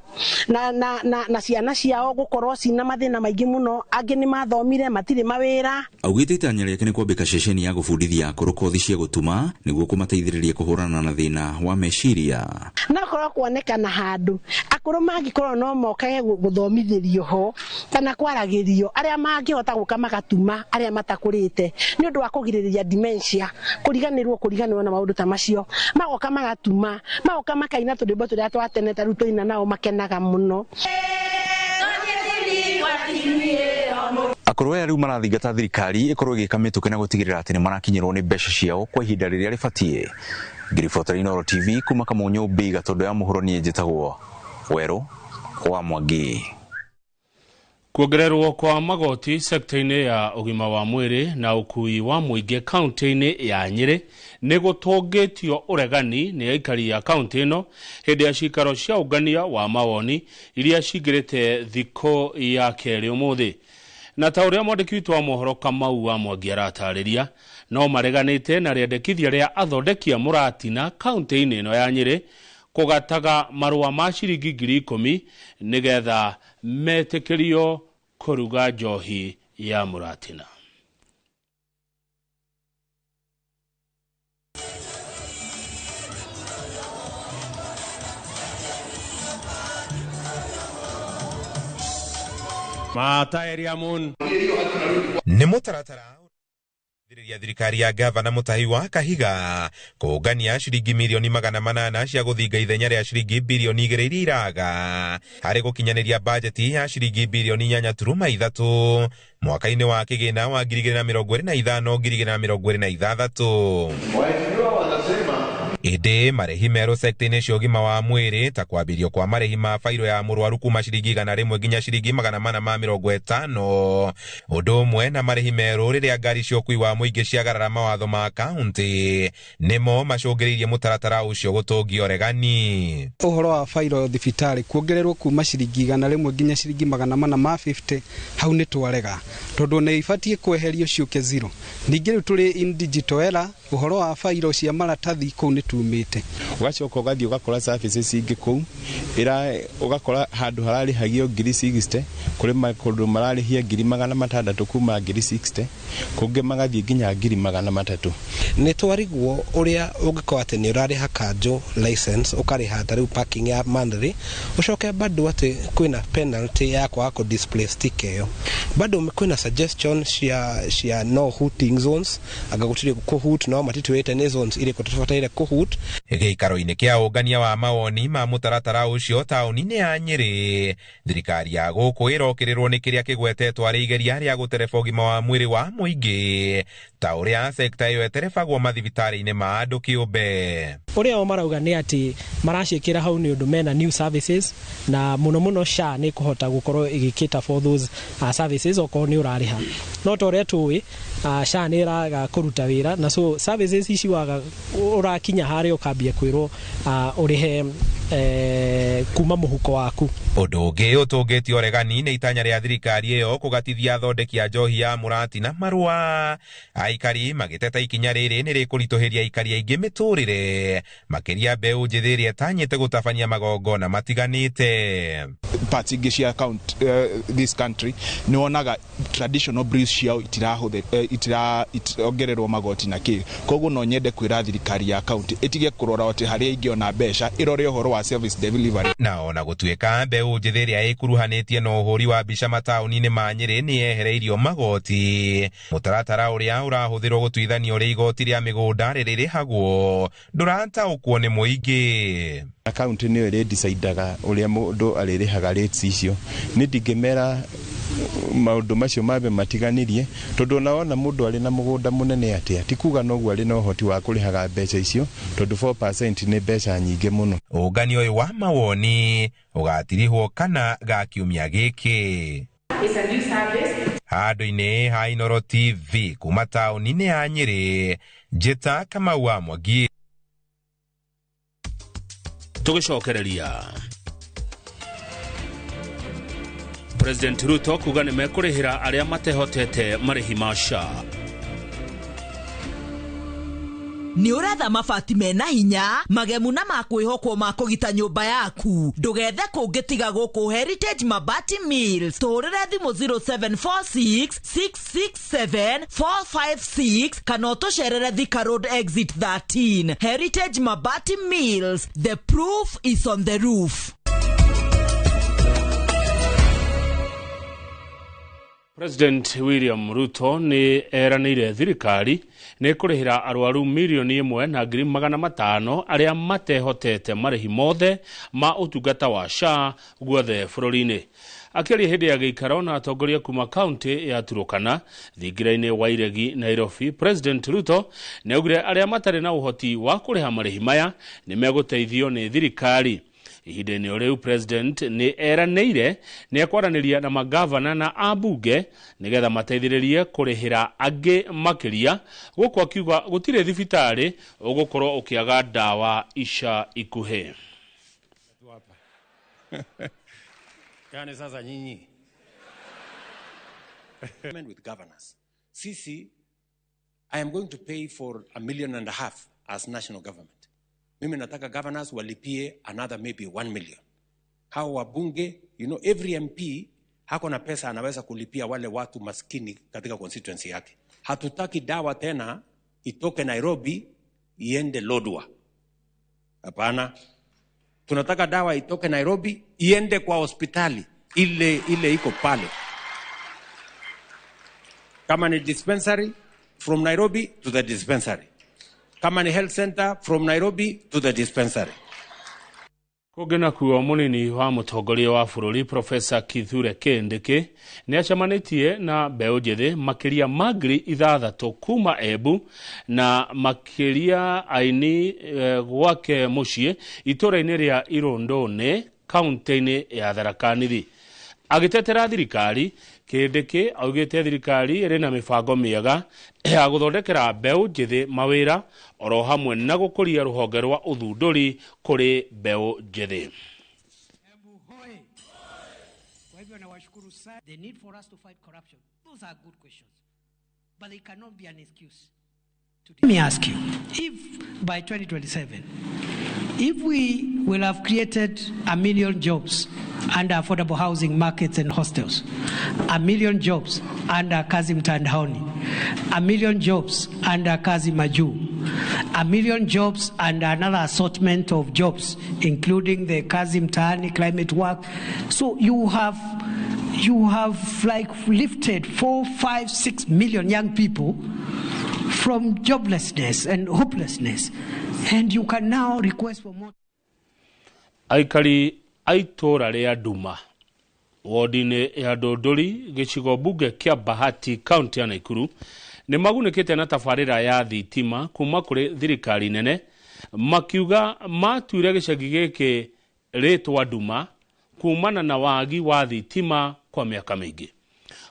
na ciana ciao gũkorwo cina mathĩna maingĩ mũno. Angĩ nĩ mathomire matirĩ mawĩra. Augĩte itanya rĩake nĩ kwambĩka ceceni ya gũbundithia akũrũ kothi cia gũtuma nĩguo kũmateithĩrĩria kũhũrana na thĩna wa meciria. Na korwo kuonekana handũ akũrũ mangĩkorwo no mokage gũthomithĩrio ho kana kwaragĩrio, arĩa mangĩhota gũka magatuma arĩa matakũrĩte nĩ ũndũ wa kũgirĩrĩria dementia, kũriganĩrwo na maũndũ ta macio, magoka magatuma, magoka makaina tũrwĩmbo tũrĩa twa tene ta rĩu tũina nao makenaga mũno. Akũrũ aya rĩu marathingata thirikari ĩkorwo ĩgĩka mĩtũkĩ na gũtigĩrĩra atĩ nĩ marakinyĩrwo nĩ mbeca ciao kwa ihinda rĩrĩa rĩbatiĩ. Ngiribota Inooro TV kuma Kamunyũ B Gatũndũ ya mũhuro, niĩ njĩtagwo Werũ wa Mwangi. Kuongererwo kwa magoti sekta-inĩ ya ũgima wa mwĩrĩ na ũkui wa mũingĩ kaunti-inĩ ya Nyĩrĩ nĩ gũtũngĩtio ũregani nĩ aikari a kaunti ĩno hĩndĩ ya cikaro cia ũngania wa mawoni iria cingĩrĩte thikũ ya kerĩ ũmũthĩ. Na ta ũrĩa mwandĩki witũ wa mohoro Kamau wa Mwangi aratarĩria, no mareganĩte na rĩendekithia rĩa athondeki a mũratina kaunti-inĩ ĩno ya Nyĩrĩ kũgataga marũa ma ciringi 10,000 nĩgetha metĩkĩrio kũruga njohi ya mũratina. Nĩ mũtaratara ya thirikari ya gavana Mutahi wa Kahiga kũngania ciringi mirioni 800 cia gũthinga ithenya rĩa ciringi birioni 2 iria iraga harĩ gũkinyanĩria bajeti ya ciringi birioni 8.3 mwaka-inĩ wa kĩgĩna wa 2025 2026. Ĩndĩ marĩhi merũ sekta-inĩ cia ũgima wa mwĩrĩ ta kwambĩrio kwa marĩhi ma bairo ya mũrwaru kuma ciringi 100 nginya ciringi 450, ũndũ ũmwe na marĩhi merũ rĩrĩa ngari cia ũkui wa mũingĩ ciagarara mawatho ma kaunti nĩmo macũngĩrĩirie mũtaratara ũcio gũtũngia ũregani. Ũhoro wa bairo thibitarĩ kuongererwo kuma ciringi 100 nginya ciringi 450, hau nĩ twarega tondũ nĩ ibatiĩ kweherio ciũke zero. Ningĩ rĩu tũrĩ in digital era, ũhoro wa bairo cia maratathi kũu nĩ tumĩte. Ũgacoka ũgathiĩ ũgakora services ingĩ kũu ũgakora handũ hararĩhagio 60,000 kũrĩ kũndũ mararĩhia 600,000 kuma 60,000 kũngĩ magathiĩ nginya 300,000. Nĩ twarigwo ũrĩa ũngĩkorwo atĩ nĩ ũrarĩha kanjũ license ũkarĩha ta rĩu parking ya monthly, ũcoke bado atĩ kwĩna penalty ya kwaga kũ display sticker ĩyo. Bado kwĩna suggestion cia no hooting zones, anga gũtirĩ kũ hoot no No matitwĩrĩte nĩ zones irĩkũ tũbataire kũhut. Gĩikaro-inĩ kĩa ũngania wa mawoni ma mũtaratara ũcio taũni-inĩ ya Nyĩrĩ, thirikari ya gũkũ ĩrokĩrĩrwo nĩ kĩrĩa kĩgwetetwo arĩ igeria rĩa gũtereba ũgima wa mwĩrĩ wa mũingĩ ta ũrĩa sekta ĩyo ĩterebagwo mathibitarĩ-inĩ ma andũ kĩũmbe. Ũrĩa o marauga nĩ atĩ maraciĩkĩra hau nĩ ũndũ mena new services na mũno mũno SHA nĩ kũhota gũkorwo ĩgĩkĩta for those services okorwo nĩ ũrarĩha, no ta ũrĩa tũĩ SHA nĩ ĩraga kũruta wĩra na so services ici waga ũrakinya harĩa ũkambia kwĩrwo ũrĩhe kuma mũhuko waku. Ũndũ ũngĩ ũtũngĩtie ũregani nĩ itanya rĩa thirikari ĩyo kũgatithia athondeki a njohi ya mũrati na marũa. Aikari magĩteta ikinya rĩrĩ nĩ rĩkũritũhĩria aikari aingĩ mĩtũrĩre, makĩria mbeũ njĩthĩ ĩrĩa ĩtanyĩte gũtabania magongona matiganĩte. Parts ingĩ cia this country nĩ wonaga traditional brews ciao itirongererwo magoti na kĩ. Koguo no nyende kwĩra thirikari ya county ĩtige kũrora atĩ harĩa ingĩona mbeca, ĩrore ũhoro wa service delivery. Na ona gũtuĩka mbeũ njĩthĩ ĩrĩa ĩkuruhanĩtie na ũhũri wa mbica mataũni-inĩ ma Nyĩrĩ nĩ yehereirio magoti, mũtaratara ũrĩa ũrahũthĩrwo gũtuithania ũrĩa igoti rĩa mĩgũnda rĩrĩrĩhagwo ndũrataũkwo nĩ mũingĩ. Akaunti nĩyo ĩrĩdecidaga ũrĩa mũndũ arĩrĩhaga rates icio. Nĩ ndingĩmera maũndũ macio mambe matiganirie, tondũ ona wona mũndũ arĩ na mũgũnda mũnene atĩa ti kuga noguo arĩ na ũhoti wa kũrĩhaga mbeca icio, tondũ 4% nĩ mbeca nyingĩ mũno. Ũnganio ũyũ wa mawoni ũgatirihwo kana ga kiumia gĩkĩ. Handũ-inĩ ha Inooro TV kuma taũni-inĩ ya Nyĩrĩ, Njĩta Kamau wa Mwangi. Tũgĩcokereria President Ruto kuga nĩ mekũrĩhĩra arĩa matehotete marĩhi ma SHA. Nĩ ũretha mabati mena hinya magemu na makwĩhokwo ma kũgita nyũmba yaku, ndũgethe kũngĩ tiga gũkũ Heritage Mabati Mills. Tũhũrĩre thimũ 0746 667 456 kana ũtũcerere Thika Road Exit 13. Heritage Mabati Mills, the proof is on the roof. President William Ruto nĩ eranĩire thirikari nĩ kũrĩhĩra arwaru 1,500,000 arĩa matehotete marĩhi mothe ma ũtungata wa SHA guothe bũrũri-inĩ. Akĩaria hĩndĩ ya gĩikaro na atongoria kuma kaunti ya Turukana thingira-inĩ wa Iregi Nairobi, President Ruto nĩ augire arĩa matarĩ na ũhoti wa kũrĩha marĩhi maya nĩ megũteithio nĩ thirikari. Ihinda-inĩ o rĩu President nĩ eranĩire nĩ ekwaranĩria na magavana na ambunge nĩgetha mateithĩrĩrie kũrĩhĩra angĩ makĩria, gũkũ akiuga gũtirĩ thibitarĩ ũgũkorwo ũkĩaga ndawa ica ikuhĩ. Yani sasa nyinyi with governors, sisi, I am going to pay for 1.5 million as national government. Mimi nataka governors walipie another maybe 1 million. Hao wabunge, you know, every MP hako na pesa anaweza kulipia wale watu maskini katika constituency yake. Hatutaki dawa tena itoke Nairobi iende Lodwar. Hapana. Tunataka dawa itoke Nairobi iende kwa hospitali ile ile iko pale. Kama ni dispensary, from Nairobi to the dispensary. Kama ni health center, from Nairobi to the dispensary. Kũngĩ nakuo mũnini wa mũtongoria wa bũrũri Professor Kithure Kindiki nĩ acemanĩtie na mbeũ njĩthĩ makĩria ma 6,000 kuma Embu na makĩria aini gwake mũciĩ itũũra-inĩ rĩa Irũndũnĩ kaunti-inĩ ya Tharaka Nithi. Agĩtetera thirikari, Kindiki augĩte thirikari ĩrĩ na mĩbango mĩega ya gũthondekera mbeũ njĩthĩ mawĩra oro hamwe na gũkũria rũhonge rwa ũthundũri kũrĩ mbeũ njĩthĩ. Kwa hivyo nawashukuru sana. The need for us to fight corruption. Those are good questions. But they cannot be an excuse. Let me ask you, if by 2027, if we will have created 1 million jobs under affordable housing markets and hostels, 1 million jobs under Kazi Mtandaoni, 1 million jobs under Kazi Majuu, 1 million jobs and another assortment of jobs, including the Kazi Mtaani climate work. So you have like lifted 4, 5, 6 million young people from joblessness and hopelessness, and you can now request for more. Aikari a itũũra rĩa Nduma wodi-inĩ ya Ndũndũri gĩcigo mbunge kĩa Bahati kaunti ya Naikuru nĩ magunĩkĩte na tabarĩra ya thitima kuma kũrĩ thirikari nene, makiuga matuire gĩcagi gĩkĩ rĩtwa Nduma kumana na wagi wa thitima kwa mĩaka mĩingĩ.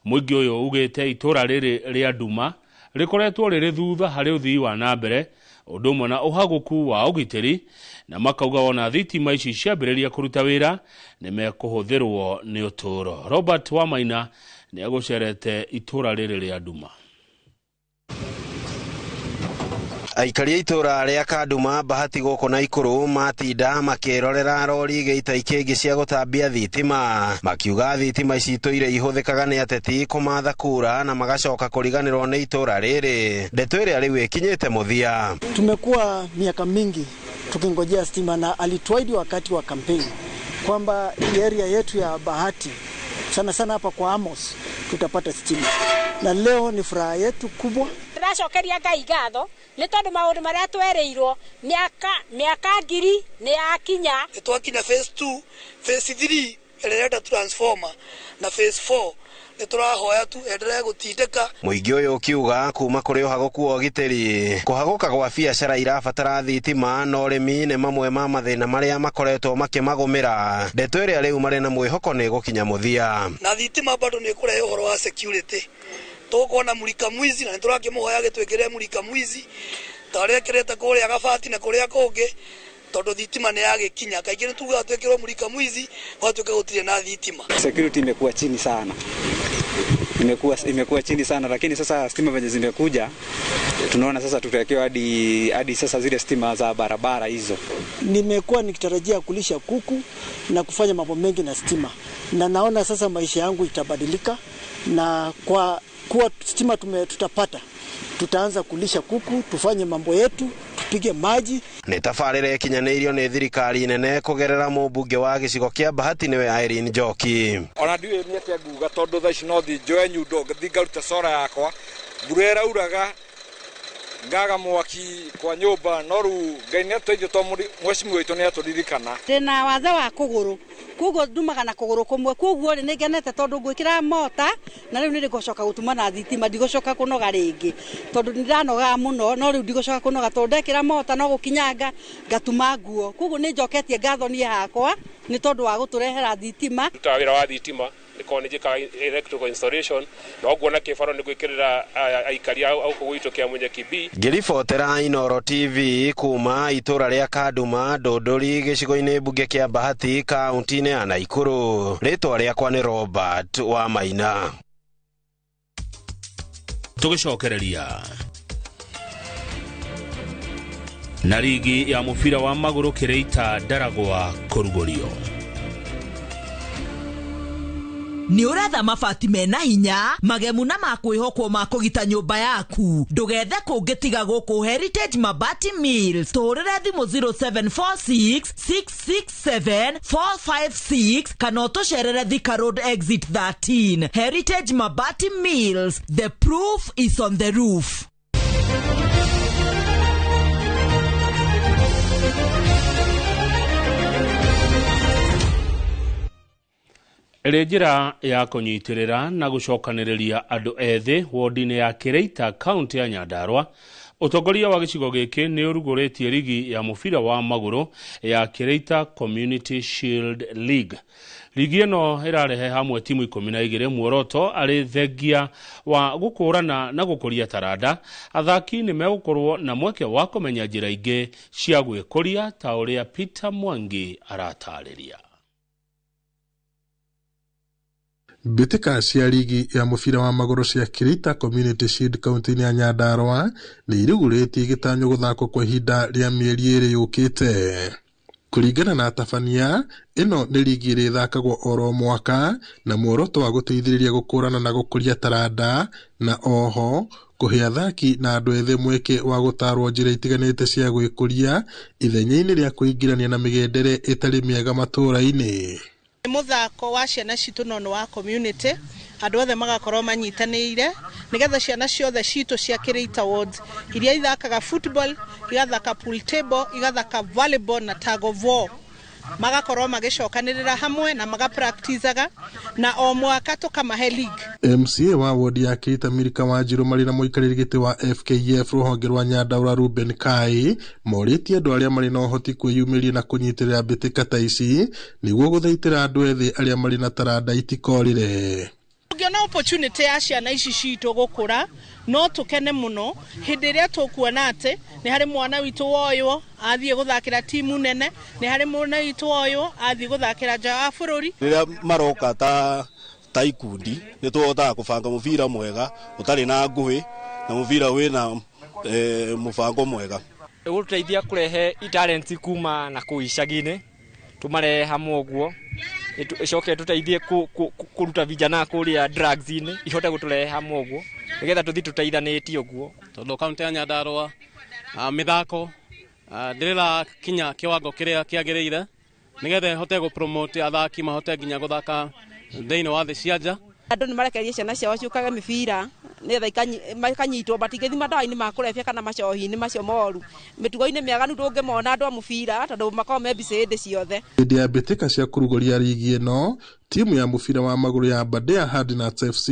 Mũingĩ ũyũ ugĩte itũũra rĩrĩ rĩa Nduma rĩkoretwo rĩrĩ thutha harĩ ũthii wa na mbere ũndũ ũmwe na ũhagũku wa ũgitĩri, na makauga wona thitima ici ciambĩrĩria kũruta wĩra nĩ mekũhũthĩrwo nĩ ũtũũro. Robert Wamaina nĩ agũcerete itũũra rĩrĩ rĩa Nduma. Aikari a itũũra rĩa Kanduma Bahati gũkũ Naikuru matinda makĩrorera rori igĩita ikĩngĩ cia gũtambia thitima, makiuga thitima ici itũire ihũthĩkaga nĩ ateti kũmatha kura na magacoka kũriganĩrwo nĩ itũũra rĩrĩ. Ndeto ĩrĩa rĩu ĩkinyĩte mũthia. Tumekuwa miaka mingi tukingojea stima, na alituahidi wakati wa kampeni kwamba area yetu ya Bahati sana sana hapa kwa Amos tutapata stima, na leo ni furaha yetu kubwa. Tũracokeria Ngai ngatho nĩ tondũ maũndũ marĩa twereirwo mĩaka ngiri nĩ yakinya. Nĩ twakinya phase 2, phase 3 ĩrenda transformer na phase 4 nĩ tũrahoya tu endelee gũtindĩka. Mũingĩ ũyũ ũkiuga kuma kũrĩ ũhagũku wa ũgitĩri, kũhagũka gwa biacara irabatara thitima na ũrĩmi nĩ mamwe ma mathĩna marĩa makoretwo makĩmagũmĩra. Ndeto ĩrĩa rĩu marĩ na mwĩhoko nĩ gũkinya mũthia. Na thitima bado nĩ ĩkũrehe ũhoro wa security, tũkuona mulika mwizi na nĩtũrakĩmũhoya gĩtwĩkĩre mulika mwizi ta ũrĩa ĩkĩrĩte kũrĩa Gabati na kũrĩa kũngĩ, tondũ thitima nĩ yagĩkinya. Kaingĩ nĩ tugaga twĩkĩrwo mulika mwizi gwatuĩka gũtirĩ na thitima. Security imekuwa chini sana, imekuwa chini sana, lakini sasa stima venye zimekuja tunaona sasa tutawekewa hadi sasa zile stima za barabara hizo. Nimekuwa nikitarajia kulisha kuku na kufanya mambo mengi na stima, na naona sasa maisha yangu itabadilika, na kwa kuwa stima tutapata, tutaanza kulisha kuku, tufanye mambo yetu, tupige maji. Nĩ tabarĩra ĩkinyanĩirio nĩ thirikari nene kũgerera mũmbunge wa gĩcigo kĩa Bahati nĩwe Irene Njoki. Ona ndiũĩ nĩ atĩa nguga tondũ thaa ici no thiĩ njoe nyundo thiĩ ngarute cora yakwa, mbura ĩrauraga ngaga mwaki kwa nyũmba, no rĩu Ngai nĩ atũteithia tondũ mheshimiwa witũ nĩ atũririkana. Ndĩna wathe wa kũgũrũ, koguo ndumaga na kũgũrũ kũmwe, koguo rĩ nĩngenete tondũ ngwĩkĩra mota na rĩu nĩngũcoka gũtuma na thitima, ndigũcoka kũnoga rĩngĩ tondũ nĩndanogaga mũno, no rĩu ndigũcoka kũnoga tondũ ndekĩra mota no gũkinyanga ngatuma nguo, koguo nĩnjoketie ngatho niĩ hakwa nĩ tondũ wa gũtũrehera thitima. Ndutaga wĩra wa thitima, nĩkorwo nĩnjĩkaga electrical installation, na ũguo kĩbaro nĩ gwĩkĩrĩra aikari a gũkũ gwitũ kĩa Munyeki B. Ngĩribotera Inooro TV kuma itũũra rĩa Kanduma Ndũndũri gĩcigo-inĩ mbunge kĩa Bahati kaunti-inĩ ya Naikuru. Rĩtwa rĩakwa nĩ Robert Wamaina. Tũgĩcokereria na rigi ya mũbira wa magũrũ Kĩrĩita Ndaragwa kũrugũrio. Nĩ ũretha mabati mena hinya magemu na ma kwĩhokwo ma kũgita nyũmba yaku, ndũgethe kũngĩ tiga gũkũ Heritage Mabati Mills. Tũhũrĩre thimũ 0746 667 456 kana ũtũcerere Thika Road exit 13. Heritage Mabati Mills, the proof is on the roof. Ĩrĩ njĩra ya kũnyitĩrĩra na gũcokanĩrĩria andũ ethĩ wodi-inĩ ya Kĩrĩita kaunti ya Nyandarua, ũtongoria wa gĩcigo gĩkĩ nĩ ũrugũrĩtie rigi ya mũbira wa magũrũ ya Kĩrĩita Community Shield League. Rigi ĩno ĩrarehe hamwe timu 12, muoroto arĩ thengia wa gũkũrana na gũkũria taranda. Athaki nĩ megũkorwo na mweke wa kũmenya njĩra ingĩ cia gwĩkũria ta ũrĩa Peter Mwangi aratarĩria. Mbĩtĩka cia rigi ya mũbira wa magũrũ cia Kĩrĩita Community Shield kaunti-inĩ ya Nyandarua nĩ irugũrĩtie gĩtanywo gũthakwo kwa ihinda rĩa mĩeri ĩrĩ yũkĩte. Kũringana na atabania, ĩno nĩ rigi ĩrĩa ĩthakagwo oro mwaka na muoroto wa gũteithĩrĩria gũkũrana na gũkũria taranda, na oho kũhe athaki na andũ ethĩ mweke wa gũtarwo njĩra itiganĩte cia gwĩkũria ithenya-inĩ rĩa kwĩingĩrania na mĩgendere ĩtarĩ mĩega matũũra-inĩ. Nĩ mũthako wa ciana citũ no nĩ wa community, andũ othe magakorwo manyitanĩire Nĩgetha ciana ciothe citũ cia Kĩrĩita wards iria ithakaga football, igathaka pool table, igathaka volleyball na tug of war, magakorwo magĩcokanĩrĩra hamwe na magapracticaga, na o mwaka tũkamahe league. MCA wa wodi ya Kĩrĩta Milika Wanjiru marĩ na mũikarĩri gĩtĩ wa FKF rũhonge rwa Nyandarua Ruben Kai morĩtie andũ arĩa marĩ na ũhoti kwĩyumĩria na kũnyitĩrĩra mbĩtĩka ta ici nĩguo gũthaitĩra andũ ethĩ arĩa marĩ na taranda itikorĩre. Tũngĩona opportunity ya ciana ici citũ gũkũra, no tũkene mũno hĩndĩ ĩrĩa tũkuona atĩ nĩ harĩ mwana witũ woywo athiĩ gũthakĩra timu nene, nĩ harĩ mwana witũ woywo athiĩ gũthakĩra nja wa bũrũri. Rĩrĩa maroka ta ikundi nĩ tũhotaga kũbanga mũbira mwega ũtarĩ na ngũĩ na mũbira wĩna mũbango mwega. Ĩgũtũteithia kũrehe talent kuma na kũu icagi-inĩ, tũmarehe hamwe ũguo, ĩcoke tũteithie kũruta vijana kũrĩa drugs-inĩ, ihote gũtũrehe hamwe ũguo nĩgetha tũthiĩ tũteithanĩtie ũguo. Tondũ kaunti ya Nyandarua mĩthako ndĩrakinya kĩwango kĩrĩa kĩagĩrĩire nĩgetha ĩhote gũpromote athaki mahote nginya gũthaka thĩinĩ wa thĩ cia nja. Andũ nĩ marekereria ciana ciao ciũkage mĩbira nĩgetha makanyitwo, matingĩthiĩ mandawa-inĩ ma kũrebia kana macohi-inĩ macio moru. Mĩtugo-inĩ mĩaganu ndũngĩmona andũ a mũbira tondũ makoragwo me busy hĩndĩ ciothe. Hĩndĩ ya mbĩtĩka cia kũrugũria rigi ĩno, timu ya mũbira wa magũrũ ya Aberdare Hardnuts FC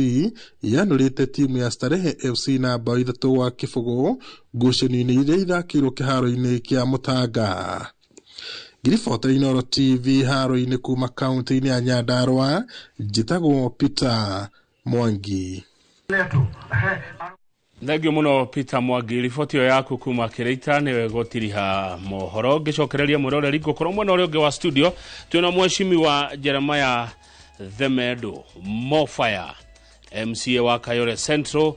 yanũrĩte timu ya Starehe FC na bao 3-0 ngucanio-inĩ iria ithakĩirwo kĩharo-inĩ kĩa Mũtanga. Ngiribota Inooro TV haro-inĩ kuma kaunti-inĩ ya Nyandarua, njĩtagwo Peter Mwangi. Thengio muno Peter Mwangi, riboti ĩyo yaku kuma Kĩrĩita nĩwe gũtiriha mohoro. Ngĩcokereria mwĩroreri ngũkorwo mwena ũrĩa ũngĩ wa studio twĩna mheshimiwa Jeremiah Themendo Mofaya, MCA wa Kayole Central,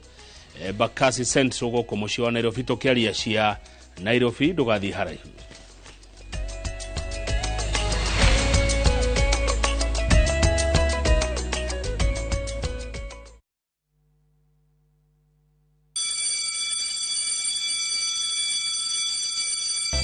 Bakasi Central gũkũ mũciĩ wa Nairobi, tũkĩaria cia Nairobi. Ndũgathiĩ haraihu.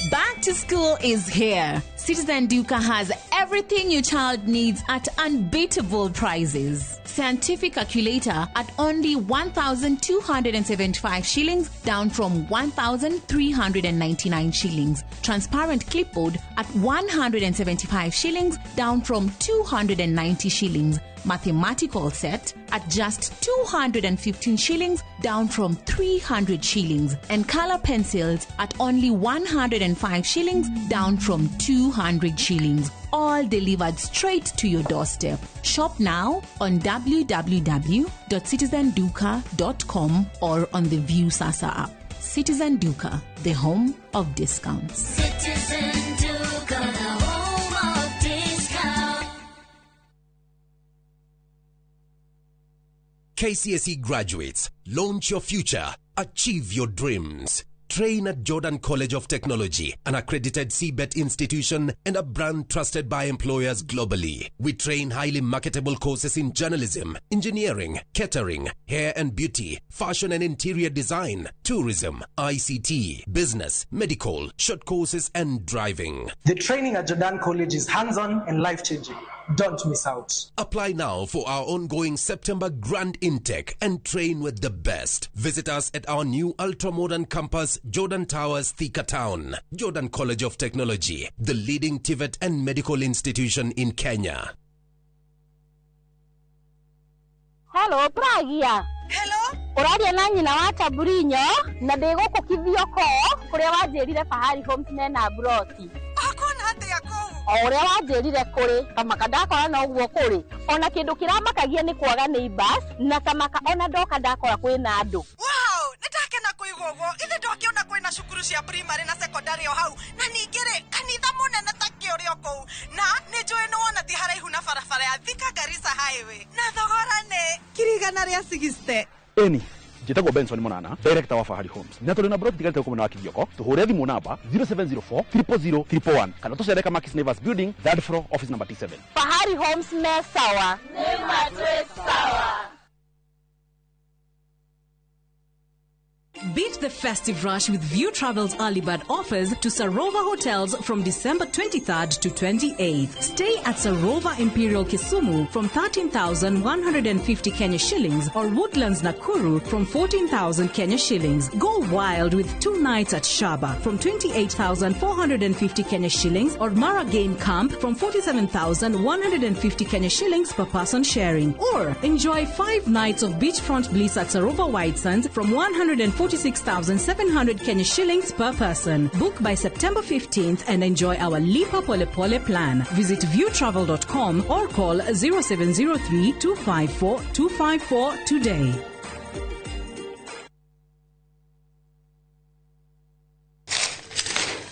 Back to school is here. Citizen Duka has everything your child needs at unbeatable prices. Scientific calculator at only 1,275 shillings, down from 1,399 shillings. Transparent clipboard at 175 shillings, down from 290 shillings. Mathematical set at just 215 shillings, down from 300 shillings. And color pencils at only 105 shillings, down from 200 shillings. All delivered straight to your doorstep. Shop now on www.citizenduka.com or on the View Sasa app. Citizen Duka, the home of discounts. Citizen Duka, the home of discounts. KCSE graduates, launch your future, achieve your dreams. Train at Jordan College of Technology, an accredited CBET institution and a brand trusted by employers globally. We train highly marketable courses in journalism, engineering, catering, hair and beauty, fashion and interior design, tourism, ICT, business, medical, short courses and driving. The training at Jordan College is hands-on and life-changing. Don't miss out. Apply now for our ongoing September grand intake and train with the best. Visit us at our new ultra-modern campus, Jordan Towers, Thika Town. Jordan College of Technology, the leading TVET and medical institution in Kenya. Hello, Pragia. Hello. Ũraria na nyina wa Taburinyo na ndĩ gũkũ Kithioko kũrĩa wanjĩrire Fahari Homes mena broti. Ũkuona atĩa kũu? O ũrĩa wanjĩrire kũrĩ kamaka ndakora no ũguo kũrĩ. Ona kĩndũ kĩramakagia nĩ kwaga neighbors na kamaka ona ndoka ndakora kwĩna andũ. Wow, nĩndakena kũigua ũguo. Ithe ndwakĩona kwĩna cukuru cia primary na secondary o hau na ningĩ rĩ kanitha mũnene ta kĩ ũrĩ o kũu na nĩ njũĩ nĩ wona ti haraihu na barabara ya Thika Garissa Highway na thogora nĩ 160,000. Eni njĩtagwo Benson Monana, director wa Fahari Homes, na tũrĩ na broti tigarĩte gũkũ mwena wa Kithioko. Tũhũre thimũ namba 0704 000 111 kana tũcere Kamakis Neighbors Building, third floor, office number T7. Fahari Homes me sawa. Nĩ matwĩ sawa. Beat the festive rush with View Travel's early bird offers to Sarova Hotels from December 23rd to 28th. Stay at Sarova Imperial Kisumu from 13,150 Kenya shillings or Woodlands Nakuru from 14,000 Kenya shillings. Go wild with 2 nights at Shaba from 28,450 Kenya shillings or Mara Game Camp from 47,150 Kenya shillings per person sharing. Or enjoy 5 nights of beachfront bliss at Sarova White Sands from 146,700 Kenya shillings per person. Book by September 15th and enjoy our Lipa Pole Pole plan. Visit viewtravel.com or call 0703 254 254 today.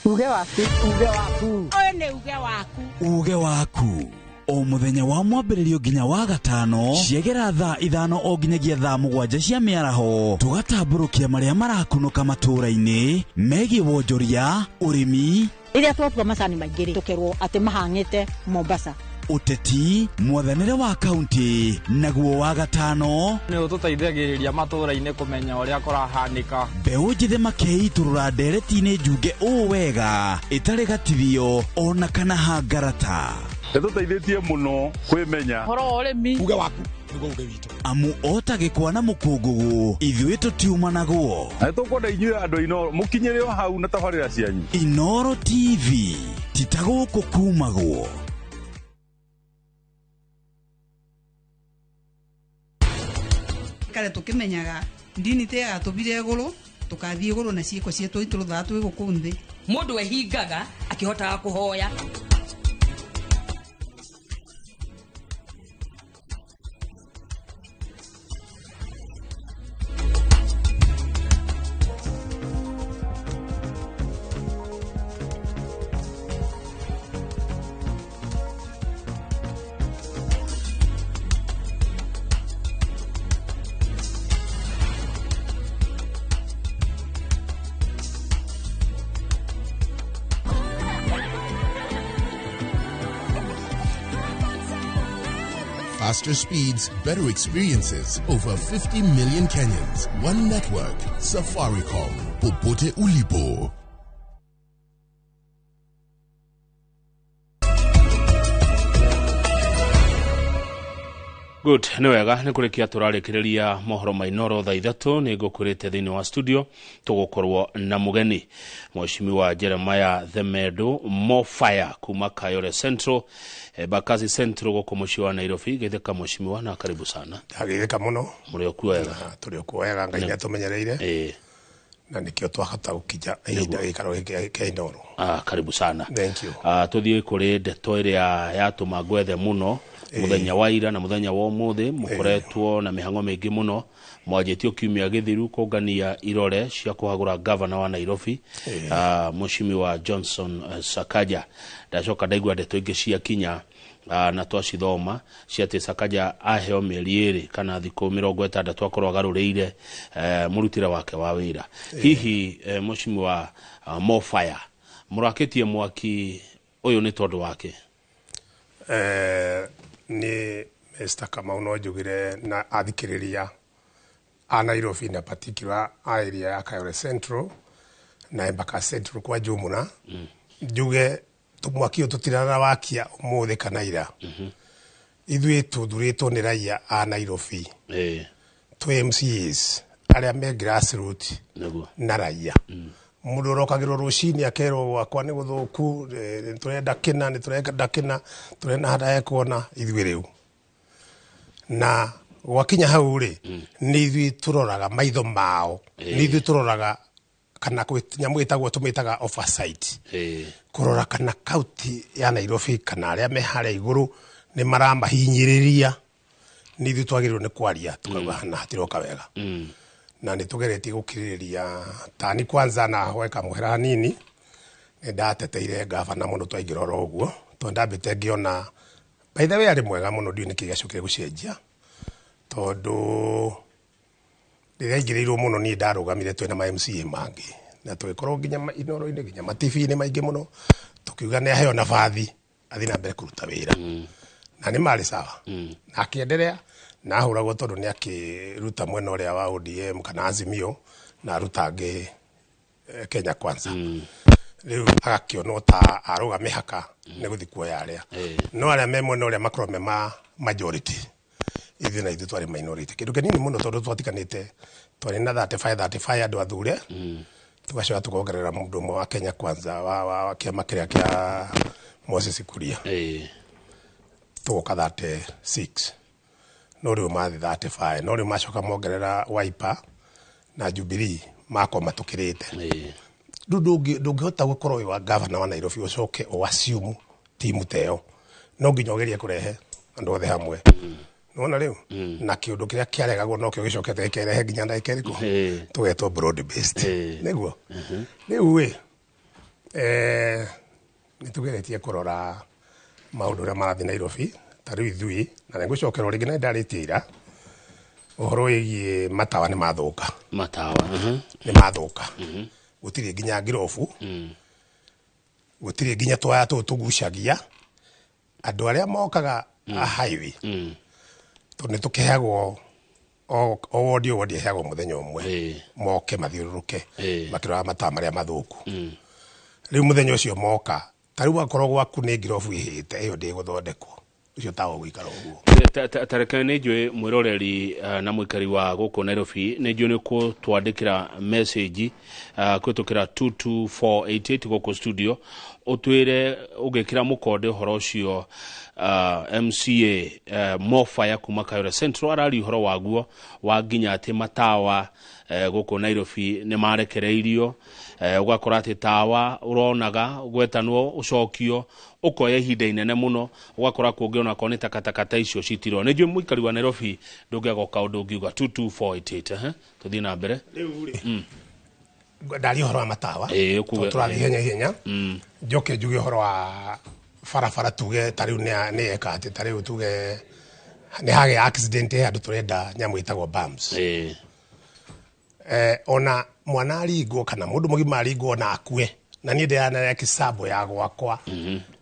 Uge waku, uge waku. Ũyũ nĩ uge waku. Uge waku. O mũthenya wa mwambĩrĩrio nginya wa gatano ciegera thaa 5 o nginyagia thaa 7 cia mĩaraho tũgatambũrũkia marĩa marakunũka matũũra-inĩ megiĩ wonjoria, ũrĩmi, rĩrĩa twatua macani maingĩ rĩ tũkerwo atĩ mahang'ĩte Mombasa, ũteti, mwathanĩre wa kaunti, naguo wa gatano nĩ ũtũteithagĩrĩria matũũra-inĩ kũmenya ũrĩa kũrahanĩka. Mbeũ njĩthĩ makeitũrũra ndereti-inĩ njunge ũũ wega ĩtarĩ gatithio ona kana hangarata. Nĩtũteithĩtie mũno kwĩmenya ũhoro wa ũrĩmi. Uge waku nĩguo uge witũ. Amu ota gĩkwa na mũkũngũgũ ithuĩ tũtiumanagwo. Na nĩtũkwenda inyuĩ andũ a Inooro mũkinyĩre o hau na tabarĩra cianyu. Inooro TV ti ta gũkũ kumagwo. Kare tũkĩmenyaga ndini te yatũbire igũrũ tũkathiĩ igũrũ na ciĩko cietũ itũrũthaga twĩ gũkũ nthĩ. Mũndũ ehingaga akĩhotaga kũhoya. Faster speeds, better experiences. Over 50 million Kenyans. One network. Safaricom. Popote ulipo. Good, nĩ wega nĩ kũrĩkia tũrarĩkĩrĩria mohoro ma Inooro thaa 3 nĩ ngũkwĩrĩte thĩinĩ wa studio tũgũkorwo na mũgeni Mheshimiwa Jeremiah Themendo Mofaya kuma Kayole Central, Bakasi Central gũkũ mũciĩ wa Nairobi. Geithĩka mheshimiwa na karibu sana. Ndagĩthĩka mũno. Mũrĩ okuo wega? Tũrĩ okuo wega, Ngai nĩatũmenyereire. Na nĩkĩo twahota gũkinya ihinda gĩikaro gĩkĩ kĩa Inooro. Karibu sana. Thank you. Tũthiĩ kũrĩ ndeto ĩrĩa yatũma ngwethe mũno muthenya wa ira na muthenya wa umuthi mukoretwo na mihango mingi muno mwanjĩtio kiumia gĩthiru kũngania irore cia kũhagũra gavana wa Nairobi, Mheshimiwa Johnson Sakaja. Ndacoka ndaigua ndeto ingĩ cia kinya na twacithoma cia atĩ Sakaja aheo mĩeri 2 kana thikũ 60 akorwo agarũrĩire mũrutĩre wake wa wĩra. Hihi Mheshimiwa Mofaya mũrakĩtie mwaki ũyũ nĩ tondũ wake? Ni Mr. Kamau no njugire na athikĩrĩria a Nairobi na particular area ya Kayole Central na Embakasi Central kwa jumla, njuge mwaki ũyũ tũtirarawakia ũmũthĩ kana ira. Ithuĩ tũthurĩtwo nĩ raia a Nairobi, twĩ MCAs arĩa me grassroots na raia. Mũndũ ũrokagĩrwo rũcinĩ akerwo gwakwa nĩ gũthũku, nĩtũrenda kĩna, nĩtũrenda kĩna, tũrenda harĩa hekuona ithuĩ rĩu. Na gwakinya hau rĩ, nĩ ithuĩ tũroraga maitho mao, nĩ ithuĩ tũroraga kana kwĩ nyamũ ĩtagwo tũmĩtaga oversight, kũrora kana kaunti ya Nairobi kana arĩa me harĩa igũrũ nĩ maramahinyĩrĩria. Nĩ ithuĩ twagĩrĩirwo nĩ kwaria tukauga hana hatiroka wega. Na nĩ tũgeretie gũkirĩrĩria tani kwanza na hoeka mũhera hanini. Nĩ ndateteire gavana mũno twaingĩra oro ũguo tondũ ndambĩte ngĩona by the way arĩ mwega mũno, ndiũĩ nĩkĩ gĩacokire gũcenjia tondũ rĩrĩa aingĩrĩirwo mũno niĩ ndarũgamire twĩna ma MCA mangĩ na tũgĩkorwo nginya Inooro-inĩ nginya ma TV-inĩ maingĩ mũno tũkiuga nĩ aheo nabathi athiĩ na mbere kũruta wĩra. Na nĩ marĩ sawa. Na akĩenderea na ahũragwo tondũ nĩ akĩruta mwena ũrĩa wa ODM kana Azimio Na aruta angĩ Kenya Kwanza. Rĩu agakĩonwo ta arũga mĩhaka nĩ gũthiĩ kuoya arĩa no arĩa me mwena ũrĩa makorwo me ma majority, ithuĩ na ithuĩ twarĩ minority kĩndũ kĩnini mũno, tondũ twatiganĩte twarĩ na 35 35 andũ athure, tugacoka tukongerera mũndũ ũmwe wa Kenya Kwanza wa kĩama kĩrĩa kĩa Moses Kuria, tũgoka 36, no rĩu mathi 35, no rĩu macoka mongerera Wiper na Jubilee makorwo matukĩrĩte. Rĩu ndũngĩhota gũkorwo wĩ wa gavana wa Nairobi ũcoke ũ assume timu ta ĩyo, no nginya ũgerie kũrehe andũ othe hamwe. Nĩwona rĩu na kĩũndũ kĩrĩa kĩaregagwo nokĩo gĩcokete gĩkerehe nginya ndagĩka ĩrĩkũ tũgetwo broad based. Nĩguo rĩu ĩ nĩ tũgeretie kũrora maũndũ ũrĩa marathiĩ Nairobi. Ta rĩu ithuĩ na nĩ ngũcokera rĩngĩ na nĩndarĩtie ira ũhoro wĩgiĩ matawa nĩ mathũka. Matawa. Nĩ mathũka, gũtirĩ nginya ngirobu, gũtirĩ nginya twaya tũũ tũgucagia andũ arĩa mokaga a highway, tondũ nĩ tũkĩheagwo o wodi, o wodi ĩheagwo mũthenya ũmwe moke mathiũrũrũke makĩroraga matawa marĩa mathũku. Rĩu mũthenya ũcio moka, ta rĩu akorwo gwaku nĩ ngirobu ĩhĩte, ĩyo ndĩgũthondekwo, ũcio tawa ũgũikara ũguo. Tareke nĩ njũĩ mwĩroreri na mũikari wa gũkũ Nairobi nĩ njũĩ nĩ kũtwandĩkĩra message kũhĩtũkĩra 22488 gũkũ studio, ũtwĩre ũgĩkĩra mũkonde ũhoro ũcio MCA Mofaya kuma Kayole Central araria ũhoro waguo wa nginya atĩ matawa gũkũ Nairobi nĩ marekereirio, ũgakora atĩ tawa ũronaga gwetanwo ũcokio ũkoya ihinda inene mũno, ũgakora kũngĩ onakorwo nĩ takataka ta icio citirwo. Nĩ njũĩ mũikari wa Nairobi ndũngĩaga kaũndũ ũngiuga. 22488, tũthiĩ na mbere. Rĩu rĩ, ndaria ũhoro wa matawa, Ĩĩ, ũkuge. tondũ tũrathiĩ ihenya ihenya, njoke njuge ũhoro wa barabara. Tuge ta rĩu nĩ eka atĩ ta rĩu tuge nĩ hagĩa accident, he handũ tũrenda nyamũ ĩtagwo bumps. Ona mwana aringwo kana mũndũ mũgima aringwo ona akue, na niĩ ndĩrana kĩcambo ya gwakwa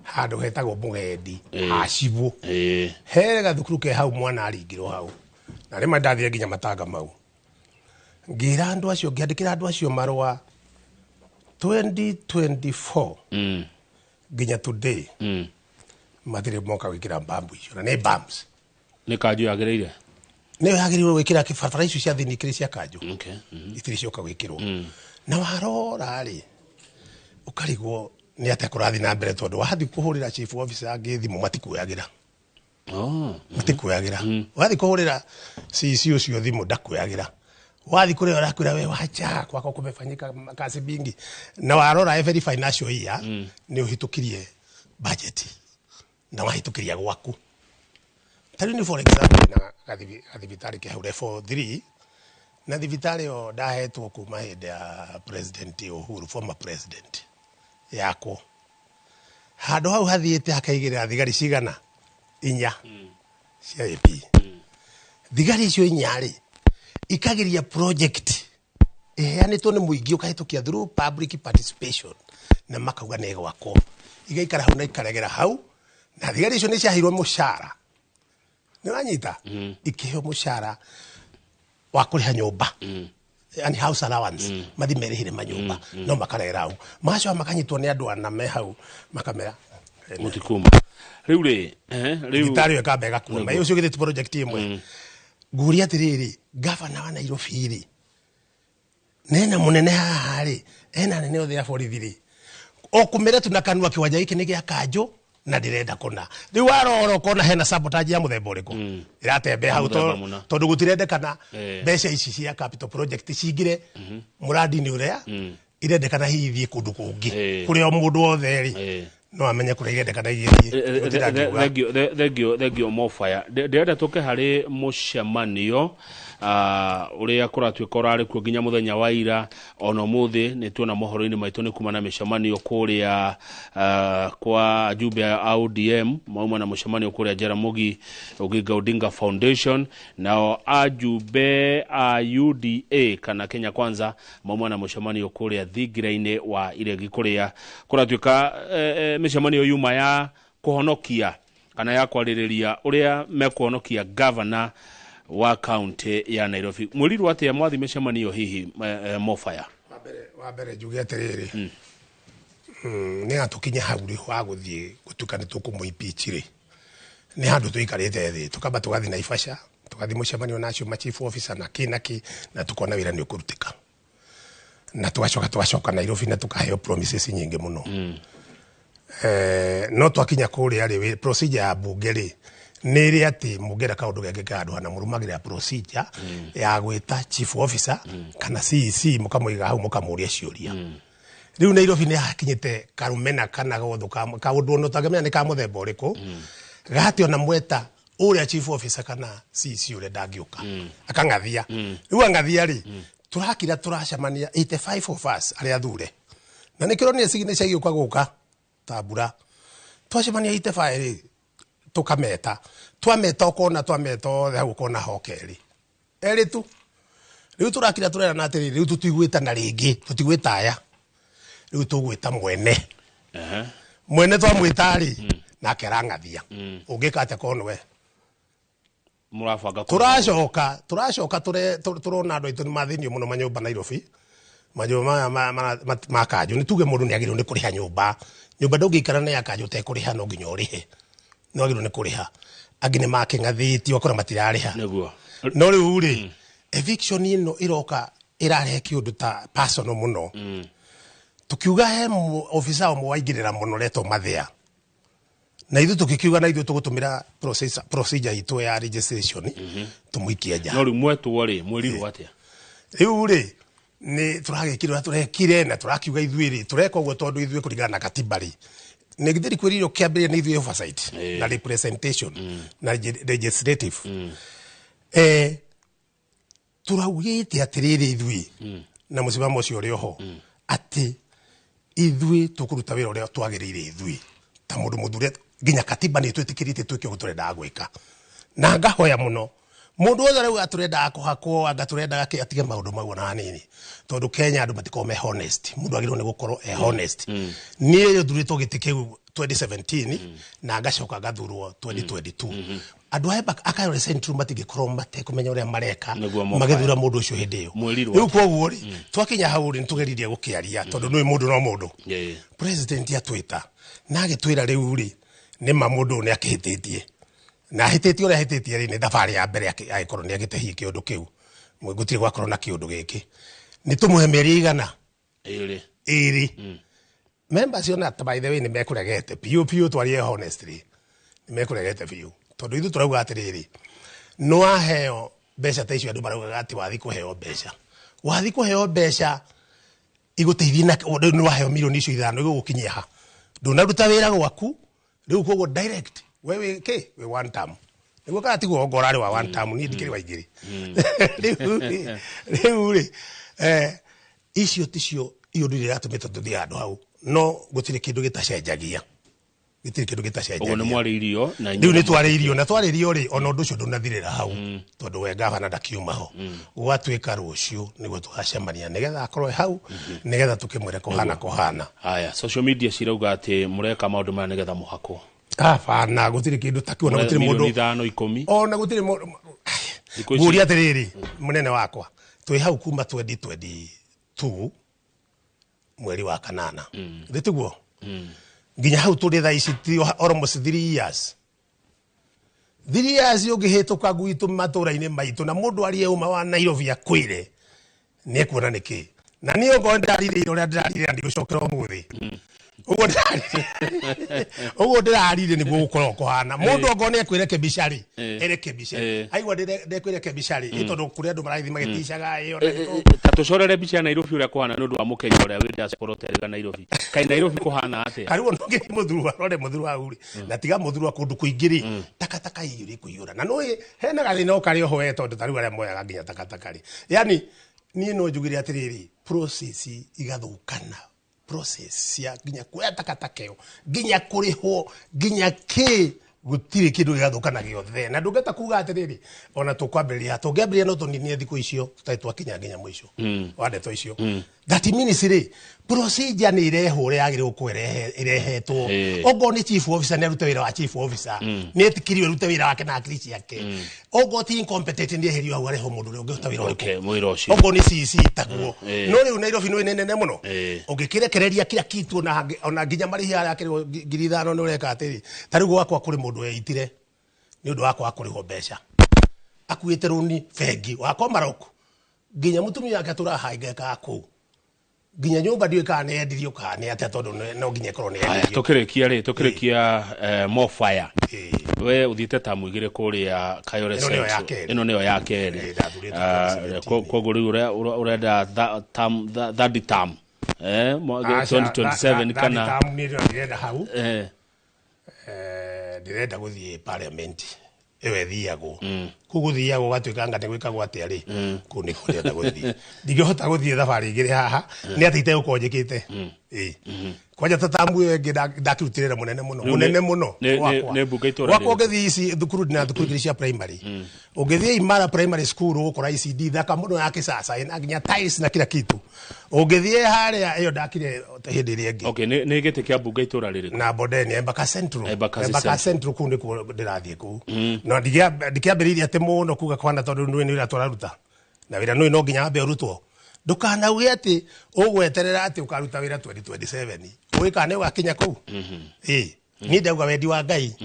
handũ hetagwo Mũgendi hacibũ, he gathukuru ke hau, mwana aringirwo hau, na rĩmwe ndathire nginya matanga mau, ngĩra andũ acio, ngĩandĩkĩra andũ acio marũa 2024, nginya today matirĩ moka gwĩkĩra bump icio, na nĩ bumps. Nĩ kanjũ yagĩrĩire. Nĩyo yagĩrĩirwo gwĩkĩra barabara icio cia thĩinĩ ikĩrĩ cia kanjũ, itirĩ cioka gwĩkĩrwo. Na warora rĩ, ũkarigwo nĩ atĩa kũrathiĩ na mbere, tondũ wathiĩ kũhũrĩra chief officer angĩ thimũ matikuoyagĩra. Matikuoyagĩra. Wathiĩ kũhũrĩra CC ũcio thimũ ndakuoyagĩra, wathiĩ kũrĩa ũrakwĩra we wacha kwako kumefanyika kazi mingi. Na warora every financial year nĩ ũhĩtũkirie budget na wahĩtũkĩria gwaku. Ta rĩu nĩ for example na gathibitarĩ ke hau level 3, na thibitarĩ ĩyo ndahetwo kuma hĩndĩ ya President Uhuru, former president yakwo. Handũ hau hathiĩte hakaigĩrĩra thigari cigana inya cia AP. Thigari icio inya rĩ, ikagiria project ĩheanĩtwo nĩ mũingĩ ũkahĩtũkia through public participation, na makauga nĩ gwakwo, igaikara hau na ikaregera hau. Na thigari icio nĩ ciaheirwo mũcara, nĩ wanyita, ikĩheo mũcara wa kũrĩha nyũmba, yani house allowance, mathi merĩhĩre manyũmba, no makaregera hau, magacoka makanyitwo nĩ andũ ana me hau makamera Mũtikuma rĩu rĩ, rĩu Thibitarĩ ĩyo ĩkamba ĩgakua. Ma ũcio githĩ ti project ĩmwe? Nguria atĩrĩrĩ, gavana wa Nairobi rĩ, nena mũnene haha rĩ, ena anene othe a borithi rĩ, o kũmĩra tu na kanua kĩwanja gĩkĩ nĩ gĩa kanjũ na ndĩrenda kũna. Rĩu warora ũkona hena sabotage ya mũthemba ũrĩkũ ĩratembea hau. Mũthemba mũna. Tondũ gũtirendekana mbeca ici cia capital project cingire mũrandi-inĩ ũrĩa irendekana, hihi ithiĩ kũndũ kũngĩ kũrĩa o mũndũ wothe rĩ no amenye kũrĩa irendekana igĩthiĩ. Gũtirĩ angiuga. Thengio, thengio, thengio Mofaya. Ndĩrenda tũke harĩ mũcemanio ũrĩa kũratuĩka ũrarĩ kuo nginya mũthenya wa ira, ona ũmũthĩ nĩ tuona mohoro-inĩ maitũ nĩ kuma na mĩcemanio kũrĩa kwa ajumbe a ODM, mauma na mũcemanio kũrĩa Jaramogi Oginga Odinga Foundation, nao ajumbe a UDA kana Kenya Kwanza mauma na mũcemanio kũrĩa thingira-inĩ wa Iregi, kũrĩa kũratuĩka mĩcemanio yuma ya kũhonokia kana ya kwarĩrĩria ũrĩa mekũhonokia gavana. Wa kaunti ya Nairobi. Mwĩrirwo atĩa mwathi mĩcemanio hihi Mofaya? Wa mbere njuge atĩrĩrĩ, nĩ atũkinye hau rĩ wa gũthiĩ gũtuĩka nĩ tũkũmũ impeach rĩ, nĩ handũ tũikarĩte thĩ, tũkamba tũgathiĩ Naivasha, tũgathiĩ mũcemanio na acio ma chief officer na kĩ na kĩ, na tũkona wĩra nĩ ũkũrutĩka, na tũgacoka tũgacoka Nairobi na tũkaheo promises nyingĩ mũno. No twakinya kũrĩa rĩ, procedure ya bunge rĩ nĩ ĩrĩ atĩ mũngĩenda kaũndũ gekĩke handũ hana, mũrũmagĩrĩra procedure ya gwĩta chief officer kana CEC, mũkamũiga hau, mũkamũria ciũria. Rĩu Nairobi nĩ hakinyĩte karũmena kana gotho kaũndũ ona ũtangĩmenya nĩ ka mũthemba ũrĩkũ, gati ona mweta ũrĩa chief officer kana CEC ũrĩa ndangĩũka, akang'athia. Rĩu ang'athia rĩ, tũrakira tũracemania 85 of us arĩa athure, na nĩkĩo nĩ signature igĩũka gũka ta mbura. Twacemania 85 rĩ, tũkameta, twameta ũkona, twameta othe hau ũkona hoka erĩ erĩ tu. Rĩu tũrakira tũrerana atĩrĩrĩ, rĩu tũtigwĩtana rĩngĩ, tũtigwĩta aya, rĩu tũgwĩta mwene. Mwene twamwĩta rĩ, nake arang'athia. Ũngĩka atĩa korwo nĩwe? Mũrabanga Tũracoka tũrona andũ aitũ nĩ mathĩnio mũno manyũmba Nairobi, manyũmba maya ma kanjũ. Nĩ tuge mũndũ nĩ agĩrĩirwo nĩ kũrĩha nyũmba. Nyũmba ndũngĩikara na ya kanjũ ũtekũrĩha, no nginya ũrĩhe, nĩ wagĩrĩirwo nĩ kũrĩha. Angĩ nĩ makĩng'athĩtio, ũgakora matirarĩha. No rĩu rĩ, eviction ĩno ĩroka ĩrarehe kĩũndũ ta personal mũno. Tukiuga he officer ũmwe waingĩrĩra mũno retwo Mathĩa, na ithuĩ tũgĩkiuga na ithuĩ tũgũtũmĩra procedure itũ ya registration tũmũikie nja. No rĩu mwetwo rĩ, mwĩrirwo atĩa? Rĩu rĩ, nĩ tũragĩkire ũrĩa tũrekire, na tũrakiuga ithuĩ rĩ, tũreka ũguo tondũ ithuĩ kũringana na katiba rĩ, nĩ githĩ kwĩrirwo kĩambĩrĩria nĩ ithuĩ oversight na representation na legislative. Tũraugĩte atĩrĩrĩ, ithuĩ na mũcimamo ũcio ũrĩ oho, atĩ ithuĩ tũkũruta wĩra ũrĩa twagĩrĩire ithuĩ ta mũndũ mũthure, nginya katiba nĩ twĩtĩkĩrĩte twĩke ũguo tũrendaga gwĩka. Na ngahoya mũno mũndũ wothe rĩu atũrendaga kũhakwo, anga tũrendaga kĩ, atige maũndũ mau ona hanini, tondũ Kenya andũ matikoragwo me honest. Mũndũ agĩrĩirwo nĩ gũkorwo e honest. Niĩ thurĩtwo gĩtĩ kĩu 2017 na ngacoka ngathurwo 2022. Andũ aya a Kayole Central matingĩkorwo matekũmenya ũrĩa mareka Nĩguo Mofaya. magĩthura mũndũ ũcio hĩndĩ ĩyo. Mwĩrirwo Rĩu atĩa? koguo rĩ, twakinya hau rĩ, nĩtũgeririe gũkĩaria tondũ nĩũĩ mũndũ no mũndũ. President atwĩta na agĩtwĩra rĩu rĩ, nĩma mũndũ ũyũ nĩ akĩhĩtĩtie, na ahĩtĩtie ũrĩa ahĩtĩtie rĩ, nĩ thabarĩ ya mbere agĩkorwo nĩ agĩte hihi kĩũndũ kĩu, gũtirĩ gwakorwo na kĩũndũ gĩkĩ, nĩ tũmũhe mĩeri igana 2. 2. Members ona by the way nĩ mekũregete biũ biũ, twarie honestly, nĩ mekũregete biũ, tondũ ithuĩ tũrauga atĩrĩrĩ, nĩ waheo mbeca ta icio andũ maraugaga atĩ wathi kũheo mbeca, wathi kũheo mbeca igũteithie na nĩ waheo mirioni icio 5 igũgũkinyia ha? Ndũnaruta wĩra gwaku. Rĩu koguo direct we wĩ kĩ, wĩ one term, nĩguo kana tiguo? Ongo ũrarĩ wa one term, niĩ ndikĩrĩ wa 2. Rĩu rĩ, icio ticio iũndũ iria iratũmĩte tũthiĩ handũ hau, no gũtirĩ kĩndũ gĩtacenjagia, gĩtirĩ kĩndũ Ũguo nĩ gĩtacenjagia. mwarĩirio na Rĩu inyuĩ nĩ twarĩirio, na twarĩirio rĩ, ona ũndũ ũcio ndũnathirĩra hau, tondũ we gavana ndakiuma ho. Gwatuĩka rũciũ nĩguo tũgacemania nĩgetha akorwo e hau, nĩgetha tũkĩmwĩre kũhana kũhana. Haya, social media cirauga atĩ mũreka maũndũ maya nĩgetha mũhakwo. Abana, gũtirĩ kĩndũ ta kĩu, ona gũtirĩ Mirioni mũndũ 5, 10. Ona gũtirĩ mũndũ. Thikũ ici- Ngũria atĩrĩrĩ, mũnene wakwa, twĩ hau kuma 2022 mweri wa kanana, thĩ tiguo? Nginya hau tũrĩ thaa ici ti almost 3 years, 3 years ũngĩhĩtũka gwitũ matũra-inĩ maitũ, na mũndũ arie ũma wa Nairobi akwĩre nĩ ekuona nĩkĩ. Na niĩ okorwo ndĩrarire ũrĩa ndĩrarire na ndigũcokera ũmũthĩ ũguo ũguo ndĩrarire, nĩguo gũkorwo kũhana. Mũndũ okorwo nĩ ekwĩrekebisha rĩ, erekebishe. Aigua ndekwĩrekebisha rĩ, ĩ tondũ kũrĩ andũ maragĩthiĩ magĩticaga ĩ ona Ta tũcorere mbica ya Nairobi ũrĩa kũhana nĩ ũndũ wa mũkenya ũrĩa wĩ diaspora ũterĩga Nairobi. Kaĩ Nairobi kũhana atĩa? Karĩu ona ũngĩthiĩ Mũthurwa, rore Mũthurwa hau rĩ, na tiga Mũthurwa, kũndũ kũingĩ rĩ, takataka iyũrĩ kũiyũra, na nĩũĩ hena gathĩna o karĩ oho we, tondũ ta rĩu arĩa moyaga nginya takataka rĩ, yani niĩ no njugire atĩrĩrĩ, process igathũkana, process cia nginya kuoya takataka ĩyo, nginya kũrĩhwo, nginya kĩ, gũtirĩ kĩndũ gĩgathũkana gĩothe. Na ndũngĩhota kuga atĩrĩrĩ, ona tũkwambĩrĩria, tũngĩambĩrĩria no tũninie thikũ icio tũtarĩ twakinya nginya mũico wa ndeto icio. That means rĩ, procedure nĩ irehwo ũrĩa yagĩrĩirwo gũkorwo ĩrehetwo. Okorwo nĩ chief officer, nĩ arute wĩra wa chief officer. Nĩ etĩkĩrio arute wĩra wake na akili ciake. Okorwo ti incompetent, nĩ eherio hau, arehwo mũndũ ũrĩa ũngĩhota wĩra ũrĩkũ. Okay, mwĩra ũcio. Okorwo nĩ CC taguo. No rĩu Nairobi nĩ nene mũno, ũngĩkĩrekereria kila kitu, ona nginya marĩhi arĩa akĩrĩhwo 5,000, nĩ ũreka atĩrĩ, ta rĩu gwakwa kũrĩ mũndũ weitire nĩ ũndũ wa kwaga kũrĩhwo mbeca, akuĩte rũni bengi wakwa Maroko, nginya mũtumia wake atũrahangaikaga kũu, nginya nyũmba ndiũĩ kana nĩ yendirio kana nĩ atĩa, tondũ no nginya ĩkorwo nĩ Aya, yendirio. Tũkĩrĩkia rĩ, tũkĩrĩkia, Mofaya, we ũthiĩte tamu igĩrĩ kũrĩa Kayole Ĩno nĩyo ya Central. kerĩ. Ĩno nĩyo ya kerĩ. Koguo rĩu ũrenda third term, Aca, 2027 kana? Third term niĩ ndĩrenda hau. Ndĩrenda gũthiĩ parliament ĩyo ĩthiagwo kũu, gũthiagwo gũgatuĩka anga nĩ gwĩkagwo atĩa rĩ, kũu nĩkuo ndĩrenda gũthiĩ. Ndingĩhota gũthiĩ thabarĩ igĩrĩ haha, nĩ atĩ itegũkorwo njĩkĩte. Ĩĩ. Kwanja ta tamu ĩyo ĩngĩ ndakĩrutire wĩra mũnene mũno, Rĩu mũnene mũno. Gwakwa. Nĩ mbunge itũra Gwakwa rĩrĩkũ? ũngĩthiĩ ici thukuru, ndĩna thukuru igĩrĩ cia primary. Ũngĩthiĩ Imara Primary School, ũgũkora ECD thaka mũno ya kisasa, ĩna nginya tiles na kila kitu. Ũngĩthiĩ harĩa ĩyo ndakire hĩndĩ ĩrĩa ĩngĩ. Okay, nĩ gĩtĩ kĩa mbunge itũra rĩrĩkũ? Na Bondeni, Embakasi Central. Embakasi Embakasi Central. Central, kũu nĩkuo ndĩrathiĩ kũu. No ndikĩambĩrĩirie atĩ mũno kuga kwana, tondũ nĩ wĩra tũraruta na wĩra nũĩ no nginya wambe ũrutwo. Ndũkanauge atĩ ũgweterera atĩ ũkaruta wĩra 2027, ũĩ kana nĩ ũgakinya kũu. Ĩĩ, niĩ ndauga wendi wa Ngai,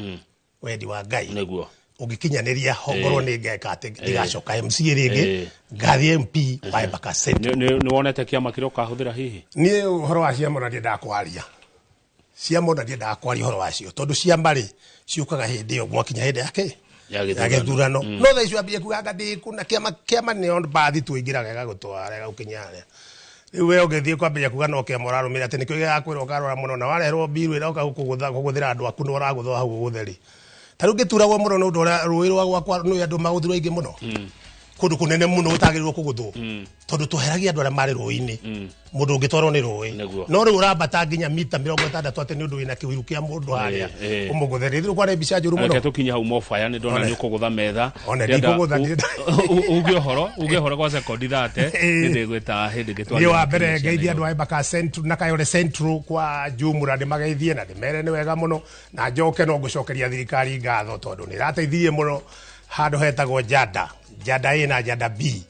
wendi wa Ngai nĩguo ũngĩkinyanĩria ho, ngorwo nĩ ngeka atĩ ndigacoka MCA rĩngĩ, ngathiĩ MP wa Embakasi Central. Nĩ wonete kĩama kĩrĩa ũkahũthĩra hihi? Niĩ ũhoro wa ciama ona ndiendaga kwaria ciama, ona ndiendaga kwaria ũhoro wacio, tondũ ciama rĩ, ciũkaga hĩndĩ ĩyo mwakinya hĩndĩ yake ya ya gĩthurano. Gĩthurano. No thaa icio ambie kuga anga ndĩ na kĩama, kĩama nĩ mbathi tu ĩingĩraga ĩgagũtwara ĩgagũkinya harĩa. Rĩu we ũngĩthiĩ kwambĩrĩria kuga no kĩama ũrarũmĩrĩra, atĩ nĩkĩo gĩgakwĩra ũkarora mũno na wareherwo mbiru ĩroka gũkũgũtha kũgũthĩra andũ aku, nĩ ũragũthwo hau ũgũthe rĩ. Ta rĩu ngĩturagwo mũno nĩ ũndũ ũrĩa rũĩ rwa gwakwa nĩ andũ magũthirwo aingĩ mũno, kũndũ kũnene mũno gũtagĩrĩirwo kũgũthwo, tondũ tweheragia andũ arĩa marĩ rũĩ-inĩ, mũndũ ũngĩtwarwo nĩ rũĩ. No rĩu ũrambata nginya mita 60 atĩ nĩ ũndũ wĩna kĩũiru kĩa mũndũ harĩa, ũmũgũthe rĩ kwarĩ mbica njũru mũno. Reke tũkinye hau, Mofaya, nĩ ndona One. nĩ ũkũgũtha metha. One, Ndĩrenda ndikũgũtha, uge ũhoro gwa sekondi 30, nĩ ndĩgwĩta hĩndĩ ĩngĩ Niĩ twarie wa na mbere kinya cia ngeithia andũ Nairobi. a Embakasi Central na Kayole Central kwa jumura, ndĩmageithie na ndĩmere nĩ wega mũno, na njoke no ngũcokeria thirikari ngatho tondũ nĩ ĩrateithirie mũno handũ hetagwo Janda, Janda A na Janda B,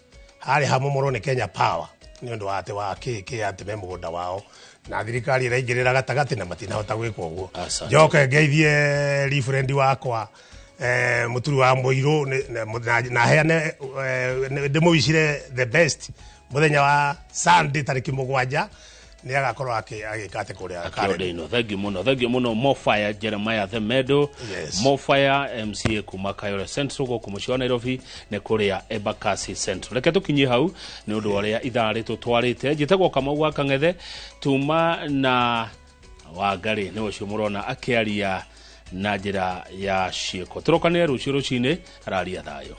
harĩ hamomorwo nĩ Kenya Power nĩ ũndũ wa atĩ wa kĩ kĩ atĩ me mũgũnda wao, na thirikari ĩraingĩrĩra gatagatĩ na matinahota gwĩka ũguo. Asante. Njoke ngeithie referend wakwa, mũturi wa mũirũ, na heane, ndĩmũwicire the best mũthenya wa Sunday tarĩki 7, nĩ agakorwo agĩka atĩ kũrĩa Karen. Kĩondo-ino. Thank you mũno, thank you mũno, Mofaya Jeremiah Themedo. Yes. Mofaya, MCA kuma Kayole Central gũkũ mũciĩ wa Nairobi, nĩ kũrĩa Embakasi Central. Reke tũkinyie hau nĩ ũndũ wa ũrĩa ithaa rĩtũtwarĩte. Njĩtagwo Kamau wa Kang'ethe, tuma na Wangarĩ nĩ ũcio mũrona akĩaria na njĩra ya ciĩko. Tũrokanĩre rũciũ rũcinĩ, araria thayũ.